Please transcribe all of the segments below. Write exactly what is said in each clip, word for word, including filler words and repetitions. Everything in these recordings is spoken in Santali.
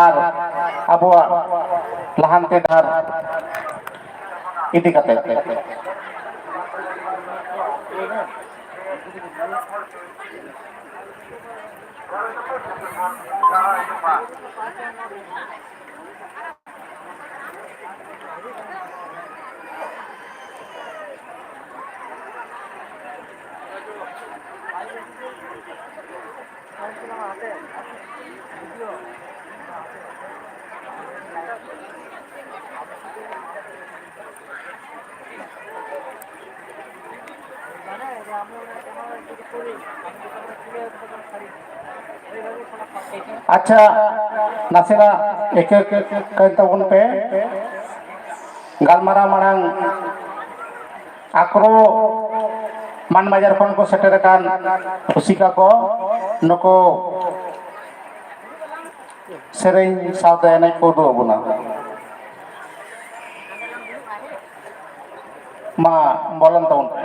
ᱟᱨ ᱟᱵᱚᱣᱟᱜ ᱞᱟᱦᱟᱱᱛᱤ ᱰᱟᱦᱟᱨ ᱤᱫᱤ ᱠᱟᱛᱮ᱾ ᱟᱪᱪᱷᱟ, ᱱᱟᱥᱮᱱᱟᱜ ᱮᱠ ᱮᱠ ᱠᱟᱹᱡ ᱛᱟᱵᱚᱱ ᱯᱮ᱾ ᱜᱟᱞᱢᱟᱨᱟᱣ ᱢᱟᱲᱟᱝ ᱟᱠᱨᱚ ᱢᱟᱱᱵᱟᱡᱟᱨ ᱠᱷᱚᱱ ᱠᱚ ᱥᱮᱴᱮᱨ ᱟᱠᱟᱱ ᱨᱩᱥᱤᱠᱟ ᱠᱚ, ᱱᱩᱠᱩ ᱥᱮᱨᱮᱧ ᱥᱟᱶᱛᱮ ᱮᱱᱮᱡ ᱠᱚ ᱩᱫᱩᱜ ᱟᱵᱚᱱᱟ᱾ ᱢᱟ, ᱵᱚᱞᱚᱱ ᱛᱟᱵᱚᱱ ᱯᱮ᱾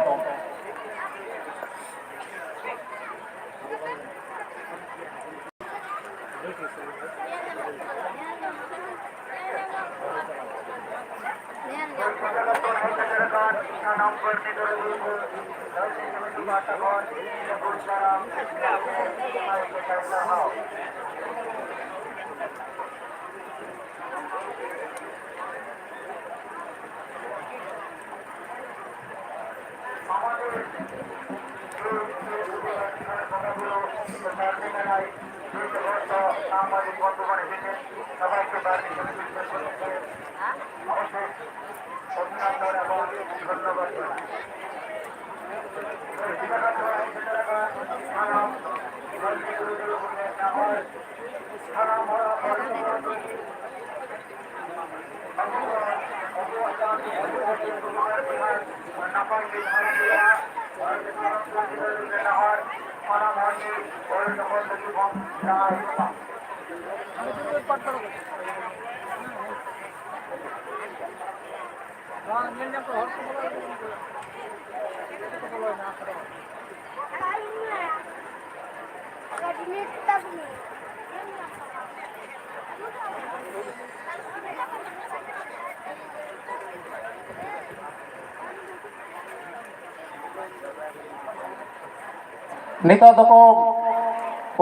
ᱱᱤᱛᱚᱜ ᱫᱚᱠᱚ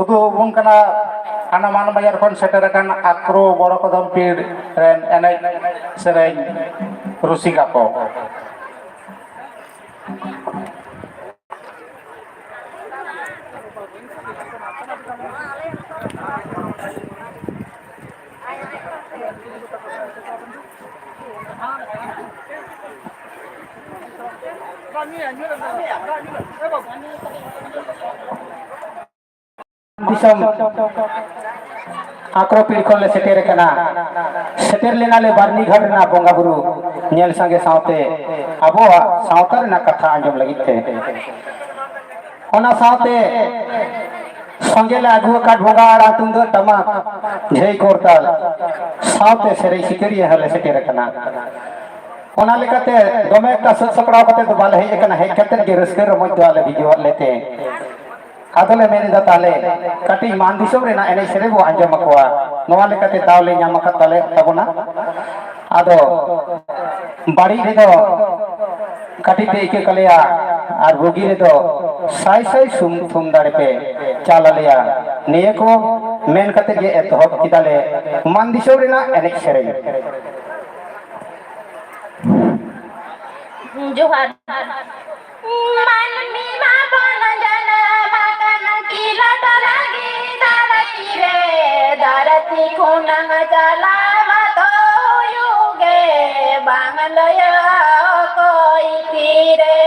ᱩᱫᱩᱜ ᱟᱵᱚᱱ ᱠᱟᱱᱟ ᱦᱟᱱᱟ ᱢᱟᱱ ᱵᱟᱡᱟᱨ ᱠᱷᱚᱱ ᱥᱮᱴᱮᱨ ᱟᱠᱟᱱ ᱟᱠᱨᱚ ᱵᱚᱲᱚ ᱠᱚᱫᱚᱢ ᱯᱤᱲ ᱨᱮᱱ ᱮᱱᱮᱡ ᱥᱮᱨᱮᱧ ᱨᱩᱥᱤᱠᱟ ᱠᱚ᱾ ᱫᱤᱥᱚᱢ ᱟᱠᱨᱚᱯᱤᱲ ᱠᱷᱚᱱ ᱞᱮ ᱥᱮᱴᱮᱨ ᱟᱠᱟᱱᱟ᱾ ᱥᱮᱴᱮᱨ ᱞᱮᱱᱟᱞᱮ ᱵᱟᱨᱱᱤ ᱜᱷᱟᱴ ᱨᱮᱱᱟᱜ ᱵᱚᱸᱜᱟ ᱵᱩᱨᱩ ᱧᱮᱞ ᱥᱟᱸᱜᱮ ᱥᱟᱶᱛᱮ ᱟᱵᱚᱣᱟᱜ ᱥᱟᱶᱛᱟ ᱨᱮᱱᱟᱜ ᱠᱟᱛᱷᱟ ᱟᱸᱡᱚᱢ ᱞᱟᱹᱜᱤᱫ ᱛᱮ᱾ ᱚᱱᱟ ᱥᱟᱶᱛᱮ ᱥᱚᱸᱜᱮ ᱞᱮ ᱟᱹᱜᱩ ᱟᱠᱟᱫ ᱵᱚᱸᱜᱟ ᱟᱲᱟᱝ, ᱛᱩᱢᱫᱟᱹᱜ ᱴᱟᱢᱟᱠ, ᱡᱷᱟᱹᱭ ᱠᱚᱨᱛᱟᱞ ᱥᱟᱶᱛᱮ ᱥᱮᱨᱮᱧ ᱥᱤᱠᱟᱹᱨᱤᱭᱟᱹ ᱦᱚᱸᱞᱮ ᱥᱮᱴᱮᱨ ᱟᱠᱟᱱᱟ᱾ ᱚᱱᱟ ᱞᱮᱠᱟᱛᱮ ᱫᱚᱢᱮ ᱮᱠᱴᱟ ᱥᱟᱹᱛ ᱥᱟᱯᱲᱟᱣ ᱠᱟᱛᱮ ᱫᱚ ᱵᱟᱞᱮ ᱦᱮᱡ ᱟᱠᱟᱱᱟ, ᱦᱮᱡ ᱠᱟᱛᱮ ᱜᱮ ᱨᱟᱹᱥᱠᱟᱹ ᱨᱚᱢᱚᱡᱽ ᱫᱚ ᱟᱞᱮ ᱵᱷᱤᱡᱟᱹᱣᱟᱫ ᱞᱮᱛᱮ ᱟᱫᱚᱞᱮ ᱢᱮᱱ ᱮᱫᱟ, ᱛᱟᱦᱞᱮ ᱠᱟᱹᱴᱤᱡ ᱢᱟᱱ ᱫᱤᱥᱚᱢ ᱨᱮᱱᱟᱜ ᱮᱱᱮᱡ ᱥᱮᱨᱮᱧ ᱵᱚ ᱟᱸᱡᱚᱢ ᱟᱠᱚᱣᱟ᱾ ᱱᱚᱣᱟ ᱞᱮᱠᱟᱛᱮ ᱫᱟᱣ ᱞᱮ ᱧᱟᱢ ᱟᱠᱟᱫ ᱛᱟᱞᱮ ᱛᱟᱵᱚᱱᱟ᱾ ᱟᱫᱚ ᱵᱟᱹᱲᱤᱡ ᱨᱮᱫᱚ ᱠᱟᱹᱴᱤᱡ ᱯᱮ ᱤᱠᱟᱹ ᱠᱟᱞᱮᱭᱟ, ᱟᱨ ᱵᱩᱜᱤ ᱨᱮᱫᱚ ᱥᱟᱭ ᱥᱟᱭ ᱥᱩᱢ ᱛᱷᱩᱢ ᱫᱟᱲᱮ ᱯᱮ ᱪᱟᱞ ᱟᱞᱮᱭᱟ᱾ ᱱᱤᱭᱟᱹ ᱠᱚ ᱢᱮᱱ ᱠᱟᱛᱮ ᱜᱮ ᱮᱛᱚᱦᱚᱵ ᱠᱮᱫᱟᱞᱮ ᱢᱟᱱ ᱫᱤᱥᱚᱢ ᱨᱮᱱᱟᱜ ᱮᱱᱮᱡ ᱥᱮᱨᱮᱧ᱾ ᱡᱚᱦᱟᱨ᱾ ᱢᱟᱹᱱᱢᱤ ᱢᱟᱵᱚᱱ ᱡᱟᱱᱟᱢ ᱟᱠᱟᱱ ᱠᱷᱮᱞᱳᱰ ᱞᱟᱹᱜᱤᱫ ᱫᱷᱟᱹᱨᱛᱤ ᱨᱮ, ᱫᱷᱟᱹᱨᱛᱤ ᱠᱷᱚᱱᱟᱝ ᱪᱟᱞᱟᱣ ᱫᱚ ᱦᱩᱭᱩᱜ ᱜᱮ ᱵᱟᱝ ᱞᱟᱹᱭᱚᱜ ᱚᱠᱚᱭ ᱛᱤᱨᱮ᱾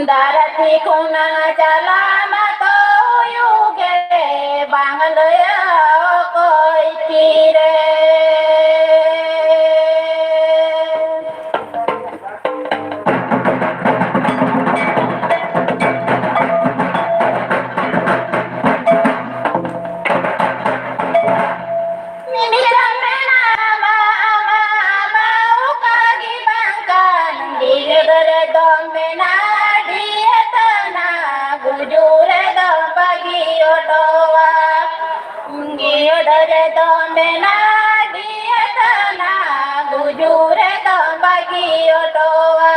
ᱫᱷᱟᱹᱨᱛᱤ ᱠᱷᱚᱱᱟᱝ ᱪᱟᱞᱟᱣ ᱢᱟᱛᱚ ᱦᱩᱭᱩᱜ ᱜᱮ, ᱵᱟᱝ ᱞᱟᱹᱭᱟ ᱚᱠᱚᱭ ᱛᱤᱨᱮ᱾ ᱢᱤᱫᱴᱟᱝ ᱢᱮᱱᱟᱢᱟ ᱟᱢᱟ, ᱟᱢᱟ ᱚᱠᱟ ᱜᱮ ᱵᱟᱝ ᱠᱟᱱ, ᱜᱤᱫᱽᱨᱟᱹ ᱨᱮᱫᱚ ᱢᱮᱱᱟᱜ ᱟᱹᱰᱤ ᱦᱮᱛᱟᱱᱟ, ᱜᱩᱡᱩᱜ ᱨᱮᱫᱚ ᱵᱟᱹᱜᱤ ᱚᱴᱚᱣᱟ᱾ ᱜᱤᱫᱽᱨᱟᱹ ᱨᱮᱫᱚ ᱢᱮᱱᱟᱜ ᱟᱹᱰᱤ ᱦᱮᱛᱟᱱᱟ, ᱜᱩᱡᱩᱜ ᱨᱮᱫᱚ ᱵᱟᱹᱜᱤ ᱚᱴᱚᱣᱟ᱾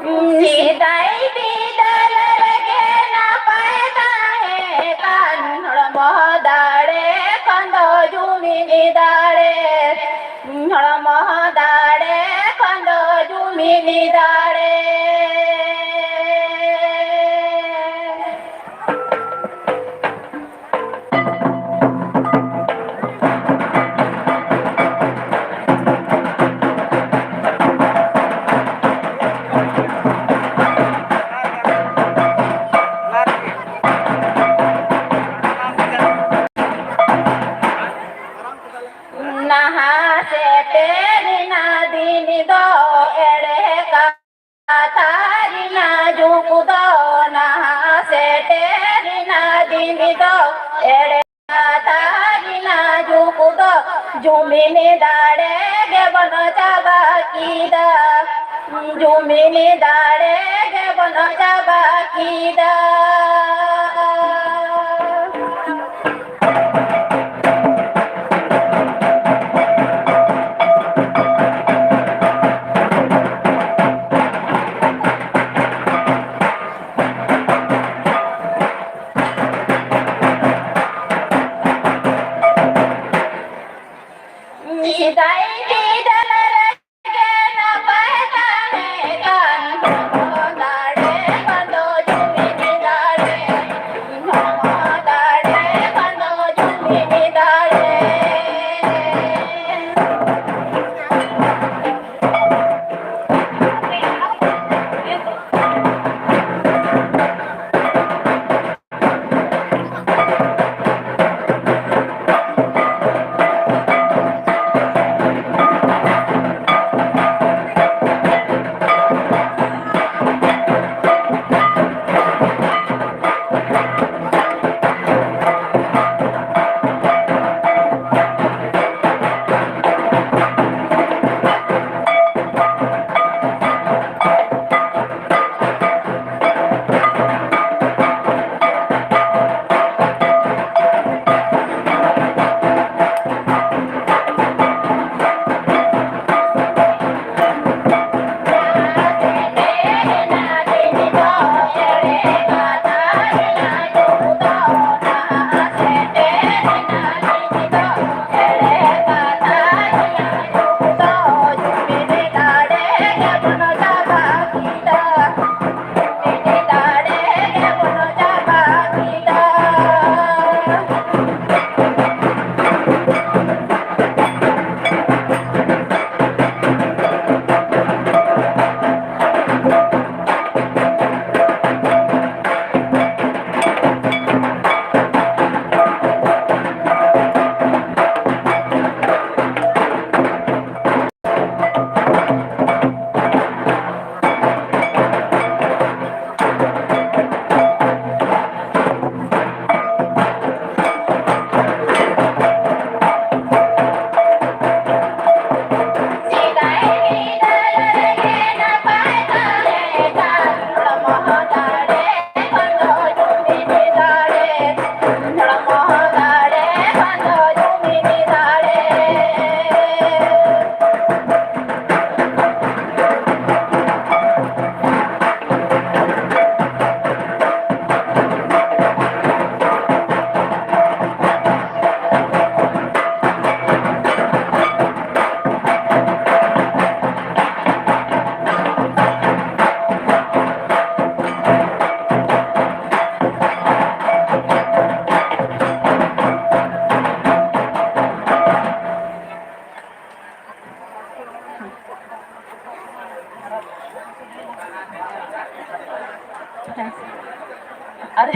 ᱥᱮᱫᱟᱭ ᱵᱤᱫᱟᱹᱞ ᱨᱮᱜᱮ ᱱᱟᱯᱟᱭ ᱛᱟᱦᱮᱸ ᱠᱟᱱ ᱦᱚᱲᱢᱚ ᱫᱟᱲᱮ ᱠᱷᱚᱱ ᱫᱚ ᱡᱩᱢᱤᱱ ᱫᱟᱲᱮ, ᱦᱚᱲᱢᱚ ᱫᱟᱲᱮ ᱠᱷᱚᱱ ᱫᱚ ᱡᱩᱢᱤᱱ ᱫᱟᱲᱮ᱾ ᱱᱟᱦᱟᱜ ᱥᱮᱴᱮᱨᱮᱱᱟ ᱫᱤᱱ ᱫᱚ ᱮᱲᱮ ᱠᱟᱛᱷᱟ ᱨᱮᱱᱟᱜ ᱡᱩᱜᱽ ᱫᱚ, ᱱᱟᱦᱟᱜ ᱥᱮᱴᱮᱨᱮᱱᱟ ᱫᱤᱱ ᱫᱚ ᱮᱲᱮ ᱠᱟᱛᱷᱟ ᱨᱮᱱᱟᱜ ᱡᱩᱜᱽ ᱫᱚ, ᱡᱩᱢᱤᱱ ᱫᱟᱲᱮ ᱜᱮᱵᱚᱱ ᱪᱟᱵᱟ ᱠᱮᱫᱟ, ᱡᱩᱢᱤᱱ ᱫᱟᱲᱮ ᱜᱮᱵᱚᱱ ᱪᱟᱵᱟ ᱠᱮᱫᱟ᱾ ᱥᱮᱫᱟᱭ ᱵᱤᱫᱟᱹᱞ ᱨᱮᱜᱮ ᱱᱟᱯᱟᱭ ᱛᱟᱦᱮᱸ ᱠᱟᱱ ᱦᱚᱲᱢᱚ ᱫᱟᱲᱮ ᱠᱷᱚᱱ ᱫᱚ ᱡᱩᱢᱤᱱ ᱫᱟᱲᱮ᱾ ᱟᱨᱮ᱾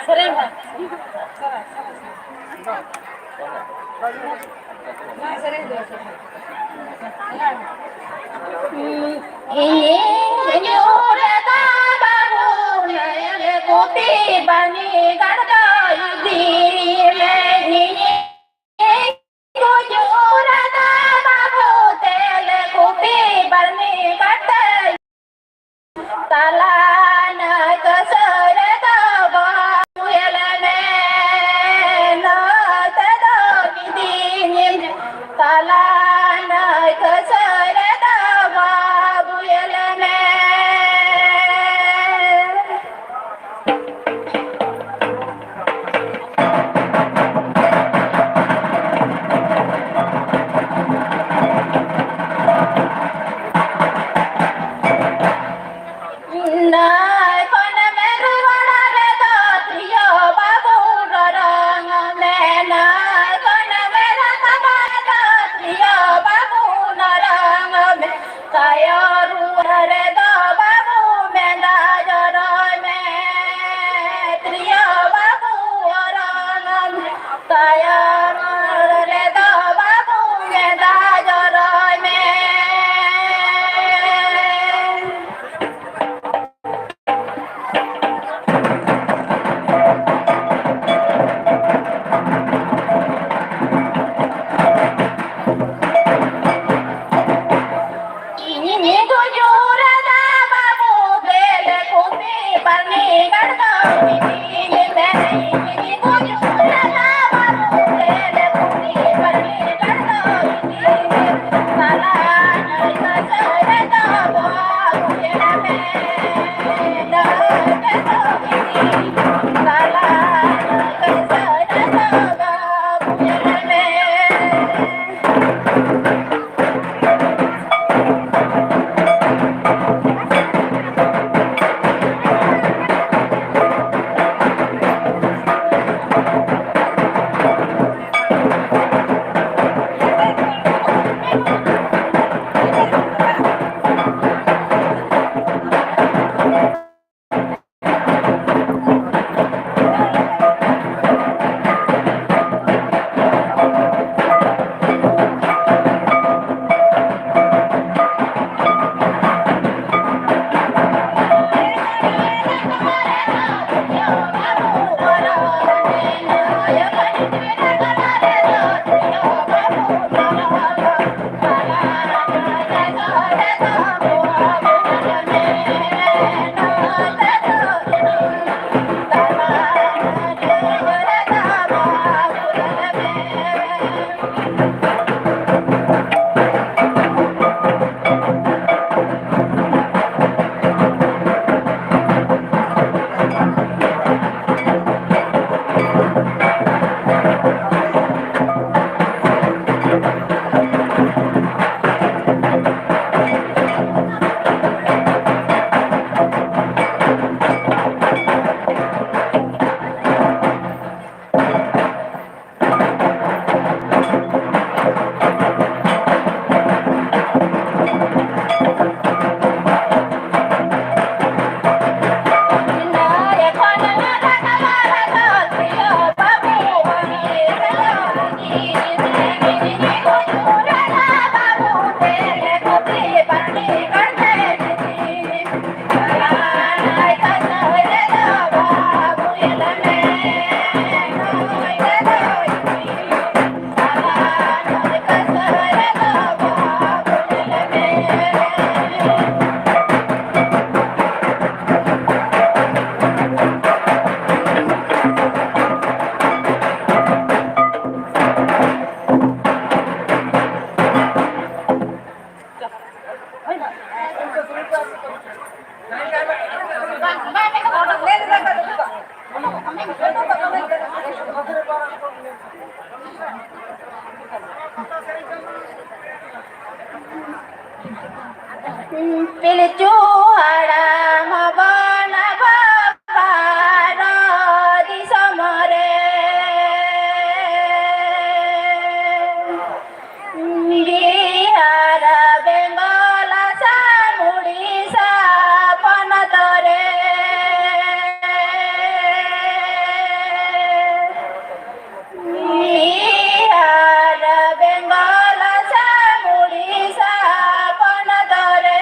ᱥᱮᱨᱮᱧ ᱢᱮ᱾ ᱤᱧᱤᱧ ᱧᱩᱨ ᱮᱫᱟ ᱵᱟᱹᱵᱩ, ᱱᱟᱭᱟᱞᱮ ᱠᱚᱯᱤ ᱵᱟᱹᱱᱤ ᱜᱟᱲ ᱫᱚ ᱤᱫᱤ ᱢᱮ᱾ ᱤᱧᱤᱧ ᱧᱩᱨ ᱮᱫᱟ ᱵᱟᱹᱵᱩ, ᱛᱮᱞᱮ ᱠᱚᱯᱤ ᱵᱟᱹᱱᱤ ᱜᱟᱲ ᱫᱚ ᱛᱟᱞᱟ ᱱᱟᱹᱭ ᱠᱟᱹᱥᱟᱹᱨᱤ ᱫᱚ ᱵᱟᱹᱦᱩ ᱧᱮᱞ ᱢᱮ, ᱱᱚᱛᱮ ᱫᱚ ᱜᱤᱫᱤᱧ ᱛᱟᱞᱟ ᱱᱟᱹᱭ ᱠᱟᱹᱥᱟᱹᱨᱤ ᱫᱚ ᱵᱟᱹᱦᱩ ᱧᱮᱞ ᱢᱮ᱾ ᱱᱟᱹᱭ ᱠᱷᱚᱱ ᱢᱮᱨᱩ ᱜᱟᱰᱟ ᱨᱮᱫᱚ ᱛᱤᱭᱳ ᱵᱟᱹᱵᱩ ᱨᱚᱨᱚᱝ ᱢᱮ, ᱱᱟᱹᱭ ᱠᱷᱚᱱ ᱢᱮᱨᱩ ᱜᱟᱰᱟ ᱨᱮᱫᱚ ᱛᱤᱭᱳ ᱵᱟᱹᱵᱩ ᱨᱚᱨᱚᱝ ᱢᱮ, ᱛᱟᱭᱚᱢ ᱨᱩᱣᱟᱹᱲ ᱨᱮᱫᱚ ᱵᱟᱹᱵᱩ ᱢᱮᱸᱫᱟ ᱡᱚᱨᱚᱭ ᱢᱮ, ᱛᱤᱭᱳ ᱵᱟᱹᱵᱩ ᱨᱚᱨᱚᱝ ᱢᱮ, ᱛᱟᱭᱚᱢ ᱨᱩᱣᱟᱹᱲ ᱨᱮᱫᱚ ᱵᱟᱹᱵᱩ ᱢᱮᱸᱫᱟ ᱡᱚᱨᱚᱭ ᱢᱮ᱾ ᱤᱧᱤᱧ ᱜᱩᱡᱩᱜ ᱨᱮᱫᱚ ᱵᱟᱹᱵᱩ ᱜᱮᱞᱮ ᱠᱚᱯᱤ ᱵᱟᱹᱱᱤ ᱜᱟᱲ ᱫᱚ ᱤᱫᱤ ᱢᱮ᱾ ᱤᱧᱤᱧ ᱜᱩᱡᱩᱜ ᱨᱮᱫᱚ ᱵᱟᱹᱵᱩ ᱜᱮᱞᱮ ᱯᱤᱞᱪᱩ ᱦᱟᱲᱟᱢ ᱦᱚᱵᱚᱱ ᱵᱟᱵᱟ ᱫᱤᱥᱚᱢ ᱨᱮ᱾ ᱵᱤᱦᱟᱨ ᱵᱮᱝᱜᱚᱞ ᱟᱥᱟᱢ ᱩᱲᱤᱥᱥᱟ ᱯᱚᱱᱚᱛ ᱨᱮ᱾ ᱵᱤᱦᱟᱨ ᱵᱮᱝᱜᱚᱞ ᱟᱥᱟᱢ ᱩᱲᱤᱥᱥᱟ ᱯᱚᱱᱚᱛ ᱨᱮ᱾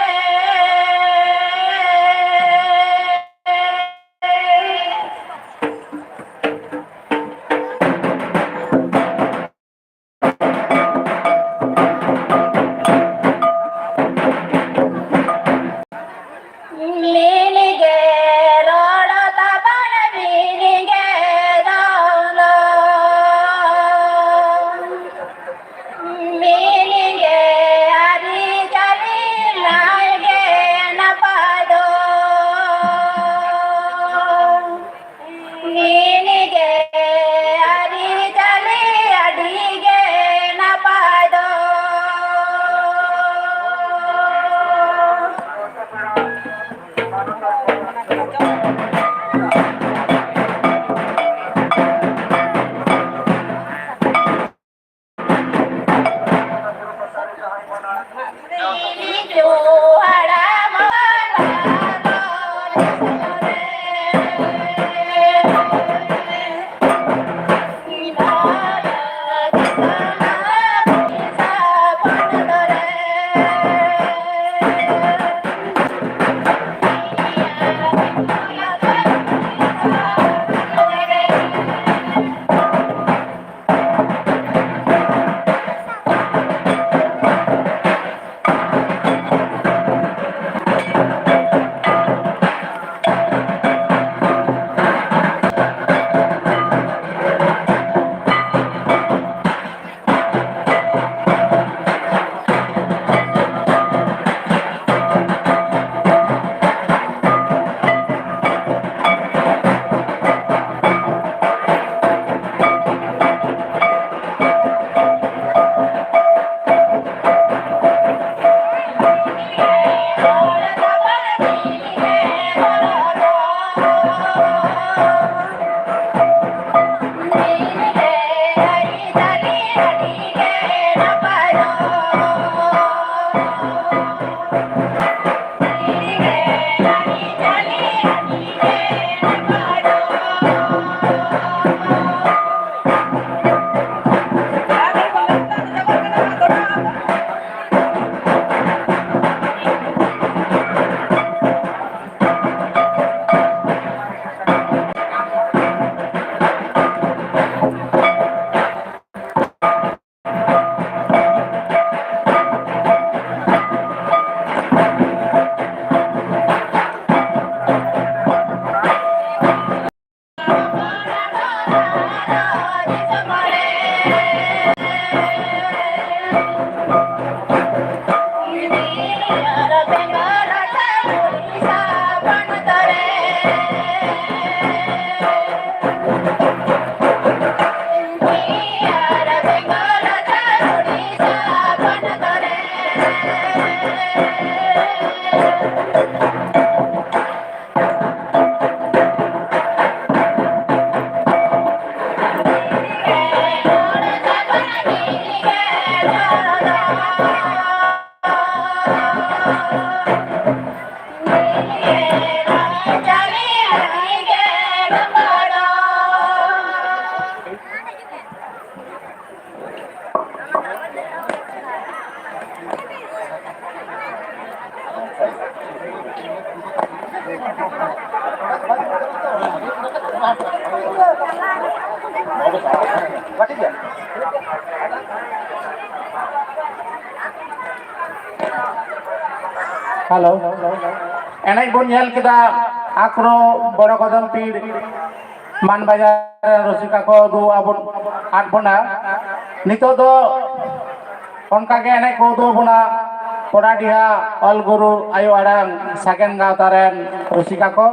ᱦᱮᱞᱳ, ᱮᱱᱮᱡ ᱵᱚᱱ ᱧᱮᱞ ᱠᱮᱫᱟ ᱟᱠᱨᱚ ᱵᱚᱲᱚ ᱠᱚᱫᱚᱢ ᱯᱤᱲ ᱢᱟᱱ ᱵᱟᱡᱟᱨ ᱨᱮᱱ ᱨᱩᱥᱤᱠᱟ ᱠᱚ ᱩᱫᱩᱜ ᱟᱵᱚᱱ ᱟᱫ ᱵᱚᱱᱟ᱾ ᱱᱤᱛᱚᱜ ᱫᱚ ᱚᱱᱠᱟ ᱜᱮ ᱮᱱᱮᱡ ᱠᱚ ᱩᱫᱩᱜ ᱟᱵᱚᱱᱟ ᱯᱚᱲᱟᱰᱤᱦᱟ ᱚᱞ ᱜᱩᱨᱩ ᱟᱭᱳ ᱟᱲᱟᱝ ᱥᱟᱜᱮᱱ ᱜᱟᱶᱛᱟ ᱨᱮᱱ ᱨᱩᱥᱤᱠᱟ ᱠᱚ᱾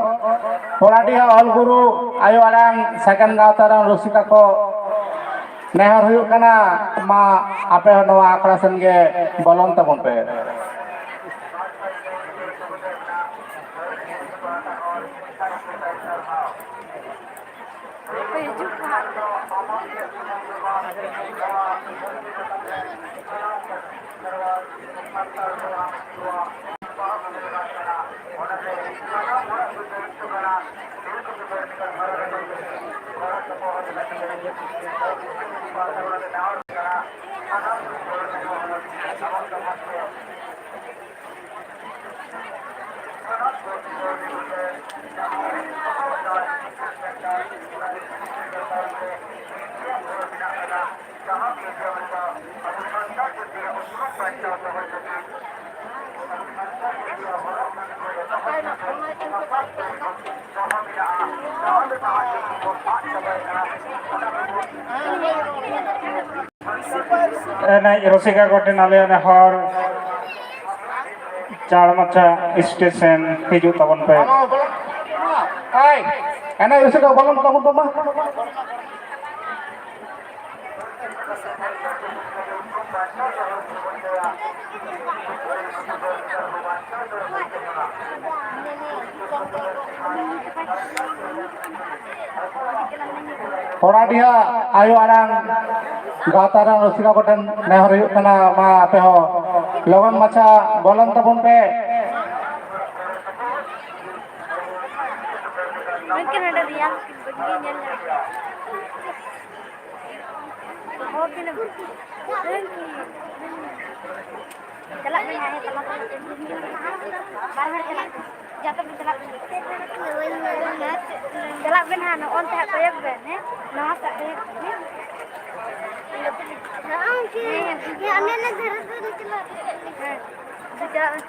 ᱯᱚᱲᱟᱰᱤᱦᱟ ᱚᱞ ᱜᱩᱨᱩ ᱟᱭᱳ ᱟᱲᱟᱝ ᱥᱟᱜᱮᱱ ᱜᱟᱶᱛᱟ ᱨᱮᱱ ᱨᱩᱥᱤᱠᱟ ᱠᱚ, ᱱᱮᱦᱚᱨ ᱦᱩᱭᱩᱜ ᱠᱟᱱᱟ, ᱢᱟ ᱟᱯᱮ ᱦᱚᱸ ᱱᱚᱣᱟ ᱟᱠᱷᱲᱟ ᱥᱮᱱ ᱜᱮ ᱵᱚᱞᱚᱱ ᱛᱟᱵᱚᱱ ᱯᱮ᱾ ᱮᱱᱮᱡ ᱨᱩᱥᱤᱠᱟ ᱠᱚᱴᱷᱮᱱ ᱟᱞᱮᱭᱟᱜ ᱱᱮᱦᱚᱨ, ᱪᱟᱲ ᱢᱟᱪᱷᱟ ᱥᱴᱮᱡ ᱥᱮᱱ ᱦᱤᱡᱩᱜ ᱛᱟᱵᱚᱱ ᱯᱮ᱾ ᱮᱱᱮᱡ ᱨᱩᱥᱤᱠᱟ ᱵᱚᱞᱚᱱ ᱛᱟᱵᱚᱱ ᱯᱮ ᱢᱟ᱾ ᱯᱚᱲᱟᱰᱤᱦᱟ ᱟᱭᱳ ᱟᱲᱟᱝ ᱜᱟᱶᱛᱟ ᱨᱮᱱ ᱨᱩᱥᱤᱠᱟ ᱠᱚᱴᱷᱮᱱ ᱱᱮᱦᱚᱨ ᱦᱩᱭᱩᱜ ᱠᱟᱱᱟ, ᱢᱟ ᱟᱯᱮ ᱦᱚᱸ ᱞᱚᱜᱚᱱ ᱢᱟᱪᱷᱟ ᱵᱚᱞᱚᱱ ᱛᱟᱵᱚᱱ ᱯᱮ᱾ ᱢᱮᱱᱠᱷᱟᱱ ᱱᱚᱰᱮ ᱨᱮᱭᱟᱲ ᱵᱟᱹᱧ ᱧᱮᱞ ᱧᱟᱢ ᱠᱮᱫᱟ᱾ ᱦᱚᱲ ᱛᱤᱱᱟᱹᱜ ᱪᱟᱞᱟᱜ ᱵᱮᱱ ᱦᱟᱸᱜ, ᱦᱮᱸ, ᱛᱟᱞᱟ ᱛᱟᱞᱟ ᱛᱮ᱾ ᱵᱟᱨ ᱦᱚᱲ ᱪᱟᱞᱟᱜ ᱵᱮᱱ᱾ ᱡᱚᱛᱚ ᱵᱮᱱ ᱪᱟᱞᱟᱜ ᱵᱮᱱ᱾ ᱪᱟᱞᱟᱜ ᱵᱮᱱ ᱦᱟᱸᱜ, ᱱᱚᱜᱼᱚ ᱱᱚᱱᱛᱮ ᱦᱟᱸᱜ ᱠᱚᱭᱚᱜ ᱵᱮᱱ, ᱦᱮᱸ? ᱱᱚᱣᱟ ᱥᱮᱫ ᱠᱚᱭᱚᱜ ᱵᱮᱱ᱾ ᱦᱮᱸ, ᱦᱮᱸ, ᱚᱱᱮ ᱚᱱᱟ ᱫᱷᱟᱨᱮ ᱫᱷᱟᱨᱮ ᱪᱟᱞᱟᱜ ᱵᱮᱱ᱾ ᱦᱮᱸ, ᱪᱟᱞᱟᱜ ᱵᱮᱱ᱾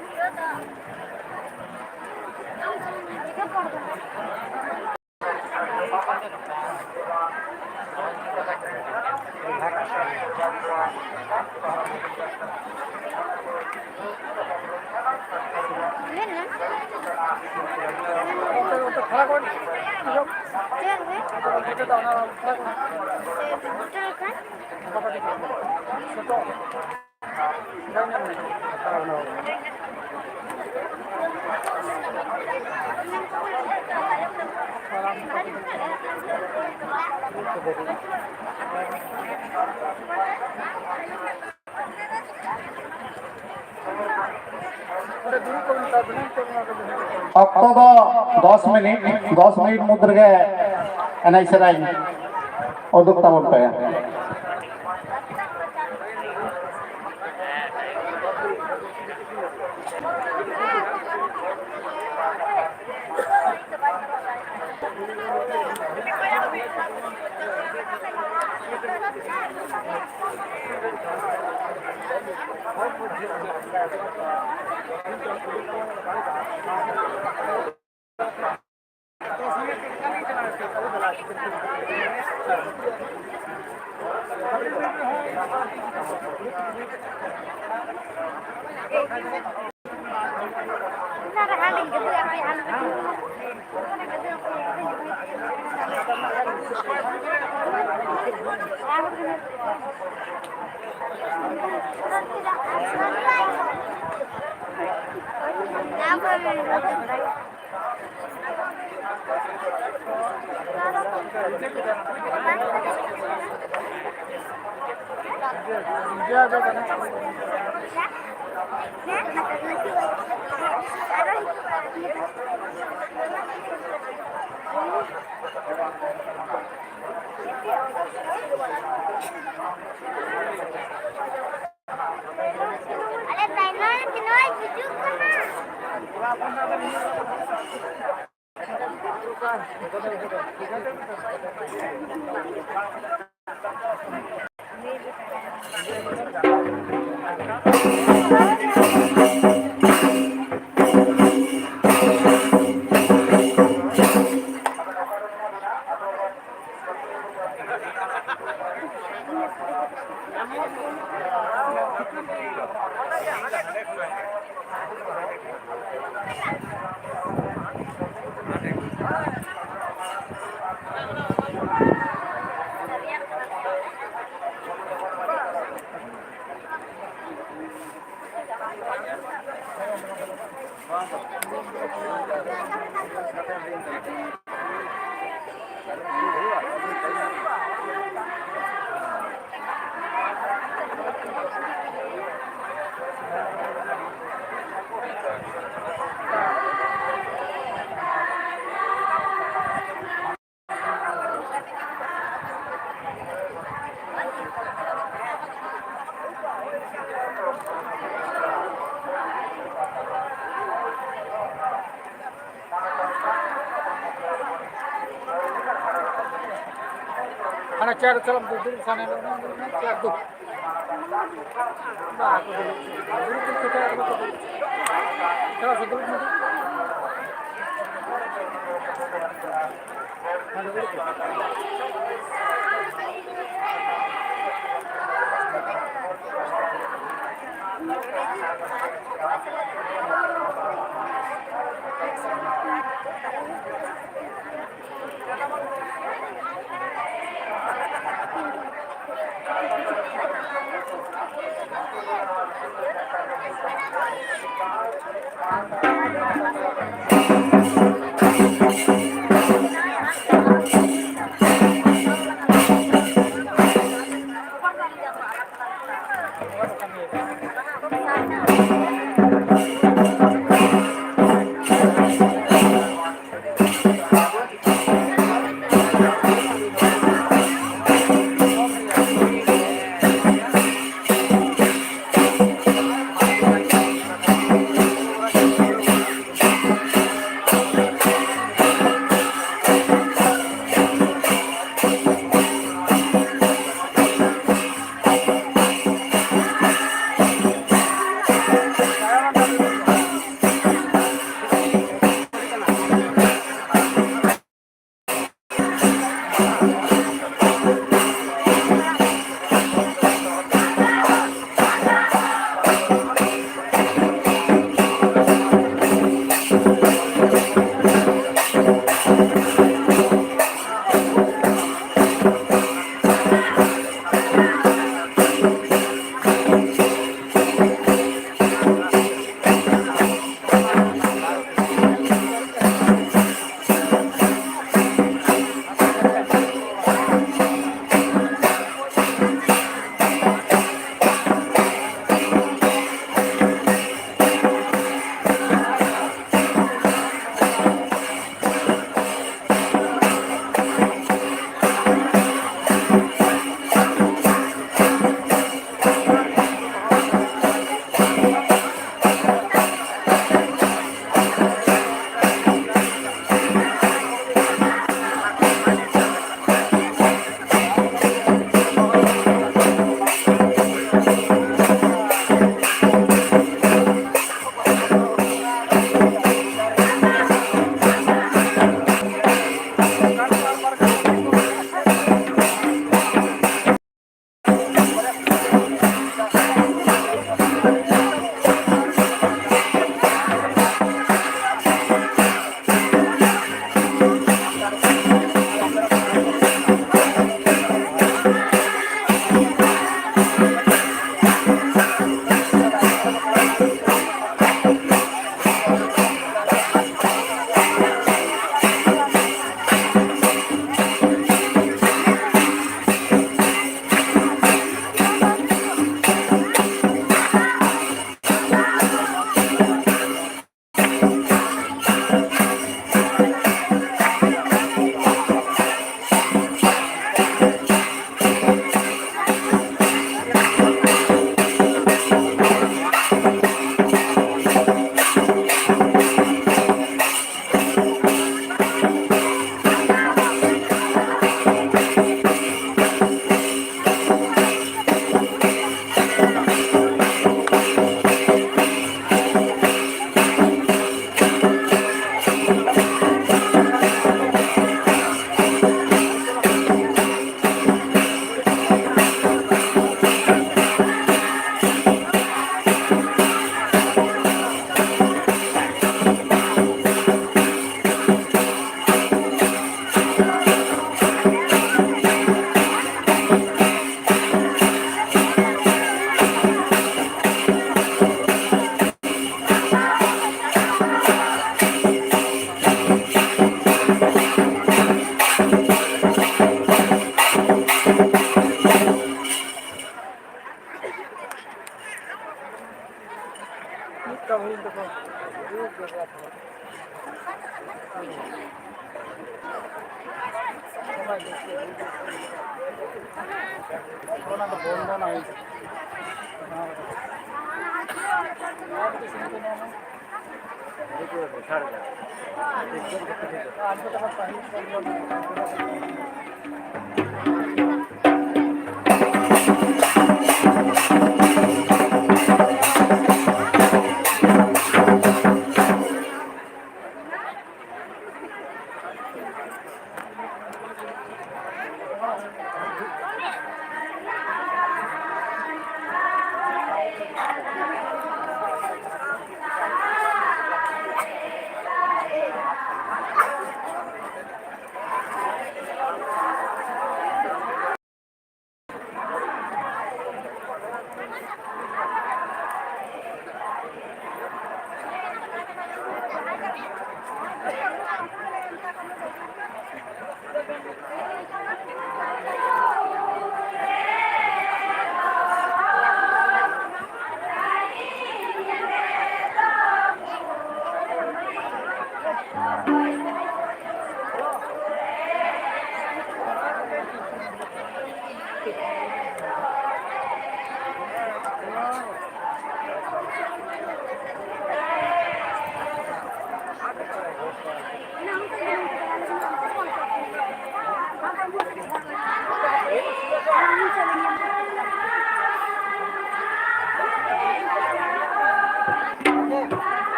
ᱚᱠᱛᱚ ᱫᱚ ᱫᱚᱥ ᱢᱤᱱᱤᱴ, ᱫᱚᱥ ᱢᱤᱱᱤᱴ ᱢᱩᱫᱽ ᱨᱮᱜᱮ ᱮᱱᱮᱡ ᱥᱮᱨᱮᱧ ᱩᱫᱩᱜ ᱛᱟᱵᱚᱱ ᱯᱮ᱾ ᱟᱞᱮ ᱛᱟᱭᱱᱚᱢ ᱨᱮ ᱛᱤᱱᱟᱹᱜ ᱦᱤᱡᱩᱜ ᱠᱟᱱᱟ᱾ ᱚᱱᱟ ᱪᱮᱭᱟᱨ ᱨᱮ ᱪᱟᱞᱟᱜ ᱢᱮ, ᱫᱩᱲᱩᱵ ᱥᱟᱱᱟ ᱞᱮ, ᱚᱱᱟ ᱪᱮᱭᱟᱨ ᱫᱩ᱾ ᱵᱟᱠᱚ ᱫᱩᱲᱩᱵ ᱦᱚᱪᱚ᱾ ᱫᱩᱲᱩᱵ ᱦᱚᱪᱚ ᱠᱚ ᱵᱟᱠᱚ ᱫᱩᱲᱩᱵ ᱦᱚᱪᱚ᱾ ᱪᱟᱞᱟᱜ ᱥᱮ, ᱫᱩᱲᱩᱵ ᱢᱮ᱾ ᱦᱮᱸ, ᱫᱩᱲᱩᱵ ᱢᱮ᱾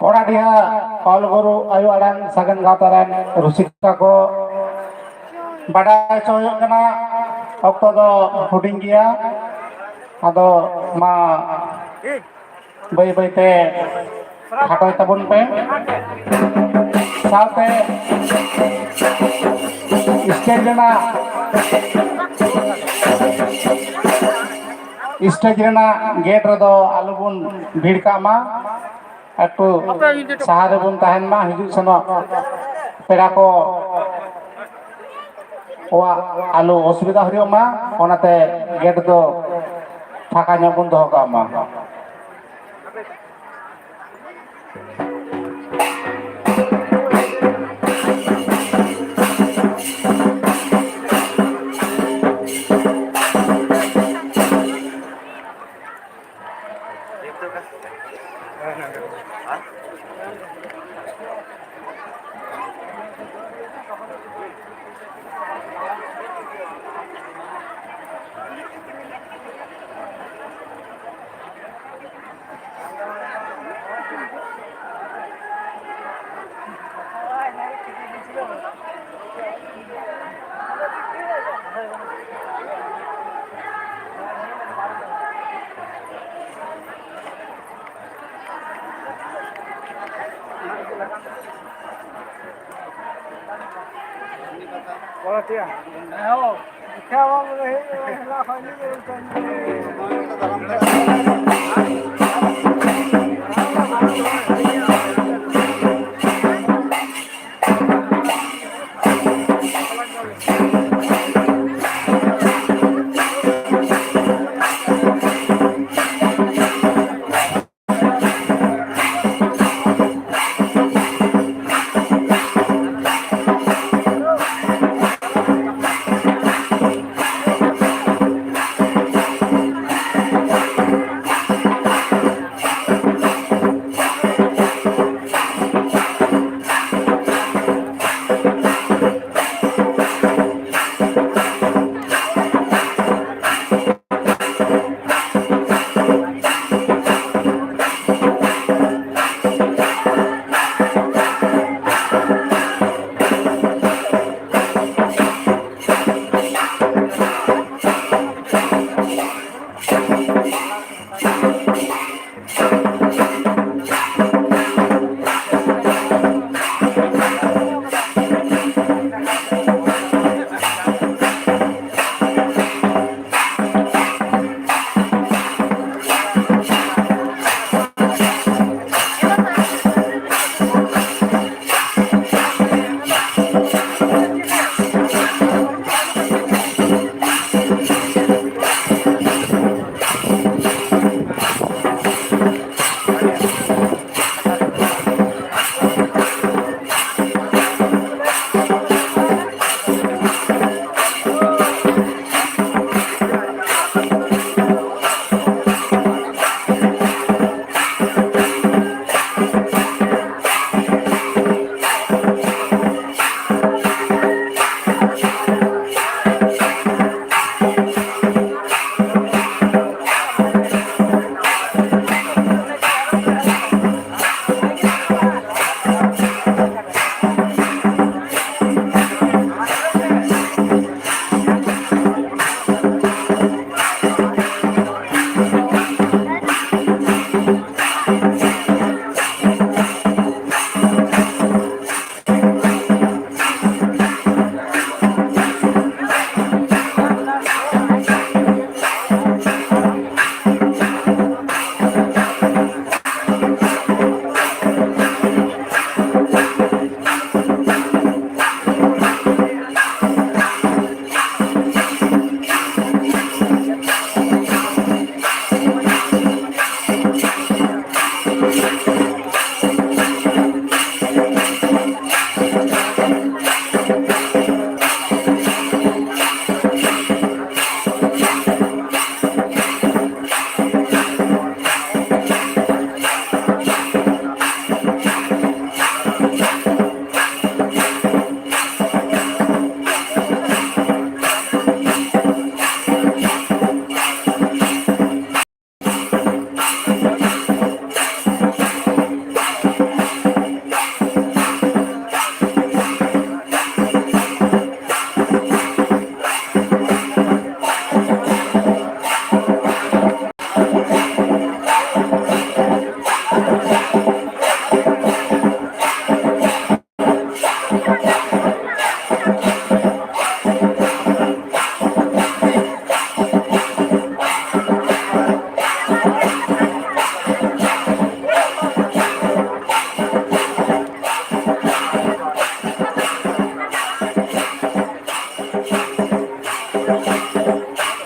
ᱚᱲᱟᱜ ᱨᱮᱭᱟᱜ ᱚᱞ ᱜᱩᱨᱩ ᱟᱭᱳ ᱟᱲᱟᱝ ᱥᱟᱜᱮᱱ ᱜᱟᱶᱛᱟ ᱨᱮᱱ ᱨᱩᱥᱤᱠᱟ ᱠᱚ, ᱵᱟᱰᱟᱭ ᱦᱚᱪᱚ ᱦᱩᱭᱩᱜ ᱠᱟᱱᱟ, ᱚᱠᱛᱚ ᱫᱚ ᱦᱩᱰᱤᱧ ᱜᱮᱭᱟ᱾ ᱟᱫᱚ ᱢᱟ ᱵᱟᱹᱭ ᱵᱟᱹᱭ ᱛᱮ ᱠᱷᱟᱴᱚᱭ ᱛᱟᱵᱚᱱ ᱯᱮ᱾ ᱥᱟᱶᱛᱮ ᱥᱴᱮᱡᱽ ᱨᱮᱱᱟᱜ, ᱥᱴᱮᱡᱽ ᱨᱮᱱᱟᱜ ᱜᱮᱴ ᱨᱮᱫᱚ ᱟᱞᱚᱵᱚᱱ ᱵᱷᱤᱲ ᱠᱟᱜ ᱢᱟ, ᱮᱠᱴᱩ ᱥᱟᱦᱟ ᱨᱮᱵᱚᱱ ᱛᱟᱦᱮᱱ ᱢᱟ᱾ ᱦᱤᱡᱩᱜ ᱥᱮᱱᱚᱜ ᱯᱮᱲᱟ ᱠᱚ ᱠᱚᱣᱟᱜ ᱟᱞᱚ ᱚᱥᱩᱵᱤᱫᱷᱟ ᱦᱩᱭᱩᱜ ᱢᱟ, ᱚᱱᱟᱛᱮ ᱜᱮᱴ ᱫᱚ ᱯᱷᱟᱸᱠᱟ ᱧᱚᱜ ᱵᱚᱱ ᱫᱚᱦᱚ ᱠᱟᱜ ᱢᱟ᱾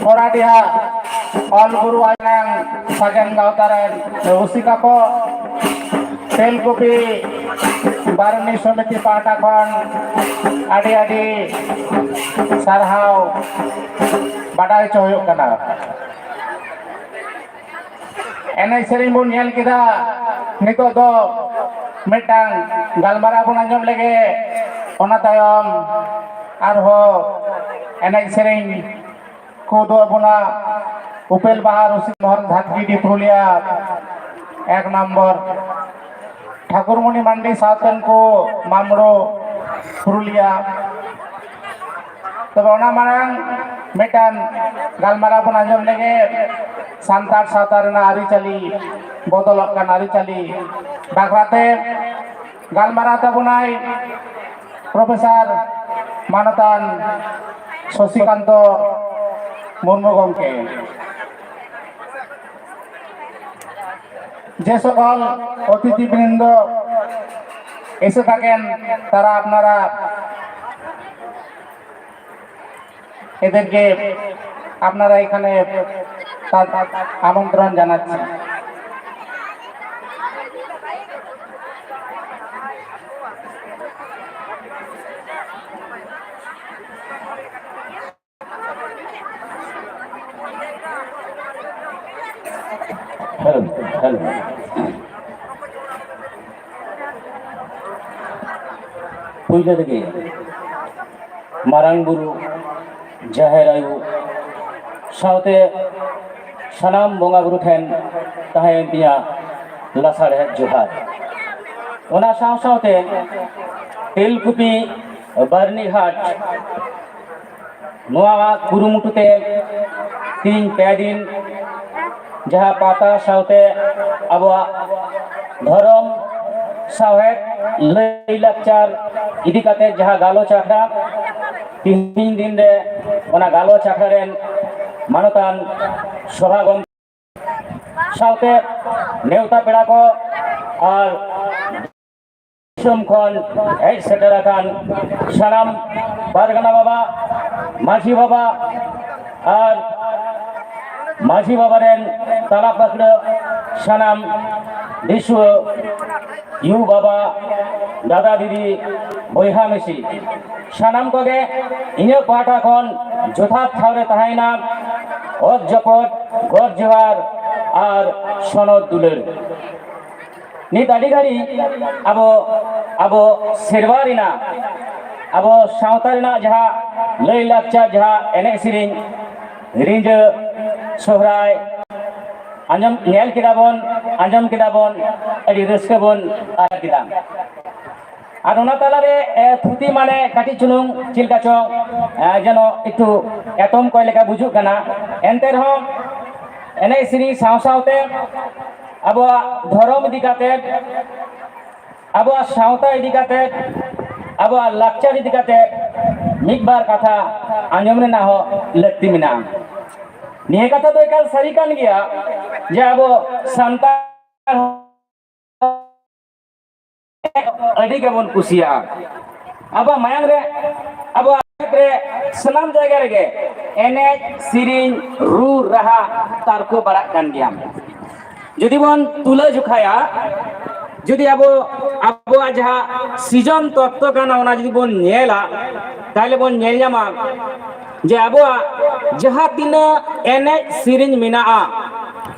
ᱯᱚᱲᱟᱰᱤᱦᱟ ᱚᱞ ᱜᱩᱨᱩ ᱟᱭᱟᱝ ᱥᱟᱜᱮᱱ ᱜᱟᱶᱛᱟ ᱨᱮᱱ ᱨᱩᱥᱤᱠᱟ ᱠᱚ, ᱛᱮᱞᱠᱩᱯᱤ ᱵᱟᱨᱱᱤ ᱥᱚᱢᱤᱛᱤ ᱯᱟᱦᱴᱟ ᱠᱷᱚᱱ ᱟᱹᱰᱤ ᱟᱹᱰᱤ ᱥᱟᱨᱦᱟᱣ ᱵᱟᱰᱟᱭ ᱦᱚᱪᱚ ᱦᱩᱭᱩᱜ ᱠᱟᱱᱟ᱾ ᱮᱱᱮᱡ ᱥᱮᱨᱮᱧ ᱵᱚᱱ ᱧᱮᱞ ᱠᱮᱫᱟ, ᱱᱤᱛᱚᱜ ᱫᱚ ᱢᱤᱫᱴᱟᱝ ᱜᱟᱞᱢᱟᱨᱟᱣ ᱵᱚᱱ ᱟᱸᱡᱚᱢ ᱞᱮᱜᱮ, ᱚᱱᱟ ᱛᱟᱭᱚᱢ ᱟᱨᱦᱚᱸ ᱮᱱᱮᱡ ᱥᱮᱨᱮᱧ ᱠᱚ ᱩᱫᱩᱜ ᱟᱵᱚᱱᱟ᱾ ᱩᱯᱮᱞ ᱵᱟᱦᱟ ᱨᱚᱥᱤᱠ ᱢᱳᱦᱚᱱ ᱫᱷᱟᱛᱠᱤᱰᱤ ᱯᱩᱨᱩᱞᱤᱭᱟ ᱮᱠ ᱱᱚᱢᱵᱚᱨ, ᱴᱷᱟᱠᱩᱨᱢᱚᱱᱤ ᱢᱟᱱᱰᱤ ᱥᱟᱶᱛᱮᱱ ᱠᱚ ᱢᱟᱢᱲᱳ ᱯᱩᱨᱩᱞᱤᱭᱟ᱾ ᱛᱚᱵᱮ ᱚᱱᱟ ᱢᱟᱲᱟᱝ ᱢᱤᱫᱴᱟᱝ ᱜᱟᱞᱢᱟᱨᱟᱣ ᱵᱚᱱ ᱟᱸᱡᱚᱢ ᱞᱮᱜᱮ, ᱥᱟᱱᱛᱟᱲ ᱥᱟᱶᱛᱟ ᱨᱮᱱᱟᱜ ᱟᱹᱨᱤᱪᱟᱹᱞᱤ, ᱵᱚᱫᱚᱞᱚᱜ ᱠᱟᱱ ᱟᱹᱨᱤᱪᱟᱹᱞᱤ ᱵᱟᱠᱷᱨᱟᱛᱮ ᱜᱟᱞᱢᱟᱨᱟᱣ ᱛᱟᱵᱚᱱᱟᱭ ᱯᱨᱚᱯᱷᱮᱥᱚᱨ ᱢᱟᱱᱚᱛᱟᱱ ᱥᱚᱥᱤᱠᱟᱱᱛᱚ ᱢᱩᱨᱢᱩ ᱜᱚᱢᱠᱮ᱾ যে সকল অতিথিবৃন্দ এসে থাকেন, তারা আপনারা এদেরকে আপনারা এখানে তা-, আমন্ত্রণ জানাচ্ছি। Hello, hello. ᱯᱩᱭᱞᱩ ᱨᱮᱜᱮ ᱢᱟᱨᱟᱝ ᱵᱩᱨᱩ, ᱡᱟᱦᱮᱨ ᱟᱭᱳ ᱥᱟᱶᱛᱮ ᱥᱟᱱᱟᱢ ᱵᱚᱸᱜᱟ ᱵᱩᱨᱩ ᱴᱷᱮᱱ ᱛᱟᱦᱮᱸᱭᱮᱱ ᱛᱤᱧᱟ ᱞᱟᱥᱟᱲᱦᱮᱫ ᱡᱚᱦᱟᱨ᱾ ᱚᱱᱟ ᱥᱟᱶ ᱥᱟᱶᱛᱮ ᱛᱮᱞᱠᱩᱯᱤ ᱵᱟᱨᱱᱤᱜᱷᱟᱴ ᱱᱚᱣᱟ ᱠᱩᱨᱩᱢᱩᱴᱩ ᱛᱮ ᱛᱤᱦᱤᱧ ᱯᱮ ᱫᱤᱱ ᱡᱟᱦᱟᱸ ᱯᱟᱛᱟ ᱥᱟᱶᱛᱮ ᱟᱵᱚᱣᱟᱜ ᱫᱷᱚᱨᱚᱢ, ᱥᱟᱶᱦᱮᱫ, ᱞᱟᱹᱭᱼᱞᱟᱠᱪᱟᱨ ᱤᱫᱤ ᱠᱟᱛᱮ ᱡᱟᱦᱟᱸ ᱜᱟᱞᱚᱪ ᱟᱠᱷᱲᱟ, ᱛᱤᱦᱤᱧ ᱫᱤᱱ ᱨᱮ ᱚᱱᱟ ᱜᱟᱞᱚᱪ ᱟᱠᱷᱲᱟ ᱨᱮᱱ ᱢᱟᱱᱚᱛᱟᱱ ᱥᱚᱵᱷᱟ ᱜᱚᱢᱠᱮ ᱥᱟᱶᱛᱮ ᱱᱮᱣᱛᱟ ᱯᱮᱲᱟ ᱠᱚ ᱟᱨ ᱫᱤᱥᱚᱢ ᱠᱷᱚᱱ ᱦᱮᱡ ᱥᱮᱴᱮᱨ ᱟᱠᱟᱱ ᱥᱟᱱᱟᱢ ᱯᱟᱨᱜᱟᱱᱟ ᱵᱟᱵᱟ, ᱢᱟᱹᱡᱷᱤ ᱵᱟᱵᱟ, ᱟᱨ ᱢᱟᱹᱡᱷᱤ ᱵᱟᱵᱟ ᱨᱮᱱ ᱛᱟᱞᱟ ᱯᱟᱹᱠᱲᱟᱹ ᱥᱟᱱᱟᱢ ᱫᱤᱥᱩᱣᱟᱹ ᱭᱩ ᱵᱟᱵᱟ, ᱫᱟᱫᱟ ᱫᱤᱫᱤ, ᱵᱚᱭᱦᱟ ᱢᱤᱥᱤ ᱥᱟᱱᱟᱢ ᱠᱚᱜᱮ ᱤᱧᱟᱹᱜ ᱯᱟᱦᱴᱟ ᱠᱷᱚᱱ ᱡᱚᱛᱷᱟᱛ ᱴᱷᱟᱶ ᱨᱮ ᱛᱟᱦᱮᱸᱭᱮᱱᱟ ᱚᱛ ᱡᱚᱯᱚᱫ, ᱜᱚᱰ ᱡᱚᱦᱟᱨ ᱟᱨ ᱥᱚᱱᱚᱛ ᱫᱩᱞᱟᱹᱲ᱾ ᱱᱤᱛ ᱟᱹᱰᱤ ᱜᱷᱟᱹᱲᱤᱡ ᱟᱵᱚ, ᱟᱵᱚ ᱥᱮᱨᱣᱟ ᱨᱮᱱᱟᱜ, ᱟᱵᱚ ᱥᱟᱶᱛᱟ ᱨᱮᱱᱟᱜ ᱡᱟᱦᱟᱸ ᱞᱟᱹᱭ ᱞᱟᱠᱪᱟᱨ, ᱡᱟᱦᱟᱸ ᱮᱱᱮᱡ ᱥᱮᱨᱮᱧ, ᱨᱤᱸᱡᱟᱹ, ᱥᱚᱦᱨᱟᱭ, ᱟᱸᱡᱚᱢ, ᱧᱮᱞ ᱠᱮᱫᱟ ᱵᱚᱱ, ᱟᱸᱡᱚᱢ ᱠᱮᱫᱟ ᱵᱚᱱ, ᱟᱹᱰᱤ ᱨᱟᱹᱥᱠᱟᱹ ᱵᱚᱱ ᱟᱴᱠᱟᱨ ᱠᱮᱫᱟ᱾ ᱟᱨ ᱚᱱᱟ ᱛᱟᱞᱟᱨᱮ, ᱮ, ᱛᱷᱩᱛᱤ ᱢᱟᱱᱮ ᱠᱟᱹᱴᱤᱡ ᱪᱩᱞᱩᱝ ᱪᱮᱫ ᱞᱮᱠᱟ ᱪᱚᱝ, ᱮ, ᱡᱮᱱᱚ ᱮᱠᱴᱩ ᱮᱛᱚᱢ ᱠᱚᱭ ᱞᱮᱠᱟ ᱵᱩᱡᱩᱜ ᱠᱟᱱᱟ᱾ ᱮᱱᱛᱮ ᱨᱮᱦᱚᱸ ᱮᱱᱮᱡ ᱥᱮᱨᱮᱧ ᱥᱟᱶ ᱥᱟᱶᱛᱮ ᱟᱵᱚᱣᱟᱜ ᱫᱷᱚᱨᱚᱢ ᱤᱫᱤ ᱠᱟᱛᱮ, ᱟᱵᱚᱣᱟᱜ ᱥᱟᱶᱛᱟ ᱤᱫᱤ ᱠᱟᱛᱮ, ᱟᱵᱚᱣᱟᱜ ᱞᱟᱠᱪᱟᱨ ᱤᱫᱤ ᱠᱟᱛᱮ ᱢᱤᱫ ᱵᱟᱨ ᱠᱟᱛᱷᱟ ᱟᱸᱡᱚᱢ ᱨᱮᱱᱟᱜ ᱦᱚᱸ ᱞᱟᱹᱠᱛᱤ ᱢᱮᱱᱟᱜᱼᱟ᱾ ᱱᱤᱭᱟᱹ ᱠᱟᱛᱷᱟ ᱫᱚ ᱮᱠᱟᱞ ᱥᱟᱹᱨᱤ ᱠᱟᱱ ᱜᱮᱭᱟ ᱡᱮ ᱟᱵᱚ ᱥᱟᱱᱛᱟᱲ ᱟᱹᱰᱤ ᱜᱮᱵᱚᱱ ᱠᱩᱥᱤᱭᱟᱜᱼᱟ᱾ ᱟᱵᱚᱣᱟᱜ ᱢᱟᱭᱟᱝ ᱨᱮ, ᱟᱵᱚᱣᱟᱜ ᱨᱮ, ᱥᱟᱱᱟᱢ ᱡᱟᱭᱜᱟ ᱨᱮᱜᱮ ᱮᱱᱮᱡ, ᱥᱮᱨᱮᱧ, ᱨᱩ, ᱨᱟᱦᱟ ᱛᱟᱨᱠᱚ ᱵᱟᱲᱟᱜ ᱠᱟᱱ ᱜᱮᱭᱟ᱾ ᱡᱩᱫᱤ ᱵᱚᱱ ᱛᱩᱞᱟᱹ ᱡᱚᱠᱷᱟᱭᱟ, ᱡᱩᱫᱤ ᱟᱵᱚ, ᱟᱵᱚᱣᱟᱜ ᱡᱟᱦᱟᱸ ᱥᱤᱡᱚᱱ ᱛᱚᱛᱛᱚ ᱠᱟᱱᱟ, ᱚᱱᱟ ᱡᱩᱫᱤ ᱵᱚᱱ ᱧᱮᱞᱟ, ᱛᱟᱦᱞᱮ ᱵᱚᱱ ᱧᱮᱞ ᱧᱟᱢᱟ ᱡᱮ ᱟᱵᱚᱣᱟᱜ ᱡᱟᱦᱟᱸ ᱛᱤᱱᱟᱹᱜ ᱮᱱᱮᱡ ᱥᱮᱨᱮᱧ ᱢᱮᱱᱟᱜᱼᱟ,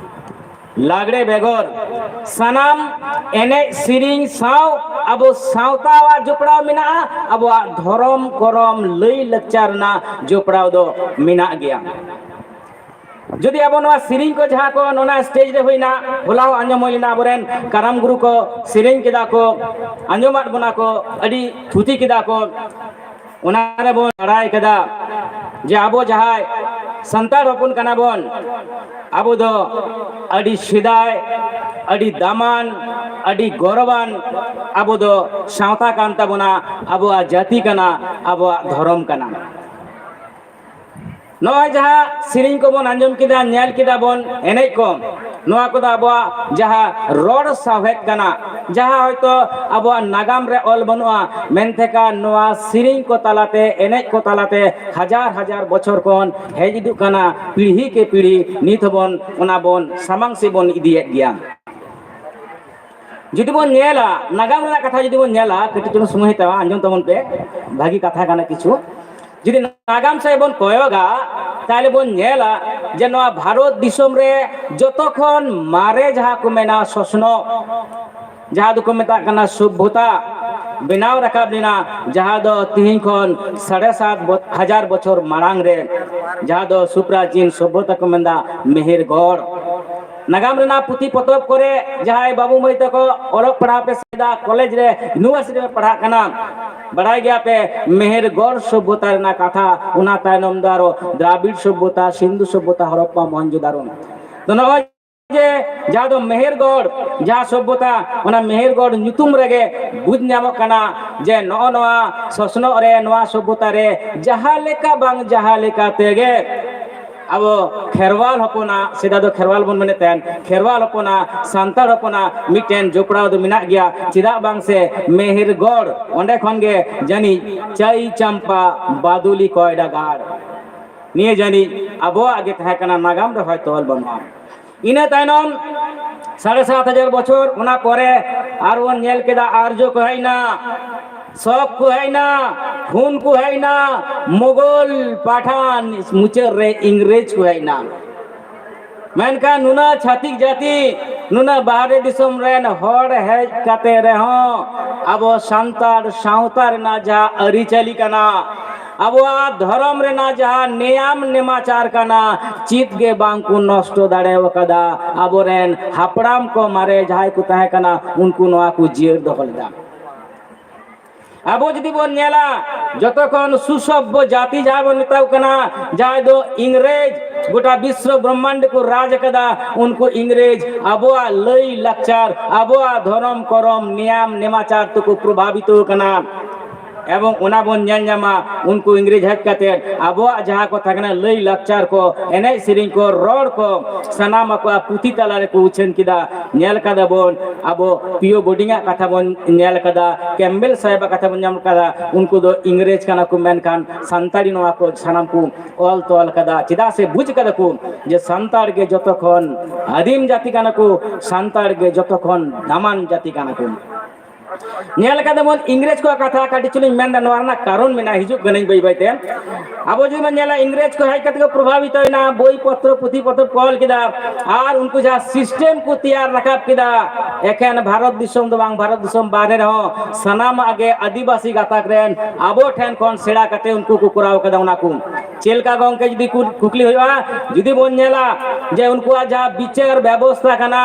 ᱞᱟᱜᱽᱲᱮ ᱵᱮᱜᱚᱨ ᱥᱟᱱᱟᱢ ᱮᱱᱮᱡ ᱥᱮᱨᱮᱧ ᱥᱟᱶ ᱟᱵᱚ ᱥᱟᱶᱛᱟᱣᱟᱜ ᱡᱚᱯᱲᱟᱣ ᱢᱮᱱᱟᱜᱼᱟ, ᱟᱵᱚᱣᱟᱜ ᱫᱷᱚᱨᱚᱢ ᱠᱚᱨᱚᱢ ᱞᱟᱹᱭ ᱞᱟᱠᱪᱟᱨ ᱨᱮᱱᱟᱜ ᱡᱚᱯᱲᱟᱣ ᱫᱚ ᱢᱮᱱᱟᱜ ᱜᱮᱭᱟ᱾ ᱡᱩᱫᱤ ᱟᱵᱚ ᱱᱚᱣᱟ ᱥᱮᱨᱮᱧ ᱠᱚ ᱡᱟᱦᱟᱸ ᱠᱚ ᱱᱚᱣᱟ ᱥᱴᱮᱡ ᱨᱮ ᱦᱩᱭᱱᱟ, ᱦᱚᱞᱟ ᱦᱚᱸ ᱟᱸᱡᱚᱢ ᱦᱩᱭ ᱞᱮᱱᱟ, ᱟᱵᱚᱨᱮᱱ ᱠᱟᱨᱟᱢ ᱜᱩᱨᱩ ᱠᱚ ᱥᱮᱨᱮᱧ ᱠᱮᱫᱟ ᱠᱚ, ᱟᱸᱡᱚᱢᱟᱫ ᱵᱚᱱᱟ ᱠᱚ, ᱟᱹᱰᱤ ᱛᱷᱩᱛᱤ ᱠᱮᱫᱟ ᱠᱚ᱾ ᱚᱱᱟ ᱨᱮᱵᱚᱱ ᱵᱟᱲᱟᱭ ᱠᱮᱫᱟ ᱡᱮ ᱟᱵᱚ ᱡᱟᱦᱟᱸᱭ ᱥᱟᱱᱛᱟᱲ ᱦᱚᱯᱚᱱ ᱠᱟᱱᱟ ᱵᱚᱱ, ᱟᱵᱚ ᱫᱚ ᱟᱹᱰᱤ ᱥᱮᱫᱟᱭ, ᱟᱹᱰᱤ ᱫᱟᱢᱟᱱ, ᱟᱹᱰᱤ ᱜᱚᱨᱚᱵᱟᱱ ᱟᱵᱚ ᱫᱚ ᱥᱟᱶᱛᱟ ᱠᱟᱱ ᱛᱟᱵᱚᱱᱟ, ᱟᱵᱚᱣᱟᱜ ᱡᱟᱹᱛᱤ ᱠᱟᱱᱟ, ᱟᱵᱚᱣᱟᱜ ᱫᱷᱚᱨᱚᱢ ᱠᱟᱱᱟ᱾ ᱱᱚᱜᱼᱚᱭ ᱡᱟᱦᱟᱸ ᱥᱮᱨᱮᱧ ᱠᱚᱵᱚᱱ ᱟᱸᱡᱚᱢ ᱠᱮᱫᱟ, ᱧᱮᱞ ᱠᱮᱫᱟ ᱵᱚᱱ, ᱮᱱᱮᱡ ᱠᱚ, ᱱᱚᱣᱟ ᱠᱚᱫᱚ ᱟᱵᱚᱣᱟᱜ ᱡᱟᱦᱟᱸ ᱨᱚᱲ ᱥᱟᱶᱦᱮᱫ ᱠᱟᱱᱟ, ᱡᱟᱦᱟᱸ ᱦᱚᱭᱛᱳ ᱟᱵᱚᱣᱟᱜ ᱱᱟᱜᱟᱢ ᱨᱮ ᱚᱞ ᱵᱟᱹᱱᱩᱜᱼᱟ, ᱢᱮᱱᱛᱮᱠᱟ ᱱᱚᱣᱟ ᱥᱮᱨᱮᱧ ᱠᱚ ᱛᱟᱞᱟᱛᱮ, ᱮᱱᱮᱡ ᱠᱚ ᱛᱟᱞᱟᱛᱮ ᱦᱟᱡᱟᱨ ᱦᱟᱡᱟᱨ ᱵᱚᱪᱷᱚᱨ ᱠᱷᱚᱱ ᱦᱮᱡ ᱤᱫᱤᱜ ᱠᱟᱱᱟ, ᱯᱤᱲᱦᱤ ᱠᱮ ᱯᱤᱲᱦᱤ ᱱᱤᱛ ᱦᱚᱸᱵᱚᱱ ᱚᱱᱟ ᱵᱚᱱ ᱥᱟᱢᱟᱝ ᱥᱮᱫ ᱵᱚᱱ ᱤᱫᱤᱭᱮᱫ ᱜᱮᱭᱟ᱾ ᱡᱩᱫᱤ ᱵᱚᱱ ᱧᱮᱞᱟ, ᱱᱟᱜᱟᱢ ᱨᱮᱱᱟᱜ ᱠᱟᱛᱷᱟ ᱡᱩᱫᱤ ᱵᱚᱱ ᱧᱮᱞᱟ, ᱠᱟᱹᱴᱤᱡ ᱪᱩᱞᱩᱝ ᱥᱚᱢᱚᱭ ᱦᱟᱛᱟᱣᱟ, ᱟᱸᱡᱚᱢ ᱛᱟᱵᱚᱱ ᱯᱮ, ᱵᱷᱟᱹᱜᱤ ᱠᱟᱛᱷᱟ ᱠᱟᱱᱟ ᱠᱤᱪᱷᱩ᱾ ᱡᱩᱫᱤ ᱱᱟᱜᱟᱢ ᱥᱮᱫ ᱵᱚᱱ ᱠᱚᱭᱚᱜᱟ, ᱛᱟᱦᱞᱮ ᱵᱚᱱ ᱧᱮᱞᱟ ᱡᱮ ᱱᱚᱣᱟ ᱵᱷᱟᱨᱚᱛ ᱫᱤᱥᱚᱢ ᱨᱮ ᱡᱚᱛᱚ ᱠᱷᱚᱱ ᱢᱟᱨᱮ ᱡᱟᱦᱟᱸ ᱠᱚ ᱢᱮᱱᱟ ᱥᱚᱥᱱᱚᱜ, ᱡᱟᱦᱟᱸ ᱫᱚᱠᱚ ᱢᱮᱛᱟᱜ ᱠᱟᱱᱟ ᱥᱚᱵᱷᱚᱛᱟ, ᱵᱮᱱᱟᱣ ᱨᱟᱠᱟᱵ ᱞᱮᱱᱟ, ᱡᱟᱦᱟᱸ ᱫᱚ ᱛᱤᱦᱤᱧ ᱠᱷᱚᱱ ᱥᱟᱲᱮ ᱥᱟᱛ ᱵᱚ-, ᱦᱟᱡᱟᱨ ᱵᱚᱪᱷᱚᱨ ᱢᱟᱲᱟᱝ ᱨᱮ, ᱡᱟᱦᱟᱸ ᱫᱚ ᱥᱩᱯᱨᱟᱪᱤᱱ ᱥᱚᱵᱷᱚᱛᱟ ᱠᱚ ᱢᱮᱱᱫᱟ, ᱢᱮᱦᱮᱨᱜᱚᱲ᱾ ᱱᱟᱜᱟᱢ ᱨᱮᱱᱟᱜ ᱯᱩᱛᱷᱤ ᱯᱚᱛᱚᱵ ᱠᱚᱨᱮ ᱡᱟᱦᱟᱸᱭ ᱵᱟᱹᱵᱩ ᱢᱟᱹᱭ ᱛᱟᱠᱚ ᱚᱞᱚᱜ ᱯᱟᱲᱦᱟᱣ ᱯᱮ ᱥᱮᱫᱟ, ᱠᱚᱞᱮᱡᱽ ᱨᱮ, ᱤᱭᱩᱱᱤᱵᱷᱟᱨᱥᱤᱴᱤ ᱨᱮ ᱯᱟᱲᱦᱟᱜ ᱠᱟᱱᱟ, ᱵᱟᱲᱟᱭ ᱜᱮᱭᱟ ᱯᱮ, ᱢᱮᱦᱮᱨᱜᱚᱲ ᱥᱚᱵᱷᱚᱛᱟ ᱨᱮᱱᱟᱜ ᱠᱟᱛᱷᱟ, ᱚᱱᱟ ᱛᱟᱭᱱᱚᱢ ᱫᱚ ᱟᱨᱚ ᱫᱨᱟᱵᱤᱲ ᱥᱚᱵᱷᱚᱛᱟ, ᱥᱤᱱᱫᱷᱩ ᱥᱚᱵᱷᱚᱛᱟ, ᱦᱚᱨᱚᱯᱯᱟ, ᱢᱚᱦᱮᱱᱡᱳᱫᱟᱲᱳ᱾ ᱛᱚ ᱱᱚᱜᱼᱚᱭ ᱡᱮ ᱡᱟᱦᱟᱸ ᱫᱚ ᱢᱮᱦᱮᱨᱜᱚᱲ, ᱡᱟᱦᱟᱸ ᱥᱚᱵᱷᱚᱛᱟ, ᱚᱱᱟ ᱢᱮᱦᱮᱨᱜᱚᱲ ᱧᱩᱛᱩᱢ ᱨᱮᱜᱮ ᱵᱩᱡᱽ ᱧᱟᱢᱚᱜ ᱠᱟᱱᱟ ᱡᱮ ᱱᱚᱜᱼᱚ ᱱᱚᱣᱟ ᱥᱚᱥᱱᱚᱜ ᱨᱮ, ᱱᱚᱣᱟ ᱥᱚᱵᱷᱚᱛᱟ ᱨᱮ ᱡᱟᱦᱟᱸ ᱞᱮᱠᱟ ᱵᱟᱝ ᱡᱟᱦᱟᱸ ᱞᱮᱠᱟ ᱛᱮᱜᱮ ᱟᱵᱚ ᱠᱷᱮᱨᱣᱟᱞ ᱦᱚᱯᱚᱱᱟᱜ, ᱥᱮᱫᱟᱭ ᱫᱚ ᱠᱷᱮᱨᱣᱟᱞ ᱵᱚᱱ ᱢᱮᱱᱮᱫ ᱛᱟᱦᱮᱸᱱ, ᱠᱷᱮᱨᱣᱟᱞ ᱦᱚᱯᱚᱱᱟᱜ, ᱥᱟᱱᱛᱟᱲ ᱦᱚᱯᱚᱱᱟᱜ ᱢᱤᱫᱴᱮᱱ ᱡᱚᱯᱲᱟᱣ ᱫᱚ ᱢᱮᱱᱟᱜ ᱜᱮᱭᱟ᱾ ᱪᱮᱫᱟᱜ ᱵᱟᱝ ᱥᱮ ᱢᱮᱦᱮᱨᱜᱚᱲ, ᱚᱸᱰᱮ ᱠᱷᱚᱱ ᱜᱮ ᱡᱟᱹᱱᱤᱡ ᱪᱟᱹᱭ ᱪᱟᱢᱯᱟ ᱵᱟᱫᱩᱞᱤ ᱠᱚᱭᱰᱟ ᱜᱟᱲ, ᱱᱤᱭᱟᱹ ᱡᱟᱹᱱᱤᱡ ᱟᱵᱚᱣᱟᱜ ᱜᱮ ᱛᱟᱦᱮᱸ ᱠᱟᱱᱟ, ᱱᱟᱜᱟᱢ ᱨᱮ ᱦᱚᱭᱛᱚ ᱚᱞ ᱵᱟᱹᱱᱩᱜᱼᱟ᱾ ᱤᱱᱟᱹ ᱛᱟᱭᱱᱚᱢ ᱥᱟᱲᱮ ᱥᱟᱛ ᱦᱟᱡᱟᱨ ᱵᱚᱪᱷᱚᱨ, ᱚᱱᱟ ᱯᱚᱨᱮ ᱟᱨ ᱵᱚᱱ ᱧᱮᱞ ᱠᱮᱫᱟ, ᱟᱨᱡᱚ ᱠᱚ ᱦᱮᱡ ᱮᱱᱟ, ᱥᱚᱠ ᱠᱚ ᱦᱮᱡ ᱮᱱᱟ, ᱦᱩᱱ ᱠᱚ ᱦᱮᱡ ᱮᱱᱟ, ᱢᱩᱜᱚᱞ, ᱯᱟᱴᱷᱟᱱ, ᱢᱩᱪᱟᱹᱫ ᱨᱮ ᱤᱝᱨᱮᱡᱽ ᱠᱚ ᱦᱮᱡ ᱮᱱᱟ᱾ ᱢᱮᱱᱠᱷᱟᱱ ᱱᱩᱱᱟᱹᱜ ᱪᱷᱟᱹᱛᱤᱠ ᱡᱟᱹᱛᱤ, ᱱᱩᱱᱟᱹᱜ ᱵᱟᱦᱨᱮ ᱫᱤᱥᱚᱢ ᱨᱮᱱ ᱦᱚᱲ ᱦᱮᱡ ᱠᱟᱛᱮ ᱨᱮᱦᱚᱸ ᱟᱵᱚ ᱥᱟᱱᱛᱟᱲ ᱥᱟᱶᱛᱟ ᱨᱮᱱᱟᱜ ᱡᱟᱦᱟᱸ ᱟᱹᱨᱤᱪᱟᱹᱞᱤ ᱠᱟᱱᱟ, ᱟᱵᱚᱣᱟᱜ ᱫᱷᱚᱨᱚᱢ ᱨᱮᱱᱟᱜ ᱡᱟᱦᱟᱸ ᱱᱮᱭᱟᱢ ᱱᱮᱢᱟᱪᱟᱨ ᱠᱟᱱᱟ, ᱪᱮᱫ ᱜᱮ ᱵᱟᱝ ᱠᱚ ᱱᱚᱥᱴᱚ ᱫᱟᱲᱮ ᱟᱠᱟᱫᱟ᱾ ᱟᱵᱚᱨᱮᱱ ᱦᱟᱯᱲᱟᱢ ᱠᱚ ᱢᱟᱨᱮ ᱡᱟᱦᱟᱸᱭ ᱠᱚ ᱛᱟᱦᱮᱸ ᱠᱟᱱᱟ, ᱩᱱᱠᱩ ᱱᱚᱣᱟ ᱠᱚ ᱡᱤᱭᱟᱹᱲ ᱫᱚᱦᱚ ᱞᱮᱫᱟ᱾ ᱟᱵᱚ ᱡᱩᱫᱤ ᱵᱚᱱ ᱧᱮᱞᱟ, ᱡᱚᱛᱚ ᱠᱷᱚᱱ ᱥᱩᱥᱚᱵᱷᱵᱚ ᱡᱟᱹᱛᱤ ᱡᱟᱦᱟᱸ ᱵᱚᱱ ᱢᱮᱛᱟ ᱠᱚ ᱠᱟᱱᱟ, ᱡᱟᱦᱟᱸᱭ ᱫᱚ ᱤᱝᱨᱮᱡᱽ ᱜᱚᱴᱟ ᱵᱤᱥᱥᱚ ᱵᱨᱚᱦᱢᱟᱱᱰ ᱠᱚ ᱨᱟᱡᱽ ᱟᱠᱟᱫᱟ, ᱩᱱᱠᱩ ᱤᱝᱨᱮᱡᱽ ᱟᱵᱚᱣᱟᱜ ᱞᱟᱹᱭ ᱞᱟᱠᱪᱟᱨ, ᱟᱵᱚᱣᱟᱜ ᱫᱷᱚᱨᱚᱢ ᱠᱚᱨᱚᱢ, ᱱᱮᱭᱟᱢ ᱱᱮᱢᱟᱪᱟᱨ ᱛᱮᱠᱚ ᱯᱨᱚᱵᱷᱟᱵᱤᱛᱚ ᱠᱟᱱᱟ᱾ ᱮᱵᱚᱝ ᱚᱱᱟ ᱵᱚᱱ ᱧᱮᱞ ᱧᱟᱢᱟ, ᱩᱱᱠᱩ ᱤᱝᱨᱮᱡᱽ ᱦᱮᱡ ᱠᱟᱛᱮ ᱟᱵᱚᱣᱟᱜ ᱡᱟᱦᱟᱸ ᱠᱚ ᱛᱟᱦᱮᱸ ᱠᱟᱱᱟ, ᱞᱟᱹᱭ ᱞᱟᱠᱪᱟᱨ ᱠᱚ, ᱮᱱᱮᱡ ᱥᱮᱨᱮᱧ ᱠᱚ, ᱨᱚᱲ ᱠᱚ, ᱥᱟᱱᱟᱢ ᱟᱠᱚᱣᱟᱜ ᱯᱩᱛᱷᱤ ᱛᱟᱞᱟ ᱨᱮᱠᱚ ᱩᱪᱷᱟᱹᱱ ᱠᱮᱫᱟ᱾ ᱧᱮᱞ ᱠᱟᱫᱟ ᱵᱚᱱ, ᱟᱵᱚ ᱯᱤᱭᱳ ᱵᱳᱰᱤᱝ ᱟᱜ ᱠᱟᱛᱷᱟ ᱵᱚᱱ ᱧᱮᱞ ᱠᱟᱫᱟ, ᱠᱮᱢᱵᱮᱞ ᱥᱟᱦᱮᱵ ᱟᱜ ᱠᱟᱛᱷᱟ ᱵᱚᱱ ᱧᱟᱢ ᱠᱟᱫᱟ᱾ ᱩᱱᱠᱩ ᱫᱚ ᱤᱝᱨᱮᱡᱽ ᱠᱟᱱᱟ ᱠᱚ, ᱢᱮᱱᱠᱷᱟᱱ ᱥᱟᱱᱛᱟᱲᱤ ᱱᱚᱣᱟ ᱠᱚ ᱥᱟᱱᱟᱢ ᱠᱚ ᱚᱞ ᱛᱚᱞ ᱠᱟᱫᱟ᱾ ᱪᱮᱫᱟᱜ ᱥᱮ ᱵᱩᱡᱽ ᱠᱟᱫᱟ ᱠᱚ ᱡᱮ ᱥᱟᱱᱛᱟᱲ ᱜᱮ ᱡᱚᱛᱚ ᱠᱷᱚᱱ ᱟᱹᱫᱤᱢ ᱡᱟᱹᱛᱤ ᱠᱟᱱᱟ ᱠᱚ, ᱥᱟᱱᱛᱟᱲ ᱜᱮ ᱡᱚᱛᱚ ᱠᱷᱚᱱ ᱫᱟᱢᱟᱱ ᱡᱟᱹᱛᱤ ᱠᱟᱱᱟ ᱠᱚ᱾ ᱧᱮᱞ ᱠᱟᱫᱟ ᱵᱚᱱ, ᱤᱝᱨᱮᱡᱽ ᱠᱚᱣᱟᱜ ᱠᱟᱛᱷᱟ ᱠᱟᱹᱴᱤᱡ ᱪᱩᱞᱩᱧ ᱢᱮᱱᱫᱟ, ᱱᱚᱣᱟ ᱨᱮᱱᱟᱜ ᱠᱟᱨᱚᱱ ᱢᱮᱱᱟᱜᱼᱟ, ᱦᱤᱡᱩᱜ ᱠᱟᱹᱱᱟᱹᱧ ᱵᱟᱹᱭ ᱵᱟᱹᱭ ᱛᱮ᱾ ᱟᱵᱚ ᱡᱩᱫᱤ ᱵᱚᱱ ᱧᱮᱞᱟ, ᱤᱝᱨᱮᱡᱽ ᱠᱚ ᱦᱮᱡ ᱠᱟᱛᱮ ᱠᱚ ᱯᱨᱚᱵᱷᱟᱵᱤᱛᱚᱭᱮᱱᱟ, ᱵᱳᱭ ᱯᱚᱛᱨᱚ ᱯᱩᱛᱷᱤ ᱯᱚᱛᱚᱵ ᱠᱚ ᱚᱞ ᱠᱮᱫᱟ, ᱟᱨ ᱩᱱᱠᱩ ᱡᱟᱦᱟᱸ ᱥᱤᱥᱴᱮᱢ ᱠᱚ ᱛᱮᱭᱟᱨ ᱨᱟᱠᱟᱵ ᱠᱮᱫᱟ, ᱮᱠᱷᱮᱱ ᱵᱷᱟᱨᱚᱛ ᱫᱤᱥᱚᱢ ᱫᱚ ᱵᱟᱝ, ᱵᱷᱟᱨᱚᱛ ᱫᱤᱥᱚᱢ ᱵᱟᱦᱨᱮ ᱨᱮᱦᱚᱸ ᱥᱟᱱᱟᱢᱟᱜ ᱜᱮ ᱟᱹᱫᱤᱵᱟᱹᱥᱤ ᱜᱟᱛᱟᱠ ᱨᱮᱱ ᱟᱵᱚ ᱴᱷᱮᱱ ᱠᱷᱚᱱ ᱥᱮᱬᱟ ᱠᱟᱛᱮ ᱩᱱᱠᱩ ᱠᱚ ᱠᱚᱨᱟᱣ ᱠᱟᱫᱟ ᱚᱱᱟ ᱠᱚ᱾ ᱪᱮᱫ ᱞᱮᱠᱟ ᱜᱚᱝᱠᱮ, ᱡᱩᱫᱤ ᱠᱩ-, ᱠᱩᱠᱞᱤ ᱦᱩᱭᱩᱜᱼᱟ, ᱡᱩᱫᱤ ᱵᱚᱱ ᱧᱮᱞᱟ ᱡᱮ ᱩᱱᱠᱩᱣᱟᱜ ᱡᱟᱦᱟᱸ ᱵᱤᱪᱟᱹᱨ ᱵᱮᱵᱚᱥᱛᱷᱟ ᱠᱟᱱᱟ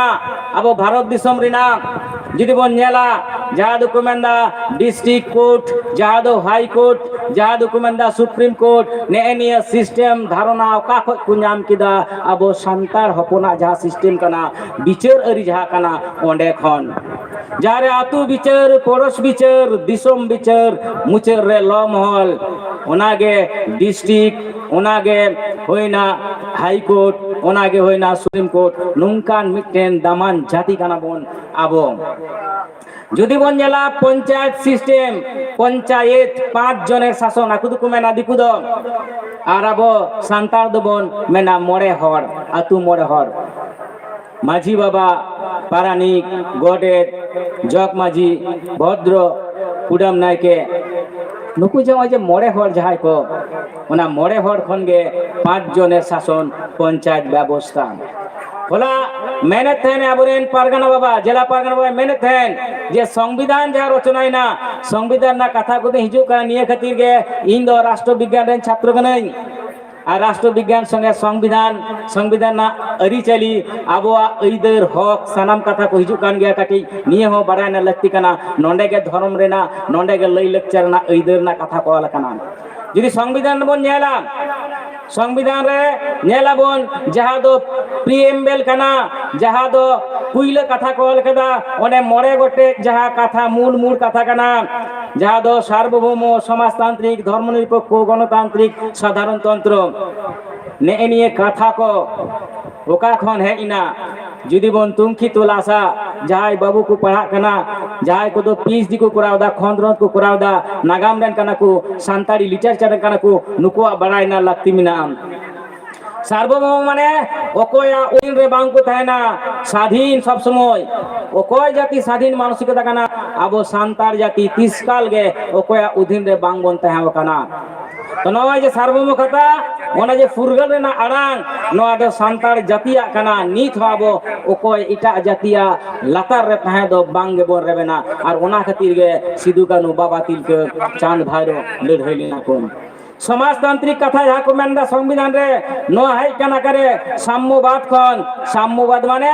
ᱟᱵᱚ ᱵᱷᱟᱨᱚᱛ ᱫᱤᱥᱚᱢ ᱨᱮᱱᱟᱜ, ᱡᱩᱫᱤ ᱵᱚᱱ ᱧᱮᱞᱟ ᱡᱟᱦᱟᱸ ᱫᱚᱠᱚ ᱢᱮᱱᱫᱟ district court, ᱡᱟᱦᱟᱸ ᱫᱚ high court, ᱡᱟᱦᱟᱸ ᱫᱚᱠᱚ ᱢᱮᱱᱫᱟ supreme court, ᱱᱮᱜᱼᱮ ᱱᱤᱭᱟᱹ system ᱫᱷᱟᱨᱚᱱᱟ ᱚᱠᱟ ᱠᱷᱚᱡ ᱠᱚ ᱧᱟᱢ ᱠᱮᱫᱟ? ᱟᱵᱚ ᱥᱟᱱᱛᱟᱲ ᱦᱚᱯᱚᱱᱟᱜ ᱡᱟᱦᱟᱸ system ᱠᱟᱱᱟ, ᱵᱤᱪᱟᱹᱨ ᱟᱹᱨᱤ ᱡᱟᱦᱟᱸ ᱠᱟᱱᱟ, ᱚᱸᱰᱮ ᱠᱷᱚᱱ᱾ ᱡᱟᱦᱟᱸ ᱨᱮ ᱟᱹᱛᱩ ᱵᱤᱪᱟᱹᱨ, ᱯᱚᱲᱚᱥ ᱵᱤᱪᱟᱹᱨ, ᱫᱤᱥᱚᱢ ᱵᱤᱪᱟᱹᱨ, ᱢᱩᱪᱟᱹᱫ ᱨᱮ ᱞᱚ ᱢᱚᱦᱚᱞ, ᱚᱱᱟᱜᱮ district, ᱚᱱᱟᱜᱮ ᱦᱩᱭᱱᱟ high court, ᱚᱱᱟᱜᱮ ᱦᱩᱭᱱᱟ supreme court᱾ ᱱᱚᱝᱠᱟᱱ ᱢᱤᱫᱴᱮᱱ ᱫᱟᱢᱟᱱ ᱡᱟᱹᱛᱤ ᱠᱟᱱᱟ ᱵᱚᱱ ᱟᱵᱚ᱾ ᱡᱩᱫᱤ ᱵᱚᱱ ᱧᱮᱞᱟ ᱯᱚᱧᱪᱟᱭᱮᱛ system, ᱯᱚᱧᱪᱟᱭᱮᱛ, ᱯᱟᱸᱪ ᱡᱚᱱᱮᱨ ᱥᱟᱥᱚᱱ, ᱟᱠᱚ ᱫᱚᱠᱚ ᱢᱮᱱᱟ, ᱫᱤᱠᱩ ᱫᱚ, ᱟᱨ ᱟᱵᱚ ᱥᱟᱱᱛᱟᱲ ᱫᱚᱵᱚᱱ ᱢᱮᱱᱟ ᱢᱚᱬᱮ ᱦᱚᱲ, ᱟᱹᱛᱩ ᱢᱚᱬᱮ ᱦᱚᱲ᱾ ᱢᱟᱹᱡᱷᱤ ᱵᱟᱵᱟ, ᱯᱟᱨᱟᱱᱤᱠ, ᱜᱚᱰᱮᱛ, ᱡᱚᱜᱽ ᱢᱟᱹᱡᱷᱤ, ᱵᱷᱚᱫᱽᱨᱚ, ᱠᱩᱰᱟᱹᱢ ᱱᱟᱭᱠᱮ, ᱱᱩᱠᱩ ᱡᱮ ᱱᱚᱜᱼᱚᱭ ᱡᱮ ᱢᱚᱬᱮ ᱦᱚᱲ ᱡᱟᱦᱟᱸᱭ ᱠᱚ, ᱚᱱᱟ ᱢᱚᱬᱮ ᱦᱚᱲ ᱠᱷᱚᱱ ᱜᱮ ᱯᱟᱸᱪ ᱡᱚᱱᱮ ᱥᱟᱥᱚᱱ, ᱯᱚᱧᱪᱟᱭᱮᱛ ᱵᱮᱵᱚᱥᱛᱷᱟ᱾ ᱦᱚᱞᱟ ᱢᱮᱱᱮᱫ ᱛᱟᱦᱮᱱ ᱟᱵᱚᱨᱮᱱ ᱯᱟᱨᱜᱟᱱᱟ ᱵᱟᱵᱟ, ᱡᱮᱞᱟ ᱯᱟᱨᱜᱟᱱᱟ ᱵᱟᱵᱟᱭ ᱢᱮᱱᱮᱫ ᱛᱟᱦᱮᱱ ᱡᱮ ᱥᱚᱝᱵᱤᱫᱷᱟᱱ ᱡᱟᱦᱟᱸ ᱨᱚᱪᱚᱱᱟᱭᱮᱱᱟ, ᱥᱚᱝᱵᱤᱫᱷᱟᱱ ᱨᱮᱱᱟᱜ ᱠᱟᱛᱷᱟ ᱠᱚᱫᱚ ᱦᱤᱡᱩᱜ ᱠᱟᱱᱟ, ᱱᱤᱭᱟᱹ ᱠᱷᱟᱹᱛᱤᱨ ᱜᱮ ᱤᱧ ᱫᱚ ᱨᱟᱥᱴᱨᱚ ᱵᱤᱜᱽᱜᱟᱱ ᱨᱮᱱ ᱪᱷᱟᱛᱨᱚ ᱠᱟᱹᱱᱟᱹᱧ᱾ ᱟᱨ ᱨᱟᱥᱴᱨᱚ ᱵᱤᱜᱽᱜᱟᱱ ᱥᱚᱸᱜᱮ ᱥᱚᱝᱵᱤᱫᱷᱟᱱ, ᱥᱚᱝᱵᱤᱫᱷᱟᱱ ᱨᱮᱱᱟᱜ ᱟᱹᱨᱤᱪᱟᱹᱞᱤ, ᱟᱵᱚᱣᱟᱜ ᱟᱹᱭᱫᱟᱹᱨ, ᱦᱚᱠ, ᱥᱟᱱᱟᱢ ᱠᱟᱛᱷᱟ ᱠᱚ ᱦᱤᱡᱩᱜ ᱠᱟᱱ ᱜᱮᱭᱟ᱾ ᱠᱟᱹᱴᱤᱡ ᱱᱤᱭᱟᱹ ᱦᱚᱸ ᱵᱟᱲᱟᱭ ᱨᱮᱱᱟᱜ ᱞᱟᱹᱠᱛᱤ ᱠᱟᱱᱟ᱾ ᱱᱚᱰᱮ ᱜᱮ ᱫᱷᱚᱨᱚᱢ ᱨᱮᱱᱟᱜ, ᱱᱚᱰᱮ ᱜᱮ ᱞᱟᱹᱭ ᱞᱟᱠᱪᱟᱨ ᱨᱮᱱᱟᱜ ᱟᱹᱭᱫᱟᱹᱨ ᱨᱮᱱᱟᱜ ᱠᱟᱛᱷᱟ ᱠᱚ ᱚᱞ ᱟᱠᱟᱱᱟ᱾ ᱡᱩᱫᱤ ᱥᱚᱝᱵᱤᱫᱷᱟᱱ ᱵᱚᱱ ᱧᱮᱞᱟ, ᱥᱚᱝᱵᱤᱫᱷᱟᱱ ᱨᱮ ᱧᱮᱞᱟᱵᱚᱱ ᱡᱟᱦᱟᱸ ᱫᱚ preamble ᱠᱟᱱᱟ, ᱡᱟᱦᱟᱸ ᱫᱚ ᱯᱩᱭᱞᱟᱹ ᱠᱟᱛᱷᱟ ᱠᱚ ᱚᱞ ᱠᱮᱫᱟ, ᱚᱸᱰᱮ ᱢᱚᱬᱮ ᱜᱚᱴᱮᱡ ᱡᱟᱦᱟᱸ ᱠᱟᱛᱷᱟ, ᱢᱩᱞ ᱢᱩᱞ ᱠᱟᱛᱷᱟ ᱠᱟᱱᱟ, ᱡᱟᱦᱟᱸ ᱫᱚ ᱥᱟᱨᱵᱚᱵᱷᱳᱣᱢᱚ, ᱥᱚᱢᱟᱡᱽᱛᱟᱱᱛᱨᱤᱠ, ᱫᱷᱚᱨᱢᱚ ᱱᱤᱨᱚᱯᱮᱠᱠᱷᱚ, ᱜᱚᱱᱚᱛᱟᱱᱛᱨᱤᱠ, ᱥᱟᱫᱷᱟᱨᱚᱱ ᱛᱚᱱᱛᱨᱚ᱾ ᱱᱮᱜᱼᱮ ᱱᱤᱭᱟᱹ ᱠᱟᱛᱷᱟ ᱠᱚ ᱚᱠᱟ ᱠᱷᱚᱱ ᱦᱮᱡ ᱮᱱᱟ? ᱡᱩᱫᱤ ᱵᱚᱱ ᱛᱩᱝᱠᱷᱤ ᱛᱚᱞᱟᱥᱟ, ᱡᱟᱦᱟᱸᱭ ᱵᱟᱹᱵᱩ ᱠᱚ ᱯᱟᱲᱦᱟᱜ ᱠᱟᱱᱟ, ᱡᱟᱦᱟᱸᱭ ᱠᱚᱫᱚ ᱯᱤ ᱮᱭᱤᱪ ᱰᱤ ᱠᱚ ᱠᱚᱨᱟᱣ ᱮᱫᱟ, ᱠᱷᱚᱸᱫᱽᱨᱚᱸᱫᱽ ᱠᱚ ᱠᱚᱨᱟᱣ ᱮᱫᱟ, ᱱᱟᱜᱟᱢ ᱨᱮᱱ ᱠᱟᱱᱟ ᱠᱚ, ᱥᱟᱱᱛᱟᱲᱤ ᱞᱤᱴᱟᱨᱮᱪᱟᱨ ᱨᱮᱱ ᱠᱟᱱᱟ ᱠᱚ, ᱱᱩᱠᱩᱣᱟᱜ ᱵᱟᱲᱟᱭ ᱨᱮᱱᱟᱜ ᱞᱟᱹᱠᱛᱤ ᱢᱮᱱᱟᱜᱼᱟ᱾ ᱥᱟᱨᱵᱚᱵᱷᱳᱣᱢᱚ ᱢᱟᱱᱮ ᱚᱠᱚᱭᱟᱜ ᱚᱫᱷᱤᱱ ᱨᱮ ᱵᱟᱝ ᱠᱚ ᱛᱟᱦᱮᱱᱟ, ᱥᱟᱫᱷᱤᱱ ᱥᱚᱵ ᱥᱚᱢᱚᱭ᱾ ᱚᱠᱚᱭ ᱡᱟᱹᱛᱤ ᱥᱟᱫᱷᱤᱱ ᱢᱟᱱᱚᱥᱤᱠᱚᱛᱟ ᱠᱟᱱᱟ? ᱟᱵᱚ ᱥᱟᱱᱛᱟᱲ ᱡᱟᱹᱛᱤ ᱛᱤᱥᱠᱟᱞ ᱜᱮ ᱚᱠᱚᱭᱟᱜ ᱚᱫᱷᱤᱱ ᱨᱮ ᱵᱟᱝ ᱵᱚᱱ ᱛᱟᱦᱮᱸ ᱟᱠᱟᱱᱟ᱾ ᱛᱚ ᱱᱚᱜᱼᱚᱭ ᱡᱮ ᱥᱟᱨᱵᱚᱵᱷᱳᱣᱢᱚ ᱠᱟᱛᱷᱟ, ᱚᱱᱟ ᱡᱮ ᱯᱷᱩᱨᱜᱟᱹᱞ ᱨᱮᱱᱟᱜ ᱟᱲᱟᱝ, ᱱᱚᱣᱟ ᱫᱚ ᱥᱟᱱᱛᱟᱲ ᱡᱟᱹᱛᱤᱭᱟᱜ ᱠᱟᱱᱟ᱾ ᱱᱤᱛ ᱦᱚᱸ ᱟᱵᱚ ᱚᱠᱚᱭ ᱮᱴᱟᱜ ᱡᱟᱹᱛᱤᱭᱟᱜ ᱞᱟᱛᱟᱨ ᱨᱮ ᱛᱟᱦᱮᱸ ᱫᱚ ᱵᱟᱝ ᱜᱮᱵᱚᱱ ᱨᱮᱵᱮᱱᱟ᱾ ᱟᱨ ᱚᱱᱟ ᱠᱷᱟᱹᱛᱤᱨ ᱜᱮ ᱥᱤᱫᱩ ᱠᱟᱹᱱᱦᱩ, ᱵᱟᱵᱟ ᱛᱤᱞᱠᱟᱹ, ᱪᱟᱸᱫᱽ ᱵᱷᱟᱭᱨᱳ ᱞᱟᱹᱲᱦᱟᱹᱭ ᱞᱮᱱᱟ ᱠᱚ᱾ ᱥᱚᱢᱟᱡᱽᱛᱟᱱᱛᱨᱤᱠ ᱠᱟᱛᱷᱟ ᱡᱟᱦᱟᱸ ᱠᱚ ᱢᱮᱱᱫᱟ ᱥᱚᱝᱵᱤᱫᱷᱟᱱ ᱨᱮ, ᱱᱚᱣᱟ ᱦᱮᱡ ᱠᱟᱱᱟ ᱚᱠᱟᱨᱮ? ᱥᱟᱢᱢᱚᱵᱟᱫ ᱠᱷᱚᱱ᱾ ᱥᱟᱢᱢᱚᱵᱟᱫ ᱢᱟᱱᱮ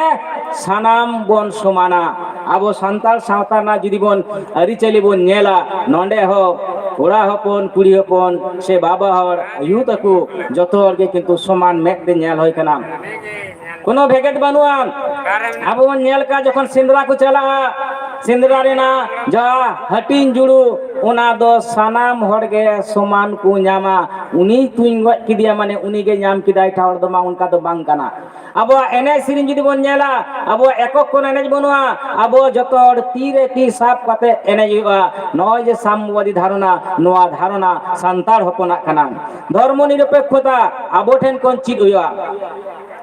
ᱥᱟᱱᱟᱢ ᱵᱚᱱ ᱥᱚᱢᱟᱱᱟ᱾ ᱟᱵᱚ ᱥᱟᱱᱛᱟᱲ ᱥᱟᱶᱛᱟ ᱨᱮᱱᱟᱜ ᱡᱩᱫᱤ ᱵᱚᱱ ᱟᱹᱨᱤᱪᱟᱹᱞᱤ ᱵᱚᱱ ᱧᱮᱞᱟ, ᱱᱚᱰᱮ ᱦᱚᱸ ᱠᱚᱲᱟ ᱦᱚᱯᱚᱱ, ᱠᱩᱲᱤ ᱦᱚᱯᱚᱱ, ᱥᱮ ᱵᱟᱵᱟ ᱦᱚᱲ, ᱟᱭᱩ ᱛᱟᱠᱚ, ᱡᱚᱛᱚ ᱦᱚᱲ ᱜᱮ ᱠᱤᱱᱛᱩ ᱥᱚᱢᱟᱱ ᱢᱮᱫ ᱛᱮ ᱧᱮᱞ ᱦᱩᱭ ᱠᱟᱱᱟ᱾ ᱠᱳᱱᱳ ᱵᱷᱮᱜᱮᱫ ᱵᱟᱹᱱᱩᱜᱼᱟ᱾ ᱟᱵᱚ ᱵᱚᱱ ᱧᱮᱞ ᱠᱟᱜᱼᱟ, ᱡᱚᱠᱷᱚᱱ ᱥᱮᱸᱫᱽᱨᱟ ᱠᱚ ᱪᱟᱞᱟᱜᱼᱟ, ᱥᱮᱸᱫᱽᱨᱟ ᱨᱮᱱᱟᱜ ᱡᱟᱦᱟᱸ ᱦᱟᱹᱴᱤᱧ ᱡᱩᱲᱩ, ᱚᱱᱟ ᱫᱚ ᱥᱟᱱᱟᱢ ᱦᱚᱲ ᱜᱮ ᱥᱚᱢᱟᱱ ᱠᱚ ᱧᱟᱢᱟ᱾ ᱩᱱᱤ ᱛᱩᱧ ᱜᱚᱡ ᱠᱮᱫᱮᱭᱟ, ᱢᱟᱱᱮ ᱩᱱᱤ ᱜᱮ ᱧᱟᱢ ᱠᱮᱫᱟᱭ, ᱮᱴᱟᱜ ᱦᱚᱲ ᱫᱚ ᱵᱟᱝ, ᱚᱱᱠᱟ ᱫᱚ ᱵᱟᱝ ᱠᱟᱱᱟ᱾ ᱟᱵᱚᱣᱟᱜ ᱮᱱᱮᱡ ᱥᱮᱨᱮᱧ ᱡᱩᱫᱤ ᱵᱚᱱ ᱧᱮᱞᱟ, ᱟᱵᱚᱣᱟᱜ ᱮᱠᱚᱠ ᱠᱳᱱᱳ ᱮᱱᱮᱡ ᱵᱟᱹᱱᱩᱜᱼᱟ᱾ ᱟᱵᱚ ᱡᱚᱛᱚ ᱦᱚᱲ ᱛᱤ ᱨᱮ ᱛᱤ ᱥᱟᱵ ᱠᱟᱛᱮ ᱮᱱᱮᱡ ᱦᱩᱭᱩᱜᱼᱟ᱾ ᱱᱚᱜᱼᱚᱭ ᱡᱮ ᱥᱟᱢᱢᱚᱵᱟᱫᱤ ᱫᱷᱟᱨᱚᱱᱟ, ᱱᱚᱣᱟ ᱫᱷᱟᱨᱚᱱᱟ ᱥᱟᱱᱛᱟᱲ ᱦᱚᱯᱚᱱᱟᱜ ᱠᱟᱱᱟ᱾ ᱫᱷᱚᱨᱢᱚ ᱱᱤᱨᱚᱯᱮᱠᱠᱷᱚᱛᱟ ᱟᱵᱚ ᱴᱷᱮᱱ ᱠᱷᱚᱱ ᱪᱮᱫ ᱦᱩᱭᱩᱜᱼᱟ᱾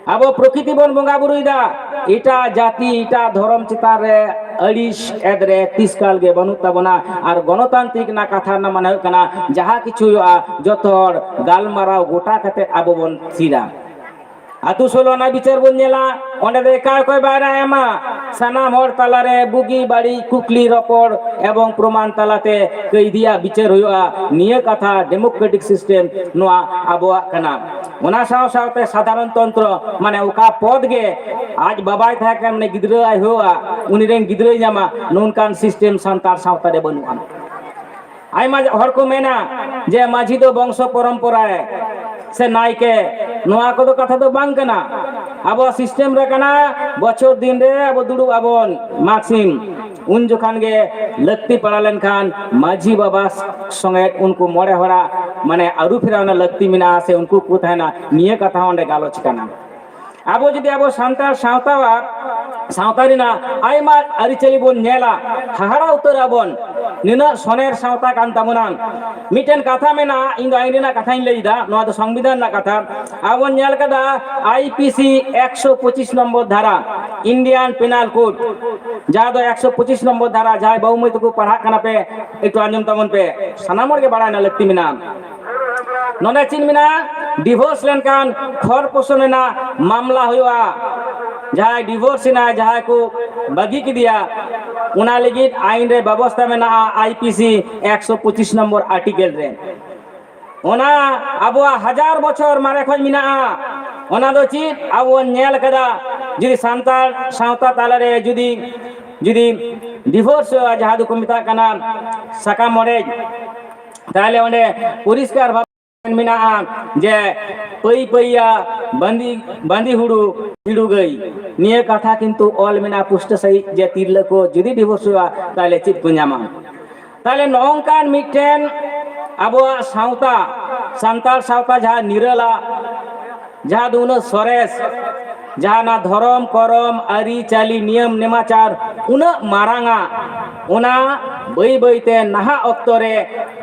ᱟᱵᱚ ᱯᱨᱚᱠᱨᱤᱛᱤ ᱵᱚᱱ ᱵᱚᱸᱜᱟ ᱵᱩᱨᱩᱭᱮᱫᱟ, ᱮᱴᱟᱜ ᱡᱟᱹᱛᱤ, ᱮᱴᱟᱜ ᱫᱷᱚᱨᱚᱢ ᱪᱮᱛᱟᱱ ᱨᱮ ᱟᱹᱲᱤᱥ ᱮᱫ ᱨᱮ ᱛᱤᱥ ᱠᱟᱞ ᱜᱮ ᱵᱟᱹᱱᱩᱜ ᱛᱟᱵᱚᱱᱟ᱾ ᱟᱨ ᱜᱚᱱᱚᱛᱟᱱᱛᱨᱤᱠ ᱨᱮᱱᱟᱜ ᱠᱟᱛᱷᱟ ᱨᱮᱱᱟᱜ ᱢᱟᱱᱮ ᱦᱩᱭᱩᱜ ᱠᱟᱱᱟ, ᱡᱟᱦᱟᱸ ᱠᱤᱪᱷᱩ ᱦᱩᱭᱩᱜᱼᱟ, ᱡᱚᱛᱚ ᱦᱚᱲ ᱜᱟᱞᱢᱟᱨᱟᱣ ᱜᱚᱴᱟ ᱠᱟᱛᱮ ᱟᱵᱚ ᱵᱚᱱ ᱛᱷᱤᱨᱟ᱾ ᱟᱹᱛᱩ ᱥᱳᱞᱳ ᱟᱱᱟ ᱵᱤᱪᱟᱹᱨ ᱵᱚᱱ ᱧᱮᱞᱟ, ᱚᱸᱰᱮ ᱫᱚ ᱮᱠᱟᱭ ᱚᱠᱚᱭ ᱵᱟᱭ ᱨᱟᱭ ᱮᱢᱟ, ᱥᱟᱱᱟᱢ ᱦᱚᱲ ᱛᱟᱞᱟᱨᱮ ᱵᱩᱜᱤ ᱵᱟᱹᱲᱤᱡ ᱠᱩᱠᱞᱤ ᱨᱚᱯᱚᱲ ᱮᱵᱚᱝ ᱯᱨᱚᱢᱟᱱ ᱛᱟᱞᱟᱛᱮ ᱠᱟᱹᱭᱫᱤᱭᱟᱜ ᱵᱤᱪᱟᱹᱨ ᱦᱩᱭᱩᱜᱼᱟ᱾ ᱱᱤᱭᱟᱹ ᱠᱟᱛᱷᱟ ᱰᱮᱢᱳᱠᱨᱮᱴᱤᱠ ᱥᱤᱥᱴᱮᱢ ᱱᱚᱣᱟ ᱟᱵᱚᱣᱟᱜ ᱠᱟᱱᱟ᱾ ᱚᱱᱟ ᱥᱟᱶ ᱥᱟᱶᱛᱮ ᱥᱟᱫᱷᱟᱨᱚᱱ ᱛᱚᱱᱛᱨᱚ, ᱢᱟᱱᱮ ᱚᱠᱟ ᱯᱚᱫᱽ ᱜᱮ ᱟᱡ ᱵᱟᱵᱟᱭ ᱛᱟᱦᱮᱸ ᱠᱟᱱ, ᱢᱟᱱᱮ ᱜᱤᱫᱽᱨᱟᱹ ᱟᱡ ᱦᱩᱭᱩᱜᱼᱟ, ᱩᱱᱤ ᱨᱮᱱ ᱜᱤᱫᱽᱨᱟᱹᱭ ᱧᱟᱢᱟ, ᱱᱚᱝᱠᱟᱱ ᱥᱤᱥᱴᱮᱢ ᱥᱟᱱᱛᱟᱲ ᱥᱟᱶᱛᱟ ᱨᱮ ᱵᱟᱹᱱᱩᱜᱼᱟ᱾ ᱟᱭᱢᱟ ᱦᱚᱲ ᱠᱚ ᱢᱮᱱᱟ ᱡᱮ ᱢᱟᱹᱡᱷᱤ ᱫᱚ ᱵᱚᱝᱥᱚ ᱯᱚᱨᱚᱢᱯᱚᱨᱟ ᱨᱮ ᱥᱮ ᱱᱟᱭᱠᱮ, ᱱᱚᱣᱟ ᱠᱚᱫᱚ ᱠᱟᱛᱷᱟ ᱫᱚ ᱵᱟᱝ ᱠᱟᱱᱟ᱾ ᱟᱵᱚᱣᱟᱜ ᱥᱤᱥᱴᱮᱢ ᱨᱮ ᱠᱟᱱᱟ, ᱵᱚᱪᱷᱚᱨ ᱫᱤᱱ ᱨᱮ ᱟᱵᱚ ᱫᱩᱲᱩᱵ ᱟᱵᱚᱱ ᱢᱟᱜᱽ ᱥᱤᱢ, ᱩᱱ ᱡᱚᱠᱷᱟᱱ ᱜᱮ ᱞᱟᱹᱠᱛᱤ ᱯᱟᱲᱟᱣ ᱞᱮᱱᱠᱷᱟᱱ ᱢᱟᱹᱡᱷᱤ ᱵᱟᱵᱟ ᱥᱚᱸᱜᱮ ᱩᱱᱠᱩ ᱢᱚᱬᱮ ᱦᱚᱲᱟᱜ ᱢᱟᱱᱮ ᱟᱹᱨᱩ ᱯᱷᱮᱨᱟᱣ ᱨᱮᱱᱟᱜ ᱞᱟᱹᱠᱛᱤ ᱢᱮᱱᱟᱜᱼᱟ, ᱥᱮ ᱩᱱᱠᱩ ᱠᱚ ᱛᱟᱦᱮᱱᱟ, ᱱᱤᱭᱟᱹ ᱠᱟᱛᱷᱟ ᱦᱚᱸ ᱚᱸᱰᱮ ᱜᱟᱞᱚᱪ ᱠᱟᱱᱟ᱾ ᱟᱵᱚ ᱡᱩᱫᱤ ᱟᱵᱚ ᱥᱟᱱᱛᱟᱲ ᱥᱟᱶᱛᱟᱣᱟᱜ, ᱥᱟᱶᱛᱟ ᱨᱮᱱᱟᱜ ᱟᱭᱢᱟ ᱟᱹᱨᱤᱪᱟᱹᱞᱤ ᱵᱚᱱ ᱧᱮᱞᱟ, ᱦᱟᱦᱟᱲᱟ ᱩᱛᱟᱹᱨ ᱟᱵᱚᱱ, ᱱᱤᱱᱟᱹᱜ ᱥᱚᱱᱮᱨ ᱥᱟᱶᱛᱟ ᱠᱟᱱ ᱛᱟᱵᱚᱱᱟ᱾ ᱢᱤᱫᱴᱮᱱ ᱠᱟᱛᱷᱟ ᱢᱮᱱᱟᱜᱼᱟ, ᱤᱧ ᱫᱚ ᱟᱹᱭᱤᱱ ᱨᱮᱱᱟᱜ ᱠᱟᱛᱷᱟᱧ ᱞᱟᱹᱭᱫᱟ, ᱱᱚᱣᱟ ᱫᱚ ᱥᱚᱝᱵᱤᱫᱷᱟᱱ ᱨᱮᱱᱟᱜ ᱠᱟᱛᱷᱟ᱾ ᱟᱵᱚ ᱧᱮᱞ ᱠᱟᱫᱟ, ᱟᱭ ᱯᱤ ᱥᱤ ᱮᱠᱥᱚ ᱯᱚᱸᱪᱤᱥ ᱱᱚᱢᱵᱚᱨ ᱫᱷᱟᱨᱟ, Indian Penal Code, ᱡᱟᱦᱟᱸ ᱫᱚ ᱮᱠᱥᱚ ᱯᱚᱸᱪᱤᱥ ᱱᱚᱢᱵᱚᱨ ᱫᱷᱟᱨᱟ, ᱡᱟᱦᱟᱸᱭ ᱵᱟᱹᱵᱩ ᱢᱟᱹᱭ ᱛᱟᱠᱚ ᱯᱟᱲᱦᱟᱜ ᱠᱟᱱᱟ ᱯᱮ, ᱮᱠᱴᱩ ᱟᱸᱡᱚᱢ ᱛᱟᱵᱚᱱ ᱯᱮ, ᱥᱟᱱᱟᱢ ᱦᱚᱲ ᱜᱮ ᱵᱟᱲᱟᱭ ᱨᱮᱱᱟᱜ ᱞᱟᱹᱠᱛᱤ ᱢᱮᱱᱟᱜᱼᱟ᱾ ᱱᱚᱰᱮ ᱪᱮᱫ ᱢᱮᱱᱟᱜᱼᱟ? ᱰᱤᱵᱷᱳᱨᱥ ᱞᱮᱱᱠᱷᱟᱱ ᱠᱷᱚᱨ ᱯᱳᱥᱚᱱ ᱨᱮᱱᱟᱜ ᱢᱟᱢᱞᱟ ᱦᱩᱭᱩᱜᱼᱟ᱾ ᱡᱟᱦᱟᱸᱭ ᱰᱤᱵᱷᱳᱨᱥ ᱮᱱᱟᱭ, ᱡᱟᱦᱟᱸᱭ ᱠᱚ ᱵᱟᱹᱜᱤ ᱠᱮᱫᱮᱭᱟ, ᱚᱱᱟ ᱞᱟᱹᱜᱤᱫ ᱟᱭᱤᱱ ᱨᱮ ᱵᱮᱵᱚᱥᱛᱷᱟ ᱢᱮᱱᱟᱜᱼᱟ, ᱟᱭ ᱯᱤ ᱥᱤ ᱮᱠᱥᱚ ᱯᱚᱸᱪᱤᱥ ᱱᱚᱢᱵᱚᱨ ᱟᱨᱴᱤᱠᱮᱞ ᱨᱮ᱾ ᱚᱱᱟ ᱟᱵᱚᱣᱟᱜ ᱦᱟᱡᱟᱨ ᱵᱚᱪᱷᱚᱨ ᱢᱟᱨᱮ ᱠᱷᱚᱱ ᱢᱮᱱᱟᱜᱼᱟ᱾ ᱚᱱᱟ ᱫᱚ ᱪᱮᱫ? ᱟᱵᱚ ᱵᱚᱱ ᱧᱮᱞ ᱠᱟᱫᱟ, ᱡᱩᱫᱤ ᱥᱟᱱᱛᱟᱲ ᱥᱟᱶᱛᱟ ᱛᱟᱞᱟᱨᱮ ᱡᱩᱫᱤ, ᱡᱩᱫᱤ ᱰᱤᱵᱷᱳᱨᱥ ᱦᱩᱭᱩᱜᱼᱟ, ᱡᱟᱦᱟᱸ ᱫᱚᱠᱚ ᱢᱮᱛᱟᱜ ᱠᱟᱱᱟ ᱥᱟᱠᱟᱢ ᱚᱲᱮᱡ, ᱛᱟᱦᱞᱮ ᱚᱸᱰᱮ ᱯᱚᱨᱤᱥᱠᱟᱨ ᱵᱷᱟᱵᱽ ᱢᱮᱱᱟᱜᱼᱟ ᱡᱮ, "ᱯᱟᱹᱭ ᱯᱟᱹᱭᱟ ᱵᱟᱸᱫᱤ, ᱵᱟᱸᱫᱤ ᱦᱩᱲᱩ ᱦᱤᱲᱩ ᱜᱟᱹᱭ", ᱱᱤᱭᱟᱹ ᱠᱟᱛᱷᱟ ᱠᱤᱱᱛᱩ ᱚᱞ ᱢᱮᱱᱟᱜᱼᱟ ᱯᱩᱥᱴᱟᱹ ᱥᱟᱺᱦᱤᱡ, ᱡᱮ ᱛᱤᱨᱞᱟᱹ ᱠᱚ ᱡᱩᱫᱤ ᱰᱤᱵᱷᱳᱨᱥ ᱦᱩᱭᱩᱜᱼᱟ, ᱛᱟᱦᱞᱮ ᱪᱮᱫ ᱠᱚ ᱧᱟᱢᱟ? ᱛᱟᱦᱞᱮ ᱱᱚᱜᱼᱚᱝᱠᱟᱱ ᱢᱤᱫᱴᱮᱱ ᱟᱵᱚᱣᱟᱜ ᱥᱟᱶᱛᱟ, ᱥᱟᱱᱛᱟᱲ ᱥᱟᱶᱛᱟ ᱡᱟᱦᱟᱸ ᱱᱤᱨᱟᱹᱞᱟ, ᱡᱟᱦᱟᱸ ᱫᱚ ᱩᱱᱟᱹᱜ ᱥᱚᱨᱮᱥ, ᱡᱟᱦᱟᱱᱟᱜ ᱫᱷᱚᱨᱚᱢ ᱠᱚᱨᱚᱢ, ᱟᱹᱨᱤᱪᱟᱹᱞᱤ, ᱱᱤᱭᱚᱢ ᱱᱮᱢᱟᱪᱟᱨ ᱩᱱᱟᱹᱜ ᱢᱟᱨᱟᱝᱟ, ᱚᱱᱟ ᱵᱟᱹᱭ ᱵᱟᱹᱭᱛᱮ ᱱᱟᱦᱟᱜ ᱚᱠᱛᱚ ᱨᱮ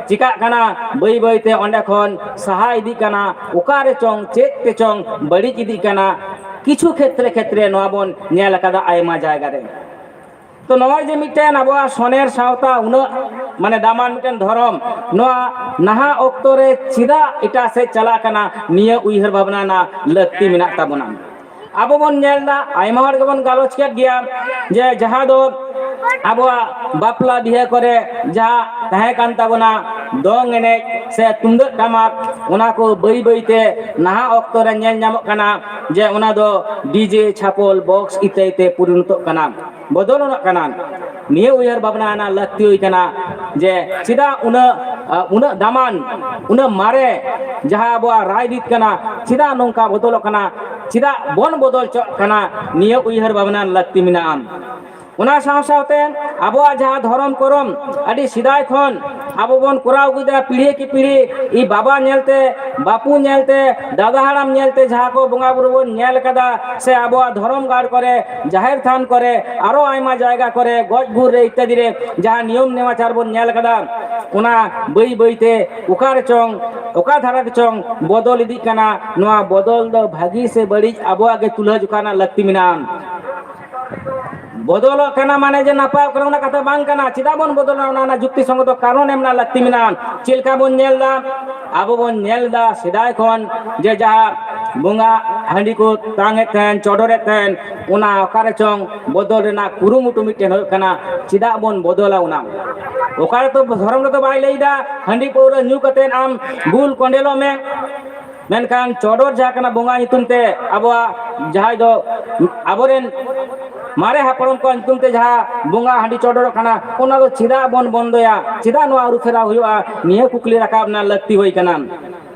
ᱪᱤᱠᱟᱜ ᱠᱟᱱᱟ, ᱵᱟᱹᱭ ᱵᱟᱹᱭᱛᱮ ᱚᱸᱰᱮ ᱠᱷᱚᱱ ᱥᱟᱦᱟ ᱤᱫᱤᱜ ᱠᱟᱱᱟ, ᱚᱠᱟ ᱨᱮᱪᱚᱝ ᱪᱮᱫ ᱛᱮᱪᱚᱝ ᱵᱟᱹᱲᱤᱡ ᱤᱫᱤᱜ ᱠᱟᱱᱟ᱾ ᱠᱤᱪᱷᱩ ᱠᱷᱮᱛᱨᱮ ᱠᱷᱮᱛᱨᱮ ᱱᱚᱣᱟ ᱵᱚᱱ ᱧᱮᱞ ᱟᱠᱟᱫᱟ ᱟᱭᱢᱟ ᱡᱟᱭᱜᱟ ᱨᱮ᱾ ᱛᱚ ᱱᱚᱜᱼᱚᱭ ᱡᱮ ᱢᱤᱫᱴᱮᱱ ᱟᱵᱚᱣᱟᱜ ᱥᱚᱱᱮᱨ ᱥᱟᱶᱛᱟ, ᱩᱱᱟᱹᱜ ᱢᱟᱱᱮ ᱫᱟᱢᱟᱱ ᱢᱤᱫᱴᱮᱱ ᱫᱷᱚᱨᱚᱢ, ᱱᱚᱣᱟ ᱱᱟᱦᱟᱜ ᱚᱠᱛᱚ ᱨᱮ ᱪᱮᱫᱟᱜ ᱮᱴᱟᱜ ᱥᱮᱫ ᱪᱟᱞᱟᱜ ᱠᱟᱱᱟ, ᱱᱤᱭᱟᱹ ᱩᱭᱦᱟᱹᱨ ᱵᱷᱟᱵᱽᱱᱟ ᱨᱮᱱᱟᱜ ᱞᱟᱹᱠᱛᱤ ᱢᱮᱱᱟᱜ ᱛᱟᱵᱚᱱᱟ᱾ ᱟᱵᱚ ᱵᱚᱱ ᱧᱮᱞ ᱮᱫᱟ, ᱟᱭᱢᱟ ᱦᱚᱲ ᱜᱮᱵᱚᱱ ᱜᱟᱞᱚᱪ ᱠᱮᱫ ᱜᱮᱭᱟ, ᱡᱮ ᱡᱟᱦᱟᱸ ᱫᱚ ᱟᱵᱚᱣᱟᱜ ᱵᱟᱯᱞᱟ ᱵᱤᱦᱟᱹ ᱠᱚᱨᱮ ᱡᱟᱦᱟᱸ ᱛᱟᱦᱮᱸ ᱠᱟᱱ ᱛᱟᱵᱚᱱᱟ ᱫᱚᱝ ᱮᱱᱮᱡ ᱥᱮ ᱛᱩᱢᱫᱟᱹᱜ ᱴᱟᱢᱟᱠ, ᱚᱱᱟ ᱠᱚ ᱵᱟᱹᱭ ᱵᱟᱹᱭᱛᱮ ᱱᱟᱦᱟᱜ ᱚᱠᱛᱚ ᱨᱮ ᱧᱮᱞ ᱧᱟᱢᱚᱜ ᱠᱟᱱᱟ ᱡᱮ ᱚᱱᱟ ᱫᱚ ᱰᱤᱡᱮ ᱪᱷᱟᱯᱚᱞ ᱵᱚᱠᱥ ᱤᱛᱟᱹᱭ ᱛᱮ ᱯᱚᱨᱤᱱᱚᱛᱚᱜ ᱠᱟᱱᱟ, ᱵᱚᱫᱚᱞᱚᱜ ᱠᱟᱱᱟ᱾ ᱱᱤᱭᱟᱹ ᱩᱭᱦᱟᱹᱨ ᱵᱷᱟᱵᱽᱱᱟ ᱨᱮᱱᱟᱜ ᱞᱟᱹᱠᱛᱤ ᱦᱩᱭ ᱠᱟᱱᱟ ᱡᱮ ᱪᱮᱫᱟᱜ ᱩᱱᱟᱹᱜ, ᱩᱱᱟᱹᱜ ᱫᱟᱢᱟᱱ, ᱩᱱᱟᱹᱜ ᱢᱟᱨᱮ ᱡᱟᱦᱟᱸ ᱟᱵᱚᱣᱟᱜ ᱨᱟᱭᱨᱤᱛ ᱠᱟᱱᱟ, ᱪᱮᱫᱟᱜ ᱱᱚᱝᱠᱟ ᱵᱚᱫᱚᱞᱚᱜ ᱠᱟᱱᱟ? ᱪᱮᱫᱟᱜ ᱵᱚᱱ ᱵᱚᱫᱚᱞ ᱪᱚᱜ ᱠᱟᱱᱟ, ᱱᱤᱭᱟᱹ ᱩᱭᱦᱟᱹᱨ ᱵᱷᱟᱵᱽᱱᱟ ᱞᱟᱹᱠᱛᱤ ᱢᱮᱱᱟᱜᱼᱟ᱾ ᱚᱱᱟ ᱥᱟᱶ ᱥᱟᱶᱛᱮ ᱟᱵᱚᱣᱟᱜ ᱡᱟᱦᱟᱸ ᱫᱷᱚᱨᱚᱢ ᱠᱚᱨᱚᱢ ᱟᱹᱰᱤ ᱥᱮᱫᱟᱭ ᱠᱷᱚᱱ ᱟᱵᱚ ᱵᱚᱱ ᱠᱚᱨᱟᱣ ᱟᱹᱜᱩᱭᱮᱫᱟ ᱯᱤᱲᱦᱤ ᱠᱤ ᱯᱤᱲᱦᱤ, ᱤ ᱵᱟᱵᱟ ᱧᱮᱞᱛᱮ, ᱵᱟᱯᱩ ᱧᱮᱞᱛᱮ, ᱫᱟᱫᱟ ᱦᱟᱲᱟᱢ ᱧᱮᱞᱛᱮ ᱡᱟᱦᱟᱸ ᱠᱚ ᱵᱚᱸᱜᱟ ᱵᱩᱨᱩ ᱵᱚᱱ ᱧᱮᱞ ᱠᱟᱫᱟ, ᱥᱮ ᱟᱵᱚᱣᱟᱜ ᱫᱷᱚᱨᱚᱢ ᱜᱟᱲ ᱠᱚᱨᱮ, ᱡᱟᱦᱮᱨ ᱛᱷᱟᱱ ᱠᱚᱨᱮ, ᱟᱨᱚ ᱟᱭᱢᱟ ᱡᱟᱭᱜᱟ ᱠᱚᱨᱮ ᱜᱚᱡ ᱜᱩᱨ ᱨᱮ ᱤᱛᱛᱟᱫᱤ ᱨᱮ ᱡᱟᱦᱟᱸ ᱱᱤᱭᱚᱢ ᱱᱮᱢᱟᱪᱟᱨ ᱵᱚᱱ ᱧᱮᱞ ᱠᱟᱫᱟ, ᱚᱱᱟ ᱵᱟᱹᱭ ᱵᱟᱹᱭᱛᱮ ᱚᱠᱟ ᱨᱮᱪᱚᱝ, ᱚᱠᱟ ᱫᱷᱟᱨᱟ ᱨᱮᱪᱚᱝ ᱵᱚᱫᱚᱞ ᱤᱫᱤᱜ ᱠᱟᱱᱟ᱾ ᱱᱚᱣᱟ ᱵᱚᱫᱚᱞ ᱫᱚ ᱵᱷᱟᱹᱜᱤ ᱥᱮ ᱵᱟᱹᱲᱤᱡ ᱟᱵᱚᱣᱟᱜ ᱜᱮ ᱛᱩᱞᱟᱹ ᱡᱚᱠᱷᱟ ᱨᱮᱱᱟᱜ ᱞᱟᱹᱠᱛᱤ ᱢᱮᱱᱟᱜᱼᱟ᱾ ᱵᱚᱫᱚᱞᱚᱜ ᱠᱟᱱᱟ ᱢᱟᱱᱮ ᱡᱮ ᱱᱟᱯᱟᱭᱚᱜ ᱠᱟᱱᱟ, ᱚᱱᱟ ᱠᱟᱛᱷᱟ ᱵᱟᱝ ᱠᱟᱱᱟ᱾ ᱪᱮᱫᱟᱜ ᱵᱚᱱ ᱵᱚᱫᱚᱞᱟ, ᱚᱱᱟ ᱨᱮᱱᱟᱜ ᱡᱩᱠᱛᱤ ᱥᱚᱝᱜᱚᱛᱚ ᱠᱟᱨᱚᱱ ᱮᱢ ᱨᱮᱱᱟᱜ ᱞᱟᱹᱠᱛᱤ ᱢᱮᱱᱟᱜᱼᱟ᱾ ᱪᱮᱫ ᱞᱮᱠᱟ ᱵᱚᱱ ᱧᱮᱞ ᱮᱫᱟ? ᱟᱵᱚ ᱵᱚᱱ ᱧᱮᱞ ᱮᱫᱟ ᱥᱮᱫᱟᱭ ᱠᱷᱚᱱ ᱡᱮ ᱡᱟᱦᱟᱸ ᱵᱚᱸᱜᱟ ᱦᱟᱺᱰᱤ ᱠᱚ ᱛᱟᱝ ᱮᱫ ᱛᱟᱦᱮᱱ, ᱪᱚᱰᱚᱨᱮᱫ ᱛᱟᱦᱮᱱ, ᱚᱱᱟ ᱚᱠᱟ ᱨᱮᱪᱚᱝ ᱵᱚᱫᱚᱞ ᱨᱮᱱᱟᱜ ᱠᱩᱨᱩᱢᱩᱴᱩ ᱢᱤᱫᱴᱮᱱ ᱦᱩᱭᱩᱜ ᱠᱟᱱᱟ᱾ ᱪᱮᱫᱟᱜ ᱵᱚᱱ ᱵᱚᱫᱚᱞᱟ? ᱚᱱᱟ ᱚᱠᱟ ᱨᱮᱛᱚ ᱫᱷᱚᱨᱚᱢ ᱨᱮᱫᱚ ᱵᱟᱭ ᱞᱟᱹᱭ ᱮᱫᱟ ᱦᱟᱺᱰᱤ ᱯᱟᱹᱣᱨᱟᱹ ᱧᱩ ᱠᱟᱛᱮᱫ ᱟᱢ ᱵᱩᱞ ᱠᱚᱸᱰᱮᱞᱚᱜ ᱢᱮ, ᱢᱮᱱᱠᱷᱟᱱ ᱪᱚᱰᱚᱨ ᱡᱟᱦᱟᱸ ᱠᱟᱱᱟ ᱵᱚᱸᱜᱟ ᱧᱩᱛᱩᱢ ᱛᱮ, ᱟᱵᱚᱣᱟᱜ ᱡᱟᱦᱟᱸᱭ ᱫᱚ ᱟᱵᱚᱨᱮᱱ ᱢᱟᱨᱮ ᱦᱟᱯᱲᱟᱢ ᱠᱚᱣᱟᱜ ᱧᱩᱛᱩᱢ ᱛᱮ ᱡᱟᱦᱟᱸ ᱵᱚᱸᱜᱟ ᱦᱟᱺᱰᱤ ᱪᱚᱰᱚᱨᱚᱜ ᱠᱟᱱᱟ, ᱚᱱᱟ ᱫᱚ ᱪᱮᱫᱟᱜ ᱵᱚᱱ ᱵᱚᱱᱫᱚᱭᱟ? ᱪᱮᱫᱟᱜ ᱱᱚᱣᱟ ᱟᱹᱨᱩ ᱯᱷᱮᱨᱟᱣ ᱦᱩᱭᱩᱜᱼᱟ? ᱱᱤᱭᱟᱹ ᱠᱩᱠᱞᱤ ᱨᱟᱠᱟᱵ ᱨᱮᱱᱟᱜ ᱞᱟᱹᱠᱛᱤ ᱦᱩᱭ ᱠᱟᱱᱟ᱾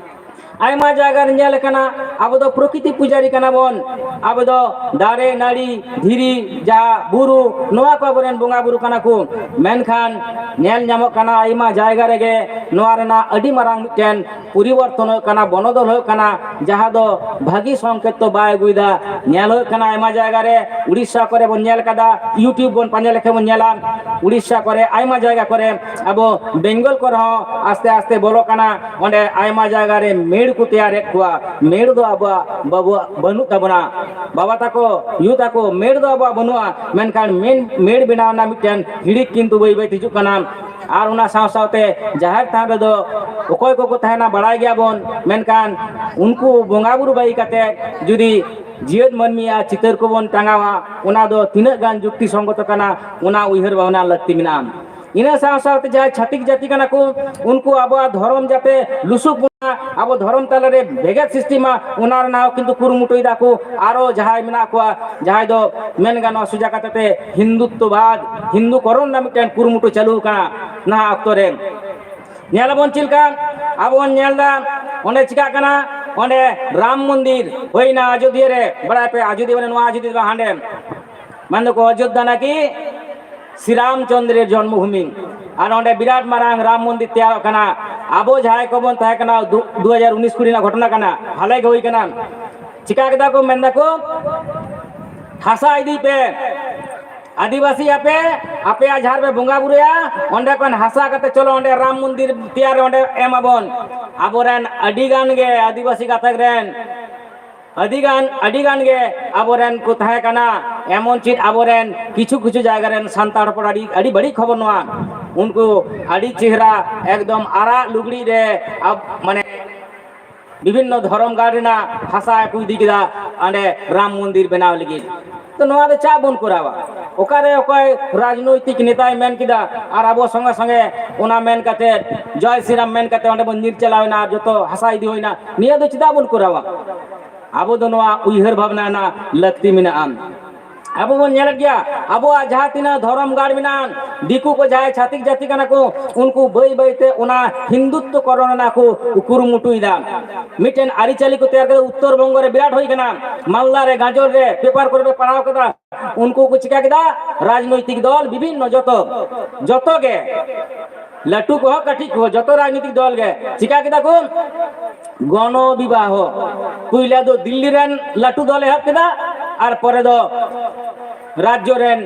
ᱟᱭᱢᱟ ᱡᱟᱭᱜᱟ ᱨᱮ ᱧᱮᱞ ᱟᱠᱟᱱᱟ, ᱟᱵᱚ ᱫᱚ ᱯᱨᱚᱠᱨᱤᱛᱤ ᱯᱩᱡᱟᱨᱤ ᱠᱟᱱᱟ ᱵᱚᱱ᱾ ᱟᱵᱚ ᱫᱚ ᱫᱟᱨᱮ, ᱱᱟᱹᱲᱤ, ᱫᱷᱤᱨᱤ, ᱡᱟᱦᱟᱸ ᱵᱩᱨᱩ, ᱱᱚᱣᱟ ᱠᱚ ᱟᱵᱚᱨᱮᱱ ᱵᱚᱸᱜᱟ ᱵᱩᱨᱩ ᱠᱟᱱᱟ ᱠᱚ᱾ ᱢᱮᱱᱠᱷᱟᱱ ᱧᱮᱞ ᱧᱟᱢᱚᱜ ᱠᱟᱱᱟ, ᱟᱭᱢᱟ ᱡᱟᱭᱜᱟ ᱨᱮᱜᱮ ᱱᱚᱣᱟ ᱨᱮᱱᱟᱜ ᱟᱹᱰᱤ ᱢᱟᱨᱟᱝ ᱢᱤᱫᱴᱮᱱ ᱯᱚᱨᱤᱵᱚᱨᱛᱚᱱ ᱦᱩᱭᱩᱜ ᱠᱟᱱᱟ, ᱵᱚᱱᱚᱫᱚᱞ ᱦᱩᱭᱩᱜ ᱠᱟᱱᱟ, ᱡᱟᱦᱟᱸ ᱫᱚ ᱵᱷᱟᱹᱜᱤ ᱥᱚᱝᱠᱮᱛ ᱫᱚ ᱵᱟᱭ ᱟᱹᱜᱩᱭᱮᱫᱟ᱾ ᱧᱮᱞ ᱦᱩᱭᱩᱜ ᱠᱟᱱᱟ, ᱟᱭᱢᱟ ᱡᱟᱭᱜᱟ ᱨᱮ, ᱩᱲᱤᱥᱥᱟ ᱠᱚᱨᱮ ᱵᱚᱱ ᱧᱮᱞ ᱠᱟᱫᱟ, YouTube ᱵᱚᱱ ᱯᱟᱸᱡᱟ ᱞᱮᱠᱷᱟᱱ ᱵᱚᱱ ᱧᱮᱞᱟ, ᱩᱲᱤᱥᱥᱟ ᱠᱚᱨᱮ, ᱟᱭᱢᱟ ᱡᱟᱭᱜᱟ ᱠᱚᱨᱮ, ᱟᱵᱚ ᱵᱮᱝᱜᱚᱞ ᱠᱚᱨᱮ ᱦᱚᱸ ᱟᱥᱛᱮ ᱟᱥᱛᱮ ᱵᱚᱞᱚᱜ ᱠᱟᱱᱟ᱾ ᱚᱸᱰᱮ ᱟᱭᱢᱟ ᱡᱟᱭᱜᱟ ᱨᱮ ᱢᱮᱲ ᱠᱚ ᱛᱮᱭᱟᱨᱮᱫ ᱠᱚᱣᱟ᱾ ᱢᱮᱲ ᱫᱚ ᱟᱵᱚᱣᱟᱜ, ᱵᱟᱵᱩᱣᱟᱜ ᱵᱟᱹᱱᱩᱜ ᱛᱟᱵᱚᱱᱟ᱾ ᱵᱟᱵᱟ ᱛᱟᱠᱚ, ᱭᱩ ᱛᱟᱠᱚ, ᱢᱮᱲ ᱫᱚ ᱟᱵᱚᱣᱟᱜ ᱵᱟᱹᱱᱩᱜᱼᱟ, ᱢᱮᱱᱠᱷᱟᱱ ᱢᱮᱱ, ᱢᱮᱲ ᱵᱮᱱᱟᱣ ᱨᱮᱱᱟᱜ ᱢᱤᱫᱴᱮᱱ ᱦᱤᱲᱤᱠ ᱠᱤᱱᱛᱩ ᱵᱟᱹᱭ ᱵᱟᱹᱭ ᱛᱮ ᱦᱤᱡᱩᱜ ᱠᱟᱱᱟ᱾ ᱟᱨ ᱚᱱᱟ ᱥᱟᱶ ᱥᱟᱶᱛᱮ ᱡᱟᱦᱮᱨ ᱛᱷᱟᱱ ᱨᱮᱫᱚ ᱚᱠᱚᱭ ᱠᱚᱠᱚ ᱛᱟᱦᱮᱱᱟ ᱵᱟᱲᱟᱭ ᱜᱮᱭᱟᱵᱚᱱ, ᱢᱮᱱᱠᱷᱟᱱ ᱩᱱᱠᱩ ᱵᱚᱸᱜᱟ ᱵᱩᱨᱩ ᱵᱟᱹᱜᱤ ᱠᱟᱛᱮ ᱡᱩᱫᱤ ᱡᱤᱭᱟᱹᱛ ᱢᱟᱹᱱᱢᱤᱭᱟᱜ ᱪᱤᱛᱟᱹᱨ ᱠᱚᱵᱚᱱ ᱴᱟᱸᱜᱟᱣᱟ, ᱚᱱᱟ ᱫᱚ ᱛᱤᱱᱟᱹᱜ ᱜᱟᱱ ᱡᱩᱠᱛᱤ ᱥᱚᱝᱜᱚᱛᱚ ᱠᱟᱱᱟ, ᱚᱱᱟ ᱩᱭᱦᱟᱹᱨ ᱵᱷᱟᱵᱽᱱᱟ ᱞᱟᱹᱠᱛᱤ ᱢᱮᱱᱟᱜᱼᱟ᱾ ᱤᱱᱟᱹ ᱥᱟᱶ ᱥᱟᱶᱛᱮ ᱡᱟᱦᱟᱸᱭ ᱪᱷᱟᱹᱛᱤᱠ ᱡᱟᱹᱛᱤ ᱠᱟᱱᱟ ᱠᱚ, ᱩᱱᱠᱩ ᱟᱵᱚᱣᱟᱜ ᱫᱷᱚᱨᱚᱢ ᱡᱟᱛᱮ ᱞᱩᱥᱩᱜ ᱵᱚᱱᱟ, ᱟᱵᱚ ᱫᱷᱚᱨᱚᱢ ᱛᱟᱞᱟᱨᱮ ᱵᱷᱮᱜᱮᱫ ᱥᱨᱤᱥᱴᱤ ᱢᱟ, ᱚᱱᱟ ᱨᱮᱱᱟᱜ ᱦᱚᱸ ᱠᱤᱱᱛᱩ ᱠᱩᱨᱩᱢᱩᱴᱩᱭ ᱫᱟᱠᱚ᱾ ᱟᱨᱚ ᱡᱟᱦᱟᱸᱭ ᱢᱮᱱᱟᱜ ᱠᱚᱣᱟ, ᱡᱟᱦᱟᱸᱭ ᱫᱚ ᱢᱮᱱ ᱜᱟᱱᱚᱜᱼᱟ ᱥᱚᱡᱟ ᱠᱟᱛᱷᱟ ᱛᱮ ᱦᱤᱱᱫᱩᱛᱛᱚᱵᱟᱫ, ᱦᱤᱱᱫᱩ ᱠᱚᱨᱚᱱ ᱨᱮᱱᱟᱜ ᱢᱤᱫᱴᱮᱱ ᱠᱩᱨᱩᱢᱩᱴᱩ ᱪᱟᱹᱞᱩ ᱟᱠᱟᱱᱟ ᱱᱟᱦᱟᱜ ᱚᱠᱛᱚ ᱨᱮ᱾ ᱧᱮᱞ ᱟᱵᱚᱱ ᱪᱮᱫ ᱞᱮᱠᱟ ᱟᱵᱚ ᱵᱚᱱ ᱧᱮᱞ ᱮᱫᱟ, ᱚᱸᱰᱮ ᱪᱤᱠᱟᱜ ᱠᱟᱱᱟ, ᱚᱸᱰᱮ ᱨᱟᱢ ᱢᱚᱱᱫᱤᱨ ᱦᱩᱭᱱᱟ ᱟᱡᱚᱫᱤᱭᱟᱹ ᱨᱮ, ᱵᱟᱲᱟᱭ ᱯᱮ ᱟᱡᱚᱫᱤᱭᱟᱹ ᱢᱟᱱᱮ ᱱᱚᱣᱟ ᱟᱡᱚᱫᱤᱭᱟᱹ ᱫᱚ ᱵᱟᱝ, ᱦᱟᱸᱰᱮ ᱢᱮᱱ ᱫᱚᱠᱚ ᱚᱡᱳᱫᱽᱫᱷᱟ ᱱᱟᱠᱤ ᱥᱨᱤ ᱨᱟᱢᱪᱚᱸᱫᱽᱨᱮᱨ ᱡᱚᱱᱢᱚᱵᱷᱩᱢᱤ᱾ ᱟᱨ ᱚᱸᱰᱮ ᱵᱤᱨᱟᱴ ᱢᱟᱨᱟᱝ ᱨᱟᱢ ᱢᱚᱱᱫᱤᱨ ᱛᱮᱭᱟᱨᱚᱜ ᱠᱟᱱᱟ᱾ ᱟᱵᱚ ᱡᱟᱦᱟᱸᱭ ᱠᱚᱵᱚᱱ ᱛᱟᱦᱮᱸ ᱠᱟᱱᱟ, ᱫᱩ ᱫᱩ ᱦᱟᱡᱟᱨ ᱩᱱᱤᱥ ᱠᱩᱲᱤ ᱨᱮᱱᱟᱜ ᱜᱷᱚᱴᱚᱱᱟ ᱠᱟᱱᱟ, ᱦᱟᱞᱮ ᱜᱮ ᱦᱩᱭ ᱠᱟᱱᱟ᱾ ᱪᱤᱠᱟ ᱠᱮᱫᱟ ᱠᱚ, ᱢᱮᱱ ᱫᱟᱠᱚ ᱦᱟᱥᱟ ᱤᱫᱤ ᱯᱮ, ᱟᱹᱫᱤᱵᱟᱹᱥᱤ ᱟᱯᱮ, ᱟᱯᱮᱭᱟᱜ ᱡᱟᱦᱟᱸ ᱨᱮᱯᱮ ᱵᱚᱸᱜᱟ ᱵᱩᱨᱩᱭᱟ ᱚᱸᱰᱮ ᱠᱷᱚᱱ ᱦᱟᱥᱟ ᱠᱟᱛᱮ ᱪᱚᱞᱚ ᱚᱸᱰᱮ ᱨᱟᱢ ᱢᱚᱱᱫᱤᱨ ᱛᱮᱭᱟᱨ ᱨᱮ ᱚᱸᱰᱮ ᱮᱢ ᱟᱵᱚᱱ᱾ ᱟᱵᱚᱨᱮᱱ ᱟᱹᱰᱤ ᱜᱟᱱ ᱜᱮ ᱟᱹᱫᱤᱵᱟᱹᱥᱤ ᱜᱟᱛᱟᱠ ᱨᱮᱱ ᱟᱹᱰᱤ ᱜᱟᱱ, ᱟᱹᱰᱤ ᱜᱟᱱ ᱜᱮ ᱟᱵᱚᱨᱮᱱ ᱠᱚ ᱛᱟᱦᱮᱸ ᱠᱟᱱᱟ᱾ ᱮᱢᱚᱱ ᱪᱮᱫ ᱟᱵᱚᱨᱮᱱ ᱠᱤᱪᱷᱩ ᱠᱤᱪᱷᱩ ᱡᱟᱭᱜᱟ ᱨᱮᱱ ᱥᱟᱱᱛᱟᱲ ᱦᱚᱯᱚᱱ, ᱟᱹᱰᱤ, ᱟᱹᱰᱤ ᱵᱟᱹᱲᱤᱡ ᱠᱷᱚᱵᱚᱨ ᱱᱚᱣᱟ, ᱩᱱᱠᱩ ᱟᱹᱰᱤ ᱪᱮᱦᱨᱟ ᱮᱠᱫᱚᱢ ᱟᱨᱟᱜ ᱞᱩᱜᱽᱲᱤ ᱨᱮ ᱟᱵ-, ᱢᱟᱱᱮ ᱵᱤᱵᱷᱤᱱᱱᱚ ᱫᱷᱚᱨᱚᱢ ᱜᱟᱲ ᱨᱮᱱᱟᱜ ᱦᱟᱥᱟ ᱠᱚ ᱤᱫᱤ ᱠᱮᱫᱟ ᱚᱸᱰᱮ ᱨᱟᱢ ᱢᱚᱱᱫᱤᱨ ᱵᱮᱱᱟᱣ ᱞᱟᱹᱜᱤᱫ᱾ ᱛᱚ ᱱᱚᱣᱟ ᱫᱚ ᱪᱟᱜ ᱵᱚᱱ ᱠᱚᱨᱟᱣᱟ? ᱚᱠᱟᱨᱮ ᱚᱠᱚᱭ ᱨᱟᱡᱽᱱᱳᱭᱛᱤᱠ ᱱᱮᱛᱟᱭ ᱢᱮᱱ ᱠᱮᱫᱟ ᱟᱨ ᱟᱵᱚ ᱥᱚᱸᱜᱮ ᱥᱚᱸᱜᱮ ᱚᱱᱟ ᱢᱮᱱ ᱠᱟᱛᱮ ᱡᱚᱭ ᱥᱨᱤᱨᱟᱢ ᱢᱮᱱ ᱠᱟᱛᱮ ᱚᱸᱰᱮ ᱵᱚᱱ ᱧᱤᱨ ᱪᱟᱞᱟᱣ ᱮᱱᱟ ᱟᱨ ᱡᱚᱛᱚ ᱦᱟᱥᱟ ᱤᱫᱤ ᱦᱩᱭᱱᱟ? ᱱᱤᱭᱟᱹ ᱫᱚ ᱪᱮᱫᱟᱜ ᱵᱚᱱ ᱠᱚᱨᱟᱣᱟ? ᱟᱵᱚ ᱫᱚ ᱱᱚᱣᱟ ᱩᱭᱦᱟᱹᱨ ᱵᱷᱟᱵᱽᱱᱟ ᱨᱮᱱᱟᱜ ᱞᱟᱹᱠᱛᱤ ᱢᱮᱱᱟᱜᱼᱟ᱾ ᱟᱵᱚ ᱵᱚᱱ ᱧᱮᱞᱮᱫ ᱜᱮᱭᱟ, ᱟᱵᱚᱣᱟᱜ ᱡᱟᱦᱟᱸ ᱛᱤᱱᱟᱹᱜ ᱫᱷᱚᱨᱚᱢ ᱜᱟᱲ ᱢᱮᱱᱟᱜᱼᱟ, ᱫᱤᱠᱩ ᱠᱚ ᱡᱟᱦᱟᱸᱭ ᱪᱷᱟᱹᱛᱤᱠ ᱡᱟᱹᱛᱤ ᱠᱟᱱᱟ ᱠᱚ, ᱩᱱᱠᱩ ᱵᱟᱹᱭ ᱵᱟᱹᱭᱛᱮ ᱚᱱᱟ ᱦᱤᱱᱫᱩᱛᱛᱚ ᱠᱚᱨᱚᱱ ᱨᱮᱱᱟᱜ ᱠᱚ ᱠᱩᱨᱩᱢᱩᱴᱩᱭᱮᱫᱟ᱾ ᱢᱤᱫᱴᱮᱱ ᱟᱹᱨᱤᱪᱟᱹᱞᱤ ᱠᱚ ᱛᱮᱭᱟᱨ ᱠᱮᱫᱟ, ᱩᱛᱛᱚᱨ ᱵᱚᱝᱜᱚ ᱨᱮ ᱵᱤᱨᱟᱴ ᱦᱩᱭ ᱠᱟᱱᱟ, ᱢᱟᱞᱫᱟ ᱨᱮ, ᱜᱟᱡᱚᱞ ᱨᱮ, ᱯᱮᱯᱟᱨ ᱠᱚᱨᱮ ᱯᱮ ᱯᱟᱲᱦᱟᱣ ᱠᱟᱫᱟ᱾ ᱩᱱᱠᱩ ᱠᱚ ᱪᱤᱠᱟ ᱠᱮᱫᱟ? ᱨᱟᱡᱽᱱᱳᱭᱛᱤᱠ ᱫᱚᱞ ᱵᱤᱵᱷᱤᱱᱱᱚ ᱡᱚᱛᱚ, ᱡᱚᱛᱚ ᱜᱮ, ᱞᱟᱹᱴᱩ ᱠᱚᱦᱚᱸ ᱠᱟᱹᱴᱤᱡ ᱠᱚᱦᱚᱸ, ᱡᱚᱛᱚ ᱨᱟᱡᱽᱱᱳᱭᱛᱤᱠ ᱫᱚᱞ ᱜᱮ ᱪᱤᱠᱟ ᱠᱮᱫᱟ ᱠᱚ? ᱜᱚᱱᱚ ᱵᱤᱵᱟᱦᱚ᱾ ᱯᱩᱭᱞᱟ ᱫᱚ ᱫᱤᱞᱞᱤ ᱨᱮᱱ ᱞᱟᱹᱴᱩ ᱫᱚᱞᱮ ᱮᱦᱚᱵ ᱠᱮᱫᱟ, ᱟᱨ ᱯᱚᱨᱮ ᱫᱚ ᱨᱟᱡᱽᱡᱚ ᱨᱮᱱ,